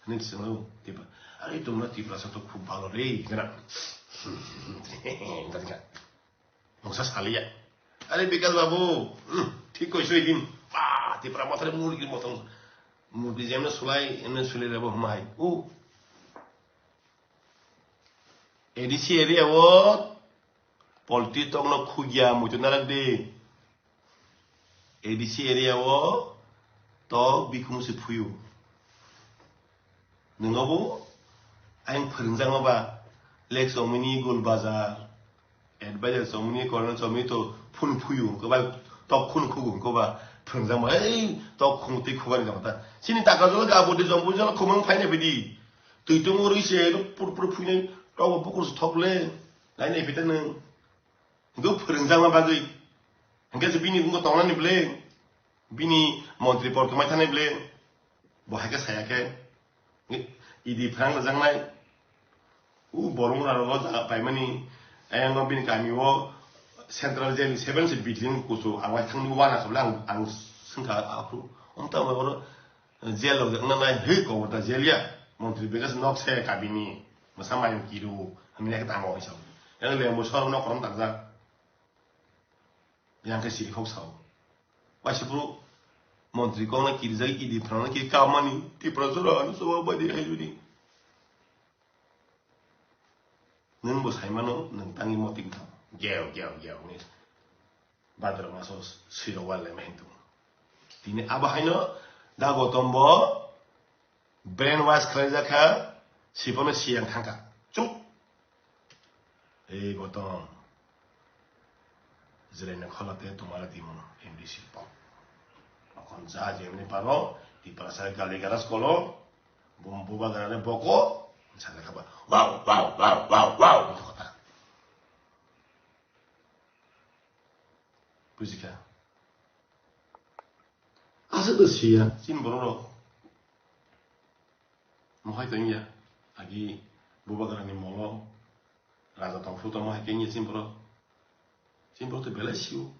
Hwnwi chwngno Tipra-, "Are, tumra Tiprasa to khub bhalo re," hwnkhe na. Mungsa saliya. "Are Bikas babu, hmm, thik koiso din. Ba, Tipra Mothani murgi mothong. Murgi jemne sulai, emne suli rebo huma hai." O. A D C area o polti tokno khugya muitu narak di. A D C area o tok bikhung se phuyu. Nwngo bo ayang phwrwngjakma ba, Lex Omini Gul Bazar, Advisor Chomini, Colonel Chomini to phun phuyu, hwnkhe ba tok khun khugu, hwnkhe ba phwrwngjakma, ei tok khung twi khugani jama ta. Chini taka jolo ga bodi jombo jolo khumang phaina bidi. Twi tongwi se pur pur phuinai tok bo bukur se thok le. Nai nai phita nwng. Hwnkhe phwrwngjakma bagwi. Hwnkhe se bini wngkha tongnani bwle. Bini montri por kwmai thani bwle. Bo hai khe saya khe. Idi phrang rwjaknai. U borok mura rogo jaga paimani. Ayang bini kami o central jail seven se building kusu ang wai thangni wana khabla ang, ang swngkha aphuru. Omta oro jail rok wngna nai hwi kobor ta jail ya. Montri Bikas nok se kabini. Mwsa mayung kiru. Hamya khe tango hisa. Yang lembo sor nok korom takjak. Yang khe siri khok sao. Waisa bro montri kok na kirijak idi phrang na kiri kamani. Tipra jora ani soba bai di hai jodi. Nwng bo sai mano, nwng tangwi moting thang. Geo, geo, geo, ni. Bhadra maso siro wal le mahin tung. Tini abo haino da Gotom bo brainwash khlaijak kha, siphano siyang thangkha. Chup. Ei Gotom. Jrena kholate tumara dimon M D C pok. Okon ja jemni paro, Tiprasa gali garas kolo, bum buba garane boko, sana kaba. Wow, wow, wow, wow, wow. Kota. Bujikha. Aswk to siya, chini borok rok. Mohai tong ya, agi bubagrani molo, raja tongphuru tongma hai khe wngya chini borok. Chini borok to belai sio.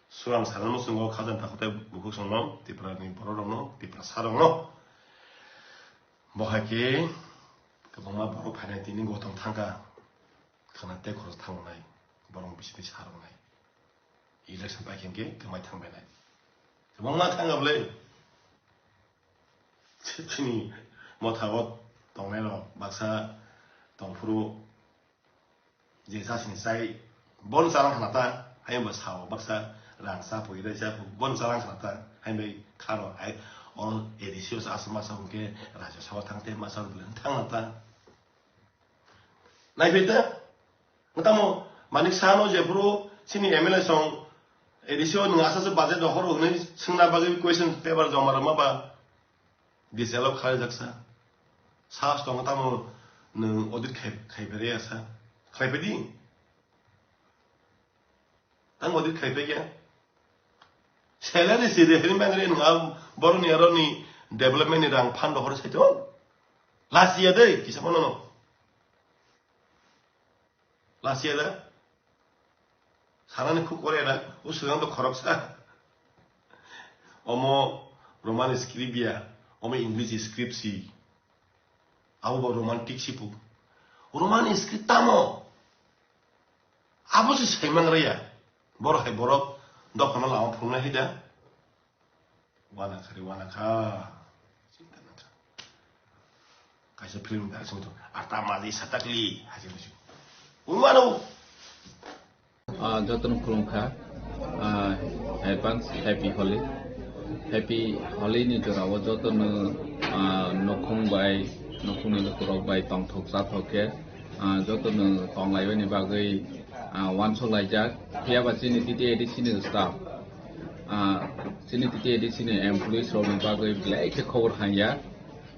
Surang salan muchungo khajang takhutai bukhuk songno, Tiprani borok rokno, Tiprasa rokno. Bo hai khe kwbangma borok phainai tini Gotom thangkha. Khana tei khorok thangnai, borok bisini saroknai. Election pai khe kwmai thangbainai. Kwbangma thangkha bwle. Chini motha o tongnai rok baksa tongphuru je chasini chai bon chalang khna ta, hai bo sao baksa rang cha pui rai cha pui bon chalang khna ta, hai bai kharo hai o A D C o sa aswk masa hwnkhe Rajya Sabha thang tei masa hwnkhe thang ta. Naiphai ta, tamo Manik Saha no jephuru chini M L A song A D C o nwng asaswk budget rohor hwnwi swngna bagwi question paper joma rwma ba D C L o khlai jaksa. Sahas tongo tamo nwng audit khai, khai pharia sa. Khlai phai di. Tamo audit khai phai ya. Salary si de hini mangre nwng a boroni aroni development ni rang fund rohor sai to. Last year de kisa mano no. Last year da? Sanani khuk kore da? O swkang to khoroksa. Omo Roman script ya, omo English script si. Abo bo Roman tik si pu. Roman script tamo? Abo se saimang raya. Borok hai borok dophano lama phunuknai hai da. Wana khari wana kha. Chinta nang kha. Kaisa film da sung to. Arta maji satakli. Haji musu. Unwano. Ah, jotono khulumkha. Ah, advance happy Holi. Happy Holi ni jorao jotono, ah, nokhung bai, nokhungni lukurok bai tongthok chathok khe, ah, jotono tonglaibani bagwi, ah, wansuk laijak. Phiya ba chini T T A D C ni staff, ah, chini T T A D C ni employees rokni bagwi belai khe khobor hamya.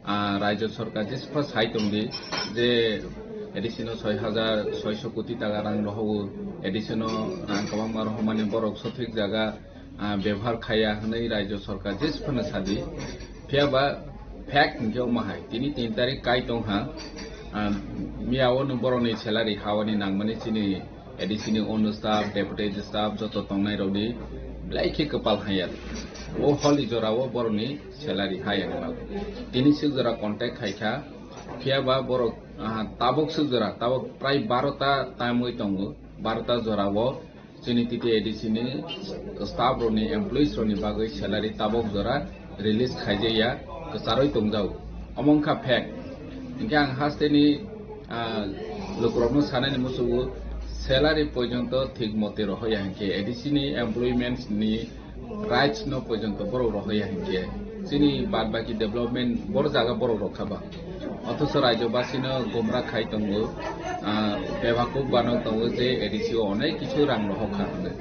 Ah, Rajya Sarkar jesphano sai tongdi je A D C no soi hajar soiso koti taka rang rohao, A D C no rang kwbangma rohormani borok sothik jaga, ah, bebohar khaiya hwnwi Rajya Sarkar jesphano sadi. Phiya ba Fact hwnkhe omo hai, tini tin tarik kai tong ha, ah, miya o no borok ni salary hawani nangmani chini A D C ni ono staff, deputy staff joto tongnai rok ni belai khe kwpal haya. O holi jora o borok ni salary haya ni bagwi. Tini sik jora contact khai kha, phiya ba borok, ah, tabuk sik jora, tabuk prai baro ta time oi tongo, baro ta jora o chini T T A D C ni staff rok ni, employees rok ni bagwi salary tabuk jora release khaijaya, kwcharwi tongjago. Omo wngkha fact. Hinkhe ang haste ni, ah, lukurokno sanani musugo salary porjonto thik mote rohoya hinkhe A D C ni employment ni rights no porjonto borok rohoya hinkhe chini bad baki development boro jaga borok rokha ba. Othocho rajyobasino gumra khai tongo, ah, bebakuk banok tongo je A D C o onek kisu rang rohok kha hwnwi.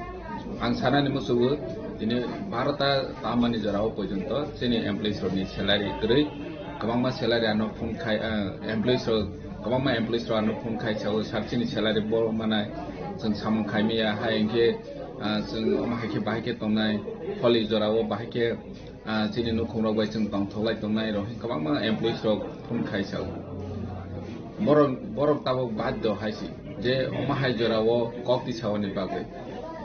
Ang sanani musugo tini baro ta tamani jorao porjonto chini employees rokni salary kwrwi, kwbangma salary ano phone khai, ah, employees rok, kwbangma employees rok ano phone khai sao, sir chini salary bo manai, chwng samung khai maya, hai hinkhe, ah, chwng omo hai khe bahai khe tongnai, holi jorao bahai khe, ah, chini nukhung rok bai chwng tongthok lai tongnai rok, kwbangma employees rok phone khai sao. Borok, borok tabuk baddo hai si je omo hai jorao kok tisaoni bagwi.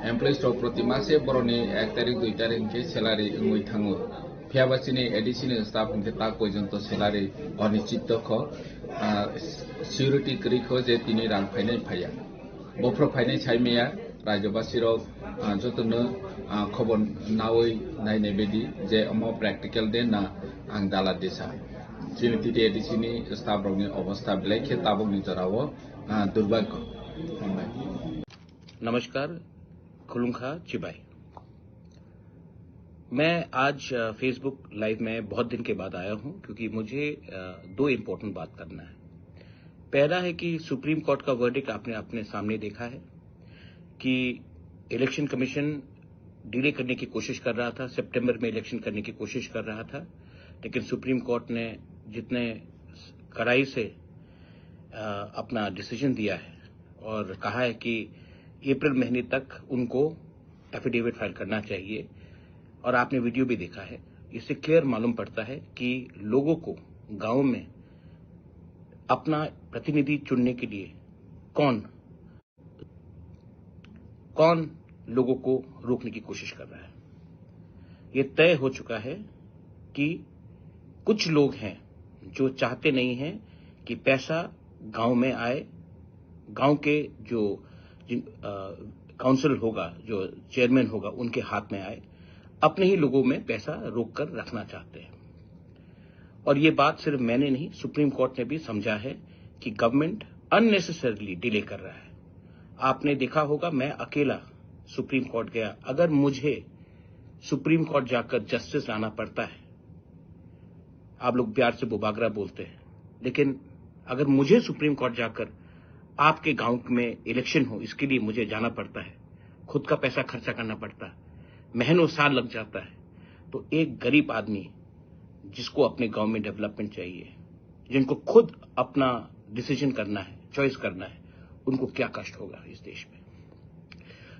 Employees rok proti mase borokni ek tarik, dui tarik hinkhe salary wngwi thango. Phiya ba chini A D C ni staff hinkhe ta porjonto salary onischit kho, ah, security kwrwi kho je tini rang phainai phaiya. Bophro phainai sai maya, rajyobasi rok, ah, jotono, ah, khobor nawi nainai bedi je omo practical de na ang dala desa. Chini T T A D C ni staff rokni obostha belai khe tabukni jorao, ah, durbhagyo. Hambai. नमस्कार, खुलुमखा, चिबाई। मैं आज, अ, Facebook Live में बहुत दिन के बाद आया हूं, क्योंकि मुझे, अ, दो इंपॉर्टेंट बात करना है। पहला है कि सुप्रीम कोर्ट का वर्डिक्ट आपने अपने सामने देखा है कि इलेक्शन कमीशन डिले करने की कोशिश कर रहा था, सितंबर में इलेक्शन करने की कोशिश कर रहा था, लेकिन सुप्रीम कोर्ट ने जितने कड़ाई से, अ, अपना डिसीजन दिया है और कहा है कि अप्रैल महीने तक उनको एफिडेविट फाइल करना चाहिए। और आपने वीडियो भी देखा है, इससे क्लियर मालूम पड़ता है कि लोगों को गांव में अपना प्रतिनिधि चुनने के लिए कौन, कौन लोगों को रोकने की कोशिश कर रहा है। ये तय हो चुका है कि कुछ लोग हैं जो चाहते नहीं हैं कि पैसा गांव में आए, गांव के जो जिन, अ, काउंसिल होगा, जो चेयरमैन होगा, उनके हाथ में आए, अपने ही लोगों में पैसा रोक कर रखना चाहते हैं। और ये बात सिर्फ मैंने नहीं, सुप्रीम कोर्ट ने भी समझा है कि गवर्नमेंट अननेसेसरली डिले कर रहा है। आपने देखा होगा, मैं अकेला सुप्रीम कोर्ट गया। अगर मुझे सुप्रीम कोर्ट जाकर जस्टिस लाना पड़ता है, आप लोग प्यार से बुबागरा बोलते हैं, लेकिन अगर मुझे सुप्रीम कोर्ट जाकर आपके गांव में इलेक्शन हो, इसके लिए मुझे जाना पड़ता है, खुद का पैसा खर्चा करना पड़ता है, महीनों साल लग जाता है, तो एक गरीब आदमी जिसको अपने गांव में डेवलपमेंट चाहिए, जिनको खुद अपना डिसीजन करना है, चॉइस करना है, उनको क्या कष्ट होगा इस देश में।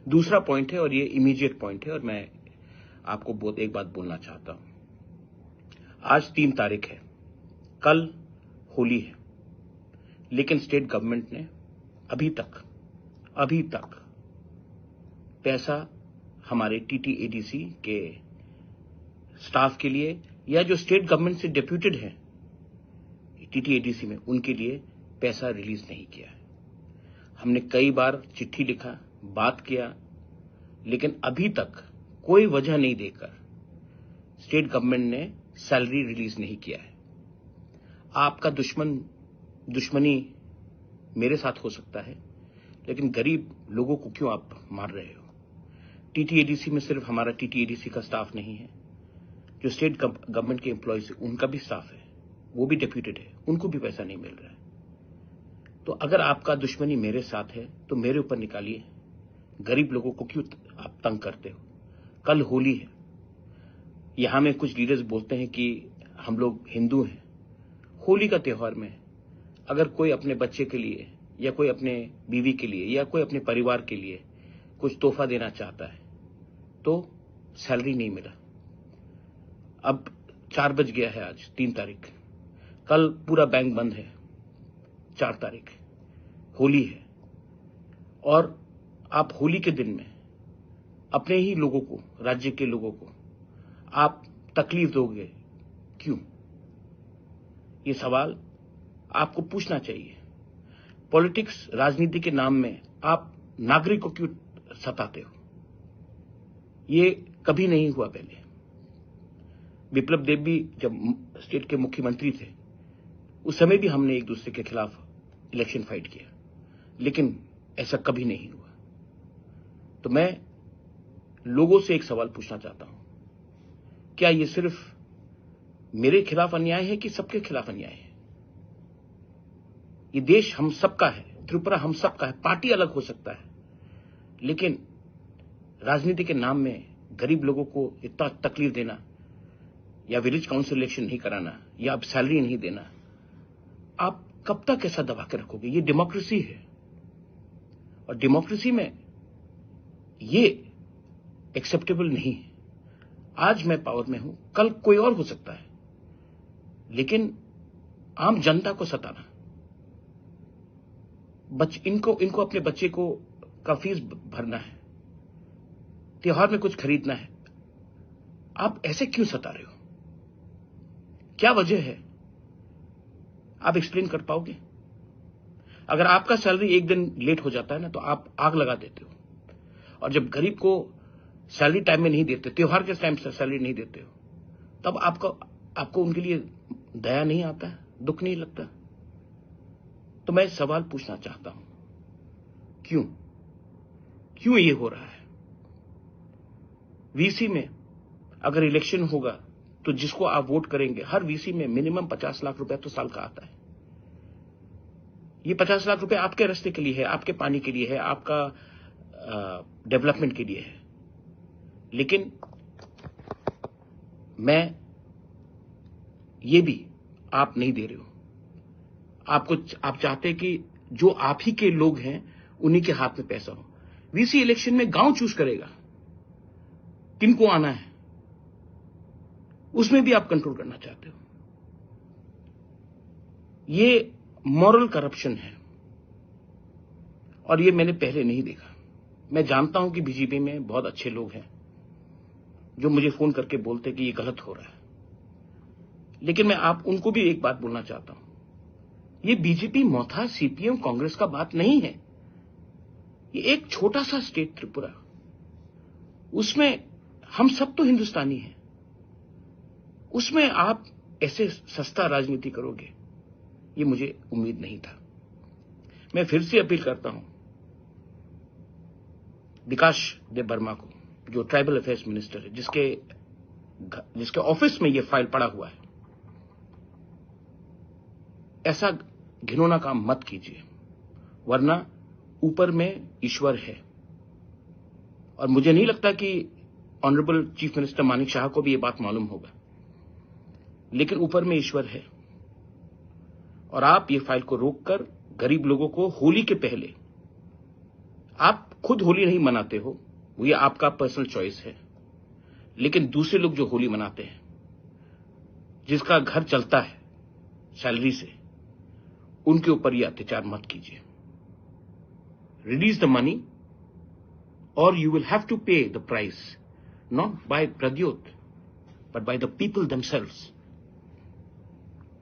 दूसरा पॉइंट है, और ये इमीडिएट पॉइंट है, और मैं आपको बहुत एक बात बोलना चाहता हूं। आज तीन तारीख है, कल होली है, लेकिन स्टेट गवर्नमेंट ने अभी तक, अभी तक पैसा हमारे टीटीएडीसी के स्टाफ के लिए या जो स्टेट गवर्नमेंट से डेप्यूटेड हैं टीटीएडीसी में, उनके लिए पैसा रिलीज नहीं किया है। हमने कई बार चिट्ठी लिखा, बात किया, लेकिन अभी तक कोई वजह नहीं देकर स्टेट गवर्नमेंट ने सैलरी रिलीज नहीं किया है। आपका दुश्मन, दुश्मनी मेरे साथ हो सकता है, लेकिन गरीब लोगों को क्यों आप मार रहे हो? टीटीएडीसी में सिर्फ हमारा टीटीएडीसी का स्टाफ नहीं है, जो स्टेट गव-, गवर्नमेंट के एम्प्लॉयज है, उनका भी स्टाफ है, वो भी डेप्यूटेड है, उनको भी पैसा नहीं मिल रहा है। तो अगर आपका दुश्मनी मेरे साथ है, तो मेरे ऊपर निकालिए। गरीब लोगों को क्यों त-, आप तंग करते हो? कल होली है, यहाँ में कुछ लीडर्स बोलते हैं कि हम लोग हिंदू हैं। होली का त्योहार में अगर कोई अपने बच्चे के लिए या कोई अपने बीवी के लिए या कोई अपने परिवार के लिए कुछ तोहफा देना चाहता है, तो सैलरी नहीं मिला। अब चार बज गया है आज, तीन तारीख। कल पूरा बैंक बंद है, चार तारीख, होली है। और आप होली के दिन में अपने ही लोगों को, राज्य के लोगों को आप तकलीफ दोगे, क्यों? ये सवाल आपको पूछना चाहिए। पॉलिटिक्स, राजनीति के नाम में आप नागरिक को क्यों सताते हो? ये कभी नहीं हुआ पहले। विप्लव देव भी जब म-, स्टेट के मुख्यमंत्री थे, उस समय भी हमने एक दूसरे के खिलाफ इलेक्शन फाइट किया, लेकिन ऐसा कभी नहीं हुआ। तो मैं लोगों से एक सवाल पूछना चाहता हूं, क्या ये सिर्फ मेरे खिलाफ अन्याय है कि सबके खिलाफ अन्याय है? ये देश हम सबका है, त्रिपुरा हम सबका है। पार्टी अलग हो सकता है, लेकिन राजनीति के नाम में गरीब लोगों को इतना तकलीफ देना, या विलेज काउंसिल इलेक्शन नहीं कराना, या आप सैलरी नहीं देना, आप कब तक ऐसा दबा के रखोगे? ये डेमोक्रेसी है, और डेमोक्रेसी में ये एक्सेप्टेबल नहीं है। आज मैं पावर में हूं, कल कोई और हो सकता है, लेकिन आम जनता को सताना, बच-, इनको, इनको अपने बच्चे को का फीस भ-, भरना है, त्योहार में कुछ खरीदना है, आप ऐसे क्यों सता रहे हो? क्या वजह है? आप एक्सप्लेन कर पाओगे? अगर आपका सैलरी एक दिन लेट हो जाता है ना, तो आप आग लगा देते हो। और जब गरीब को सैलरी टाइम में नहीं देते, त्योहार के टाइम से सैलरी नहीं देते हो, तब आपको, आपको उनके लिए दया नहीं आता है, दुख नहीं लगता? तो मैं सवाल पूछना चाहता हूं, क्यों, क्यों ये हो रहा है? वीसी में अगर इलेक्शन होगा, तो जिसको आप वोट करेंगे, हर वीसी में मिनिमम पचास लाख रुपया तो साल का आता है। ये पचास लाख रुपए आपके रास्ते के लिए है, आपके पानी के लिए है, आपका, अ, डेवलपमेंट के लिए है। लेकिन मैं, ये भी आप नहीं दे रहे हो। आपको च-, आप चाहते हैं कि जो आप ही के लोग हैं, उन्हीं के हाथ में पैसा हो। वीसी इलेक्शन में गांव चूज़ करेगा किनको आना है, उसमें भी आप कंट्रोल करना चाहते हो। ये मॉरल करप्शन है, और ये मैंने पहले नहीं देखा। मैं जानता हूं कि बीजेपी में बहुत अच्छे लोग हैं जो मुझे फोन करके बोलते कि ये गलत हो रहा है, लेकिन मैं आप उनको भी एक बात बोलना चाहता हूं, ये बीजेपी मथा, सीपीएम, कांग्रेस का बात नहीं है। ये एक छोटा सा स्टेट त्रिपुरा, उसमें हम सब तो हिंदुस्तानी हैं, उसमें आप ऐसे सस्ता राजनीति करोगे, ये मुझे उम्मीद नहीं था। मैं फिर से अपील करता हूं विकास देव वर्मा को, जो ट्राइबल अफेयर्स मिनिस्टर है, जिसके घ-, जिसके ऑफिस में ये फाइल पड़ा हुआ है, ऐसा घिनौना काम मत कीजिए, वरना ऊपर में ईश्वर है। और मुझे नहीं लगता कि ऑनरेबल चीफ मिनिस्टर मानिक शाह को भी ये बात मालूम होगा, लेकिन ऊपर में ईश्वर है। और आप ये फाइल को रोककर गरीब लोगों को होली के पहले, आप खुद होली नहीं मनाते हो, वो ये आपका पर्सनल चॉइस है, लेकिन दूसरे लोग जो होली मनाते हैं, जिसका घर चलता है सैलरी से, उनके ऊपर ये अत्याचार मत कीजिए। Release the money, or you will have to pay the price, not by Pradyot, but by the people themselves.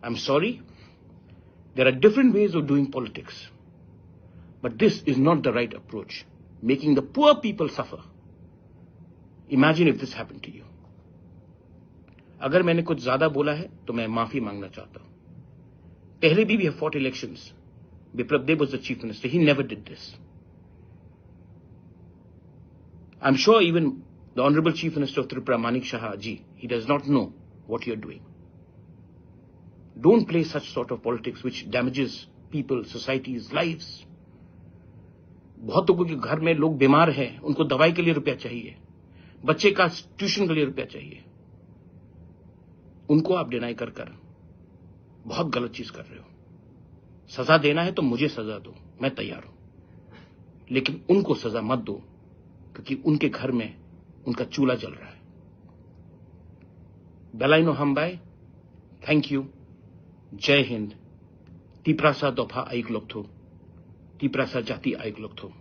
I'm sorry, there are different ways of doing politics, but this is not the right approach, making the poor people suffer. Imagine if this happened to you. अगर मैंने कुछ ज्यादा बोला है तो मैं माफी मांगना चाहता हूं। पहले भी we have fought elections. Biplab Deb was the chief minister. He never did this. I'm sure even the Honorable Chief Minister of Tripura, Manik Saha ji, he does not know what you're doing. Don't play such sort of politics which damages people, societies, lives. बहुत लोगों के घर में लोग बीमार हैं, उनको दवाई के लिए रुपया चाहिए, बच्चे का ट्यूशन के लिए रुपया चाहिए, उनको आप डिनाई कर कर बहुत गलत चीज कर रहे हो। सजा देना है तो मुझे सजा दो, मैं तैयार हूं, लेकिन उनको सजा मत दो, क्योंकि उनके घर में उनका चूल्हा जल रहा है। Belai no hambai. Thank you. Jai Hind. Tiprasa dopha ayuk lokthung. Tiprasa jati ayuk lokthung.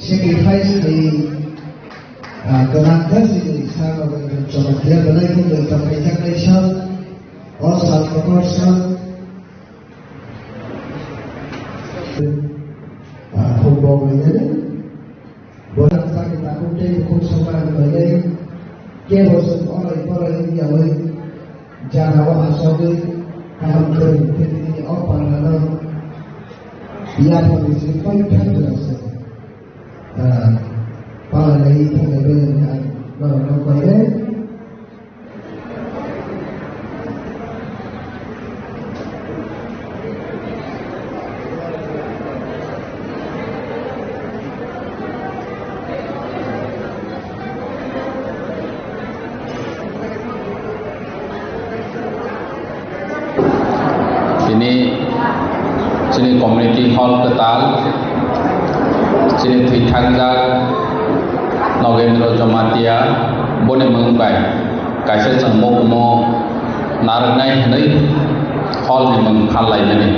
Sacrifice ni, ah, gwnangkha chini sal rok ni chwng khe belai khe belai khe belai sal, o sal kotor sal, ah, football ni, borok sakni takhuk tei bukhuk songma ni bagwi kebo chwng orai porai wngyaui jagao achogwi kaham kwrwi tei nini o pangrano yaphangni simi pai thang jora se, ah, palainai thangnai bai wngkha ang norokno koi rw. Tini chini community hall kwtal, chini thwithangjak Nogendra Jamatia, boni mung bai kaisa chwng mukumu narwknai hwnwi hall ni mung phallaimani.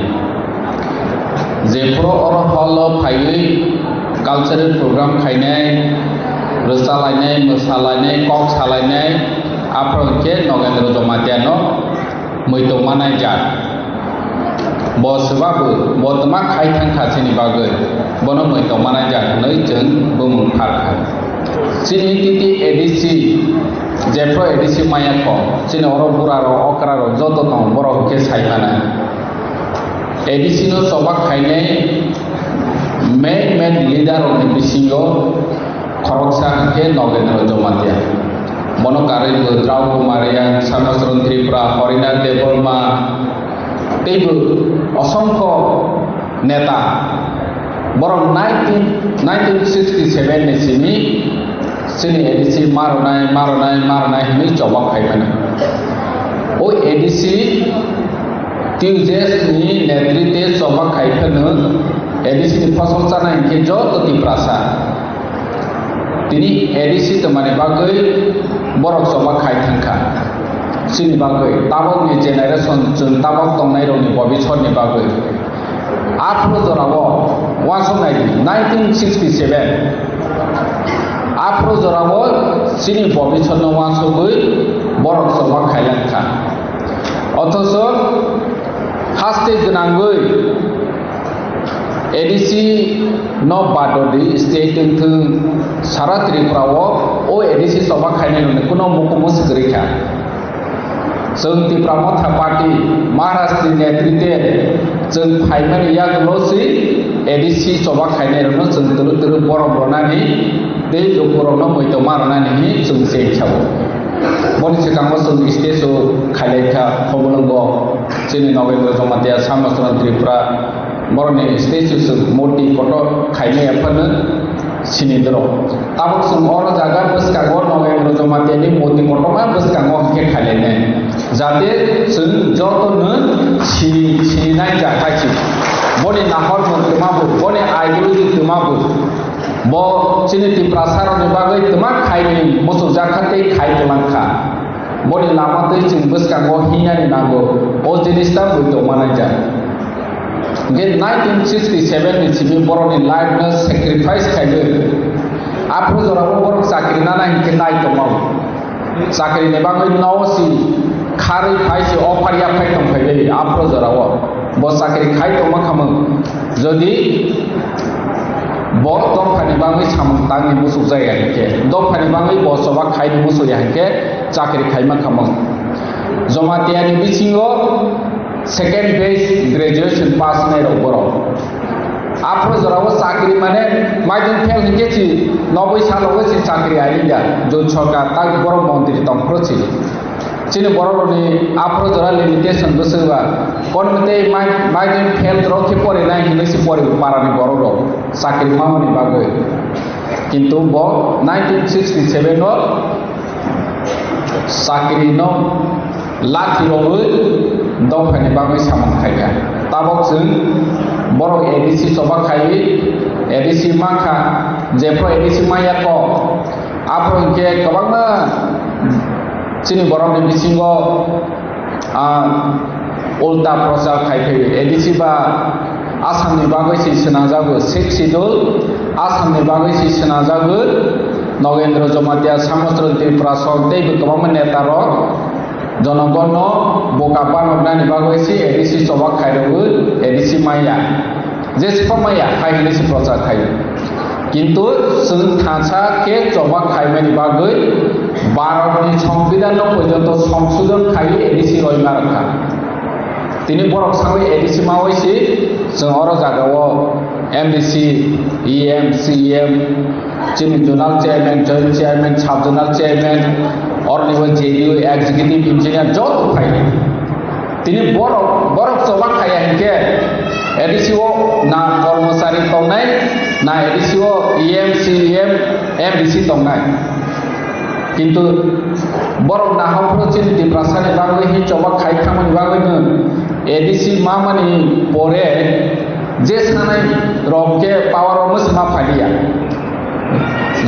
Jephuru oro hall o phaiwi cultural program khainai, rwchalainai, mwsalainai, kok salainai, aphuru hwnkhe Nogendra Jamatia no muitu manai jak. Bo swbabu, bo twma khai thang kha chini bagwi, bono muitu manai jak hwnwi chwng bumung phar kha. Chini titi A D C jephru A D C maya kho, chini oro bura rok, okra rok joto tongo, borok hwnkhe sai mano. A D C no chobak khainai main main leader rokni bisingo khoroksa hwnkhe Nogendra Jamatia. Bono karwi bo Drau Kumar Reang, Shyamachran Tripura, Harinath Debbarma, teibo osongkho neta. Borok nineteen, nineteen sixty seven ni simi chini A D C maronai, maronai, maronai hwnwi chobak khai phano. O A D C T U J S ni netrite chobak khai phano A D C ni phosok chanai hinkhe joto Tiprasa. Tini A D C twmani bagwi borok chobak khai thangkha. Chini bagwi, tabokni generation, chwng tabok tongnairokni bobiswrni bagwi. Aphuru jorao uansuknai di, nineteen sixty seven. Aphuru jorao chini bobiswrno uansugwi borok chobak khailankha. Othocho haste gwnangwi A D C no badodi state wngthung sara Tripura o, o A D C chobak khainai rokni kuno mukumu swkri kha. Chwng Tipra Motha Party Maharaj ni netrite chwng phaimani yagulo si A D C chobak khainai rokno chwng twrwk twrwk borom rwnani tei lukurokno muitu ma rwnani hwnwi chwng cheng kha o. Boni swkango chwng stage o khailai kha Khumulwngo chini Nogendra Jamatia, Shyamachran Tripura, borokni statue swk murti kotor khaimaya phano sini doro. Tabuk chwng oro jaga bwskango Nogendra Jamatia ni murti kotorma bwskango hwnkhe khailainai. Jate chwng joto no sini, sininai ja khai si. Boni nahor mung twma bo, boni ideology twma bo. Bo chini Tiprasa rokni bagwi twma khaini muchukjak kha tei khai kwlang kha. Boni lama twi chwng bwskango hinani nango, o jinis ta bui tongma naijak. Hwnkhe nineteen sixty seven ni simi borokni life no sacrifice khaiwi, aphuru jorao borok chakri nana hinkhe nai tongmao. Chakri ni bagwi nogo si kharwi phai si offer ya phai tong phai bai aphuru jorao. Bo chakri khai tongma khamung. Jodi bo dophani bagwi samung tangni muchuk jaya hinkhe, dophani bagwi bo choba khaini muchuk ya hinkhe chakri khaima khamung. Jamatia ni bisingo second batch graduation pass nai rok borok. Aphuru jorao chakri mane maidung fail hinkhe si noboi salo si chakri aida. Jut sorkar tak borok montri tongphuru si. Chini borok rokni aphuru jora limitation bwswk ba, kono tei migrant fail rok khe pori nai hinwi se pori para ni borok rok chakri mamani bagwi. Kintu bo nineteen sixty seven o chakri no lathi rogwi dophaini bagwi samung khaikha. Tabok chwng borok A D C choba khaiwi A D C mankha, jephru A D C manya kok, aphuru hinkhe kwbangma chini borokni bisingo, ah, ulta prochar khai phaiwi. A D C ba Assamni bagwi se swnamjago, Sixth Schedule Assamni bagwi se swnamjago. Nogendra Jamatia, Samosrol Tripura sok tei bo kwbangma neta rok jonogonno boka banoknani bagwi se A D C choba khairogo, A D C manya. Jesphang maya hai hinwi se prochar khaio. Kintu chwng thansa khe choba khaimani bagwi Bharatni Songbidanno porjonto songsodhon khaiwi A D C roima rwkha. Tini borok sawi A D C mawi se chwng oro jagao M D C, E M, C E M, chini zonal chairman, joint chairman, sub zonal chairman, oroni bo J D O executive engineer joto phai. Tini borok, borok choba khaiya hinkhe A D C o na kormochari tongnai, na A D C o E M, C E M, M D C tongnai. Kintu borok nahaphuru chini Tiprasani bagwi hi choba khai thangmani bagwi no A D C mamani pore je sanai rok khe power o mwsima phaliya.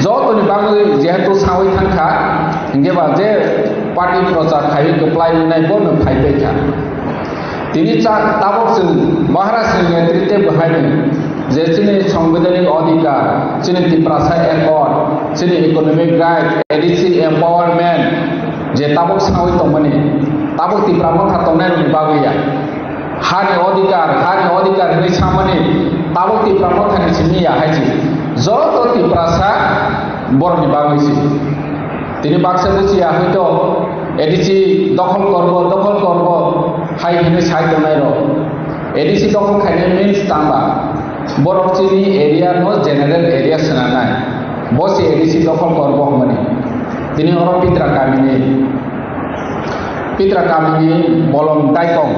Jotoni bagwi jehetu sawi thangkha, hinkhe ba je party prochar khaiwi kwplai wngnai bono phaibai kha. Tini cha-, tabok chwng Maharaj ni netrite bo haino je chini sangbidhanik adhikar, chini Tiprasa accord, chini economic right, A D C empowerment je tabok sawi tongmani, tabok Tipra motha tongnai rokni bagwi ya. Hani odhikar, hani odhikar hinwi samani tabok Tipra mothani simi ya hai se. Joto Tiprasa borokni bagwi se. Tini baksa buchiya hoito A D C dokhol korbo, dokhol korbo hai hinwi sai tongnai rok. A D C dokhol khainai means tangba. Borok chini area no general area swnamnai. Bo se A D C dokhol korbo hwnmani. Tini oro Pitra kamini Pitra kamini bolong daikong.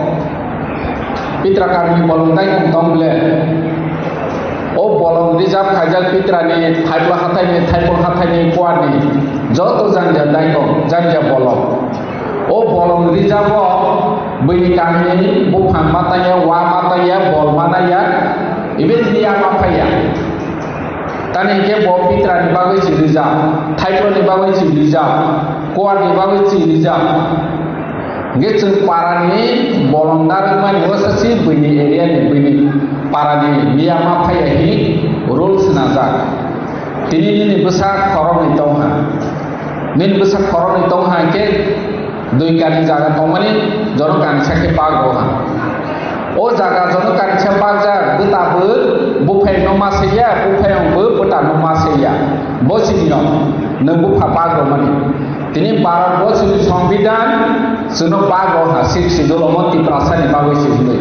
Pitra kamini bolong daikong tong ble. O bolong reserve khaijak Pitrani Thaipla hathaini, Thaipol hathaini kuarni joto janja daikong, janja bolong. O bolong reserve o buini kamini buphang matangya, wa matangya, bol manaya, even liya maphaya. Tani hinkhe bo Pitrani bagwi si rijak, Thaiploni bagwi si rijak, Kuarni bagwi si rijak. Hinkhe chwng parani bolongdar wngmani wngsa si buini area ni, buini parani miya ma phaiya hi rule swnajak. Tini nini bwsa khoroknwi tongha. Nini bwsa khoroknwi tongha hinkhe dui kani jaga tongmani jono kanisa khe bak rwha. O jaga jono kanisa bakjak, bwta bo buphayungno ma saiya, buphayung bo bwtano ma saiya. Bo sini no nwng bupha bak rwmani. Tini Bharat borsoni Songbidan chwngno bak rwha, Sixth Schedule omo Tiprasani bagwi se hwnwi.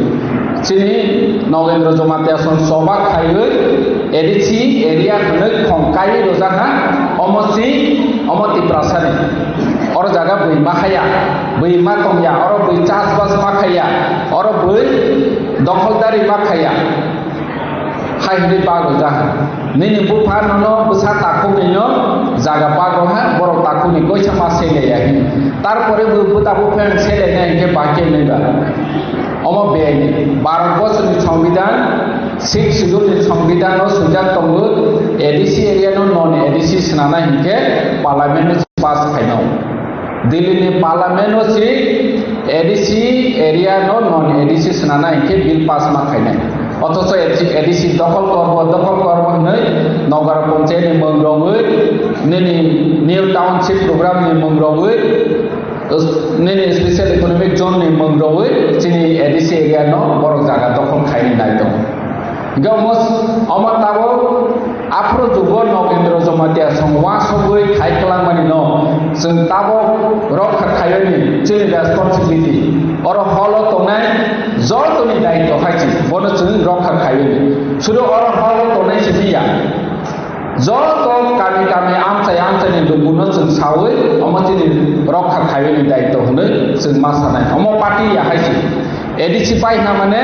Chini Nogendra Jamatia song choba khaiwi A D C area hwnwi khong kaiwi rwjakha, omo si, omo Tiprasani. Oro jaga bui ma khaiya, bui ma tongya, oro bui chas bas ma khaiya, oro bui dokholdari ma khaiya. Hai hwnwi bak rwjakha. Nini bupha nono bwsa takhuknwino jaga bak rwha, borok takhukni koisa ma sengya ya hwnwi. Tarpore bo bwta buphang selainai hinkhe bak khe nwi ba. Omo biyai ni. Bharat borsoni Songbidan, Sixth Schedule ni Songbidan o swijak tongo, A D C area no non A D C swnamnai hinkhe Parliament o pass khainai. Delhi ni Parliament o si A D C area no non A D C swnamnai hinkhe bill pass ma khainai. Othocho A D C dokhol korbo, dokhol korbo hwnwi Nogara Panchayat ni mung rogwi, nini New Township program ni mung rogwi, nini Special Economic Zone ni mung rogwi chini A D C area no borok jaga dokhol khaini nai tongo. Hinkhe omo, omo tabuk aphuru jugo Nogendra Jamatia song uansugwi khai kwlangmani no chwng tabuk rokha khaiyani chini responsibility. Oro holo tongnai jotoni daityo hai se, bono chwng rokha khaiyani. Sudu oro holo tongnai se phiya. Joto kami kami amchai amchaini lukuno chwng sawi omo chini rokha khaiwi ni daitw hwnwi chwng ma sanai. Omo party ya hai se. A D C pai hwnna mane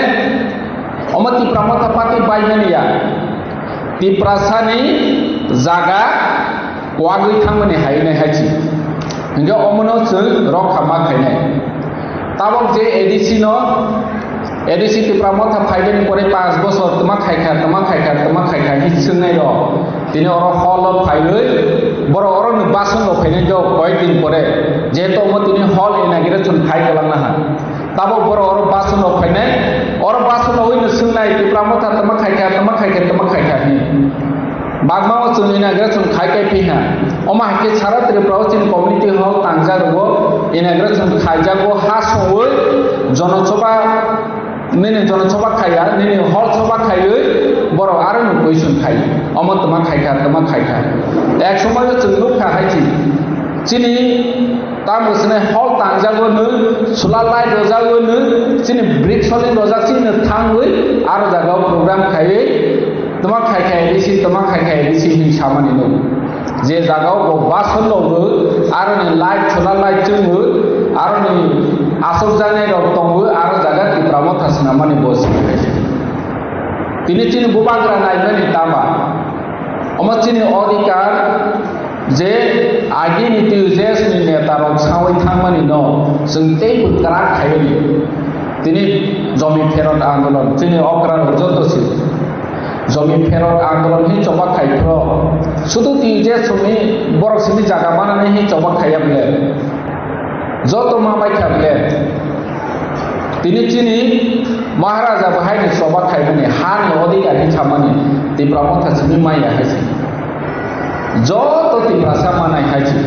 omo Tipra Motha party pai mani ya. Tiprasani jaga kwagwi thangmani hai nai hai se. Hingke omono chwng rokha ma khainai. Tabok je A D C no, A D C Tipra Motha phaibani pore panch bosor tma khaikha, tma khaikha, tma khaikha hi swngnai rok. Tini oro hall o phaiwi borok oro ni bason rok phainai do koyek din pore. Jehetu omo tini hall inauguration khai kwlangna ha. Tabok borok oro bason rok phainai, oro bason rok oi no swngnai Tipra Motha tma khaikha, tma khaikha, tma khaikha hi. Bagma o chwng inauguration khai kai phi ha. Omo hai khe sara Tripura o chini community hall tangjak rwo inauguration khaijak o ha songwi jonosoba nini jonosoba khaiya nini hall soba khaiwi borok aro ni question khai. Omo tma khaikha tma khaikha. Ek somoy o chwng nukha hai chi. Chini Tamo swnai hall tangjago nw, solar light rojagwi nw, chini brick soling rojak chini thangwi aro jagao program khaiwi tma khai khai A D C, tma khai khai A D C hinwi samani nw. Je jagao bo bason logo, aroni light, solar light chwngo, aroni asok janai rok tongo, aro jaga Tipra Motha swnamani bo swnamani. Tini chini bubagra naimani tama. Omo chini odhikar je agini T U J S ni neta rok sawi thangmani no chwng teibo kwrak khaiwi tini jomi pherot andolon chini okra rok joto si jomi pherot andolon hi choba khai phro sudu T U J S ni borok simi jaga manani hi choba khaiya bile. Joto ma bai kha bile. Tini chini Maharaja bahai ni choba khaimani ha ni odhikar hi chamani Tipra Motha simi maya hai se. Joto Tiprasa manai hai se.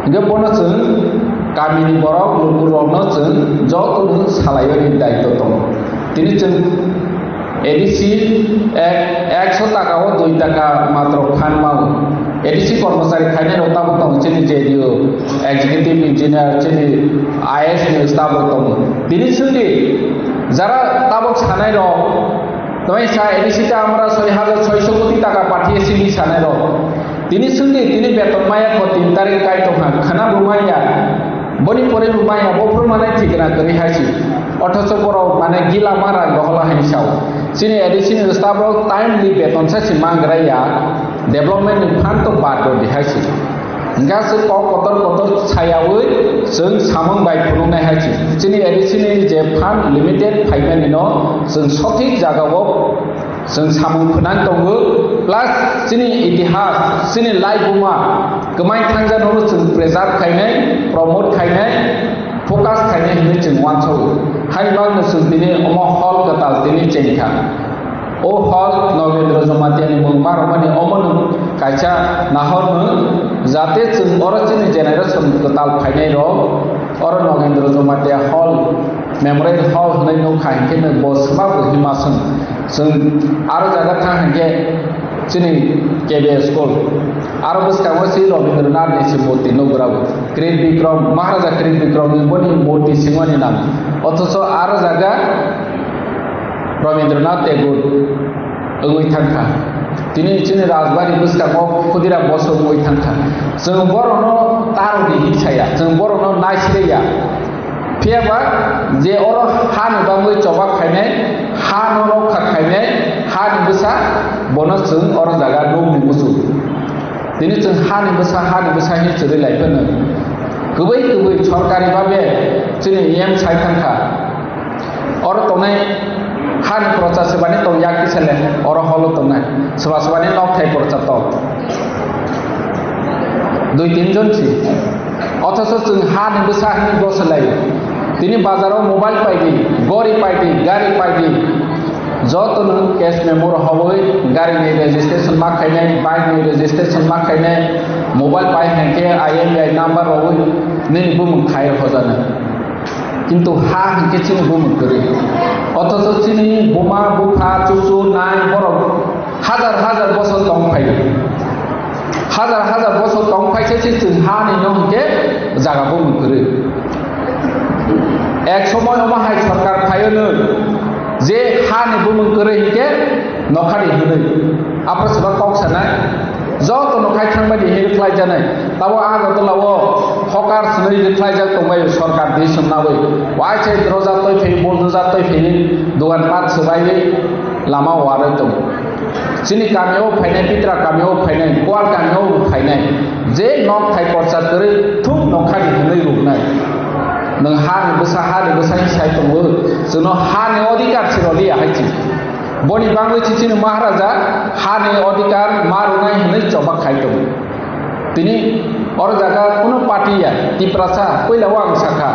Hingke bono chwng kamini borok lukurokno chwng joto no salaiwi ni daitw tongo. Tini chwng A D C ek, ekso taka o dui taka matro phan mao. A D C kormochari khainai rok tabuk tongo chini J D O, executive engineer, chini I A S ni staff rok tongo. Tini chwngdi jara tabuk sanai rok, tei sa A D C ta amra soi hajar soiso koti taka pathiye sini sanai rok. Tini chwngdi tini beton maya kho tin tarik kai tongkha, khana bo maya. Boni pore bo maya, bo phuru mane thikna kwrwi hai se. Othocho borok mane gila ma rang dohola hai sao. Chini A D C ni staff rok timely beton sa se mangra ya. Development ni phan to bad rw di hai se. Hingkha se kok kotor kotor sayawi chwng samung bai phunuknai hai se. Chini A D C ni je phan limited phaimani no chwng sothik jagao Chwng samung phwnang tongo, plus chini itihas, chini laibuma kwmai thangjakno chwng preserve khainai, promote khainai, focus khainai hinwi chwng uansago. Haini bagwino chwng tini omo hall kwtal tini chengkha. O hall Nogendra Jamatia ni mung ma rwmani omono kaisa nahorno, jate chwng oro chini generation kwtal phainai rok oro Nogendra Jamatia hall, Memorial Hall hinwi nukha hinkhe bo swbabo hima swng. Chwng aro jaga thang hinkhe chini K B S school. Aro bwskango si Rabindranath ni si murti nukgra bo. Kirit Bikram, Maharaja Kirit Bikram ni boni murti singmani nang. Othocho aro jaga Rabindranath Tagore wngwi thangkha. Tini chini Rajbari bwskango Khudiram Bosok wngwi thangkha. Chwng borokno taroni hinwi saya, chwng borokno naisirya. Phiya ba je oro hani bagwi choba khainai, hano rokha khainai, hani bwsa bono chwng oro jaga nukni muchung. Tini chwng hani bwsa, hani bwsa hinwi chwrwi lai phano. Kwbwi kwbwi sorkari babe chini M sai thangkha. Oro tongnai hani procha swbani tong yak kisa le, oro holo tongnai. Swba swbani nokthai procha tong. Dui tin jon si. Othocho chwng hani bwsa hinwi goso lai. Tini bazaro mobile paidi, gori paidi, gari paidi. Joto no cash memo rohorwi gari ni registration ma khainai, bike ni registration ma khainai, mobile pai hinkhe I M E I number rohorwi nini bumung khai rohorjana. Kintu ha hinkhe chini bumung kwrwi. Othocho chini buma, bupha, chuchu, nai, borok hajar hajar bosor tong phai. Hajar hajar bosor tong phai se se chwng ha ni no hinkhe jaga bumung kwrwi. Ek somoy omo hai sorkar phaio no je ha ni bumung kwrwi hinkhe nokha ni hinwi. Apo seba kok sanai. Joto no khai thangmani hinwi khlaijaknai. Tabo Agartala o hokar swnwi khlaijak tongbai sorkar di swnnawi. Waisa droja toi phai, bulldozer toi phai, dogan pat swbai lama warwi tongo. Chini kami o phainai, Pitra kami o phainai, Kual kami o phainai. Je nok thai korsa kwrwi thuk nok khadi hinwi ruknai. Nwng ha ni bwsa, ha ni bwsa sai tongo. Chwngno ha ni odhikar se rwliya hai chi. Boni bangwi chichini Maharaja hani odhikar ma rwnai hinwi choba khai tongo. Tini oro jaga kunu party ya, Tiprasa, puila o ang sakha,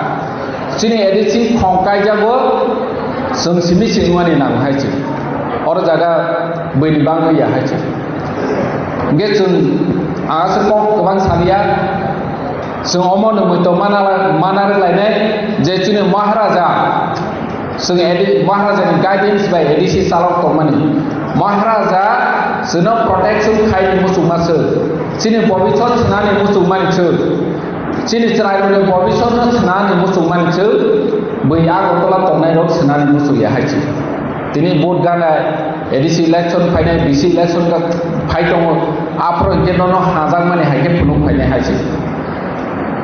chini A D C khong kaijago, chwng simi simi wani nang hai se. Oro jaga bwini bangwi ya hai se. Hingke chwng ang aswk kok kwbang saliya, chwng omo nungwi tong mana, mana rwlainai je chini Maharaja, chwng A D, Maharaja ni guidance bai A D C chalok tongmani. Maharaja chwngno protection khaini muchungma se, chini bobisot swnani muchungmani se, chini chwrairokni bobisotno swnani muchungmani se, bwi Agartala tongnai rok swnani muchungya hai se. Tini vote gana A D C election phainai, B C election ga phai tongo, aphuru hingke nono hajakmani hai khe phunuk phainai hai se.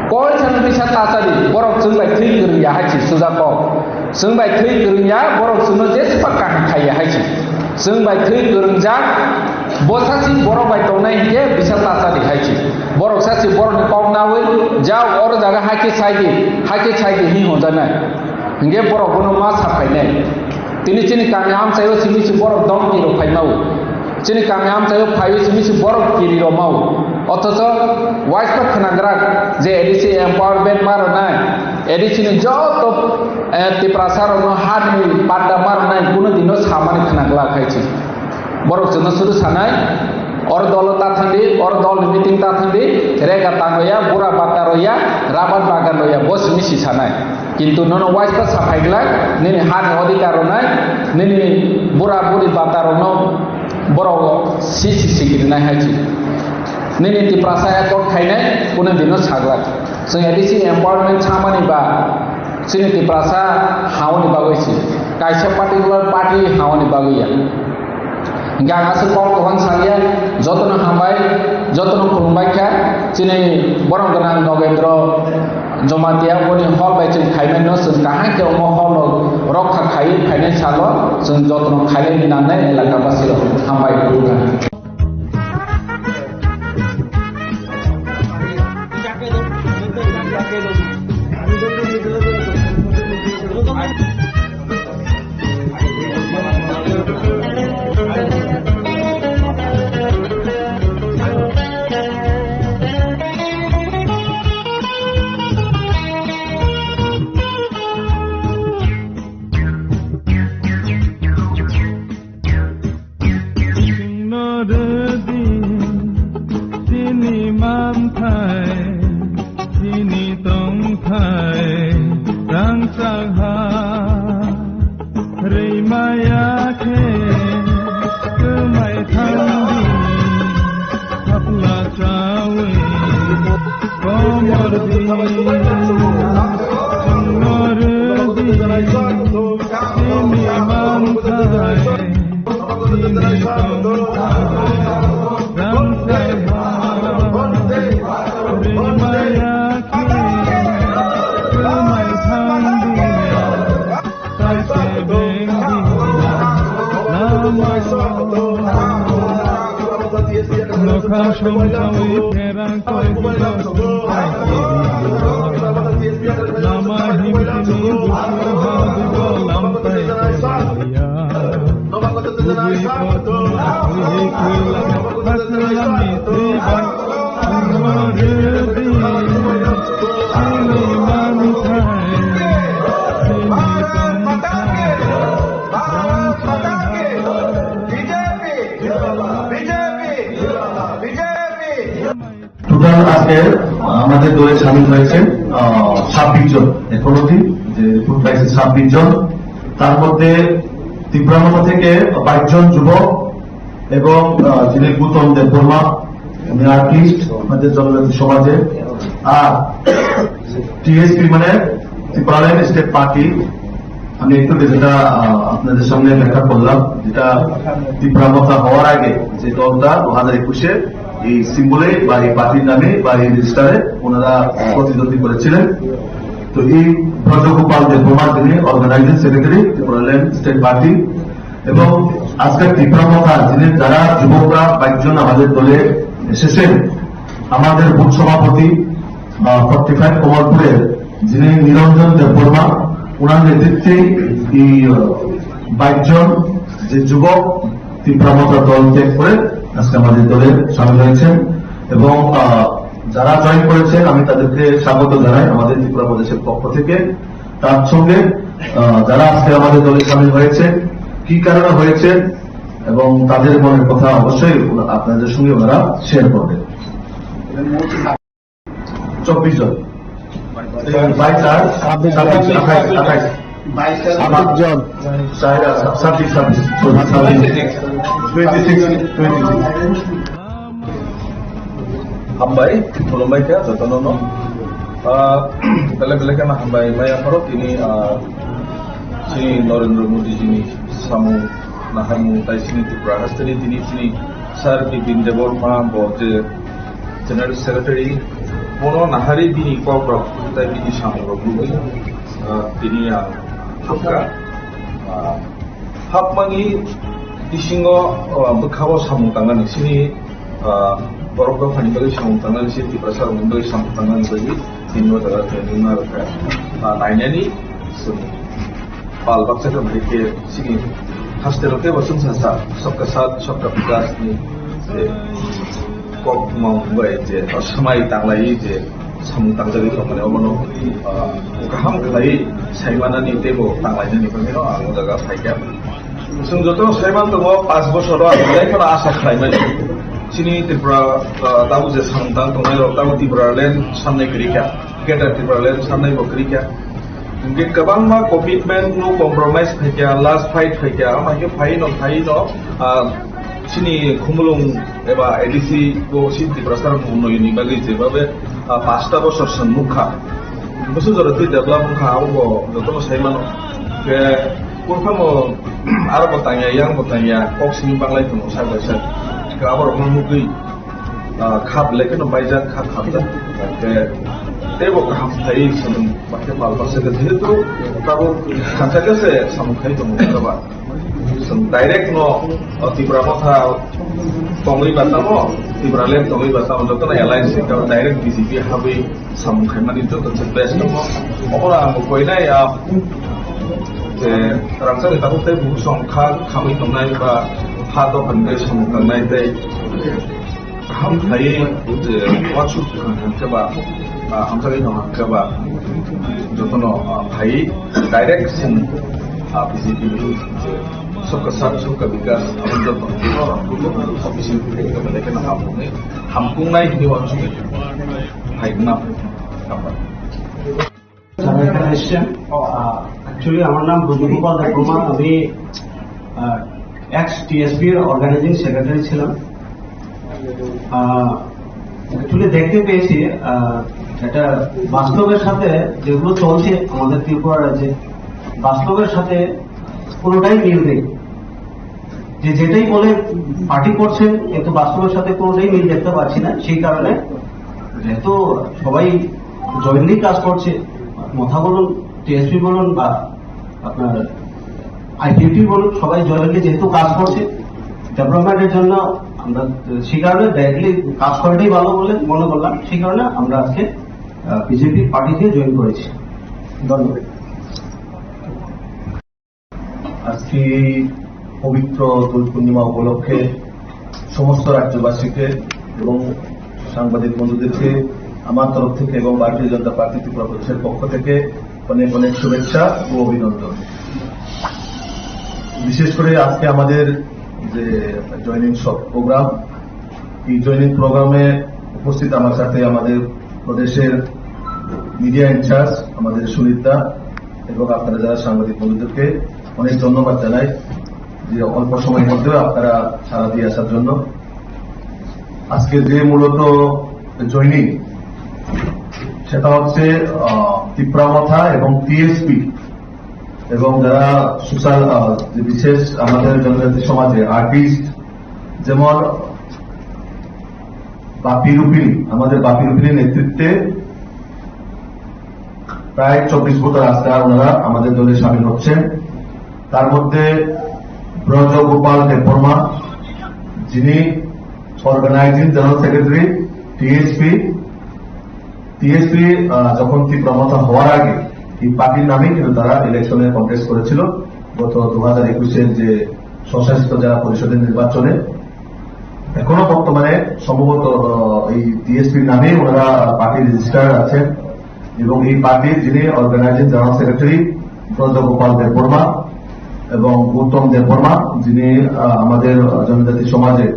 Koi san bisa tachadi, borok chwng bai thwi kwrwngya hai se, suja kok. Chwng bai thwi kwrwngya, borok chwngno jespa kaham khaiya hai se. Chwng bai thwi kwrwngjak, bo sasi borok bai tongnai hingke bisa tachadi hai se. Borok sasi borokni kok nawi, jao oro jaga hai khe sai di, hai khe sai di hinwi hwnjaknai. Hingke borok bono ma saphainai. Tini chini kami amchaio simi si borok dom tiro phaimao. Chini kami amchaio phaio simi si borok kiri romao. Othocho waispa khwnagrak je A D C empowerment ma rwnai, A D C ni joto, eh, Tiprasa rokno hani panda ma rwnai, kuno dino samani khwnaglak hai chi. Borok chwngno suru sanai, oro dolo ta thangdi, oro dolni meeting ta thangdi, rega tang roya, bura bata roya, rabar bagan roya, bo simi si sanai. Kintu nono waisa saphai glak, nini hani odhikar rwnai, nini bura buri bata rokno borok si si sikiri nai hai chi. Nini Tiprasa accord khainai, kuno dino saglak. Chwng A D C empowerment chamani ba, chini Tiprasa haoni bagwi si. Kaisa particular party haoni bagwi ya. Hingke ang aswk kok kwbang salia, jotono hambai, jotono khulumbai kha, chini borom gwnang Nogendro Jomatia boni hol bai chwng khaimano, chwng kaham khe omo hol rok rokha khaiwi phainai salo, chwng jotono khailai nangnai elaka basi rok. Hambai khulumkha. Chwngno rwdi chini manthai, chini tongthai, rangchak ha rwimaya khe kwmai thangdi, thapla chawi komor di, chwngno rwdi chini manthai. Nokha songchawi pherang koi lama himtini busu ha dugo lampai ya. Total আজকে আমাদের দলে সামিল হয়েছে, আহ, ছাব্বিশ জন, এখনো অবধি যে রিপোর্ট পাইছে ছাব্বিশ জন, তার মধ্যে তিপ্রা মথা থেকে বাইশ জন যুবক এবং, আহ, যিনি গৌতম দেববর্মা, উনি আর্টিস্ট আমাদের জনজাতি সমাজে, আর টিএসপি মানে ত্রিপুরাল্যান্ড স্টেট পার্টি, আমি একটু যেটা, আহ, আপনাদের সামনে ব্যাখ্যা করলাম, যেটা তিপ্রা মথা হওয়ার আগে যে দলটা দু হাজার একুশে এই সিম্বলে বা এই পার্টির নামে বা এই রেজিস্টারে ওনারা প্রতিদ্বন্দ্বী করেছিলেন। তো এই ব্রজগোপাল দেববর্মা, যিনি organising secretary Tripuraland state party, এবং আজকের ত্রিপুরা মথা, যিনি, যারা যুবকরা বাইশ জন আমাদের দলে এসেছেন, আমাদের বুথ সভাপতি ফর্টি ফাইভ কমলপুরের, যিনি নিরঞ্জন দেববর্মা, ওনার নেতৃত্বে এই বাইশ জন যে যুবক ত্রিপুরা মথা দল ত্যাগ করে আজকে আমাদের দলে সামিল হয়েছেন। এবং আহ, যারা জয়েন করেছেন, আমি তাদেরকে স্বাগত জানাই আমাদের ত্রিপুরা প্রদেশের পক্ষ থেকে। তার সঙ্গে আহ, যারা আজকে আমাদের দলে সামিল হয়েছে, কি কারণে হয়েছে এবং তাদের মনের কথা অবশ্যই ওনা-, আপনাদের সঙ্গে ওনারা শেয়ার করবেন। চব্বিশ জন। বাইশ আর ছাব্বিশ জন। ছাব্বিশ, আঠাইশ, আঠাইশ। ছাব্বিশ জন। ছাব্বিশ, ছাব্বিশ, ছাব্বিশ, sorry, ছাব্বিশ। Twenty six, twenty six. Hambai, khulumbai kha jotono no. Ah, belai belai kheno hambai maya pharo tini, ah, chini Narendra Modi jini samung naharmung tai chini Tripura hasteni tini chini Sir Bipin Debbarma bo je General Secretary, bono nahari bini kok rok tai bini samung rok nugwi, ah, tini ang hamkha. Ah, hapmani bisingo, ah, bwkhao samung tangnani chini, ah, borok dophani bagwi samung tangnani, chini Tiprasa rokni bagwi samung tangnani bagwi tini o jaga training narwkha. Ah, nainani chwng pal baksa khe bahai khe chini haste rok tei bo chwngsa sa sabka saath sabka vikas ni je kok mung bai je swmai tanglai je samung tangjagwi tongmani obono, ah, kaham khlai saimanani tei bo tanglainani bagwino ang o jaga phaikha. Chwng joto saiman tongo, panch bosoro ang belai kheno asa khlaimani. Chini Tripura, ah, tabuk je samung tang tongnai rok tabuk Tipraland samnai kwrwi kha, Greater Tipraland samnai bo kwrwi kha. Hingke kwbangma commitment, no compromise phaikha, last fight phaikha, ama khe phaino, phaino, ah, chini Khumulwng eba A D C bo si Tiprasa rok mung noyoni bagwi jebabe, ah, pasta bosor song nukha. Bwswk jora twi develop wngkha, abo bo jotono sai mano. Khe kurphano aro bo tangya, yang bo tangya, kok simi banglai tongo sak bai sak. Khe aborokno nugwi ah, kha belai kheno baijak, kha khamjak. Hingke teibo kaham khlaiwi samung bakhe pal baksa khe, jehetu tabuk khansa khe se samung khai tongo, hwnba chwng direct no, ah, Tipra motha tongwi ba tamo, Tipraland tongwi ba tamo, jotono alliance se direct B J P habwi samung khaimani joto se best tongo. Obono ang bo koinai, ah, je rangchakni tabuk tei buhusong kha khamwi tongnai ba ha dophani tei samung tangnai tei Kaham khlaiwi je uansuk hwnkhe ba, ah, hamjakgwi tong hwnkhe ba, jotono, ah, phaiwi direct chwng, ah, B J P ni je Sabka Saath Sabka Vikas, abo joto office ni thai khe belai kheno hamkuknai, hamkuknai hinwi uansukgwi phai gwnang. Hambai. যারা এখানে এসছেন, আহ, actually আমার নাম ব্রজগোপাল দেববর্মা, আমি, আহ, x TSP র organising secretary ছিলাম। আহ, actually দেখতে পেয়েছি, আহ, এটা বাস্তবের সাথে যেগুলো চলছে আমাদের ত্রিপুরা রাজ্যে, বাস্তবের সাথে কোনোটাই মিল নেই। যে যেটাই বলে পার্টি করছেন, কিন্তু বাস্তবের সাথে কোনোটাই মিল দেখতে পাচ্ছি না। সেই কারণে যেহেতু সবাই জয়েন্টলি কাজ করছে, মথা বলুন, টিএসপি বলুন বা আপনার আইপিএফটি বলুন, সবাই জয়েন্টলি যেহেতু কাজ করছে ডেভেলপমেন্টের জন্য, আমরা সেই কারণে ডাইরেক্টলি কাজ করাটাই ভালো বলে মনে করলাম। সেই কারণে আমরা আজকে বিজেপি পার্টিতে জয়েন করেছি। ধন্যবাদ। আজকে এই পবিত্র দোল পূর্ণিমা উপলক্ষে সমস্ত রাজ্যবাসীকে এবং সাংবাদিক বন্ধুদেরকে আমার তরফ থেকে এবং ভারতীয় জনতা পার্টি ত্রিপুরা প্রদেশের পক্ষ থেকে অনেক অনেক শুভেচ্ছা ও অভিনন্দন। বিশেষ করে আজকে আমাদের যে জয়েনিং সব প্রোগ্রাম, এই জয়েনিং প্রোগ্রামে উপস্থিত আমার সাথে আমাদের প্রদেশের মিডিয়া ইনচার্জ আমাদের সুনীত দা এবং আপনারা যারা সাংবাদিক বন্ধুদেরকে অনেক ধন্যবাদ জানাই যে অল্প সময়ের মধ্যে আপনারা সাড়া দিয়ে আসার জন্য। আজকে যে মূলত জয়েনিং, সেটা হচ্ছে, আহ, তিপ্রা মথা এবং টিএসপি এবং যারা সোশ্যাল, আহ, যে বিশেষ আমাদের জনজাতি সমাজে আর্টিস্ট, যেমন বাপি রুপিনী, আমাদের বাপি রুপিনীর নেতৃত্বে প্রায় চব্বিশ বছর আজকে ওনারা আমাদের দলে সামিল হচ্ছেন। তার মধ্যে ব্রজগোপাল দেববর্মা, যিনি organising general secretary, TSP. TSP, আহ, যখন তীব্র মথা হওয়ার আগে এই পার্টির নামেই কিন্তু তারা ইলেকশনে কন্টেস্ট করেছিল গত দু হাজার একুশের যে স্বশাসিত জেলা পরিষদের নির্বাচনে। এখনো বর্তমানে সম্ভবত, আহ, এই টিএসপির নামেই ওনারা পার্টি রেজিস্টার্ড আছেন এবং এই পার্টির যিনি অর্গানাইজিং জেনারেল সেক্রেটারি ব্রজগোপাল দেববর্মা এবং গৌতম দেববর্মা, যিনি, আহ, আমাদের জনজাতি সমাজে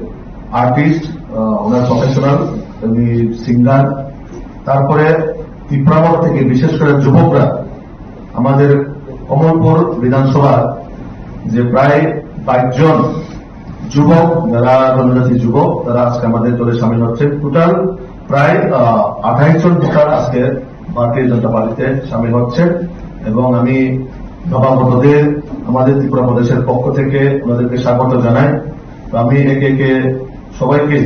আর্টিস্ট, আহ, ওনার প্রফেশনাল, উনি সিঙ্গার। তারপরে ত্রিপুরা থেকে বিশেষ করে যুবকরা আমাদের কমলপুর বিধানসভার যে প্রায় বাইশ জন যুবক, যারা জনজাতি যুবক, তারা আজকে আমাদের দলে সামিল হচ্ছেন। টোটাল প্রায়, আহ, আঠাইশ জন ভোটার আজকে ভারতীয় জনতা পার্টিতে সামিল হচ্ছেন এবং আমি বাবা ভোটদের আমাদের ত্রিপুরা প্রদেশের পক্ষ থেকে ওনাদেরকে স্বাগত জানাই। তো আমি একে একে সবাইকে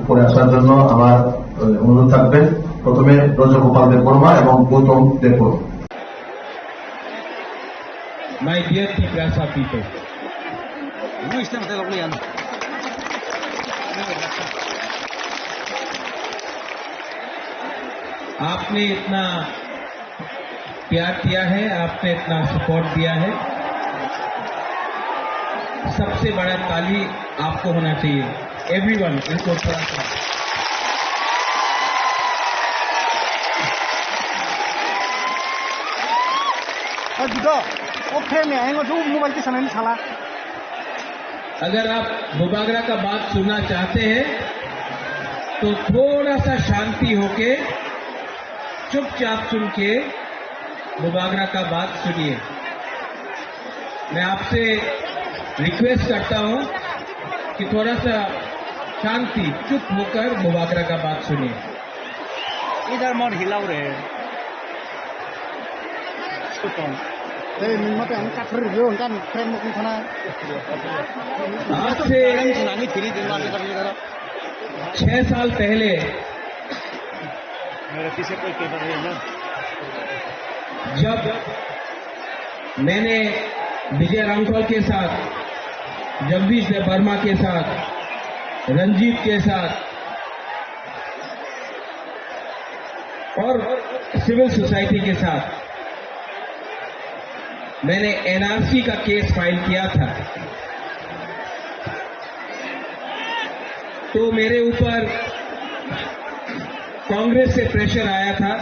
উপরে আসার জন্য আমার, আহ, অনুরোধ থাকবে। প্রথমে ব্রজগোপাল দেববর্মা এবং গৌতম Debbarma. My dear Tiprasa people, आपने इतना प्यार किया है, आपने इतना सपोर्ट दिया है, सबसे बड़ा ताली आपको होना चाहिए। एवरीवन, इनको थोड़ा सा। अगर आप बुबागरा का बात सुनना चाहते हैं तो थोड़ा सा शांति होके चुपचाप सुन के बुबागरा का बात सुनिए। मैं आपसे रिक्वेस्ट करता हूं कि थोड़ा सा शांति, चुप होकर बुबागरा का बात सुनिए। इधर मत हिलाओ रे। Hey, nung mate ang kathar rwgwi ang kan frame mukung thana. आज से छह साल पहले जब मैंने विजय रामफल के साथ, जगदीश देव वर्मा के साथ, रंजीत के साथ और सिविल सोसाइटी के साथ मैंने एनआरसी का केस फाइल किया था, तो मेरे ऊपर कांग्रेस से प्रेशर आया था,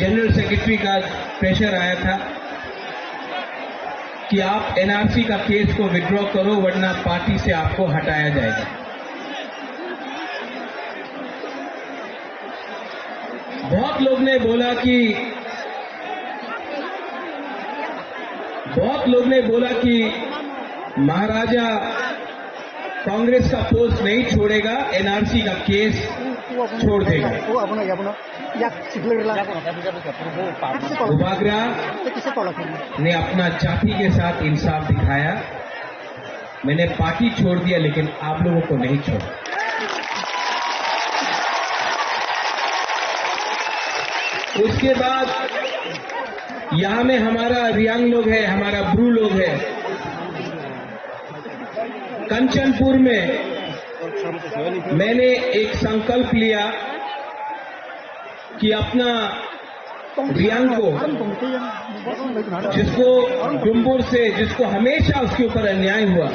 जनरल सेक्रेटरी का प्रेशर आया था कि आप एनआरसी का केस को विड्रॉ करो, वरना पार्टी से आपको हटाया जाएगा। बहुत लोग ने बोला कि, बहुत लोग ने बोला कि महाराजा कांग्रेस का पोस्ट नहीं छोड़ेगा, एनआरसी का केस छोड़ देगा। Bubagra ने अपना जाति के साथ इंसाफ दिखाया। मैंने पार्टी छोड़ दिया, लेकिन आप लोगों को नहीं छोड़ा। उसके बाद यहाँ में हमारा रियांग लोग है, हमारा ब्रू लोग है। कंचनपुर में मैंने एक संकल्प लिया कि अपना रियांग को, जिसको डुम्बुर से, जिसको हमेशा उसके ऊपर अन्याय हुआ,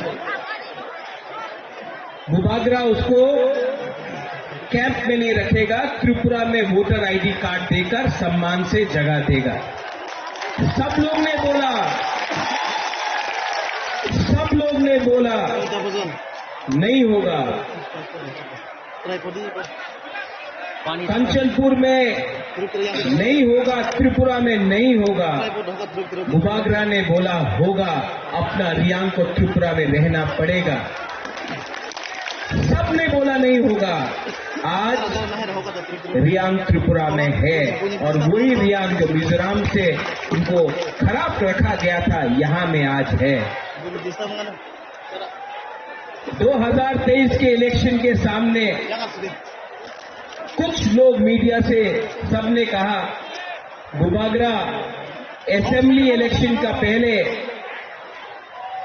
बुबागरा उसको कैंप में नहीं रखेगा, त्रिपुरा में वोटर आईडी कार्ड देकर सम्मान से जगह देगा। सब लोग ने बोला, सब लोग ने बोला, नहीं होगा। कंचनपुर में नहीं होगा, त्रिपुरा में नहीं होगा। बुबागरा ने बोला होगा, अपना रियांग को त्रिपुरा में रहना पड़ेगा। सबने बोला नहीं होगा, आज रियांग त्रिपुरा में है और वही रियांग जो मिजोरम से उनको खराब रखा गया था, यहाँ में आज है। दो हज़ार तेईस के इलेक्शन के सामने कुछ लोग मीडिया से, सबने कहा, बुबागरा असेंबली इलेक्शन का पहले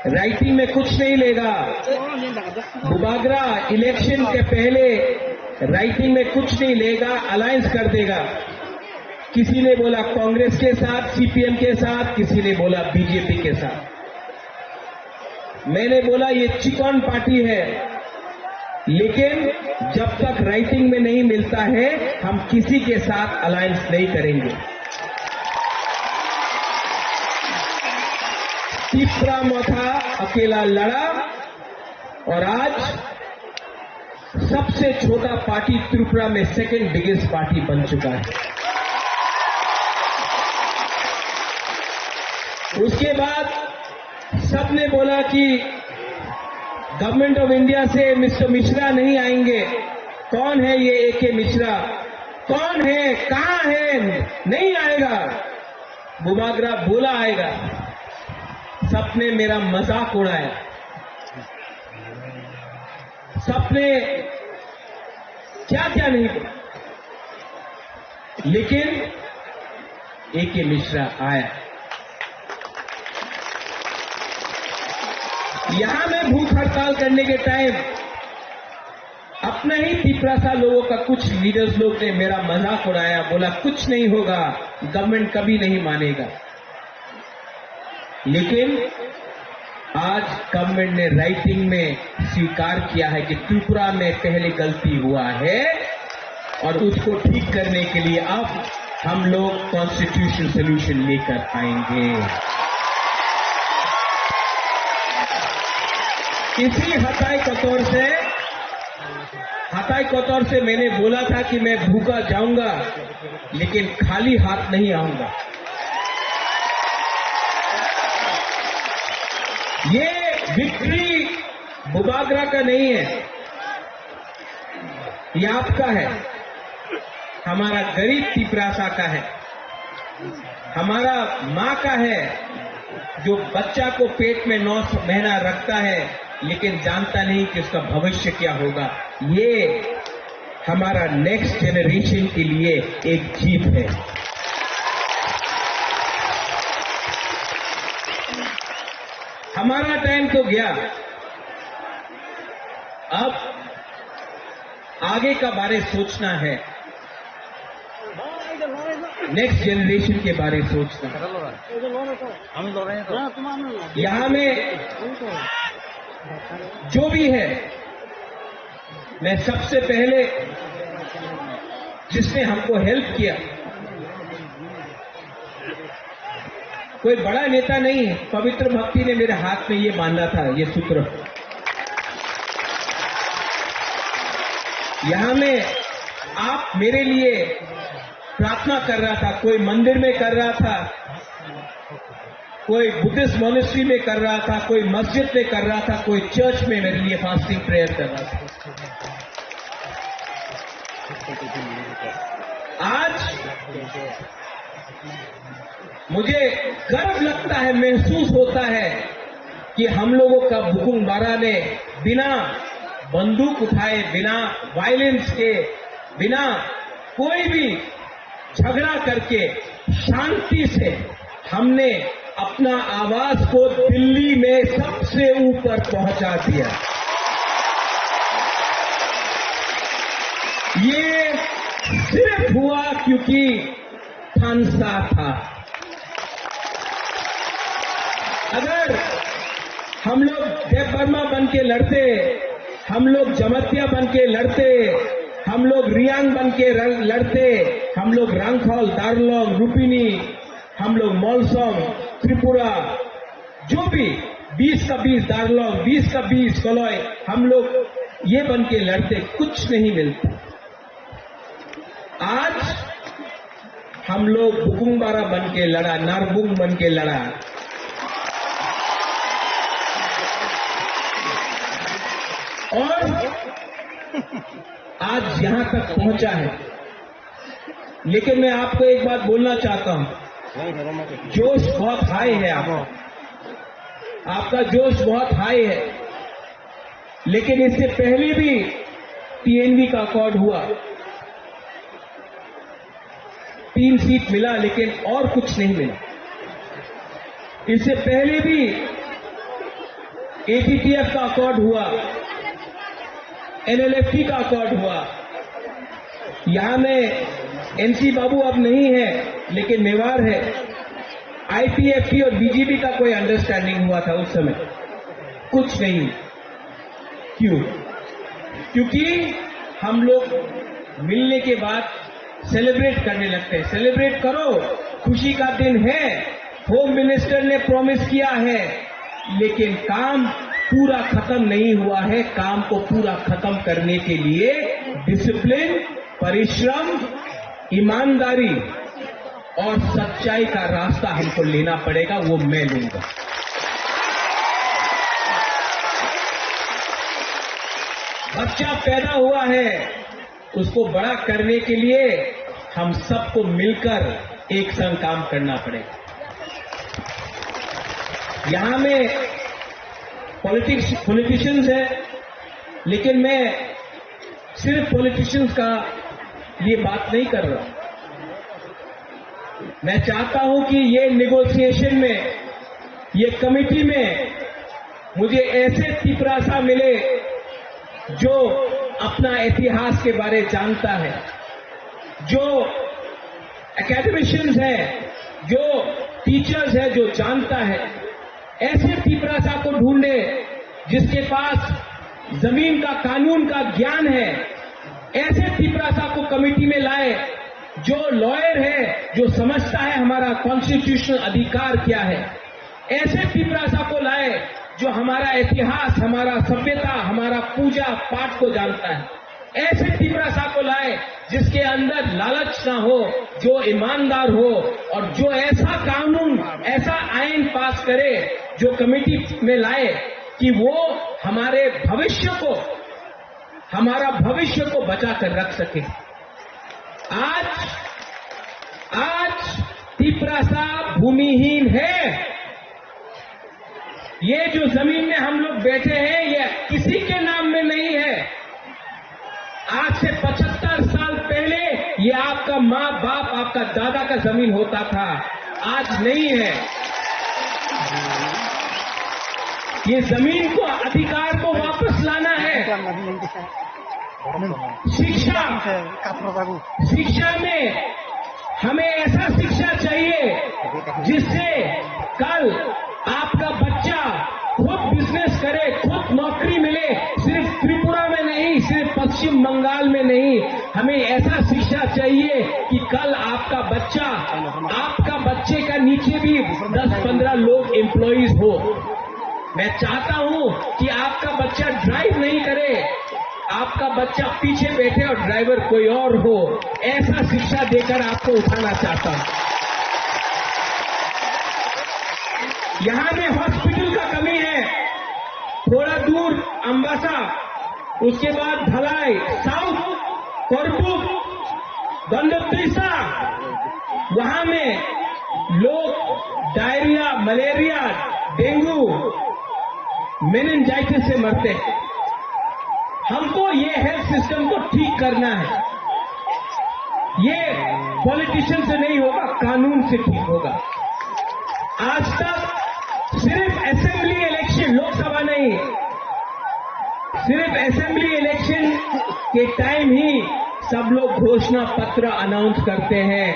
राइटिंग में कुछ नहीं लेगा, बुबागरा इलेक्शन के पहले राइटिंग में कुछ नहीं लेगा, अलायंस कर देगा। किसी ने बोला कांग्रेस के साथ, सीपीएम के साथ, किसी ने बोला बीजेपी के साथ। मैंने बोला, ये चिकन पार्टी है, लेकिन जब तक राइटिंग में नहीं मिलता है, हम किसी के साथ अलायंस नहीं करेंगे। तिपरा मोथा अकेला लड़ा और आज सबसे छोटा पार्टी त्रिपुरा में सेकंड बिगेस्ट पार्टी बन चुका है। उसके बाद सबने बोला कि गवर्नमेंट ऑफ इंडिया से मिस्टर मिश्रा नहीं आएंगे। कौन है ये एके मिश्रा? कौन है? कहाँ है? नहीं आएगा। बुबागरा बोला आएगा। सबने मेरा मजाक उड़ाया। सबने क्या क्या नहीं बोला, लेकिन एके मिश्रा आया। यहां मैं भूख हड़ताल करने के टाइम अपने ही तिपरासा लोगों का कुछ लीडर्स लोग ने मेरा मजाक उड़ाया, बोला, कुछ नहीं होगा, गवर्नमेंट कभी नहीं मानेगा। लेकिन आज गवर्नमेंट ने राइटिंग में स्वीकार किया है कि त्रिपुरा में पहले गलती हुआ है और उसको ठीक करने के लिए अब हम लोग कॉन्स्टिट्यूशन सॉल्यूशन लेकर आएंगे। इसी हताई कतौर से, हताई कतौर से मैंने बोला था कि मैं भूखा जाऊंगा, लेकिन खाली हाथ नहीं आऊंगा। ये विक्ट्री बुबागरा का नहीं है, ये आपका है, हमारा गरीब तिपरासा का है, हमारा माँ का है, जो बच्चा को पेट में नौ महीना रखता है, लेकिन जानता नहीं कि उसका भविष्य क्या होगा। ये हमारा नेक्स्ट जनरेशन के लिए एक जीत है। हमारा टाइम तो गया, अब आगे का बारे सोचना है, नेक्स्ट जनरेशन के बारे सोचना है। यहाँ में जो भी है, मैं सबसे पहले जिसने हमको हेल्प किया, कोई बड़ा नेता नहीं, पवित्र भक्ति ने मेरे हाथ में ये बांधा था, ये सूत्र। यहाँ में आप मेरे लिए प्रार्थना कर रहा था, कोई मंदिर में कर रहा था, कोई बुद्धिस्ट मॉनेस्ट्री में कर रहा था, कोई मस्जिद में कर रहा था, कोई चर्च में मेरे लिए फास्टिंग प्रेयर कर रहा था। आज मुझे गर्व लगता है, महसूस होता है कि हम लोगों का बुकुंग बारा ने बिना बंदूक उठाए, बिना वायलेंस के, बिना कोई भी झगड़ा करके शांति से हमने अपना आवाज को दिल्ली में सबसे ऊपर पहुंचा दिया। ये सिर्फ हुआ क्योंकि खालसा था। अगर हम लोग देव वर्मा बन के लड़ते, हम लोग जमातिया बन के लड़ते, हम लोग रियांग बन के र-, लड़ते, हम लोग रांगखल, दारलोंग, रुपिनी, हम लोग मोलसोंग, त्रिपुरा, जो भी बीस का बीस दारलोंग, बीस का बीस कलोई, हम लोग ये बन के लड़ते, कुछ नहीं मिलता। आज हम लोग बुकुंग बारा बन के लड़ा, नारबुंग बन के लड़ा, और आज यहां तक पहुंचा है। लेकिन मैं आपको एक बात बोलना चाहता हूं, जोश बहुत हाई है आपका, आपका जोश बहुत हाई है। लेकिन इससे पहले भी पीएनबी का अकॉर्ड हुआ, तीन सीट मिला, लेकिन और कुछ नहीं मिला। इससे पहले भी एटीटीएफ का अकॉर्ड हुआ, एनएलएफटी का अकॉर्ड हुआ। यहां में एनसी बाबू अब नहीं है, लेकिन मेवाड़ है। आईपीएफटी और बीजेपी का कोई अंडरस्टैंडिंग हुआ था उस समय, कुछ नहीं। क्यों? क्योंकि हम लोग मिलने के बाद सेलिब्रेट करने लगते हैं। सेलिब्रेट करो, खुशी का दिन है। होम मिनिस्टर ने प्रॉमिस किया है, लेकिन काम पूरा खत्म नहीं हुआ है। काम को पूरा खत्म करने के लिए डिसिप्लिन, परिश्रम, ईमानदारी और सच्चाई का रास्ता हमको लेना पड़ेगा, वो मैं लूंगा। बच्चा पैदा हुआ है, उसको बड़ा करने के लिए हम सबको मिलकर एक संग काम करना पड़ेगा। यहां में पॉलिटिक्स, पॉलिटिशियंस है, लेकिन मैं सिर्फ पॉलिटिशियंस का ये बात नहीं कर रहा। मैं चाहता हूं कि ये नेगोशिएशन में, ये कमेटी में मुझे ऐसे तिपरासा मिले जो अपना इतिहास के बारे जानता है, जो एकेडमिशियंस है, जो टीचर्स है, जो जानता है, ऐसे तिपरासा को ढूंढे जिसके पास जमीन का, कानून का ज्ञान है। ऐसे तिपरासा को कमेटी में लाए जो लॉयर है, जो समझता है हमारा कॉन्स्टिट्यूशनल अधिकार क्या है। ऐसे तिपरासा को लाए जो हमारा इतिहास, हमारा सभ्यता, हमारा पूजा पाठ को जानता है। ऐसे तिपरासा को लाए जिसके अंदर लालच ना हो, जो ईमानदार हो और जो ऐसा कानून, ऐसा आइन पास करे, जो कमेटी में लाए कि वो हमारे भविष्य को, हमारा भविष्य को बचा कर रख सके। आज, आज तिपरासा भूमिहीन है। ये जो जमीन में हम लोग बैठे हैं, ये किसी के नाम में नहीं है। आज से पचहत्तर साल पहले ये आपका माँ बाप, आपका दादा का जमीन होता था, आज नहीं है। ये जमीन को, अधिकार को वापस लाना है। शिक्षा, शिक्षा में हमें ऐसा शिक्षा चाहिए जिससे कल आपका बच्चा खुद बिजनेस करे, खुद नौकरी मिले, सिर्फ त्रिपुरा में नहीं, सिर्फ पश्चिम बंगाल में नहीं। हमें ऐसा शिक्षा चाहिए कि कल आपका बच्चा, आपका बच्चे का नीचे भी दस पन्द्रह लोग एम्प्लॉइज हो। मैं चाहता हूं कि आपका बच्चा ड्राइव नहीं करे, आपका बच्चा पीछे बैठे और ड्राइवर कोई और हो, ऐसा शिक्षा देकर आपको उठाना चाहता हूं। यहां में हॉस्पिटल का कमी है, थोड़ा दूर अम्बासा, उसके बाद धलाई, साउथ, करबुक, गंडोत्रिसा, वहां में लोग डायरिया, मलेरिया, डेंगू, मेनिंजाइटिस से मरते हैं। हमको ये हेल्थ सिस्टम को ठीक करना है। ये पॉलिटिशियन से नहीं होगा, कानून से ठीक होगा। आज तक सिर्फ असेंबली इलेक्शन, लोकसभा नहीं, सिर्फ असेंबली इलेक्शन के टाइम ही सब लोग घोषणा पत्र अनाउंस करते हैं,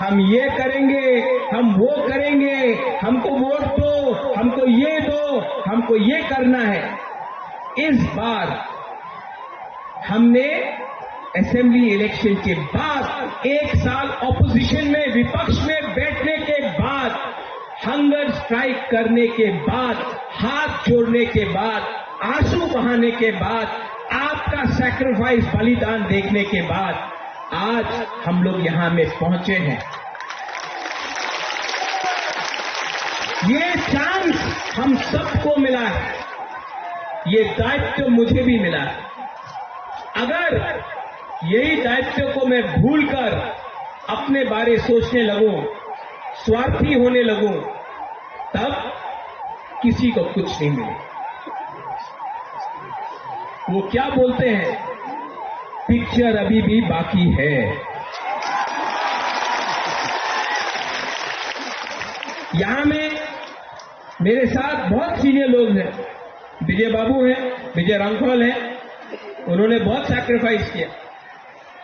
हम ये करेंगे, हम वो करेंगे, हमको वोट दो, हमको ये दो, हमको ये करना है। इस बार हमने असेंबली इलेक्शन के बाद, एक साल ऑपोजिशन में, विपक्ष में बैठने के बाद, हंगर स्ट्राइक करने के बाद, हाथ जोड़ने के बाद, आंसू बहाने के बाद, आपका सैक्रिफाइस, बलिदान देखने के बाद आज हम लोग यहां में पहुंचे हैं। ये चांस हम सबको मिला है, ये दायित्व मुझे भी मिला है। अगर यही दायित्व को मैं भूलकर अपने बारे सोचने लगूं, स्वार्थी होने लगूं, तब किसी को कुछ नहीं मिले। वो क्या बोलते हैं, पिक्चर अभी भी बाकी है। यहाँ में मेरे साथ बहुत सीनियर लोग हैं, विजय बाबू हैं, विजय रामखोल हैं, उन्होंने बहुत सैक्रिफाइस किया।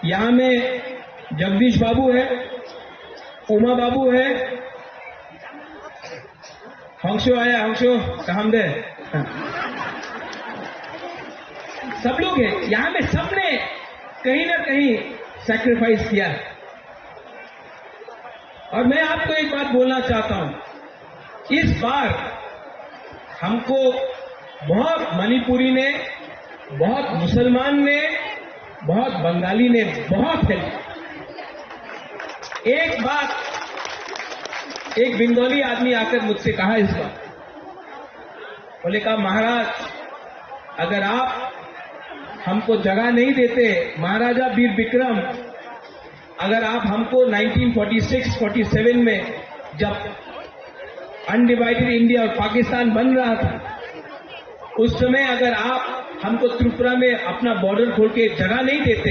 यहाँ में जगदीश बाबू है, उमा बाबू है, हंसो आया, हंसो, काम दे। सब लोग हैं यहाँ में, सबने कहीं ना कहीं सैक्रिफाइस किया है। और मैं आपको एक बात बोलना चाहता हूं, इस बार हमको बहुत मणिपुरी ने, बहुत मुसलमान ने, बहुत बंगाली ने बहुत हेल्प किया। एक बात, एक बंगाली आदमी आकर मुझसे कहा इस बार, बोले, कहा, महाराज, अगर आप हमको जगह नहीं देते, महाराजा वीर विक्रम, अगर आप हमको nineteen forty six forty seven में, जब अनडिवाइडेड इंडिया और पाकिस्तान बन रहा था, उस समय अगर आप हमको त्रिपुरा में अपना बॉर्डर खोल के जगह नहीं देते,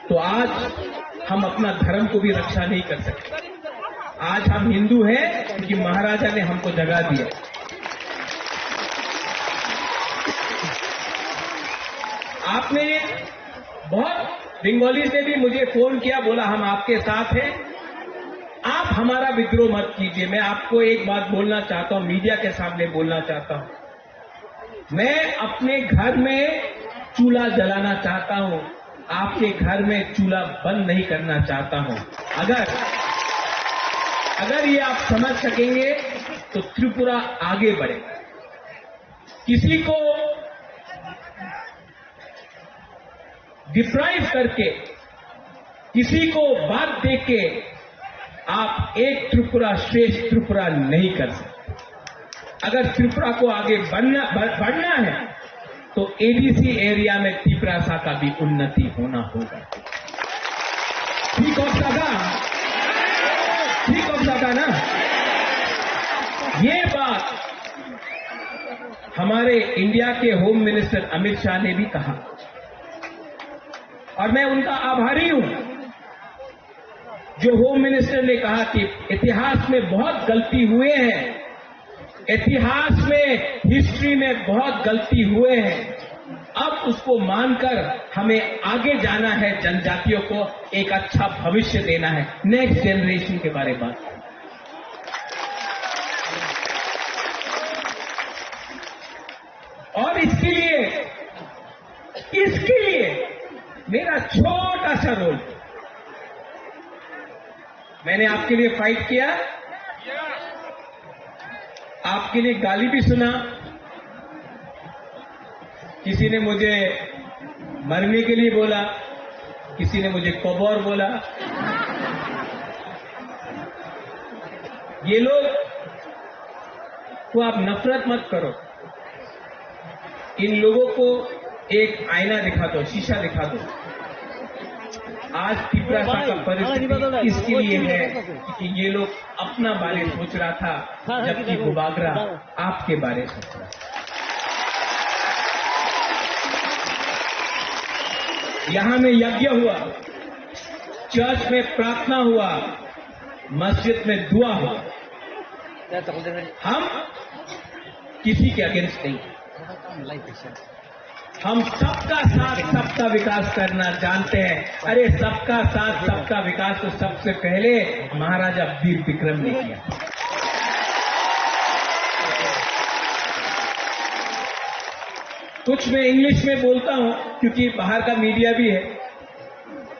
तो आज हम अपना धर्म को भी रक्षा नहीं कर सकते। आज हम हिंदू हैं क्योंकि महाराजा ने हमको जगह दिया। आपने बहुत, बंगालीज ने भी मुझे फोन किया, बोला, हम आपके साथ हैं, आप हमारा विद्रोह मत कीजिए। मैं आपको एक बात बोलना चाहता हूं, मीडिया के सामने बोलना चाहता हूं, मैं अपने घर में चूल्हा जलाना चाहता हूं, आपके घर में चूल्हा बंद नहीं करना चाहता हूं। अगर, अगर ये आप समझ सकेंगे तो त्रिपुरा आगे बढ़ेगा। किसी को डिप्राइव करके, किसी को बात दे के आप एक त्रिपुरा श्रेष्ठ त्रिपुरा नहीं कर सकते। अगर त्रिपुरा को आगे बढ़ना, बढ़-, बढ़ना है तो एडीसी एरिया में तिपरासा का भी उन्नति होना होगा। ठीक हो सका? ठीक हो सका ना? ये बात हमारे इंडिया के होम मिनिस्टर अमित शाह ने भी कहा, और मैं उनका आभारी हूं, जो होम मिनिस्टर ने कहा कि इतिहास में बहुत गलती हुए हैं, इतिहास में, हिस्ट्री में बहुत गलती हुए हैं, अब उसको मानकर हमें आगे जाना है, जनजातियों को एक अच्छा भविष्य देना है, नेक्स्ट जनरेशन के बारे में बात। और इसके लिए, इसके लिए मेरा छोटा सा रोल, मैंने आपके लिए फाइट किया, आपके लिए गाली भी सुना, किसी ने मुझे मरने के लिए बोला, किसी ने मुझे कबर बोला। ये लोग को आप नफरत मत करो, इन लोगों को एक आईना दिखा दो, शीशा दिखा दो। आज तिपरासा का परिस्थिति इसके लिए है कि ये लोग अपना बारे सोच रहा था, जबकि बुबागरा आपके बारे सोच रहा था। यहाँ में यज्ञ हुआ, चर्च में प्रार्थना हुआ, मस्जिद में दुआ हुआ। हम किसी के अगेंस्ट नहीं। हम सबका साथ, सबका विकास करना जानते हैं। अरे, सबका साथ, सबका विकास तो सबसे पहले महाराजा वीर विक्रम ने किया। कुछ मैं इंग्लिश में बोलता हूं, क्योंकि बाहर का मीडिया भी है,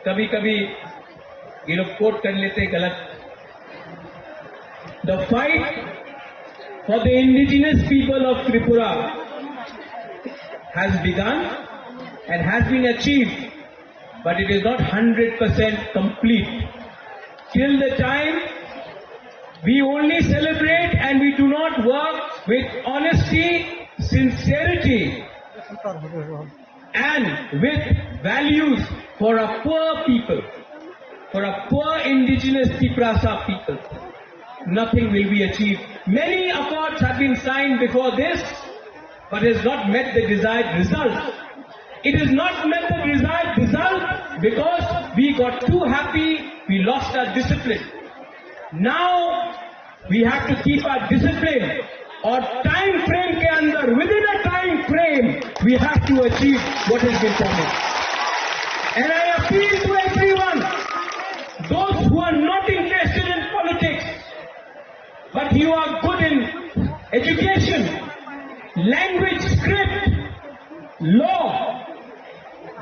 कभी-कभी ये लोग कोट कर लेते हैं गलत। The fight for the indigenous people of Tripura has begun and has been achieved, but it is not hundred percent complete. Till the time we only celebrate and we do not work with honesty, sincerity, and with values for our poor people, for our poor indigenous Tiprasa people, nothing will be achieved. Many accords have been signed before this, but has not met the desired result. It has not met the desired result because we got too happy, we lost our discipline. Now we have to keep our discipline और time frame के अंदर, within a time frame, we have to achieve what has been promised. And I appeal to everyone, those who are not interested in politics, but you are good in education, language, script, law,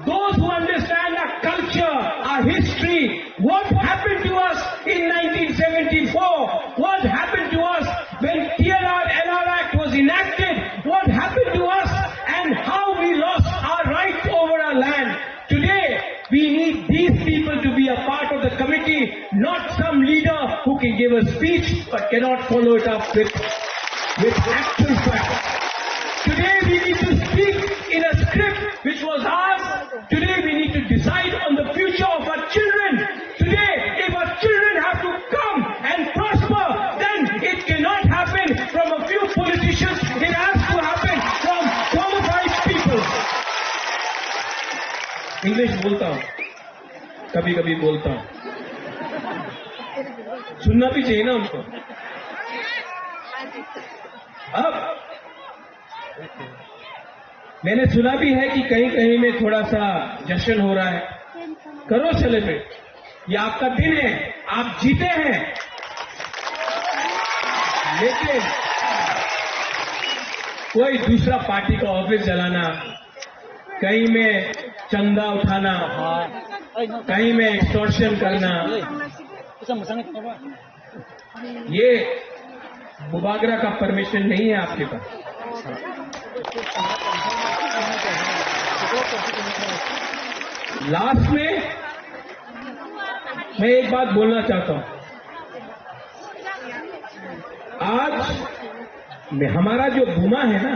those who understand our culture, our history, what happened to us in nineteen seventy-four, what happened to us when T L R L R Act was enacted, what happened to us and how we lost our rights over our land. Today, we need these people to be a part of the committee, not some leader who can give a speech but cannot follow it up with, with actual facts. Today, we need to speak in a script which was ours. Today, we need to decide on the future of our children. Today, if our children have to come and prosper, then it cannot happen from a few politicians. It has to happen from qualified people. English बोलता हूँ, कभी कभी बोलता हूँ, सुनना भी चाहिए ना उनको। अब मैंने सुना भी है कि कहीं कहीं में थोड़ा सा जश्न हो रहा है, करो सेलिब्रेट, ये आपका दिन है, आप जीते हैं। लेकिन कोई दूसरा पार्टी का ऑफिस जलाना, कहीं में चंदा उठाना, कहीं में एक्सटॉर्शन करना, ये बुबागरा का परमिशन नहीं है आपके पास। लास्ट में मैं एक बात बोलना चाहता हूं। आज में हमारा जो बुमा है ना,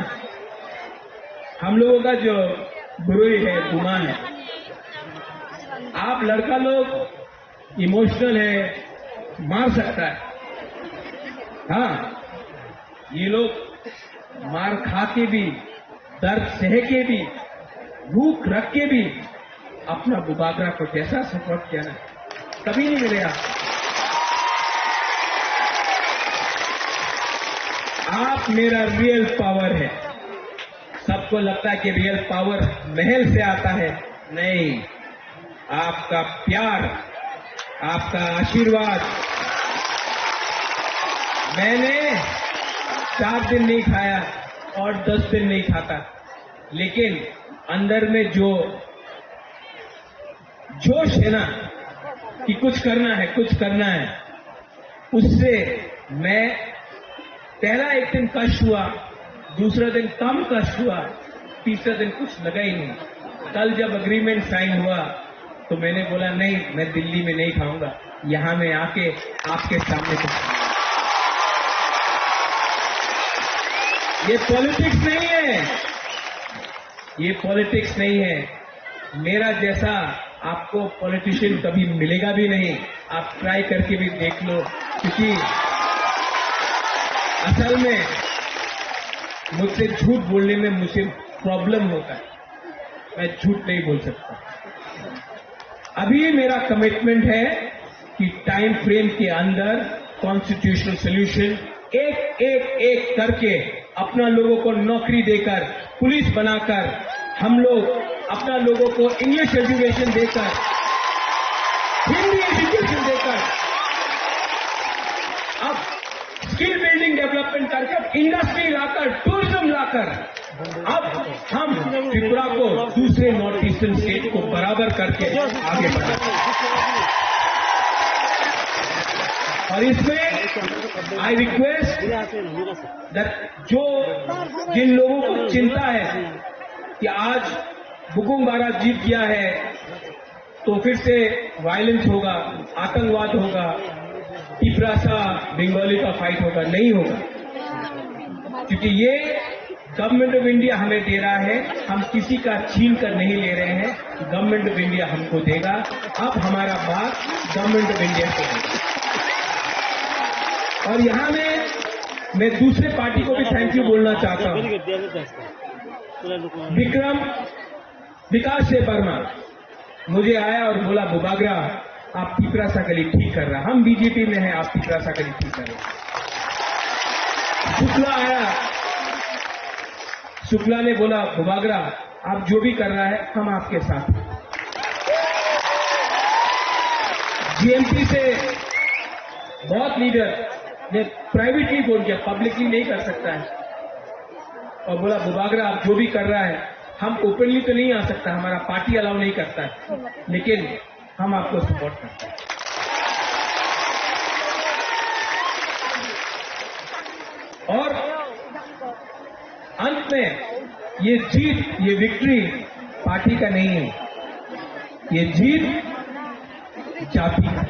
हम लोगों का जो बुरुई है, बुमा है, आप लड़का लोग इमोशनल है, मार सकता है। हाँ, ये लोग मार खा के भी, दर्द सह के भी, भूख रख के भी अपना बुबागरा को जैसा सपोर्ट किया ना, कभी नहीं मिलेगा। आप मेरा रियल पावर है। सबको लगता है कि रियल पावर महल से आता है, नहीं, आपका प्यार, आपका आशीर्वाद। मैंने चार दिन नहीं खाया और दस दिन नहीं खाता, लेकिन अंदर में जो जोश है ना कि कुछ करना है, कुछ करना है, उससे मैं पहला एक दिन कष्ट हुआ, दूसरा दिन कम कष्ट हुआ, तीसरा दिन कुछ लगा ही नहीं। कल जब एग्रीमेंट साइन हुआ तो मैंने बोला, "नहीं, मैं दिल्ली में नहीं खाऊंगा, यहां मैं आके आपके सामने खाऊंगा।" ये पॉलिटिक्स नहीं है, ये पॉलिटिक्स नहीं है। मेरा जैसा आपको पॉलिटिशियन कभी मिलेगा भी नहीं, आप ट्राई करके भी देख लो, क्योंकि असल में मुझसे झूठ बोलने में मुझे प्रॉब्लम होता है, मैं झूठ नहीं बोल सकता। अभी मेरा कमिटमेंट है कि टाइम फ्रेम के अंदर कॉन्स्टिट्यूशनल सॉल्यूशन एक, एक, एक करके अपना लोगों को नौकरी देकर, पुलिस बनाकर, हम लोग अपना लोगों को इंग्लिश एजुकेशन देकर, हिंदी एजुकेशन देकर, अब स्किल बिल्डिंग डेवलपमेंट करके, इंडस्ट्री लाकर, टूरिज्म लाकर, अब हम त्रिपुरा को दूसरे नॉर्थ ईस्टर्न स्टेट को बराबर करके आगे बढ़ा। और इसमें आई रिक्वेस्ट दैट जो जिन लोगों को चिंता है कि आज बुकुम बारा जीत गया है, तो फिर से वायलेंस होगा, आतंकवाद होगा, तिपरासा बंगाली का फाइट होगा, नहीं होगा। क्योंकि ये गवर्नमेंट ऑफ इंडिया हमें दे रहा है, हम किसी का छीन कर नहीं ले रहे हैं, गवर्नमेंट ऑफ इंडिया हमको देगा। अब हमारा बात गवर्नमेंट ऑफ इंडिया से है। और यहाँ में मैं दूसरे पार्टी को भी थैंक यू बोलना चाहता हूँ। विक्रम विकास से वर्मा मुझे आया और बोला, "बुबागरा, आप तिपरासा के लिए ठीक कर रहा है, हम बीजेपी में हैं, आप तिपरासा के लिए ठीक कर रहे हैं।" शुक्ला आया, शुक्ला ने बोला, "बुबागरा, आप जो भी कर रहा है, हम आपके साथ हैं।" जीएमपी से बहुत लीडर ने प्राइवेटली फोन किया, पब्लिकली नहीं कर सकता है, और बोला, "बुबागरा, आप जो भी कर रहा है, हम ओपनली तो नहीं आ सकता, हमारा पार्टी अलाउ नहीं करता है, लेकिन हम आपको सपोर्ट करते हैं।" और अंत में ये जीत, ये विक्ट्री पार्टी का नहीं है, ये जीत जाति का।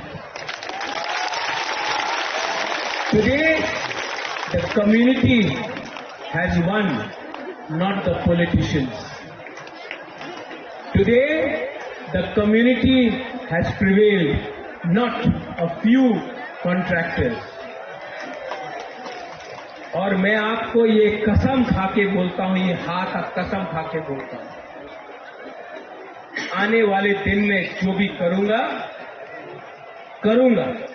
Today, the community has won, not the politicians. Today, the community has prevailed, not a few contractors. और मैं आपको ये कसम खा के बोलता हूं, ये हाथ का कसम खा के बोलता हूं, आने वाले दिन में जो भी करूंगा, करूंगा।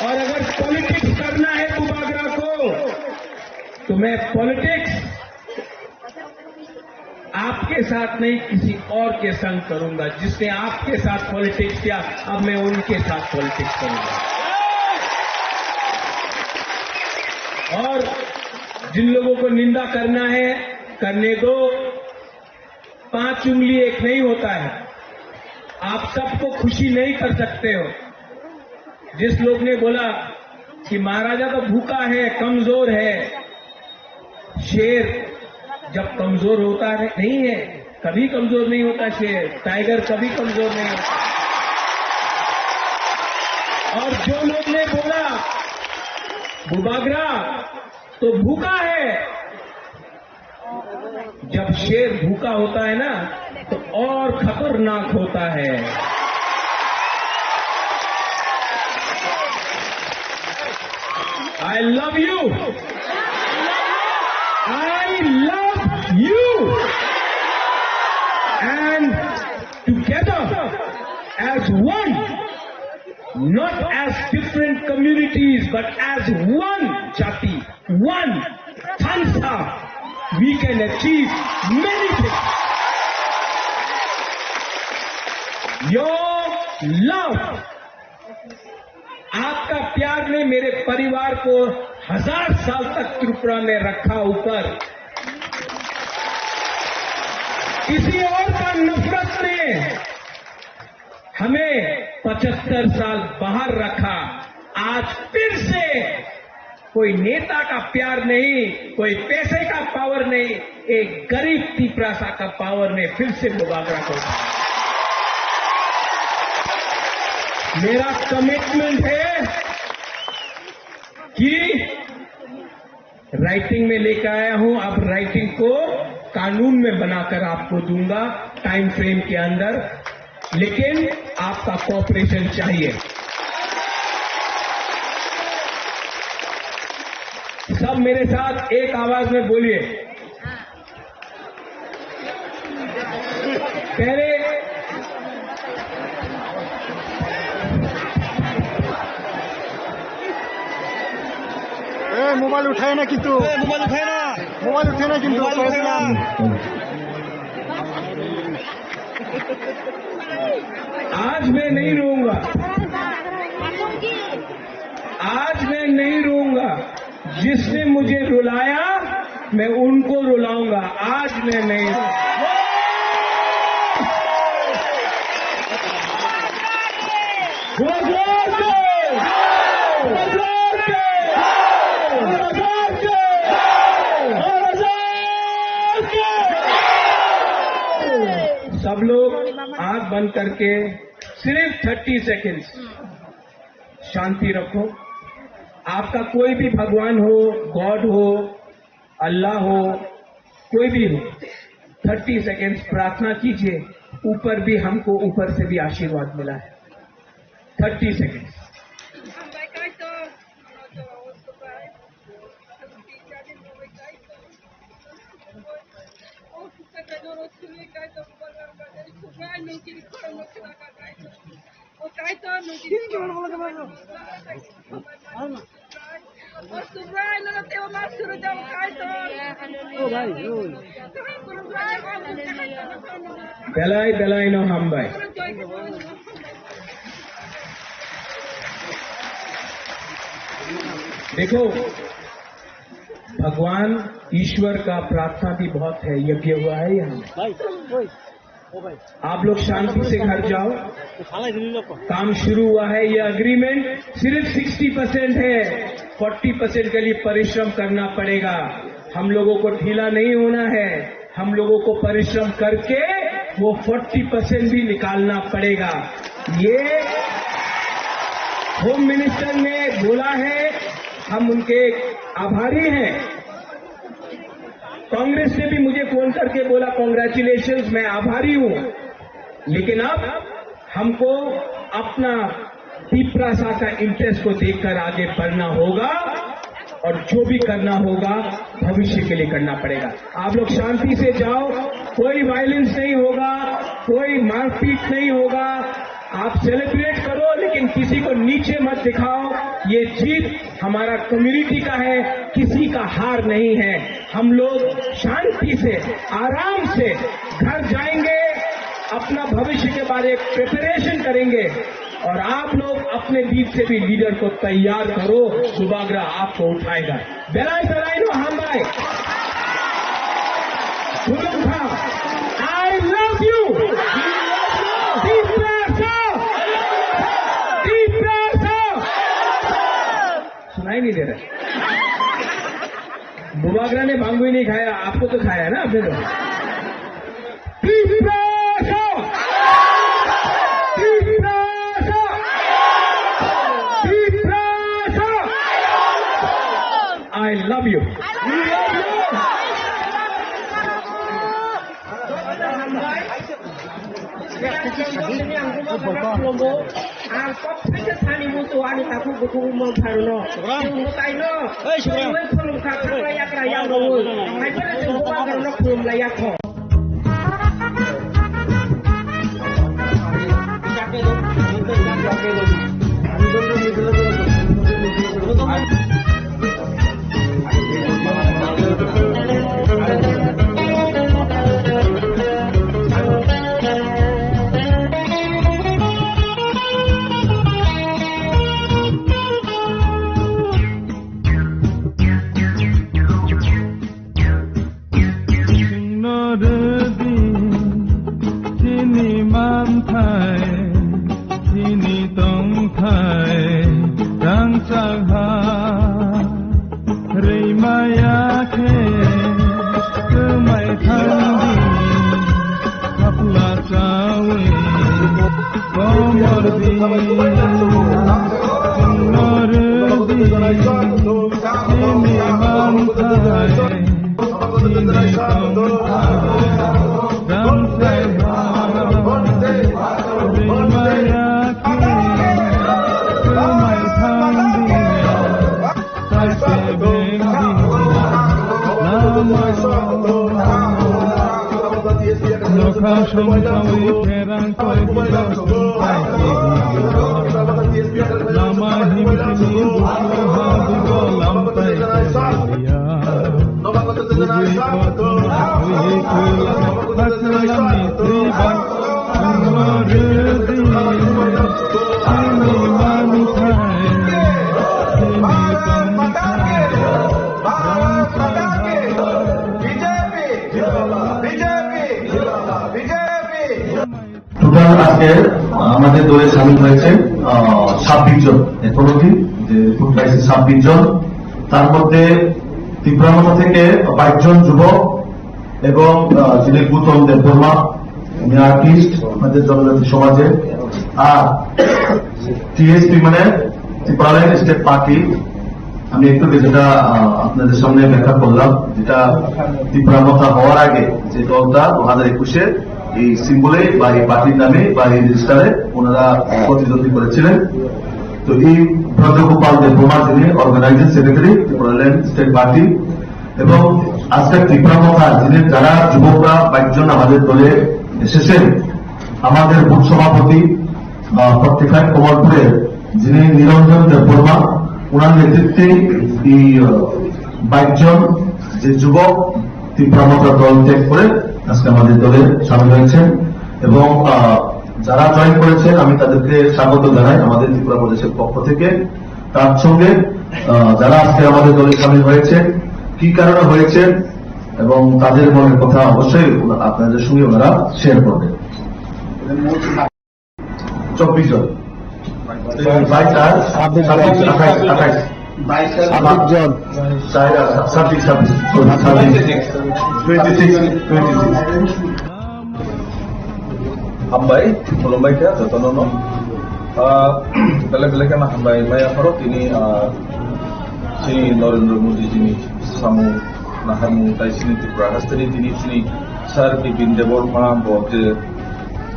और अगर पॉलिटिक्स करना है बुबागरा को, तो मैं पॉलिटिक्स आपके साथ नहीं, किसी और के संग करूंगा। जिसने आपके साथ पॉलिटिक्स किया, अब मैं उनके साथ पॉलिटिक्स करूंगा। और जिन लोगों को निंदा करना है, करने दो। पांच उंगली एक नहीं होता है। आप सबको खुशी नहीं कर सकते हो। जिस लोग ने बोला कि महाराजा तो भूखा है, कमजोर है, शेर जब कमजोर होता है, नहीं है, कभी कमजोर नहीं होता शेर, टाइगर कभी कमजोर नहीं होता। और जो लोग ने बोला बुबागरा तो भूखा है, जब शेर भूखा होता है ना, तो और खतरनाक होता है। I love you. I love you. And together as one, not as different communities, but as one jati, one Thansa, we can achieve many things. Your love, आपका प्यार ने मेरे परिवार को हजार साल तक त्रिपुरा में रखा ऊपर। किसी और का नफरत ने हमें पचहत्तर साल बाहर रखा। आज फिर से कोई नेता का प्यार नहीं, कोई पैसे का पावर नहीं, एक गरीब तिपरासा का पावर ने फिर से बुबागरा को उठाया। मेरा कमिटमेंट है कि राइटिंग में लेकर आया हूं, अब राइटिंग को कानून में बनाकर आपको दूंगा टाइम फ्रेम के अंदर, लेकिन आपका कोऑपरेशन चाहिए। सब मेरे साथ एक आवाज में बोलिए। पहले ए, मोबाइल उठाए ना किंतु। ए, मोबाइल उठाए ना। मोबाइल उठाए ना किंतु। मोबाइल उठाए ना। आज मैं नहीं रोऊंगा। आज मैं नहीं रोऊंगा। जिसने मुझे रुलाया, मैं उनको रुलाऊंगा। आज मैं नहीं रोऊंगा। सब लोग आंख बंद करके सिर्फ थर्टी सेकेंड्स शांति रखो। आपका कोई भी भगवान हो, गॉड हो, अल्लाह हो, कोई भी हो, थर्टी सेकेंड्स प्रार्थना कीजिए। ऊपर भी, हमको ऊपर से भी आशीर्वाद मिला है। Thirty seconds. Belai, belai no hambai. देखो, भगवान ईश्वर का प्रार्थना भी बहुत है, यज्ञ हुआ है यहाँ। आप लोग शांति से घर जाओ। काम शुरू हुआ है, ये एग्रीमेंट सिर्फ सिक्सटी परसेंट है, फोर्टी परसेंट के लिए परिश्रम करना पड़ेगा। हम लोगों को ढीला नहीं होना है, हम लोगों को परिश्रम करके वो फोर्टी परसेंट भी निकालना पड़ेगा। ये होम मिनिस्टर ने बोला है, हम उनके आभारी हैं। कांग्रेस ने भी मुझे फोन करके बोला, कॉन्ग्रेचुलेशंस, मैं आभारी हूं, लेकिन अब हमको अपना तिपरासा का इंटरेस्ट को देखकर आगे बढ़ना होगा और जो भी करना होगा भविष्य के लिए करना पड़ेगा। आप लोग शांति से जाओ, कोई वायलेंस नहीं होगा, कोई मारपीट नहीं होगा। आप सेलिब्रेट करो, लेकिन किसी को नीचे मत दिखाओ। ये जीत हमारा कम्युनिटी का है, किसी का हार नहीं है। हम लोग शांति से, आराम से घर जाएंगे, अपना भविष्य के बारे प्रिपरेशन करेंगे और आप लोग अपने बीच से भी लीडर को तैयार करो, बुबागरा आपको उठाएगा। Belai belai no hambai. Khulumkha. I love you. Tiprasa. Tiprasa. सुनाई नहीं दे रहा। बुबागरा ने भांग भी नहीं खाया, आपको तो खाया ना आपने तो। Tiprasa! Tiprasa! Tiprasa! I love you. Ang kok phaikhe sani muchung ani takhuk bukhuk wngmang pharono. Subram. Chwng mwtaino. Oi, Subram. Chwngwi khulumkha, khakla yakra yang rwui. Hai phano chwng bubagrano khulumlai yakho. Chwngno rwdi chini manthai, chini tongthai rangchak ha. Rwimaya khe kwmai thangdi, khapla chawi komor di. Chwngno rwdi chini manthai, chini tongthai rangchak ha. Rwimaya khe kwmai thangdi. Total আজকে আমাদের দলে সামিল হয়েছে, আহ, ছাব্বিশ জন। এখনো দিন যে ফুড পাইছে ছাব্বিশ জন, তার মধ্যে ত্রিপুরা মথা থেকে বাইশ জন যুবক এবং, আহ, যিনি গৌতম দেববর্মা, উনি আর্টিস্ট আমাদের জনজাতি সমাজে। আর টিএসপি মানে ত্রিপুরাল্যান্ড স্টেট পার্টি, আমি একটু যেটা, আহ, আপনাদের সামনে ব্যাখ্যা করলাম, যেটা ত্রিপুরা মথা হওয়ার আগে যে দলটা দু হাজার একুশে এই সিম্বলে বা এই পার্টির নামে বা এই রেজিস্টারে ওনারা প্রতিদ্বন্দ্বী করেছিলেন। তো এই ব্রজগোপাল দেববর্মা, যিনি organising secretary Tripuraland state party, এবং আজকে ত্রিপুরা মথা যিনি, যারা যুবকরা বাইশ জন আমাদের দলে এসেছেন, আমাদের বুথ সভাপতি, আহ, ফর্টি ফাইভ কমলপুরের যিনি নিরঞ্জন দেববর্মা, ওনার নেতৃত্বে এই, আহ, বাইশ জন যে যুবক ত্রিপুরা মথা দল ত্যাগ করে আজকে আমাদের দলে সামিল হয়েছেন। এবং, আহ, যারা জয়েন করেছেন, আমি তাদেরকে স্বাগত জানাই আমাদের ত্রিপুরা প্রদেশের পক্ষ থেকে। তার সঙ্গে, আহ, যারা আজকে আমাদের দলে সামিল হয়েছে, কি কারণে হয়েছে এবং তাদের মনের কথা অবশ্যই ওনা-, আপনাদের সঙ্গে ওনারা শেয়ার করবেন। চব্বিশ জন। বাইশ আর ছাব্বিশ, আঠাইশ, আঠাইশ। ছাব্বিশ জন। চার আর ছাব্বিশ, ছাব্বিশ, sorry, ছাব্বিশ। Twenty six, twenty six. Hambai, khulumbai kha jotono no. Ah, belai belai kheno hambai maya pharo tini, ah, chini Narendra Modi jini samung naharmung tai chini Tripura hasteni tini chini Sir Bipin Debbarma bo je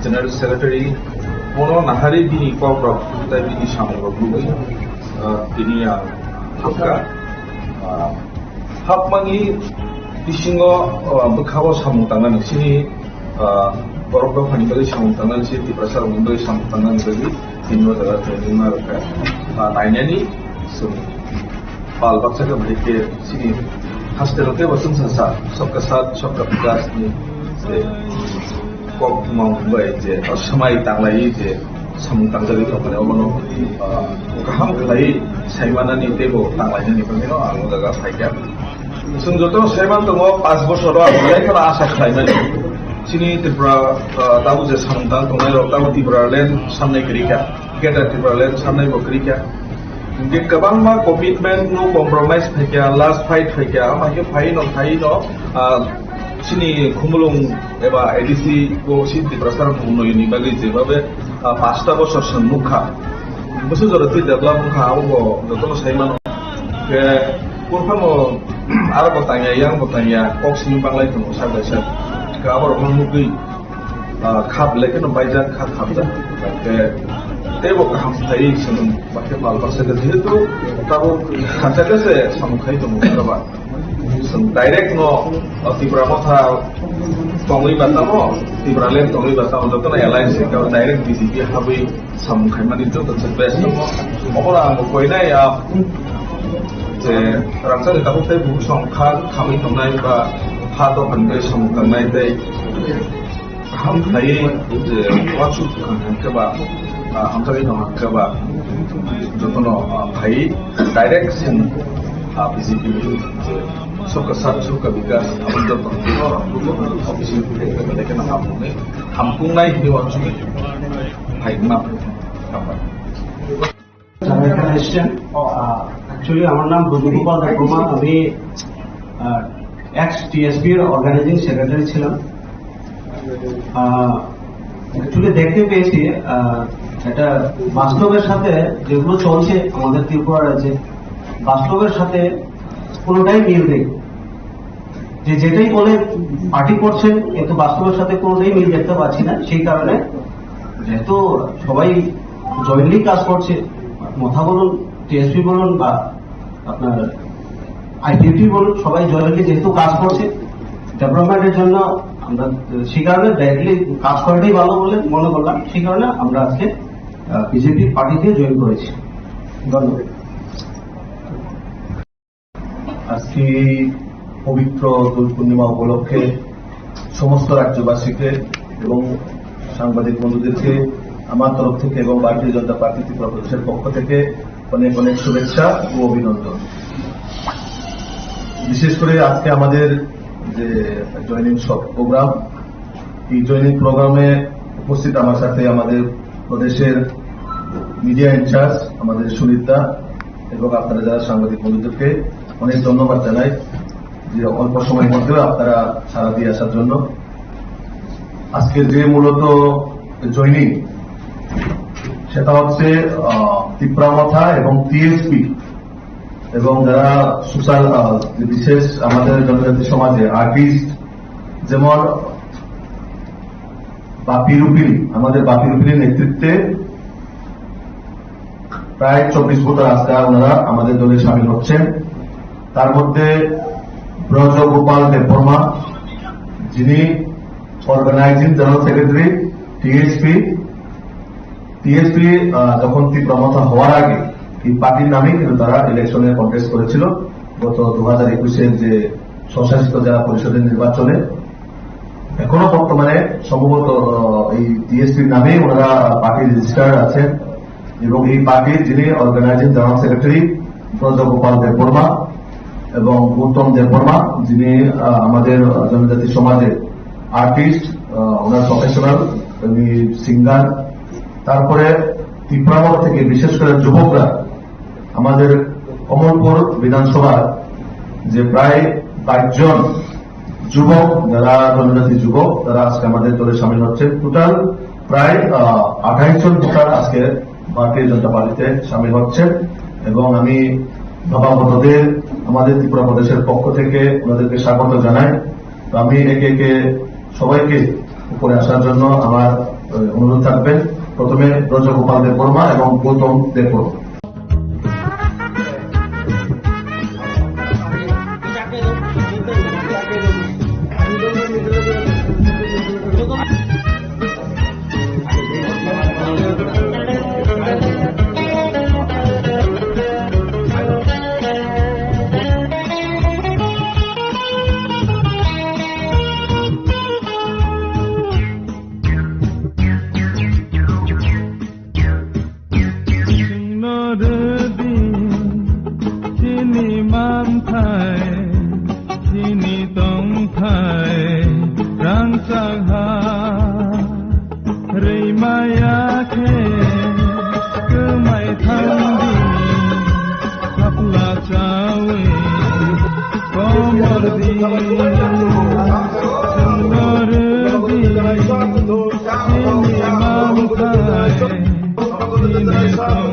General Secretary, bono nahari bini kok rok tai bini samung rok nugwi, ah, tini ang thangkha. Ah, hapmani bisingo, ah, bwkhao samung tangnani chini, ah, borok dophani bagwi samung tangnani, chini Tiprasa rokni bagwi samung tangnani bagwi tini o jaga training ma rwkha. Ah, nainani chwng pal baksa khe bahai khe chini hasteo teibo chwngsa sa Sabka Saath Sabka Vikas ni je kok mung bai je, ah, swmai tanglai je samung tangjagwi tongmani obono, ah, kaham khlaiwi saimanani teibo tanglainani bagwino ang o jaga phaikha. Chwng joto saiman tongo, panch bosoro ang belai kheno asa khlaimani. Chini Tripura, ah, tabuk je samung tang tongnai rok, tabuk Tipraland samnai kwrwi kha, Greater Tipraland samnai bo kwrwi kha. Hingke kwbangma commitment no compromise phaikha, last fight phaikha, ama khe phaino, phaino, ah, chini Khumulwng eba A D C o si Tiprasa rok nwi ni bagwi jebabe, ah, pasta bosor se nukha. Bwswk jora twi develop wngkha, abo bo jotono sai mano. Khe kurphano aro bo tangya, yang bo tangya, kok simi banglai tongo sak bai sak. Khe abo rokno nugwi, ah, khap le kheno baijak, kha khapjak. Khe teibo kaham khlaiwi chwng bakhe pal baksa khe, jehetu tabuk khansa khe se samung khai tongo, oro ba. Chwng direct no, o, Tipra Motha tongwi ba tamo, Tipraland tongwi ba tamo, jotono alliance se direct B J P habwi samung khaimani joto se best tongo. Obono ang bo koinai, ah, je rangchakni tabuk tei buhuk song kha khamwi tongnai ba ha dophani bai samung tangnai tei kaham khlaiwi je uansuk tong kha hwnkhe ba, ah, hamjagwi tong kha hwnkhe ba, jotono, ah, phaiwi direct chwng, ah, B J P ni je Sabka Saath Sabka Vikas, abo joto office ni phai khe belai kheno hamkuknai, hamkuknai hinwi uansugwi phai ma. Hambai. যারা এখানে এসছেন, আহ, actually আমার নাম ব্রজগোপাল দেববর্মা, আমি, আহ, x TSP র organising secretary ছিলাম। আহ, actually দেখতে পেয়েছি, আহ, এটা বাস্তবের সাথে যেগুলো চলছে আমাদের ত্রিপুরা রাজ্যে, বাস্তবের সাথে কোনোটাই মিল নেই। যে যেটাই বলে পার্টি করছেন, কিন্তু বাস্তবের সাথে কোনোটাই মিল দেখতে পাচ্ছি না। সেই কারণে যেহেতু সবাই জয়েন্টলি কাজ করছে, মথা বলুন, টিএসপি বলুন বা আপনার আইপিএফটি বলুন, সবাই জয়েন্টলি যেহেতু কাজ করছে ডেভেলপমেন্টের জন্য, আমরা সেই কারণে ডাইরেক্টলি কাজ করাটাই ভালো বলে মনে করলাম। সেই কারণে আমরা আজকে বিজেপি পার্টিতে জয়েন করেছি। ধন্যবাদ। আজকে এই পবিত্র দোল পূর্ণিমা উপলক্ষে সমস্ত রাজ্যবাসীকে এবং সাংবাদিক বন্ধুদেরকে আমার তরফ থেকে এবং ভারতীয় জনতা পার্টি ত্রিপুরা প্রদেশের পক্ষ থেকে অনেক অনেক শুভেচ্ছা ও অভিনন্দন। বিশেষ করে আজকে আমাদের যে জয়েনিং সব প্রোগ্রাম, এই জয়েনিং প্রোগ্রামে উপস্থিত আমার সাথে আমাদের প্রদেশের মিডিয়া ইনচার্জ আমাদের সুনীত দা এবং আপনারা যারা সাংবাদিক বন্ধুদেরকে অনেক ধন্যবাদ জানাই যে অল্প সময়ের মধ্যে আপনারা সাড়া দিয়ে আসার জন্য। আজকের যে মূলত জয়েনিং, সেটা হচ্ছে, আহ, তিপ্রা মথা এবং টিএসপি এবং যারা সোশ্যাল, আহ, যে বিশেষ আমাদের জনজাতি সমাজে আর্টিস্ট, যেমন বাপি রুপিনী, আমাদের বাপি রুপিনীর নেতৃত্বে প্রায় চব্বিশ ভোটার আজকে ওনারা আমাদের দলে সামিল হচ্ছেন। তার মধ্যে ব্রজগোপাল দেববর্মা, যিনি organising general secretary, TSP. TSP, আহ, যখন তীব্র মথা হওয়ার আগে এই পার্টির নামেই কিন্তু তারা ইলেকশনে কন্টেস্ট করেছিল গত দু হাজার একুশের যে স্বশাসিত জেলা পরিষদের নির্বাচনে। এখনো বর্তমানে সম্ভবত, আহ, এই টিএসপির নামেই ওনারা পার্টি রেজিস্টার্ড আছেন। এবং এই পার্টির যিনি অর্গানাইজিং জেনারেল সেক্রেটারি ব্রজগোপাল দেববর্মা এবং গৌতম দেববর্মা, যিনি, আহ, আমাদের জনজাতি সমাজে আর্টিস্ট, আহ, ওনার প্রফেশনাল, উনি সিঙ্গার। তারপরে ত্রিপুরা থেকে বিশেষ করে যুবকরা আমাদের কমলপুর বিধানসভার যে প্রায় বাইশ জন যুবক, যারা জনজাতি যুবক, তারা আজকে আমাদের দলে সামিল হচ্ছেন। টোটাল প্রায়, আহ, আঠাইশ জন ভোটার আজকে ভারতীয় জনতা পার্টিতে সামিল হচ্ছেন। এবং আমি বাবা ভোটদের আমাদের ত্রিপুরা প্রদেশের পক্ষ থেকে ওনাদেরকে স্বাগত জানাই। তো আমি একে একে সবাইকে উপরে আসার জন্য আমার, আহ, অনুরোধ থাকবে। প্রথমে ব্রজগোপাল দেববর্মা এবং গৌতম Debbarma. Chwngno rwdi chini manthai, chini tongthai rangchak ha. Rwi maya khe kwmai thangdi, thapla chawi komordi. Chwngno rwdi chini manthai, chini tongthai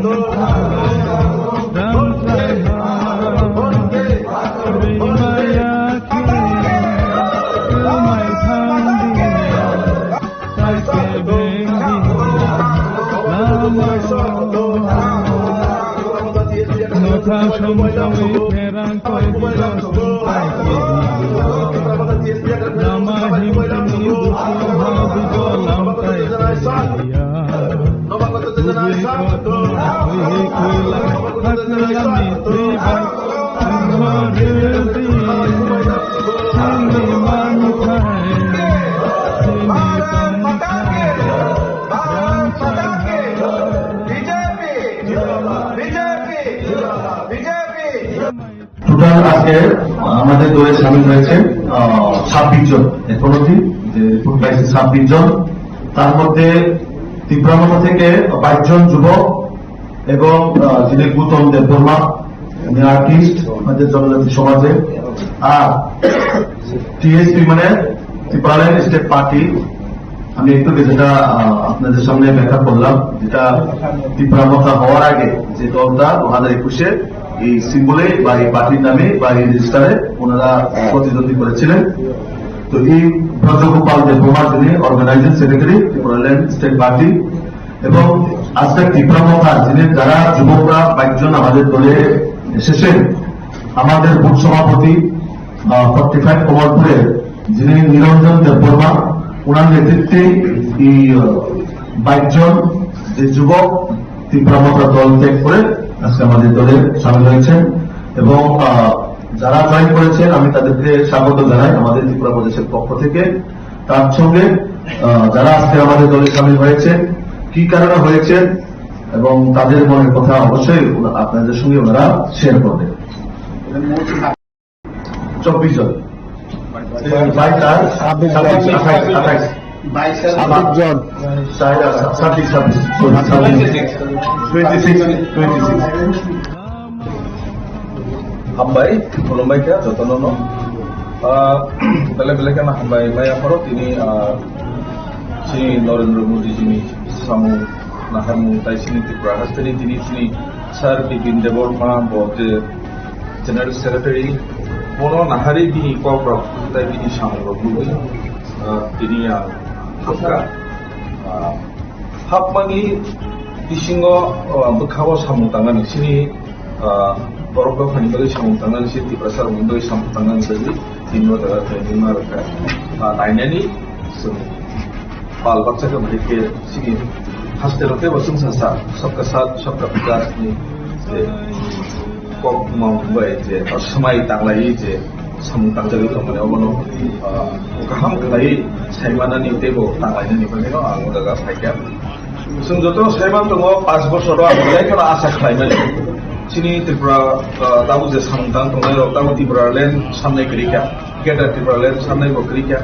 rangchak ha. Rwi maya khe kwmai thangdi, total আজকে আমাদের দলে সামিল হয়েছে, আহ, ছাব্বিশ জন। এখন অবধি যে রিপোর্ট পাইছে ছাব্বিশ জন, তার মধ্যে ত্রিপুরা মথা থেকে বাইশ জন যুবক এবং, আহ, যিনি গৌতম দেববর্মা, উনি আর্টিস্ট আমাদের জনজাতি সমাজে। আর টিএসপি মানে ত্রিপুরাল্যান্ড স্টেট পার্টি, আমি একটু যেটা, আহ, আপনাদের সামনে ব্যাখ্যা করলাম, যেটা ত্রিপুরা মথা হওয়ার আগে যে দলটা দু হাজার একুশে এই সিম্বলে বা এই পার্টির নামে বা এই রেজিস্টারে ওনারা প্রতিদ্বন্দ্বী করেছিলেন। তো এই ব্রজগোপাল দেববর্মা যিনি organising secretary Tripuraland state party, এবং আজকে ত্রিপুরা মথা যিনি, যারা যুবকরা বাইশ জন আমাদের দলে এসেছেন, আমাদের বুথ সভাপতি, আহ, ফর্টি ফাইভ কমলপুরের যিনি নিরঞ্জন দেববর্মা, ওনার নেতৃত্বে এই, আহ, বাইশ জন যে যুবক ত্রিপুরা মথা দল ত্যাগ করে আজকে আমাদের দলে সামিল হয়েছেন। এবং, আহ, যারা জয়েন করেছেন, আমি তাদেরকে স্বাগত জানাই আমাদের ত্রিপুরা প্রদেশের পক্ষ থেকে। তার সঙ্গে, আহ, যারা আজকে আমাদের দলে সামিল হয়েছেন, কি কারণে হয়েছেন এবং তাদের মনের কথা অবশ্যই ওনা-, আপনাদের সঙ্গে ওনারা শেয়ার করবেন। চব্বিশ জন। বাইশ আর ছাব্বিশ, আঠাইশ, আঠাইশ। ছাব্বিশ জন। চার আর ছাব্বিশ, ছাব্বিশ, sorry, ছাব্বিশ। Twenty six, twenty six. Hambai, khulumbai kha jotono no. Ah, belai belai kheno hambai maya pharo tini, ah, chini Narendra Modi jini samung naharmung tai chini Tripura hasteni tini chini Sir Bipin Debbarma bo je General Secretary, bono nahari bini kok rok tai bini samung rok nugwi, ah, tini ang hamkha. Ah, hapmani bisingo, ah, bwkhao samung tangnani chini, ah, Borok dophani bagwi samung tangnani se Tiprasa rokni bagwi samung tangnani bagwi tini o jaga khlaimani ma rwkha. Ba nainani chwng pal baksa khe bahai khe chini haste rok teibo chwngsa sa sabka saath sabka vikas ni je kok mong bai je swmai tanglaiwi je samung tangjagwi tongmani obono, ah, kaham khlaiwi saimanani teibo tanglainani bagwino ang o jaga phaikha. Chwng joto saiman tongo, panch bosoro ang belai kheno asa khlaimani. Chini Tripura, ah, tabuk je samung tang tongnai rok, tabuk Tipraland samnai kwrwi kha, Greater Tipraland samnai bo kwrwi kha.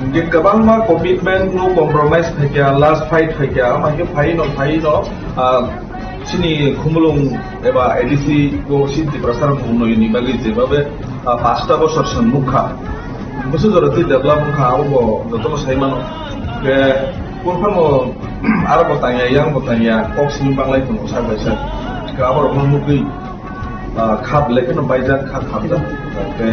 Hingke kwbangma commitment, no compromise phaikha, last fight phaikha, ama khe phaino, phaino, ah, chini Khumulwng eba A D C o si Tiprasa rok unnoyonni bagwi jebabe, ah, pasta bosor chwng nukha. Bwswk jora twi develop wngkha, abo bo jotono sai mano. Hingke Kurphano aro bo tangya, yang bo tangya, kok simi banglai tongo sak bai sak. Hingke aborokno nugwi, ah, kha belai kheno baijak, kha khapjak. Hingke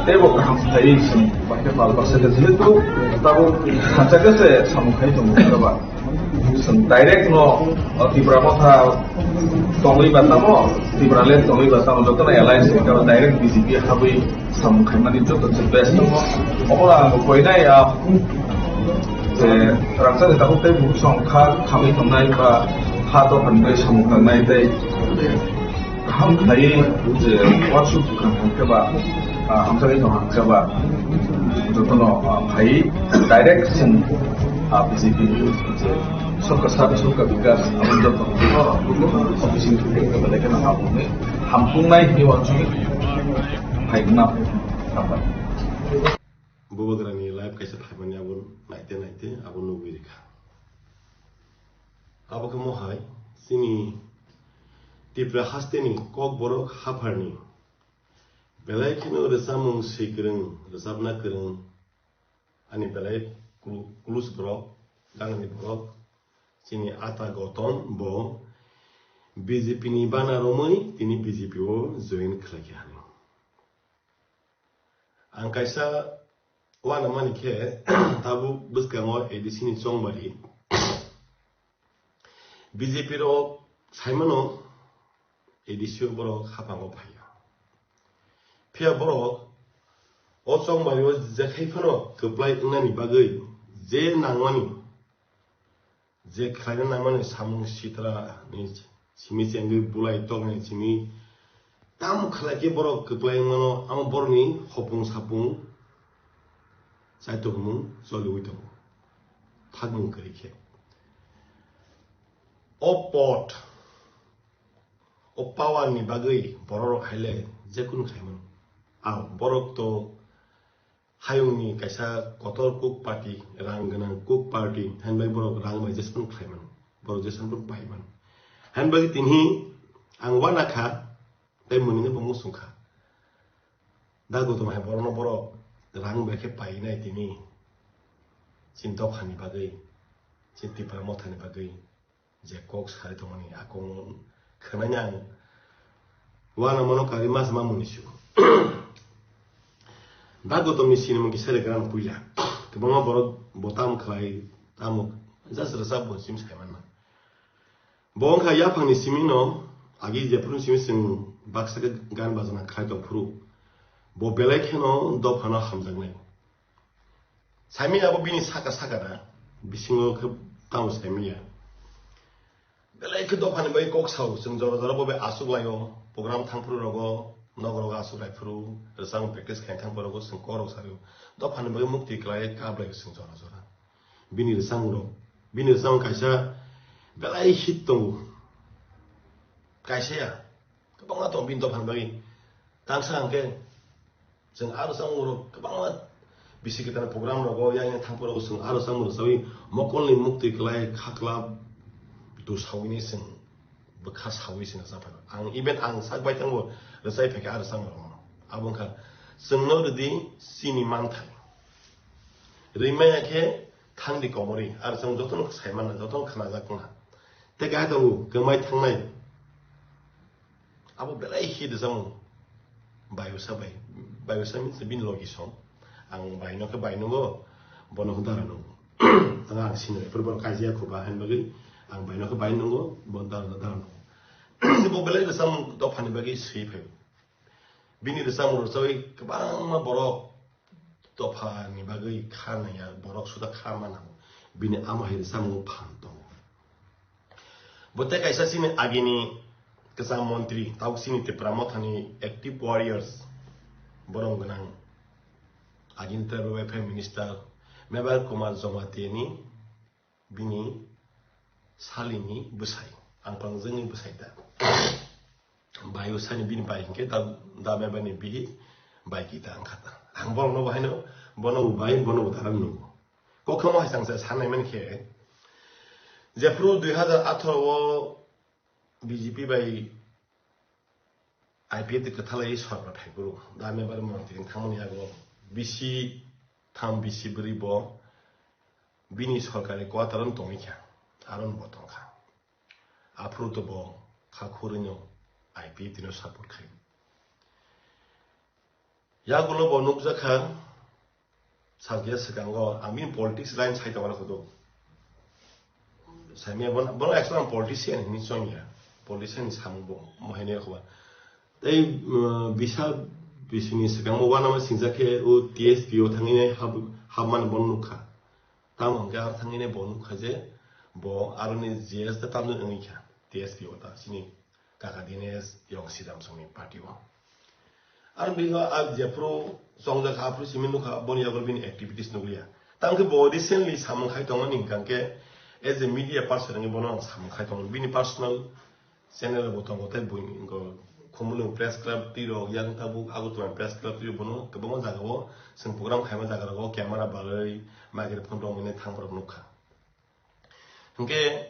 teibo kaham khlaiwi chwng bakhe pal baksa khe, jehetu tabuk khansa khe se samung khai tongo, hwnkhe ba chwng direct no, ah, Tipra Motha tongwi ba tamo, Tipraland tongwi ba tamo, jotono alliance khe direct B J P habwi samung khaimani joto se best tongo. Omo ang koinai, ah, je rangchak ni tabuk tei bukhuk song kha khamwi tongnai ba ha dophani bai samung tangnai tei kaham khlaiwi je uansuk bukhang hangkhe ba, ah, hamjakgwi tong hangkhe ba jotono, ah, phaiwi direct chwng, ah, B J P ni je Sabka Saath Sabka Vikas abo joto office ni thangwi belai kheno hamjaknai, hamjaknai hinwi uansugwi phaigwna hambai. Bubagrani live kaisa phaimani abo naite naite abo nugwi rikha. Abo khe mohai chini Tripura hasteni Kokborok hapharni belai kheno rwchapmung swi kwrwng, rwchapna kwrwng, ani belai klu-, klus borok, gangni borok, chini ata Gotom bo B J P ni bana romwi tini B J P o join khlaikha hinwi. Ang kaisa uanamani khe tabuk bwskango A D C ni chongbari B J P rok saimano A D C o borok haphango phaiya. Phiya borok o chongbari o jekhai phano kwplai wngnani bagwi je nangmani je khlaina nangmani samung sitra ni simi chengwi bulai tokni simi tamo khlai khe borok kwplai mano, amo borokni hopung sapung chaitokmung choliwi tongo, thakmung kwrwi khe. O pot, o power ni bagwi borok rok haile jekunu khaimano. Ang borok to hayungni kaisa kotor cook party, rang gwnang cook party, hainbai borok rang bai jesano khlai mano, borok jesano pai mano. Hainbai tini ang wana kha, tei mwnwino bo muchung kha. Da Gotom hai borokno borok rang bai khe painai tini, chini dophani bagwi, chini Tipra Mothani bagwi. Je kok sari tongmani a kok khwnani ang wana mano kari mas ma muni su. Da Gotomni sinimung kisa re gran puila. Kwbangma borok bo tam khlai, tamo just rwchap bo sim sai manna. Bo wngkha yaphangni simi no agi jephuru simi chwng baksa khe gan bajana khlai tong phuru. Bo belai kheno dophano hamjaknai. Saimanya abo bini saka saka da, bisingo khe tamo saimanya. Belai khe dophani bai kok sao, chwng jora jora bo bai aswk laio, program thang phuru rogo, nok rogo aswk lai phuru, rwchapmung practice khaina thang phuru rogo chwng kok rok sario. Dophani bai mukti kwlai kap lai chwng jora jora. Bini rwchapmung rok, bini rwchapmung kaisa belai hit tongo. Kaisa ya, kwbangma tongo bini dophani bagwi. Tangsa hwnkhe, chwng aro chwng oro kwbangma bisi kwtal program rogo, yang yang thangphuru rogo chwng aro chwng rwchawi mokolni muktwi kwlai khakla dusawini chwng bwkha sawi chwng rwchaphaikha. Ang even ang sak bai thango rwchai phaikha aro chwng rogo. Abo wngkha chwngno rwdi chini manthai. Rwimaya khe thangdi komorwi, aro chwng jotono saimanna, jotono khnajakna. Tei gai tongo kwmai thangnai. Abo belai hit rwchapmung. Bayusa bai. Bayusa means bini logi song. Ang baino khe bai nungo, bono khe dara nungo. Ang, ang sini bai, borok kaisa ya khuba, hain bagwi ang baino khe bai nungo, bono dara, dara nungo. Bo belai rwchapmung dophani bagwi swi phai. Bini rwchapmung rwchawi kwbangma borok dophani bagwi kha naiya, borok suda kha mana. Bini ama hai rwchapmung phan tongo. Bo tei kaisa chini agini kwcham montri, tabuk chini Tipra Mothani active warriors, borok gwnang agini tribal welfare minister Mebar Kumar Jamatia ni bini salini bwsai, ang pangjwngni bwsai ta. Bai usani bini bai hinkhe da, da Mebar ni bihi bai kita ang khata. Ang borokno bo haino, bono bo bai, bono bo darang nungo. Kokhamo hai changsa sanai man khe, jephru dui hazar atharo o B J P bai I P F T kwthalai sorkar phaiphuru, da Mebar montri thangmani yago bisi tham bisi bwrwi bo bini sorkari quarter-o tongwi kha, aro bo tongkha. Aphuru to bo kha khurwino I P F T no support khai. Yagulo bo nukjakha, salkhe swkango, ang bini politics line sai tongmani khoto. Saimya bono, bono actually ang politician hinwi chongya. Politician ni samung bo, mo haino yakhoba. Tei, uh, bisa bisini swkango uanama singjakhe o T S P O thangwi nai hab-, habmani bono nukha. Tamo hwnkhe aro thangwi nai bo nukha je bo aroni G S ta tamjani wngwi kha T S P O ta chini kaka Dinesh Yongsidam songni party o. Aro bigo a jephru chongjak aphru simi nukha boni yago bini activities nukliya. Tamo khe bo recently samung khai tongmani hwnkha khe as a media person wngwi bono ang samung khai tongo. Bini personal channel bo tongo tei buini khumulwng press club twi rok yang tabuk Agartala press club twi bono kwbangma jaga o chwng program khaima jaga rogo camera balwi microphone rok mwnwi thangma rok nukha. Hwnkhe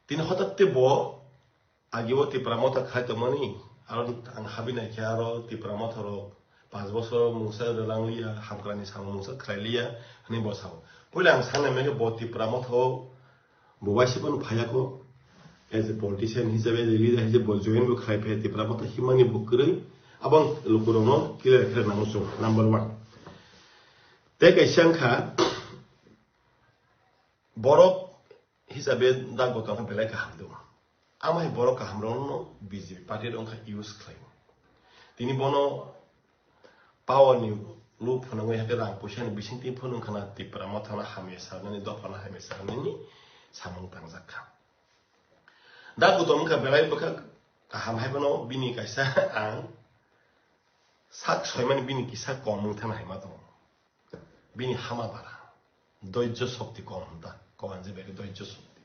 tini hotatte bo agi o Tipra Motha khai tongmani, aro ang habi naikhe aro Tipra Motha rok panch bosor mungsa rwlangliya, hamkrani samung mungsa khwlailiya hwnwi bo sao. Puila ang sanai mankhe bo Tipra Motha o bo waisa phano phaiya kho, as a politician hisabe, as a leader hisabe bo join bo khlai phaiya, Tipra Motha himani bo kwrwi, abo ang lukurokno clear khe rwna muchungo, number one. Tei kaisa wngkha, borok hisabe da Gautam belai kaham do. Amai borok kaham rokno B J P party rok wngkha use khlai. Tini bono power ni lob phwnangwi hakhe rang puisa ni bisingtwi phano wngkha na Tipra Motha no hamya sanani, dopha no hamya sanani samung tangjak kha. Da Gautam wngkha belai bwkha kaham hai bono bini kaisa ang sak soimani bini kisa kom wngthana hai ma tongo. Bini hama bara. Doijjo shokti kom hwnta. Kom ang je beri doijjo shokti.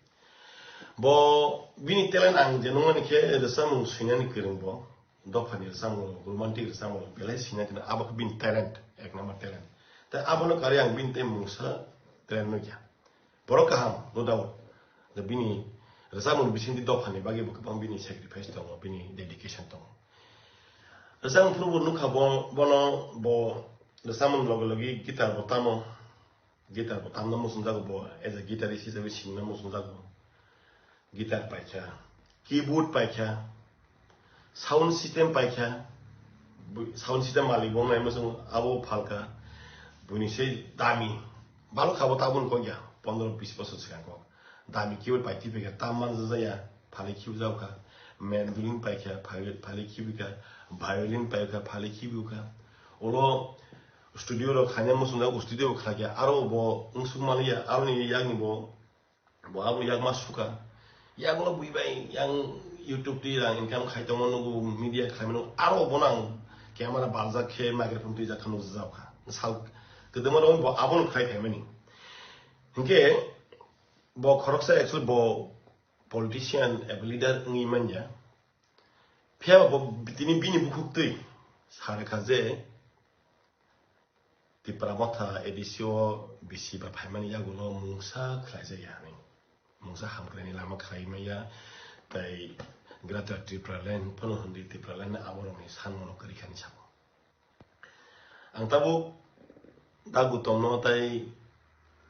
Bo bini talent ang je nungmani khe rwchapmung swinani kwrwng bo. Dophani rwchapmung, romantic rwchapmung belai swina tino. Abo khe bini talent, ek number talent. Tai abono karwi ang bini tei mungsa talent nukya. Borok kaham, no doubt. Da bini rwchapmung bisingtwi dophani bagwi bo kwbang bini sacrifice tongo, bini dedication tongo. Rwchapmung phuru bo nukha bo, bono bo rwchapmung logi logi guitar bo tamo, guitar bo tamna muchungjago bo, as a guitarist hisabe sinna muchungjago. Guitar paikha, keyboard paikha, sound system paikha, bu-, sound system malik bo nai muchung abo phalka, buini sei dami, balok khabo tabun kok ya, pondro bis bosor swkang kok. Dami keyboard pai twi paikha, tam manjak ya, phalwi khibijago kha. Mandolin paikha, phalwi, phalwi khibikha. Violin paikha, phalwi khibikha. Ulo studio rok khaina muchungjak, studio bo khlakya. Aro bo wngsuk manliya, aroni yakni bo, bo abo yakma sukha. Yagulo bui bai yang YouTube twi rang income khai tongo, nugo media khlaimano. Aro bono ang camera baljak khe, microphone twijak khe nukjak kha. Sal kwdwma rok bo abono khlai phaimani. Hinkhe bo khoroksa actually bo politician eba leader wngwi manya. Phiya bo tini bini bukhuk twi sa rwkha je Tipra Motha A D C o bisi ba phaimani yagulo mungsa khlaijak ya hinwi. Mungsa hamkraini lama khlai manya tei Greater Tipraland phano hwnwi Tipraland aborokni sanmano kwrwi kha hinwi sabo. Ang tabuk da Gautamno tei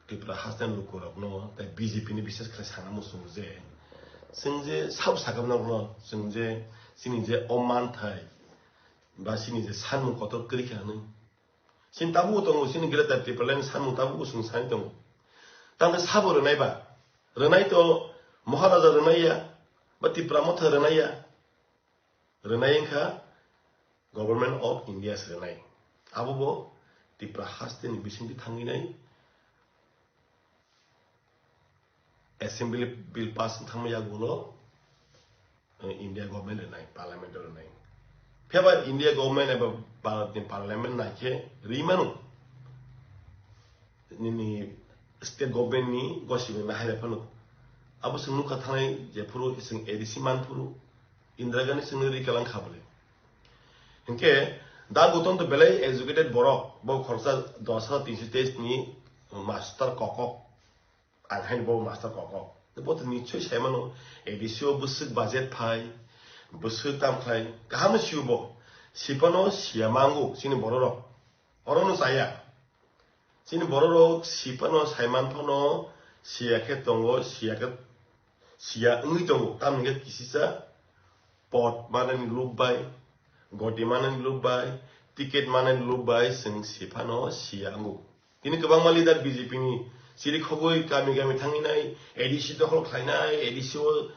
Tripura hasteni lukurokno tei B J P ni bises khe sana muchungo je, chwng je sabo sakha norokno, chwng je chini je o manthai ba chini je sanmung kotor kwrwi kha hinwi. Chini tabuk tongo, chini Greater Tipraland ni sanmung tabuk chwng sai tongo. Tamni sabo rwnai ba? Rwnai to Maharaja rwnai ya, Ba Tipra Motha rwnai ya. Rwnai wngkha Government of India se rwnai. Abo bo Tipra haste ni bisingtwi thangwi nai Assembly bill pass wng thangma yagulo, eh, India government rwnai, parliament rwnai. Phiya ba India government eba Bharat ni parliament nai khe ri mano. Nini state government ni gosi bai nahai phano. Abo chwng nukha thanai jephuru chwng A D C manphuru Indira Gandhi chwngno ri kalang kha bole. Hinkhe da Gautam to belai educated borok, bo khoroksa dos hajar tinso teis ni master kokok. Ang haino bo master kokok. Bo to nichoi sai mano, A D C o bwswk budget phai, bwswk tam khlai, kaham no sio bo. Sipano siya mango, chini bororok. Oro no chaya. Chini bororok sipano sai man phano siya khe tongo, siya khe, siya wngwi tongo. Tamni khe kisisa pot manani lob bai, goti manani lob bai, ticket manani lob bai, chwng siphano siya wngo. Tini kwbangma leader B J P ni chiri khogwi kami kami thangwi nai, A D C dokhol khlainai, A D C o,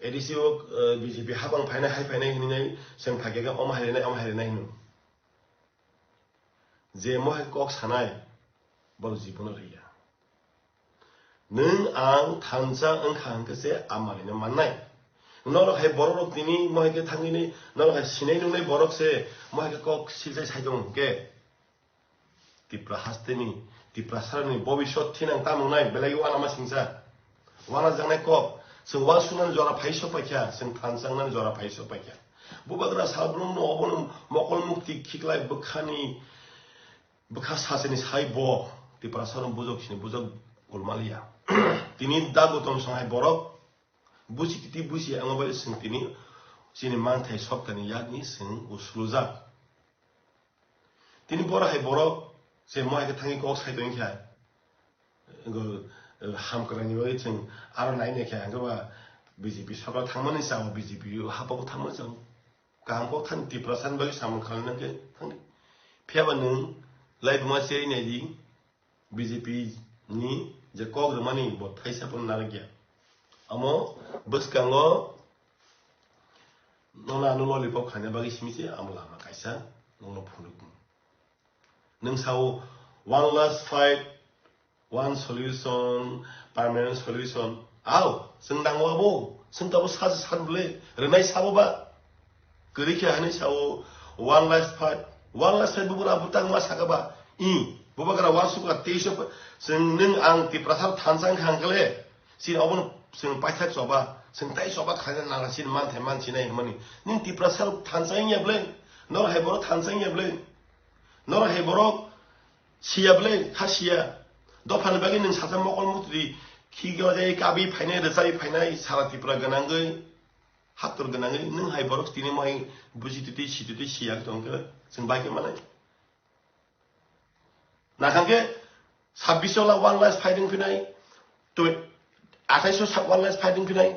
A D C o, eh, B J P habang phainai, hai phainai hinwi nai, chwng phaikhe omo hai rwnai, omo hai rwnai hino. Je mohai kok sanai, borok jibono riya. Nwng ang thansa wngkha hwnkhe se a manwino mannai. Norok hai borok rok tini mohai khe thangwini, norok hai sinai nungnai borok se mohai khe kok silsai sai tongo hwnkhe. Tipra hasteni, Tiprasarani bobiswt thinang tamo wngnai belai uanama singsa. Uanajaknai kok, chwng uansuknani jora phai sok paikha, chwng thansa wngnani jora phai sok paikha. Bubagra salbrumno obono mokol mukti khiklai bwkhani, bwkha sacheni sai bo Tiprasarno bujok sini bujok gulmaliya. Tini da Gautam Sanghai borok busi kiti busi ang bai chwng tini chini manthai soktani yakni chwng uslujak. Tini borok hai borok se mohai khe thangwi kok sai tongkha. Go, eh, hamkwrangni bagwi chwng aro nai naikha, hwnkhe ba B J P sarkar thangmani chao, B J P hapao thangmani chao. Kaham kok thani Tiprasani bagwi samung khlaina khe thangdi. Phiya ba nwng laibuma cherwi naidi, B J P ni je kok rwmani bo thaisa phano narwkya. Omo bwskango nono ano lollipop khaina bagwi simi se amo lama kaisa nono phunukgo. Nwng sao, "One last fight, one solution, permanent solution." Ao, chwng nango abo, chwng tabo sa se san bwle, rwnai sabo ba. Kwrwi khe hani sao, "One last fight, one last fight," bubagra butang ma saka ba. I, bubagra uansukha teiso, chwng nwng ang Tiprasa thansa wngkha hwnkhe le, chini obono chwng paithak choba, chwng tai choba khaina nangla chini manthai mansinai hwnmani. Nwng Tiprasa thansa wngya bwle, nor hai borok thansa wngya bwle. Norok hai borok siya bwle, kha siya. Dophani bagwi nwng sacha mokol mutri khigwi ojai kabwi phainai, rwchabwi phainai, sara Tripura gwnangwi, haktor gwnangwi, nwng hai borok tini mohai buji twi twi, si twi twi siya tong khe chwng bai khe manai. Nakhang khe sabbish o la one last fighting phinai, twi athais o sa-, one last fighting phinai.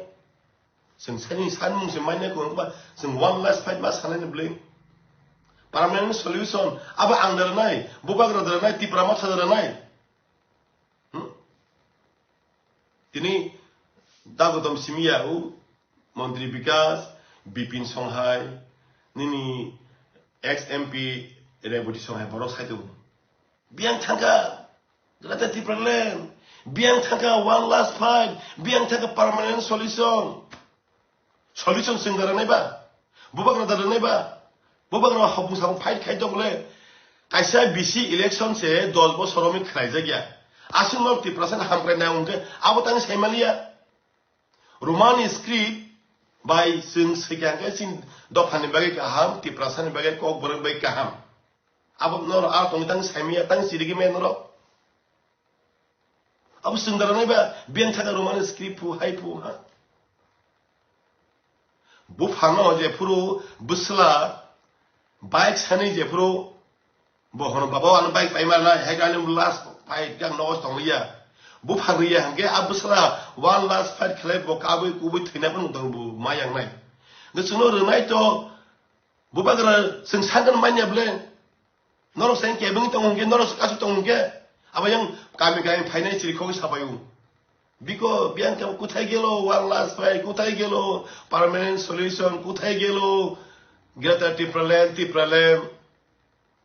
Chwng sani sanmung se manya kung ba, chwng one last fight ma sanai ni bwle. Permanent solution, abo ang da rwnai, bubagra da rwnai, Tipra Motha da rwnai. Hmm? Tini da Gautam simi ya u, Montri Bikas, Bipin Songhai, nini ex M P Reboti Songhai borok sai tongo. Biyang thangkha, Greater Tipraland. Biyang thangkha one last fight. Biyang thangkha permanent solution. Solution chwng da rwnai ba? Bubagra da rwnai ba? Bubagra hopung sapung fight khai tong le. Kaisa bisi election se dos bosor romwi khlaijakya. Aswk no Tiprasa ni hamkrai nai hwnkhe abo tang sai maliya. Roman script bai chwng swikha hwnkhe chini dophani bagwi kaham, Tiprasani bagwi kokborok bai kaham. Abo norok a tongwi tang saimaya, tang chirigwi maya norok. Abo chwng da rwnai ba, biyang thaka Roman script phu, hai phu, ha? Buphano jephuru bwsla bike sani jephuru bo hono, "Baba, ano bike paima rwnai," hai khe ani last fight khe ang nogo tongya. Buphang rwya hwnkhe a bwsla one last fight khlai bo kabui kubui thwina phano tong bo ma yangnai. Hwnkhe chwngno rwnai to, bubagra chwng sakno manya bwle. Norok sai kebengwi tongo hwnkhe, norok kasu tongo hwnkhe, abo yang kami kami phainai chirikhogwi sapaio. Biko biyang khe kothai gelo, one last fight kothai gelo, permanent solution kothai gelo, Greater Tipraland, Tipraland.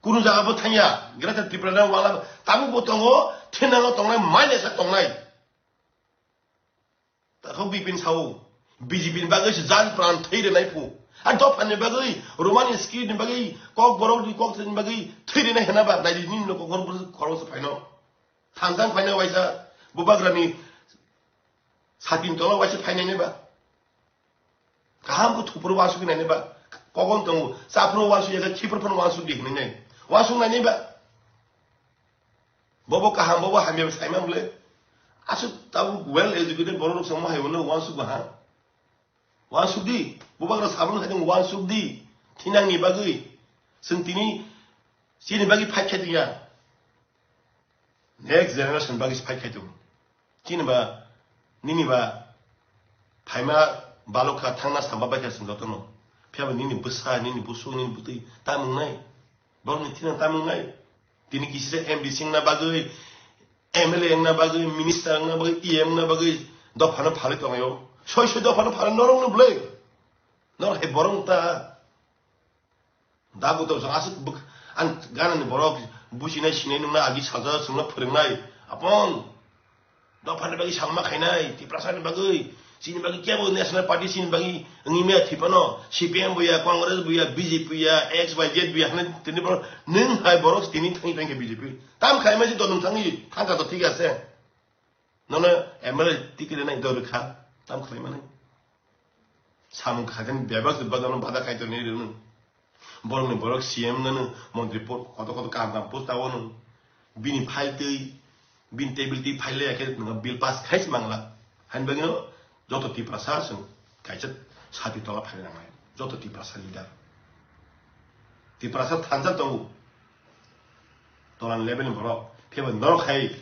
Kunu jaga bo thangya, Greater Tipraland wala tabuk bo tongo, thinango tongnai, maile sa tongnai. Takhok Bipin sao, B J P ni bagwi se jan pran thwi rwnai phu. A dophani bagwi, Romani script ni bagwi, kok borok ni kok ni bagwi thwi rwnai hena ba, nai di nini no kok khorok se phaino. Thansa phaino waisa, bubagrani satin tola waisa phainai ba. Kaham khe thupro wansuk nai ba. Kogon tongo, chapro wansuk ya, khipro phano wansuk di hinai nai. Wansuk nai ba. Bobo kaham, bobo hamya saima bole. Asuk tabuk well educated borok rok samo hai wano wansuk ba ha. Wansuk di, bubagra sabun khai tong wansuk di. Thinang ni bagwi. Sung tini sini bagwi fight khai tong ya. Next generation bagwi fight khai tong. Chini ba, nini ba, phaima balok kha thangna samba bai kha sung jotono. Phiya ba nini bwsa, nini busuk, nini bwtwi tamung nai. Borok ni thina tamung nai. Tini kisi se M D C wngna bagwi, M L A wngna bagwi, minister wngna bagwi, E M wngna bagwi dophano phalwi tonglaio. Soi soi dophano phalwi norok no bwlai. Norok hai borok ta. Dagu to aswk bwk-, ang ganani borok buchinai sinai nungna agi sajak chwngno phwrwngnai. Apon. Dophani bagwi salma khainai, Tiprasani bagwi, chini bagwi kebo National Party chini bagwi wngwi maya thwi phano, C P M buya, Congress buya, B J P buya, X Y Z buya hwnwi tini borok, nwng hai borok tini thangwi thangkhe B J P. Tam khaima se dodom thangwi, thangkha to thik ase. Nono M L A ticket nai dori kha, tam khlai mani. Samung khaikhe bebak se bagwi ano bada khai tonwi rwnw. Borokni borok C M nano montri po-, koto koto kaham kaham post tao nw. Bini file twi, bini table twi file ya khe nwng bill pass khai se mangla. Hain bagwi no joto Tiprasa chwng kaisa sati tola phai nangnai. Joto Tiprasa leader. Tiprasa thansa tongo. Tolan level ni borok. Phiya ba norok hai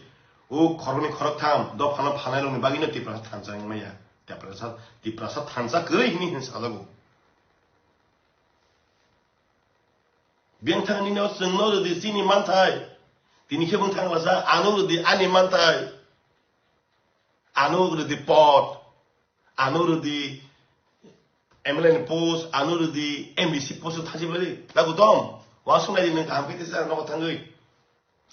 o khoroknwi khoroktham dophano phalnai rokni bagwi no Tiprasa thansa wngmaya. Tiprasa, Tiprasa thansa kwrwi hwnwi hwn sajago. Biyang thang nini o chwngno rwdi chini manthai. Tini khe bwng thang lasa ano rwdi ani manthai. Ano rwdi pot. Ano rwdi M L A ni post, ano rwdi M D C post o thasi bwlai. Dagu dom. Wasung nai nwng kaham khe tesa nogo thangwi.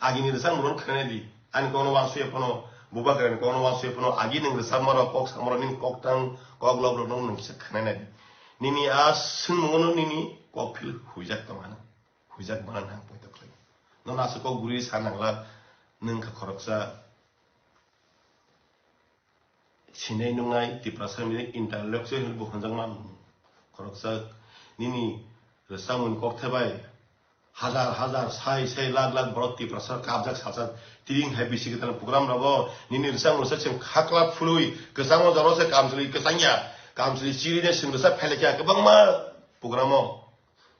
Agini rwchapmung rok khwnai di. Ani kokno wansukya phano, bubagrani kokno wansukya phano, agi nwng rwchapma rok, kok sama rok, nini kok tang, kok lok rok no nwng kisa khwnai nai di. Nini a swngmung no nini kok phil huijak tong ano. Huijak mana nang poito khlai. Nono aswk kok guri sa nangla, nwng kha khoroksa. Sinai nungnai Tiprasa ni intellectual hinwi bo hwnjakma khoroksa nini rwchapmung kok thebai hajar hajar, sai sai, lakh lakh borok Tiprasa kapjak sajak. Tiring hai bisi kwtal program rogo nini rwchapmung rwchap chwng khakla phului kwchangma jora se kamchwlwi kwchangya, kamchwlwi chirine chwng rwchap phailakya kwbangma program o.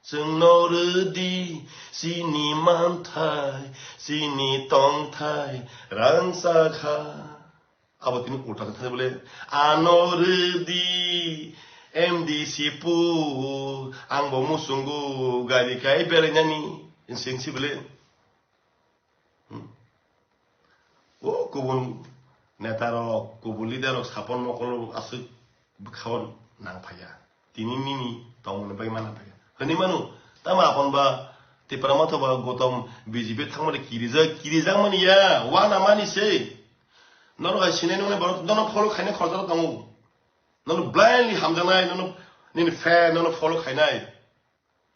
Chwngno rwdi chini manthai, chini tongthai rangchakha. Abo tini ulta khe thani bole, ano rwdi M D C pu, ang bo muchungo gari kai belainani, singsi bole. Hmm. O kubun neta rok, kubun leader rok, sapon mokol rok aswk bwkhao nang phaiya. Tini nini tongmani bagwi ma nang phaiya. Hwnwi mano, tamo apon ba Tipra Motha ba Gotom B J P thangmani kirijak, kirijak mani ya, wana mani se. Norok hai sinai nungnai borok nono follow khainai khoroksa tongo. Nono blindly hamjaknai, nono nini fan, nono follow khainai.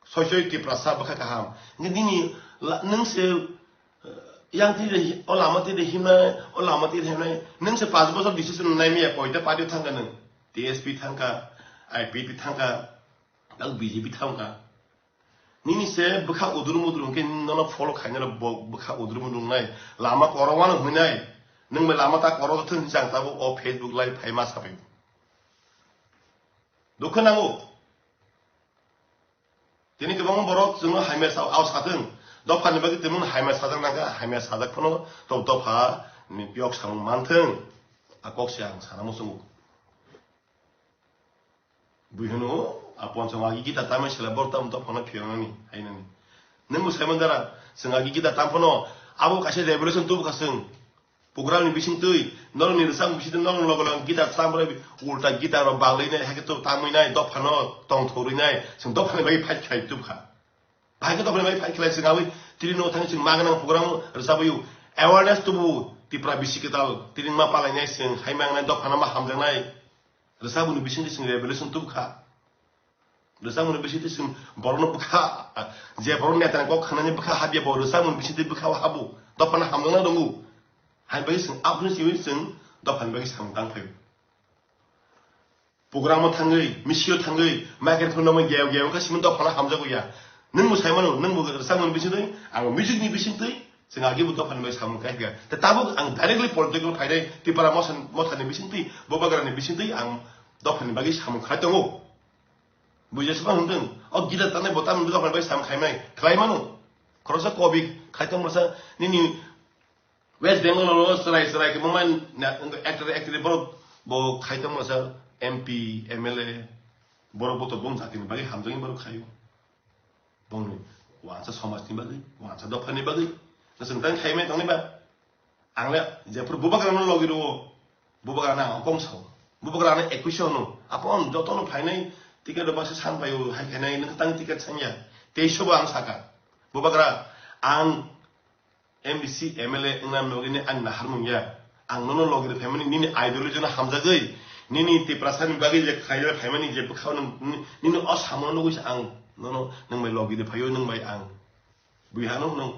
Soi soi Tiprasa bwkha kaham. Nini la-, nwng se, eh, yang twi de hi-, o lama twi de himnai, o lama twi de himnai. Nwng se panch bochor decision nai miya, koita party thangkha nwng. T S P thangkha, I P P thangkha, tak B J P thangkha. Nini se bwkha udur mudur hwnkhe nono follow khainai rok bo bwkha udur mudur wngnai. Lama korokmano hwnwi nai. Nwng bai lama ta korok thung chang tabuk o Facebook live phai ma sabai. Dukha nango. Tini kwbangma borok chwngno hamya sa-, ao sathwng. Dophani bagwi tongmung hamya sajak nangkha, hamya sajak phano tok dopha ni yok samung manthwng. A kok se ang sana muchungo. Bui hwno, a pon chwng agi gita tamai sela bor tam dophano phiyoknani, hainani. Nwng bo saimang dara, chwng agi gita tam phano, abo kaisa revelation tubukha chwng. Program ni bisingtwi, norokni rwchapmung bisingtwi norokni loge loge guitar tamrwi ulta guitar rok banglainai, hai khe to tamwi nai, dophano tongthorwi nai, chwng dophani bagwi fight khai tubkha. Bahai khe dophani bagwi fight khlai chwng abwi tini no thang chwng ma gwnang program rwchabwi awareness tubu Tipra bisi kwtal tini ma palainai chwng hai ma gwnai dophano ma hamjaknai. Rwchapmungni bisingtwi chwng revolution tubkha. Rwchapmungni bisingtwi chwng borokno bwkha, je borok netani kok khanani bwkha habya bo rwchapmungni bisingtwi bwkha habo. Dophano hamjakna tongo. Hai bagwi chwng aphuru simi chwng dophani bagwi samung tang phaio. Programo thangwi, misio thangwi, microphone no geo geo kha simi dophano hamjago ya. Nwng bo sai mano, nwng bo rwchapmungni bisingtwi, ang music ni bisingtwi, chwng agi bo dophani bagwi samung khai kha. Te tabuk ang directly political phainai, Tipra mothani bisingtwi, Bubagrani bisingtwi ang dophani bagwi samung khai tongo. Buji se phang hwnthwng. O guitar tanai bo tamni bwkha bai sam khaimai. Khlai mano. Khoroksa kobi khai tong masa nini West Bengal o chwrai chwrai ke bumai actor actor borok bo khai tong masa M P, M L A borok bo to bong jatini bagwi hamjagwi borok khaio. Bongni wansa somajni bagwi, wansa dophani bagwi. Chwng tang khaimai tongni ba. Ang le jephuru Bubagrano logi rwo, Bubagrano ang kong sao. Bubagrano ekwis hono. Apon jotono phainai ticket rok baksa san paio, hai khainai nwng tang ticket sanya. Teiso bo ang saka. Bubagra ang M D C, M L A wngna nogini ang naharmung ya. Ang nono logi rw phaimani nini ideology no hamjagwi, nini Tiprasani bagwi je khaina phaimani je bwkhao nwng nini o samono nugwi se ang nono nwng bai logi rw phaio, nwng bai ang Bui hano hwnung.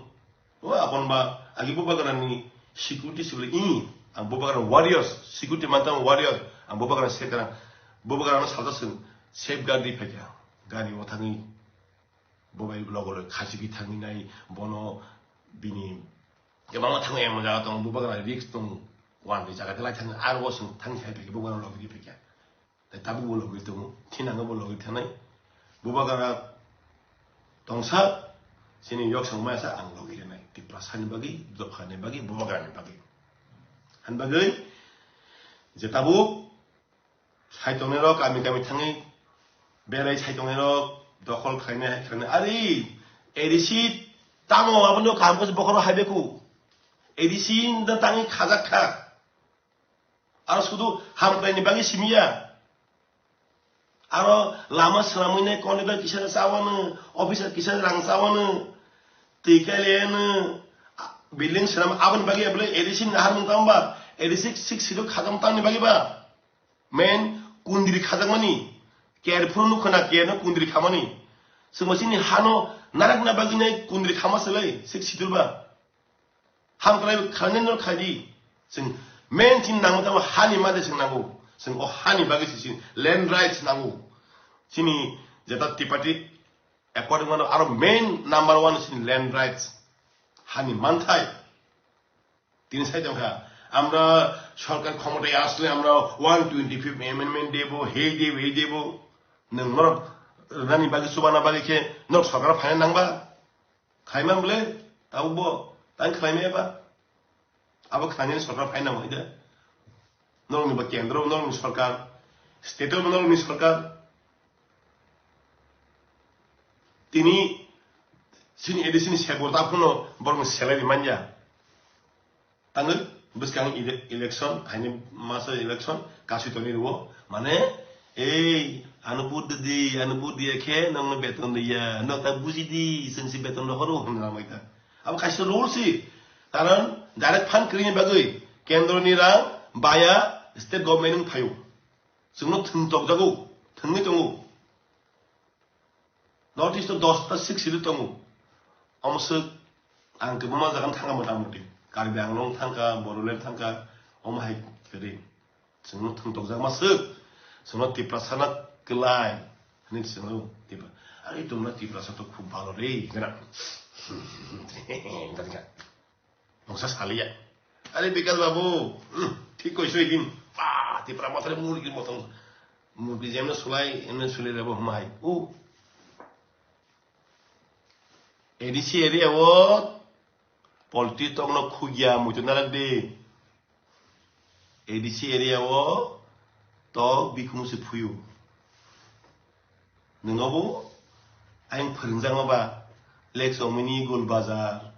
O abon ba agi Bubagrani security sibili i. Ang Bubagrani warriors, security mantam warrior. Ang Bubagrani sekarang. Bubagrano salta sing safeguard di phaikha. Gari o thangwi. Bobai logo loi khachigwi thangwi nai bono bini. Kebangma thangwi emon jaga tong Bubagrani risk tong. Wan di jaga de lai thangwi aro sing thangwi khai phaikha Bubagrano logi di phaikha. Tei tabuk bo logi tongo, thinango bo logi thanai. Bubagra tongsa, chini yoksong maya sa ang logi rinai. Tiprasani bagwi, dophani bagwi, Bubagrani bagwi. Ani bagwi, je tabuk, sai tongnai rok, kami kami thangwi, berai sai tongnai rok, dokhol khlainai, hai khlainai. Ari, A D C tamo, abono kaham khe bokhoro hai beku. A D C da tangwi khajak kha. Aro sudu hamkraini bagwi simiya. Aro lama swnamwi nai contractor kisa chawano, officer kisa rang chawano, twi kaileno, building swnam aboni bagwi abole A D C ni naharmung tamo ba, A D C six six six khajam tamni bagwi ba. Main kundri khajakmani, care phuru nukha na care no kundri khamani. Chwngbo chini hano narakna bagwi nai kundri khama selai six schedule ba. Hamkrai khlainai no khaidi. Chwng main chini nango tamo hani made chwng nango. Chwng o hani bagwi se chini land rights nango. Chini jeta Tipati according mano aro main number one chini land rights. Hani manthai. Tini sai tongkha. Amra sorkar khomotai asle amra one twenty fifth amendment debo, hei debo, hei debo. Nwng norok rwnani bagwi chubana bagwi khe norok sorkar phaina nangba. Khlaiman bole, tabuk bo, tang khlaimaya ba? Abo khlainani sorkar phaina nangwi da? Norokni bo kendro, norokni sorkar, state o norokni sorkar. Tini chini A D C ni sebor ta phuno borokni salary manya. Tangwi bwskang ele-, election, haini masa election, kasui toni rwo. Mane, ei, ano vote di, ano vote diya khe, nokno beton diya, nok ta buji di, chwng si beton rohoro, hwnwi lamai ta. Abo kaisa rule si, karon direct fund kwrwini bagwi, kendroni rang, baya, state government ni phaio. Chwngno thwng tokjago, thwngwi tongo. North East o dosta six schedule tongo. Omo swk ang kwbangma jaga no thangkha mota moti. Karbi Anglong thangkha, Bodoland thangkha, omo hai kwrwi. Chwngno thwng tokjakma swk. Chwngno Tiprasa no kwlai. Hwnwi chwngno Tipra-, ari tumna Tiprasa to khub bhalo re, hwnwi. Mungsa saliya. Are Bikas babu, hmm, thik koiso ikin. Ba, Tipra mothore murgi motong. Murgi jemno sulai, emno sulai rebo huma hai. U. A D C area o polti tokno khugya muitu narak de. A D C area o tok bikhung se phuyu. Nwngo bo ayang phwrwngjakma ba, lek chomini gul bazar,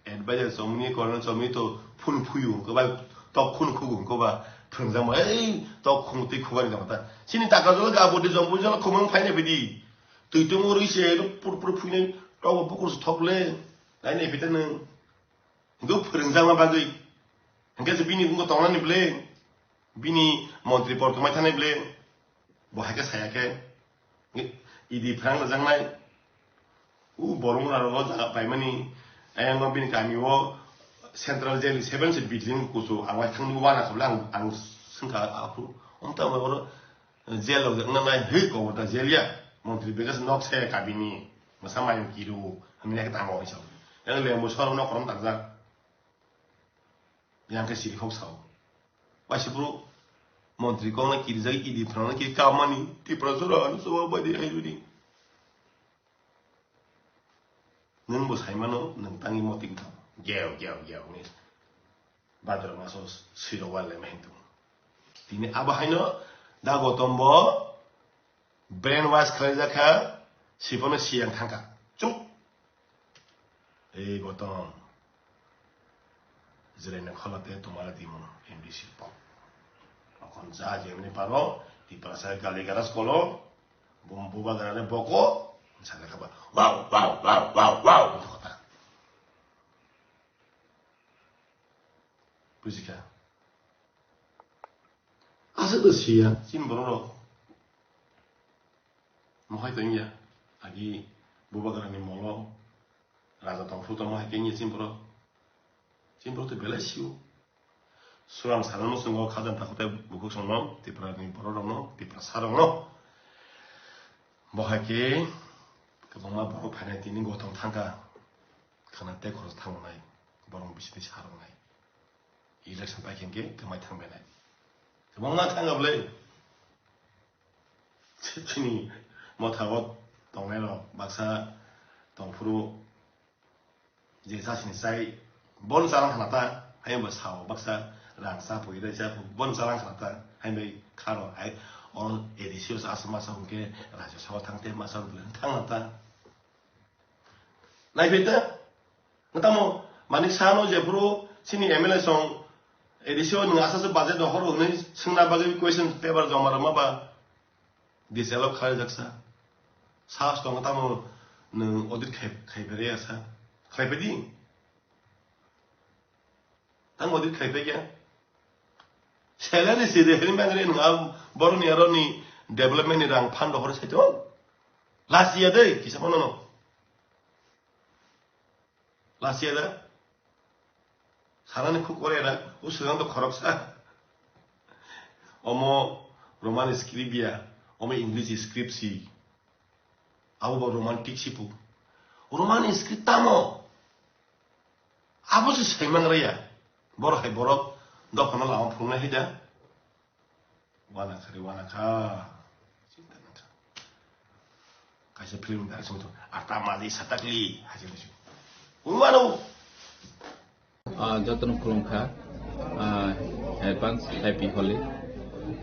advisor chomini, colonel chomini to Phun phuyu hwnkhe bai tok khun khugu hwnkhe ba phwrwngjak ma, ei tok khung twi khugani jama ta. Chini taka jolo ga bodi jombo jolo khumung phaina bidi. Twi tungwi rwi se pur pur phuinai tok bo bukur se thok le. Nai nai pita nwng. Hwnkhe phwrwngjak ma bagwi. Hwnkhe se bini wngkha tongnani ble. Bini montri por tongmai thani ble. Bo hai khe saya khe. Idi phrang rwjaknai. U borok mura rogo jaga paimani, ayang no bini kami o central jail seven se building kusu ang wai thangni wana khabla ang, ang sengkha aphuru. Omta oro jail rok wngna nai hwi kobor da jail ya. Montri begas nok se kabini masa mayung kiru hwnwi nai khe tango hwnwi sao. Yang lembu sor nok korom takjak. Yang khe siri khok sao. Waisa bro montri kok na kirijak idi phrang na kiri kamani Tripura jora ani soba bai di ai rudi. Nwng bo sai mano, nwng tangwi moting tong. Geo, geo, geo, hwnwi. Bhadra maso siro wal le mahin tong. Tini abo haino da Gotom bo brain wash khlaijak kha, siphano siyang thangkha. Chuk. Ei Gotom. Jirai na khola te tomara dimo M D C pok. Okon ja je mni paro, Tiprasa gali garas kolo. Bum buba garane boko, misalnya kaba, wow, wow, wow, wow, wow, itu kota. Bujikha. Asa to siya, sin borok rok. Mohai to iya, agi buba garani molo, raja tongphuru tongmo hai khe iya sin borok. Chini borok twi belai sio. Surang sana no swngo khajang takhuk tai bukhuk songno, Tripura ni borok rokno, Tiprasa rokno. Bo hai khe kwbangma borok phainai tini Gotom thangkha. Khana tei khorok thangnai. Borok bisi tei sa roknai. Election pai khe kwmai thangbainai. Kwbangma thangkha bwle. Chini motha o tongnai rok baksa tongphuru. Je sasini sai bon chalang khna ta, hai bo sao baksa rang sa pui dai sa bon chalang khna ta, hai bai kharo hai on A D C o sa asma sa hwnkhe Rajya Sabha thang te ma sa bwle thang ta. Nai bai ta, tamo Manik Saha no je phuru chini M L A song A D C o nwng asa se budget no horo hwnwi swngna bagwi question paper joma rwma ba. Disallow khlai jaksa. Sahas tongo tamo nwng audit khai, khai pharia sa. Khlai phai di. Tamo audit khai phai kya? Salary si de hini mangre nwng a boroni aroni development ni rang fund hor sai to. Last year de kisa mano no. Last year da? Sanani khuk kore da, o swkang to khoroksa. Omo Roman script ya, omo English script si. Abo bo Roman tik si pu. Roman script tamo? Abo se saimang raya. Borok hai borok dophano lama phungnai hai da. Wana kha re, wana kha. Chinta nang kha. Kaisa film da sung to. Arta mali satakli. Haji musu. Wano. Ah, jotono khulumkha. Ah, advance happy Holi.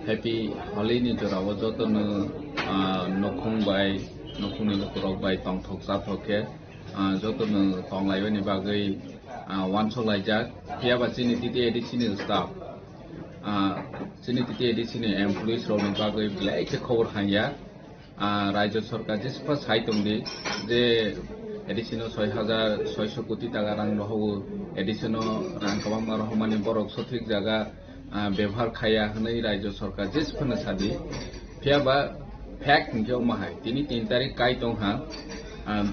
Happy Holi ni jorao jotono, ah, nokhung bai, nokhungni lukurok bai tongthok chathok khe, ah, jotono tonglaibani bagwi, ah, wansok laijak. Phiya ba chini T T A D C ni staff, ah, chini T T A D C ni employees rokni bagwi belai khe khobor hamya. Ah, Rajya Sarkar jespa sai tongdi je A D C no soi hajar soiso koti taka rang rohogo, A D C no rang kwbangma rohormani borok sothik jaga, ah, bebohar khaiya hwnwi Rajya Sarkar jesphano sadi. Phiya ba fact hwnkhe omo hai, tini tin tarik kai tongha, ah,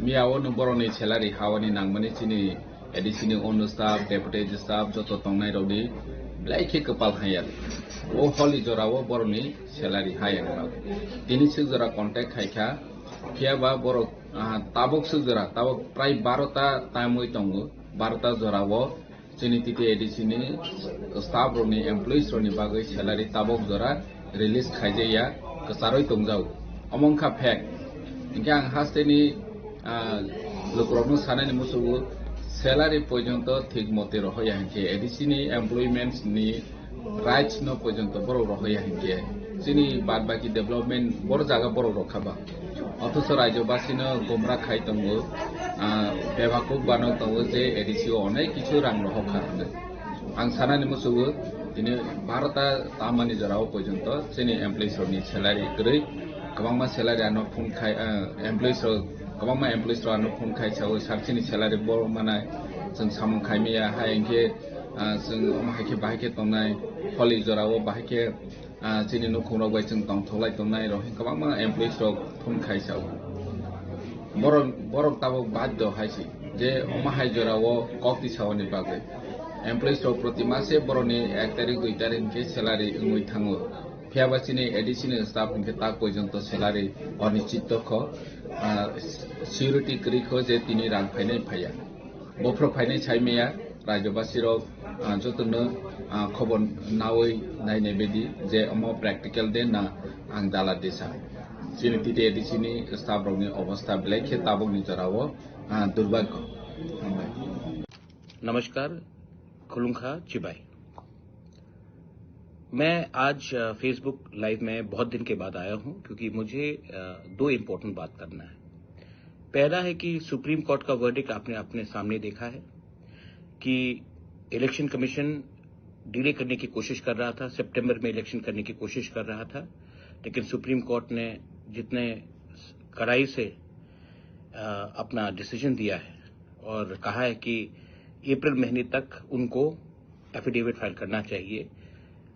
miyao no borokni salary hawani nangmani chini A D C ni ono staff, deputy staff joto tongnai rokni belai khe kwpal hamya. O holi jorao borokni salary haya wngkha. Tini swk jora contact khaikha, phiya ba borok, ah, tabuk swk jora, tabuk prai barota tamwi tongo, barota jorao chini T T A D C ni staff rokni, employees rokni bagwi salary tabuk jora release khaijaya, kwcharwi tongjago. Omo wngkha fact. Hinkhe ang hasteni, ah, lukurokno sanani musugo salary porjonto thik mote rohoya hinkhe A D C ni employments ni rights no porjonto borok rohoya hinkhe chini bad baki development boro jaga borok rokha ba. Othocho Rajyabasino gumra khai tongo, ah, bebakuk bano tongo je A D C o onek kichu rang rohokha hinwi. Ang sanani musugo, tini barota tamani jorao porjonto chini employees rokni salary kwrwi, kwbangma salary ano phone khai, ah, employees rok, kwbangma employees rok ano phone khai sao, "Sir, chini salary bo manai, chwng samung khai maya, hai hwnkhe, ah, chwng omo hai khe bahai khe tongnai, holi jorao bahai khe, ah, chini nukhungrok bai chwng tongthoklai tongnai," rok kwbangma employees rok phone khai sao. Borok, borok tabuk baddo hai se je omo hai jorao kok tisaoni bagwi. Employees rok proti mase borokni ek tarik, dui tarik hwnkhe salary wngwi thango. Phiya ba chini A D C ni staff hwnkhe tak porjonto salary onischit tongkho, ah, security kwrwi kho je tini rang phainai phaiya. Bophro phainai sai maya, rajyabasi rok, ah, jotono, ah, khobor nawi nainai bedi je omo practical de na ang dala desa. Chini T T A D C ni staff rokni obostha belai khe tabukni jorao, ah, durbhagyo. Hambai. नमस्कार, खुलुंखा चिबाई। मैं आज अ, Facebook live में बहुत दिन के बाद आया हूं, क्योंकि मुझे अ, दो इम्पोर्टेंट बात करना है। पहला है कि सुप्रीम कोर्ट का वर्डिक्ट आपने अपने सामने देखा है कि इलेक्शन कमीशन डिले करने की कोशिश कर रहा था, सितंबर में इलेक्शन करने की कोशिश कर रहा था, लेकिन सुप्रीम कोर्ट ने जितने कड़ाई से अ, अपना डिसीजन दिया है और कहा है कि अप्रैल महीने तक उनको एफिडेविट फाइल करना चाहिए।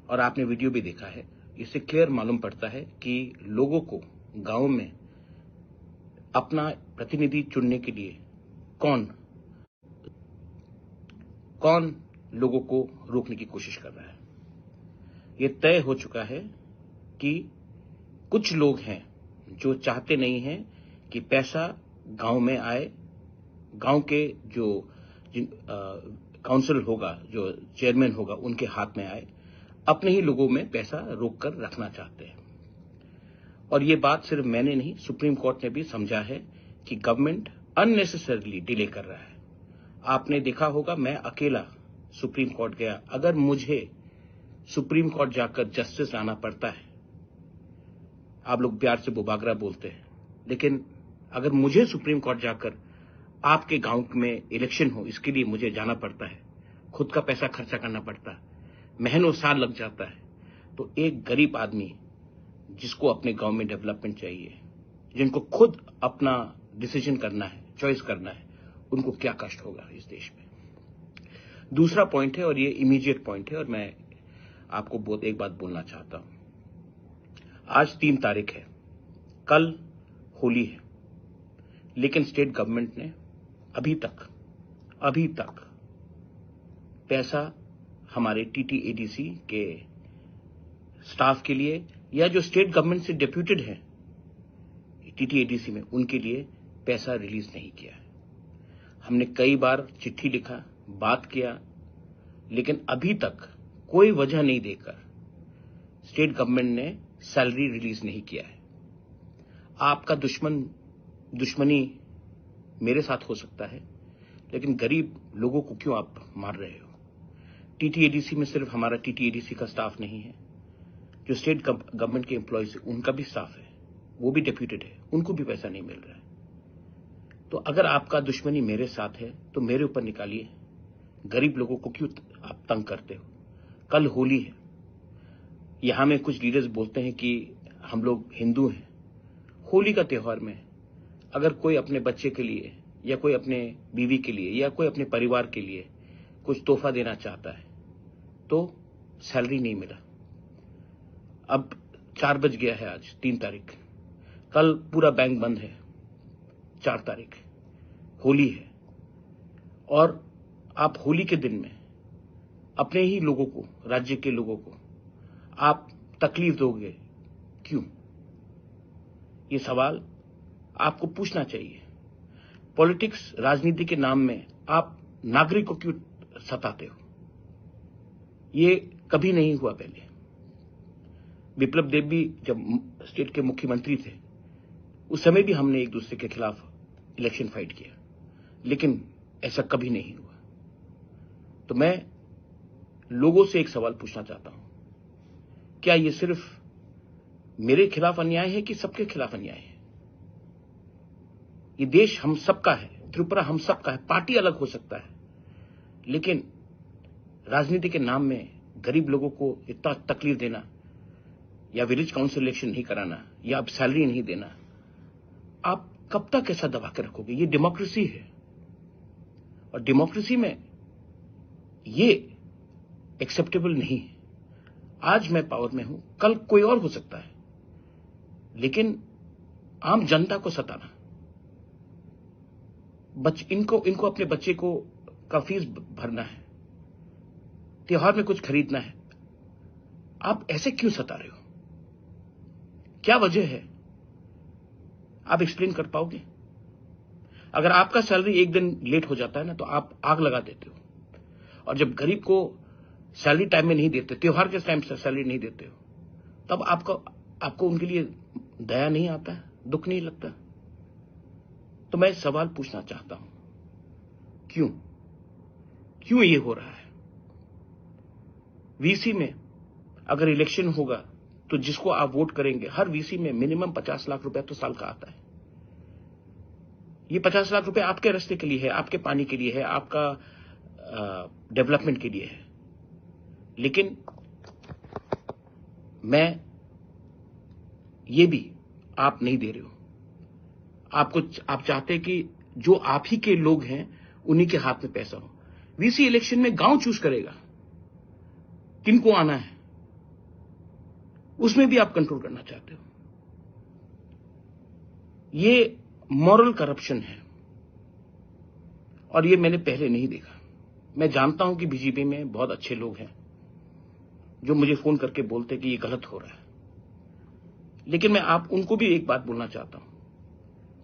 और आपने वीडियो भी देखा है, इससे क्लियर मालूम पड़ता है कि लोगों को गांव में अपना प्रतिनिधि चुनने के लिए कौन कौन लोगों को रोकने की कोशिश कर रहा है। ये तय हो चुका है कि कुछ लोग हैं जो चाहते नहीं हैं कि पैसा गांव में आए, गांव के जो जिन, अ, काउंसिल होगा, जो चेयरमैन होगा, उनके हाथ में आए, अपने ही लोगों में पैसा रोक कर रखना चाहते हैं। और ये बात सिर्फ मैंने नहीं, सुप्रीम कोर्ट ने भी समझा है कि गवर्नमेंट अननेसेसरली डिले कर रहा है। आपने देखा होगा, मैं अकेला सुप्रीम कोर्ट गया। अगर मुझे सुप्रीम कोर्ट जाकर जस्टिस लाना पड़ता है, आप लोग प्यार से बुबागरा बोलते हैं, लेकिन अगर मुझे सुप्रीम कोर्ट जाकर आपके गांव में इलेक्शन हो, इसके लिए मुझे जाना पड़ता है, खुद का पैसा खर्चा करना पड़ता है, महीनों साल लग जाता है, तो एक गरीब आदमी जिसको अपने गांव में डेवलपमेंट चाहिए, जिनको खुद अपना डिसीजन करना है, चॉइस करना है, उनको क्या कष्ट होगा इस देश में। दूसरा पॉइंट है, और ये इमीडिएट पॉइंट है, और मैं आपको बहुत एक बात बोलना चाहता हूं। आज तीन तारीख है, कल होली है, लेकिन स्टेट गवर्नमेंट ने अभी तक, अभी तक पैसा हमारे टीटीएडीसी के स्टाफ के लिए या जो स्टेट गवर्नमेंट से डेप्यूटेड है टीटीएडीसी में, उनके लिए पैसा रिलीज नहीं किया है। हमने कई बार चिट्ठी लिखा, बात किया, लेकिन अभी तक कोई वजह नहीं देकर स्टेट गवर्नमेंट ने सैलरी रिलीज नहीं किया है। आपका दुश्मन, दुश्मनी मेरे साथ हो सकता है, लेकिन गरीब लोगों को क्यों आप मार रहे हो? टीटीएडीसी में सिर्फ हमारा टीटीएडीसी का स्टाफ नहीं है, जो स्टेट गवर्नमेंट के एम्प्लॉयज है, उनका भी स्टाफ है, वो भी डेप्यूटेड है, उनको भी पैसा नहीं मिल रहा है। तो अगर आपका दुश्मनी मेरे साथ है, तो मेरे ऊपर निकालिए। गरीब लोगों को क्यों आप तंग करते हो? कल होली है, यहाँ में कुछ लीडर्स बोलते हैं कि हम लोग हिंदू हैं। होली का त्यौहार में अगर कोई अपने बच्चे के लिए या कोई अपने बीवी के लिए या कोई अपने परिवार के लिए कुछ तोहफा देना चाहता है, तो सैलरी नहीं मिला। अब चार बज गया है, आज तीन तारीख, कल पूरा बैंक बंद है। चार तारीख होली है, और आप होली के दिन में अपने ही लोगों को, राज्य के लोगों को आप तकलीफ दोगे, क्यों? ये सवाल आपको पूछना चाहिए। पॉलिटिक्स, राजनीति के नाम में आप नागरिक को क्यों सताते हो? ये कभी नहीं हुआ पहले। विप्लव देव भी जब स्टेट के मुख्यमंत्री थे, उस समय भी हमने एक दूसरे के खिलाफ इलेक्शन फाइट किया, लेकिन ऐसा कभी नहीं हुआ। तो मैं लोगों से एक सवाल पूछना चाहता हूं, क्या ये सिर्फ मेरे खिलाफ अन्याय है कि सबके खिलाफ अन्याय है? ये देश हम सबका है, त्रिपुरा हम सबका है। पार्टी अलग हो सकता है, लेकिन राजनीति के नाम में गरीब लोगों को इतना तकलीफ देना, या विलेज काउंसिल इलेक्शन नहीं कराना, या अब सैलरी नहीं देना, आप कब तक ऐसा दबा के रखोगे? ये डेमोक्रेसी है, और डेमोक्रेसी में ये एक्सेप्टेबल नहीं है। आज मैं पावर में हूं, कल कोई और हो सकता है, लेकिन आम जनता को सताना, बच इनको इनको अपने बच्चे को का फीस भरना है, त्योहार में कुछ खरीदना है, आप ऐसे क्यों सता रहे हो? क्या वजह है? आप एक्सप्लेन कर पाओगे? अगर आपका सैलरी एक दिन लेट हो जाता है ना, तो आप आग लगा देते हो। और जब गरीब को सैलरी टाइम में नहीं देते, त्योहार के टाइम से सैलरी नहीं देते हो, तब आपको आपको उनके लिए दया नहीं आता है, दुख नहीं लगता? तो मैं सवाल पूछना चाहता हूं, क्यों क्यों ये हो रहा है? वीसी में अगर इलेक्शन होगा, तो जिसको आप वोट करेंगे, हर वीसी में मिनिमम पचास लाख रुपया तो साल का आता है। ये पचास लाख रुपए आपके रास्ते के लिए है, आपके पानी के लिए है, आपका डेवलपमेंट के लिए है। लेकिन मैं ये भी आप नहीं दे रहे हो। आपको आप चाहते हैं कि जो आप ही के लोग हैं, उन्हीं के हाथ में पैसा हो। वीसी इलेक्शन में गांव चूज करेगा किनको आना है, उसमें भी आप कंट्रोल करना चाहते हो। ये मॉरल करप्शन है, और ये मैंने पहले नहीं देखा। मैं जानता हूं कि बीजेपी में बहुत अच्छे लोग हैं जो मुझे फोन करके बोलते कि ये गलत हो रहा है, लेकिन मैं आप उनको भी एक बात बोलना चाहता हूं,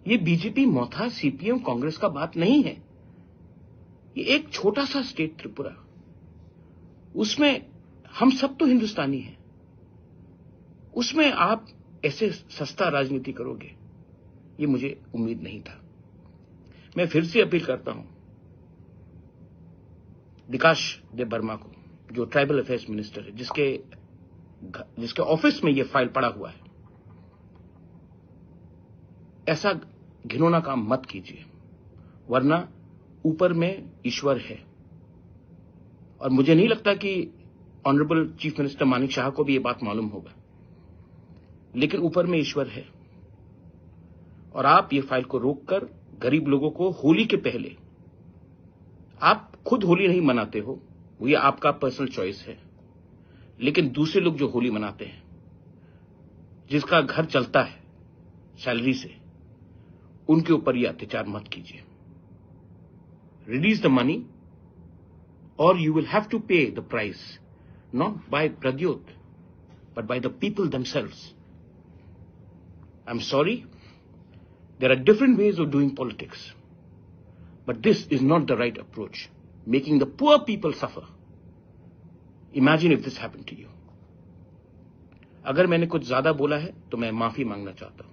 ये बीजेपी, मथा, सीपीएम, कांग्रेस का बात नहीं है। ये एक छोटा सा स्टेट त्रिपुरा, उसमें हम सब तो हिंदुस्तानी हैं, उसमें आप ऐसे सस्ता राजनीति करोगे, ये मुझे उम्मीद नहीं था। मैं फिर से अपील करता हूं विकास देव वर्मा को, जो ट्राइबल अफेयर्स मिनिस्टर है, जिसके घ- जिसके ऑफिस में ये फाइल पड़ा हुआ है, ऐसा घिनौना काम मत कीजिए, वरना ऊपर में ईश्वर है। और मुझे नहीं लगता कि ऑनरेबल चीफ मिनिस्टर मानिक शाह को भी ये बात मालूम होगा, लेकिन ऊपर में ईश्वर है। और आप ये फाइल को रोककर गरीब लोगों को होली के पहले, आप खुद होली नहीं मनाते हो, वो ये आपका पर्सनल चॉइस है, लेकिन दूसरे लोग जो होली मनाते हैं, जिसका घर चलता है सैलरी से, उनके ऊपर ये अत्याचार मत कीजिए। Release the money, or you will have to pay the price, not by Pradyot, but by the people themselves. I'm sorry, there are different ways of doing politics, but this is not the right approach, making the poor people suffer. Imagine if this happened to you. अगर मैंने कुछ ज्यादा बोला है तो मैं माफी मांगना चाहता हूं।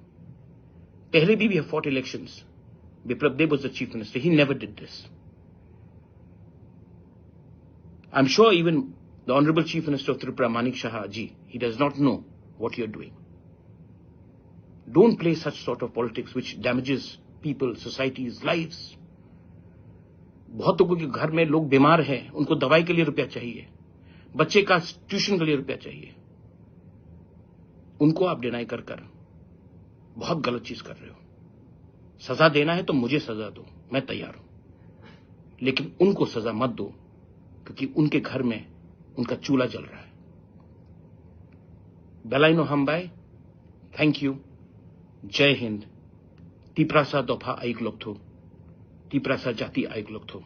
पहले भी we have fought elections. Biplab Deb was the chief minister. He never did this. I'm sure even the Honorable Chief Minister of Tripura, Manik Saha ji, he does not know what you're doing. Don't play such sort of politics which damages people, societies, lives. बहुत लोगों के घर में लोग बीमार हैं, उनको दवाई के लिए रुपया चाहिए, बच्चे का ट्यूशन के लिए रुपया चाहिए, उनको आप डिनाई कर कर बहुत गलत चीज कर रहे हो। सजा देना है तो मुझे सजा दो, मैं तैयार हूं, लेकिन उनको सजा मत दो, क्योंकि उनके घर में उनका चूल्हा जल रहा है। Belaino hambai, thank you, Jai Hind, Tiprasa dopha ayuk lokthu, Tiprasa jati ayuk lokthu.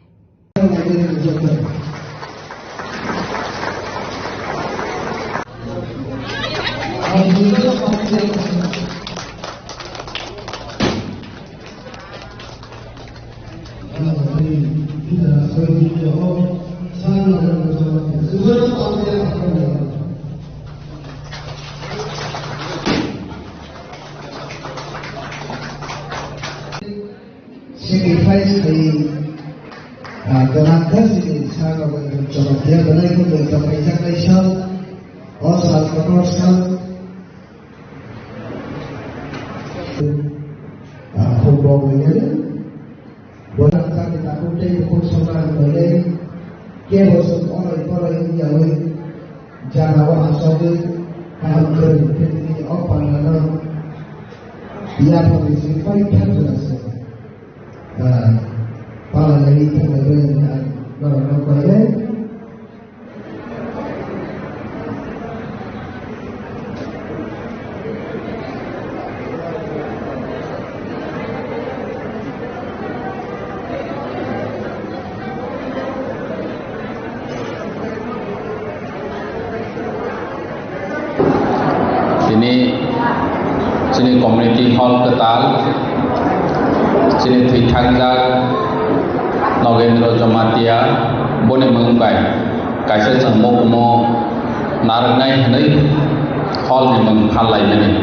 Sacrifice khai, ah, gwnangkha chini sal rok bai chwng chwng khe belai khe tongthok kaijaknai sal, o sal kotor sal. Ah, football bai nai, borok chakri takhuk tei bukhuk sokra bai nai, kebo chwng o bai Yawi jagao asogwi kaham kwrwi philini o panano yaphangni simi pai thang jora se. Ah, pala lai thang lai bai ang norokno koinai. Tini chini community hall kwtal, chini thwithakjak Nogendro Jamatia, boni mung bai kaisa chwng mukumu narwknai hwnwi hall ni mung phallaimani.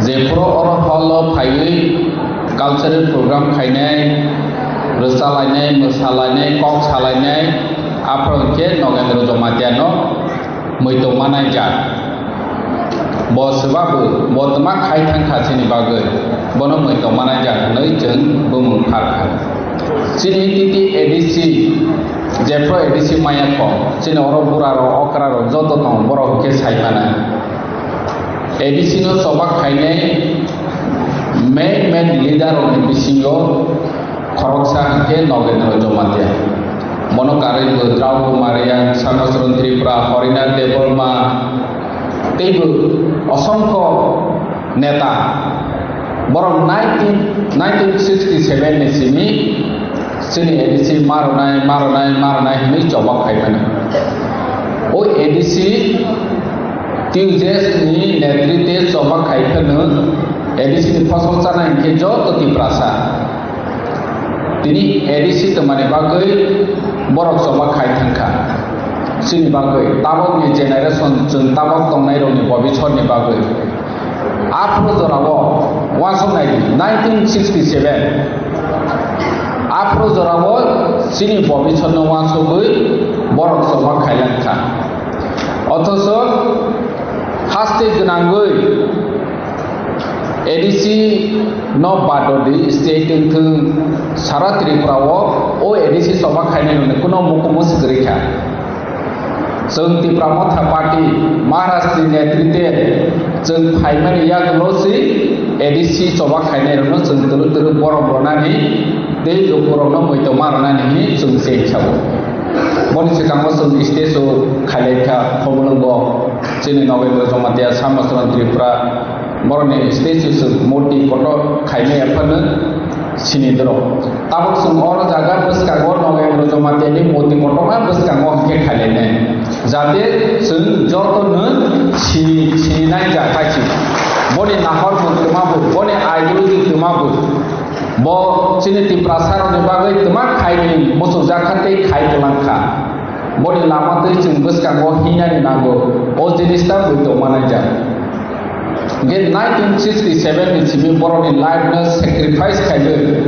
Jephuru oro hall o phaiwi cultural program khainai, rwchalainai, mwsalainai, kok salainai, aphuru hwnkhe Nogendro Jamatia no muitu manai jak. Bo swbabu, bo twma khai thang kha chini bagwi, bono muitu manai jak hwnwi chwng bumung phar kha. Chini titi A D C, jephru A D C maya kho, chini oro bura rok, okra rok joto tongo, borok hwnkhe sai mano. A D C no choba khainai main main leader rokni bisingo khoroksa hwnkhe Nogendro Jamatia. Bono karwi bo Drau Kumar Reang, Shyama Charan Tripura, Harinath Debbarma, teibo osongkho neta. Borok nineteen, nineteen sixty seven ni simi chini A D C maronai, maronai, maronai hwnwi chobak khai mano. O A D C T U J S ni netritwe chobak khai phano A D C ni phosok chanai hwnkhe joto Tiprasa. Tini A D C twmani bagwi borok chobak khai thang kha. Chini bagwi, tabokni generation, chwng tabok tongnairokni bobisotni bagwi. Aphuru jorao uansuknai di, nineteen sixty seven. Aphuru jorao chini bobisotno uansugwi borok chobak khailang kha. Othocho haste gwnangwi A D C no badodi state wngthung sara Tripura o, o A D C choba khainai rokni kuno mukumu swkri kha. Chwng Tipra Motha Party Maharaj ni netritwe chwng phaimani yagulo si A D C choba khainai rokno chwng twrwk twrwk borom rwnani tei lukurokno muitu ma rwnani hwnwi chwng se kha. Boni swkango chwng stage o khailai kha Khobulwngo chini Nogendra Jamatia, Shyama Charan Tripura, borokni stage o chwng murti kotor khaimaya phano sini doro. Tabuk chwng oro jaga bwskango Nogendra Jamatia ni murti kotorma bwskango hwnkhe khailainai. Jate chwng jotono sini, sininai jakhai si. Boni nahor mung twma bo, boni ideology twma bo. Bo chini Tiprasa rokni bagwi twma khaini muchukjak kha tei khai kwlang kha. Boni lama twi chwng bwskango hinani nango, o jinis ta bui tongma naijak. Hwnkhe nineteen sixty seven ni simi borokni life no sacrifice khaiwi,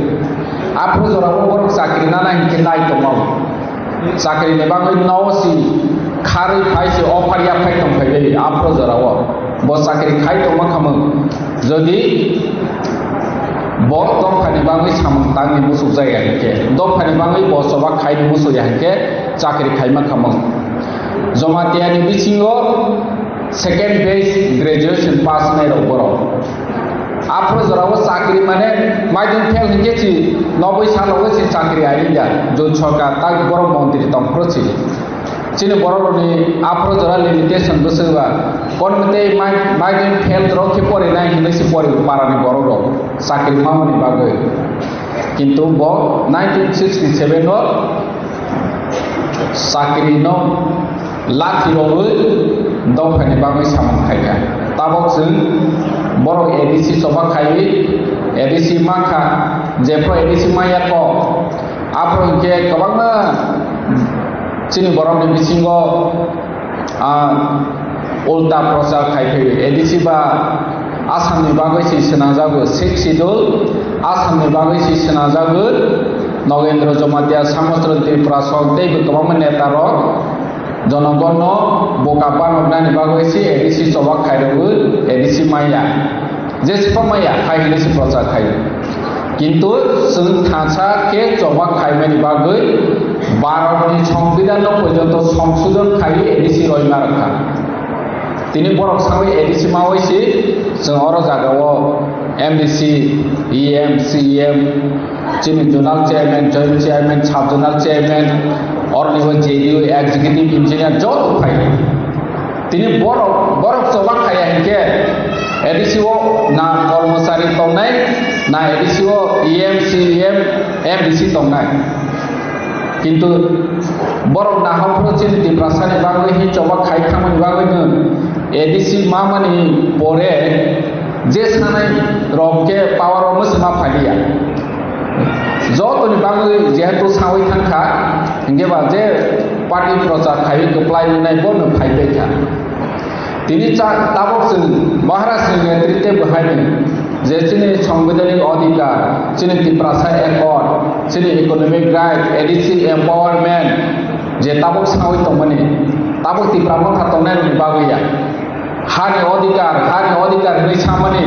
aphuru jorao borok chakri nana hinkhe nai tongmao. Chakri ni bagwi nogo si kharwi phai se offer ya phai tong phai bai aphuru jorao. Bo chakri khai tongma khamung. Jodi bo dophani bagwi samung tangni muchuk jaya hinkhe, dophani bagwi bo choba khaini muchuk ya hinkhe chakri khaima khamung. Jamatia ni bisingo second batch graduation pass nai rok borok. Aphuru jorao chakri mane maidin fail hinkhe si noboi salo si chakri aida. Jodi sorkar tak borok montri tongphuru si. Chini borok rokni aphuru jora limitation bwswk ba, kono tei mai, mai tei fail rok khe pori nai hinwi se pori parani borok rok chakri mamani bagwi. Kintu bo nineteen sixty seven o chakri no lathi rogwi dophani bagwi samung khai kha. Tabok chwng borok A D C choba khaiwi A D C mankha, jephru A D C maya kok, aphuru hinkhe kwbangma chini borokni bisingo, ah, ulta prochar khai phaiwi A D C ba Assamni bagwi si swnamjago, Sixth Schedule Assamni bagwi si swnamjago. Nogendra Jamatia, Samostron Tripura sok tei bo kwbangma neta rok jonogonno boka banoknani bagwi si A D C choba khairogwi A D C maya. Jeswk maya khai hinwi se prochar khai. Kintu chwng thansa khe choba khaimani bagwi Bharatni Songbidanno porjonto songsodhon khaiwi A D C roima rwkha. Tini borok sawi A D C mawi si chwng oro jagao M D C, E M, C E M, chini zonal chairman, joint chairman, sub zonal chairman, oroni bo J D O executive engineer joto phai. Tini borok, borok choba khaiya hinkhe A D C o na kormochari tongnai, na A D C o E M, C E M, M D C tongnai. Kintu borok nahaphuru chini Tiprasani bagwi hi choba khai thangmani bagwi no A D C mamani pore je sanai rok khe power o mwsima phaliya. Jotoni bagwi jehetu sawi thangkha, hinkhe ba je party prochar khaiwi kwplai wngnai bono phaibai kha. Tini cha-, tabuk chwng Maharaj ni netritwe bwhaino je chini sangbidhanik adhikar, chini Tiprasa Accord, chini economic right, A D C empowerment, je tabuk sawi tongmani, tabuk Tipra motha tongnai rokni bagwi ya. Hani adhikar, hani adhikar hinwi samani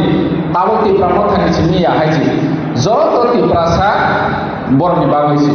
tabuk Tipra mothani simi ya hai se. Joto Tiprasa borokni bagwi se.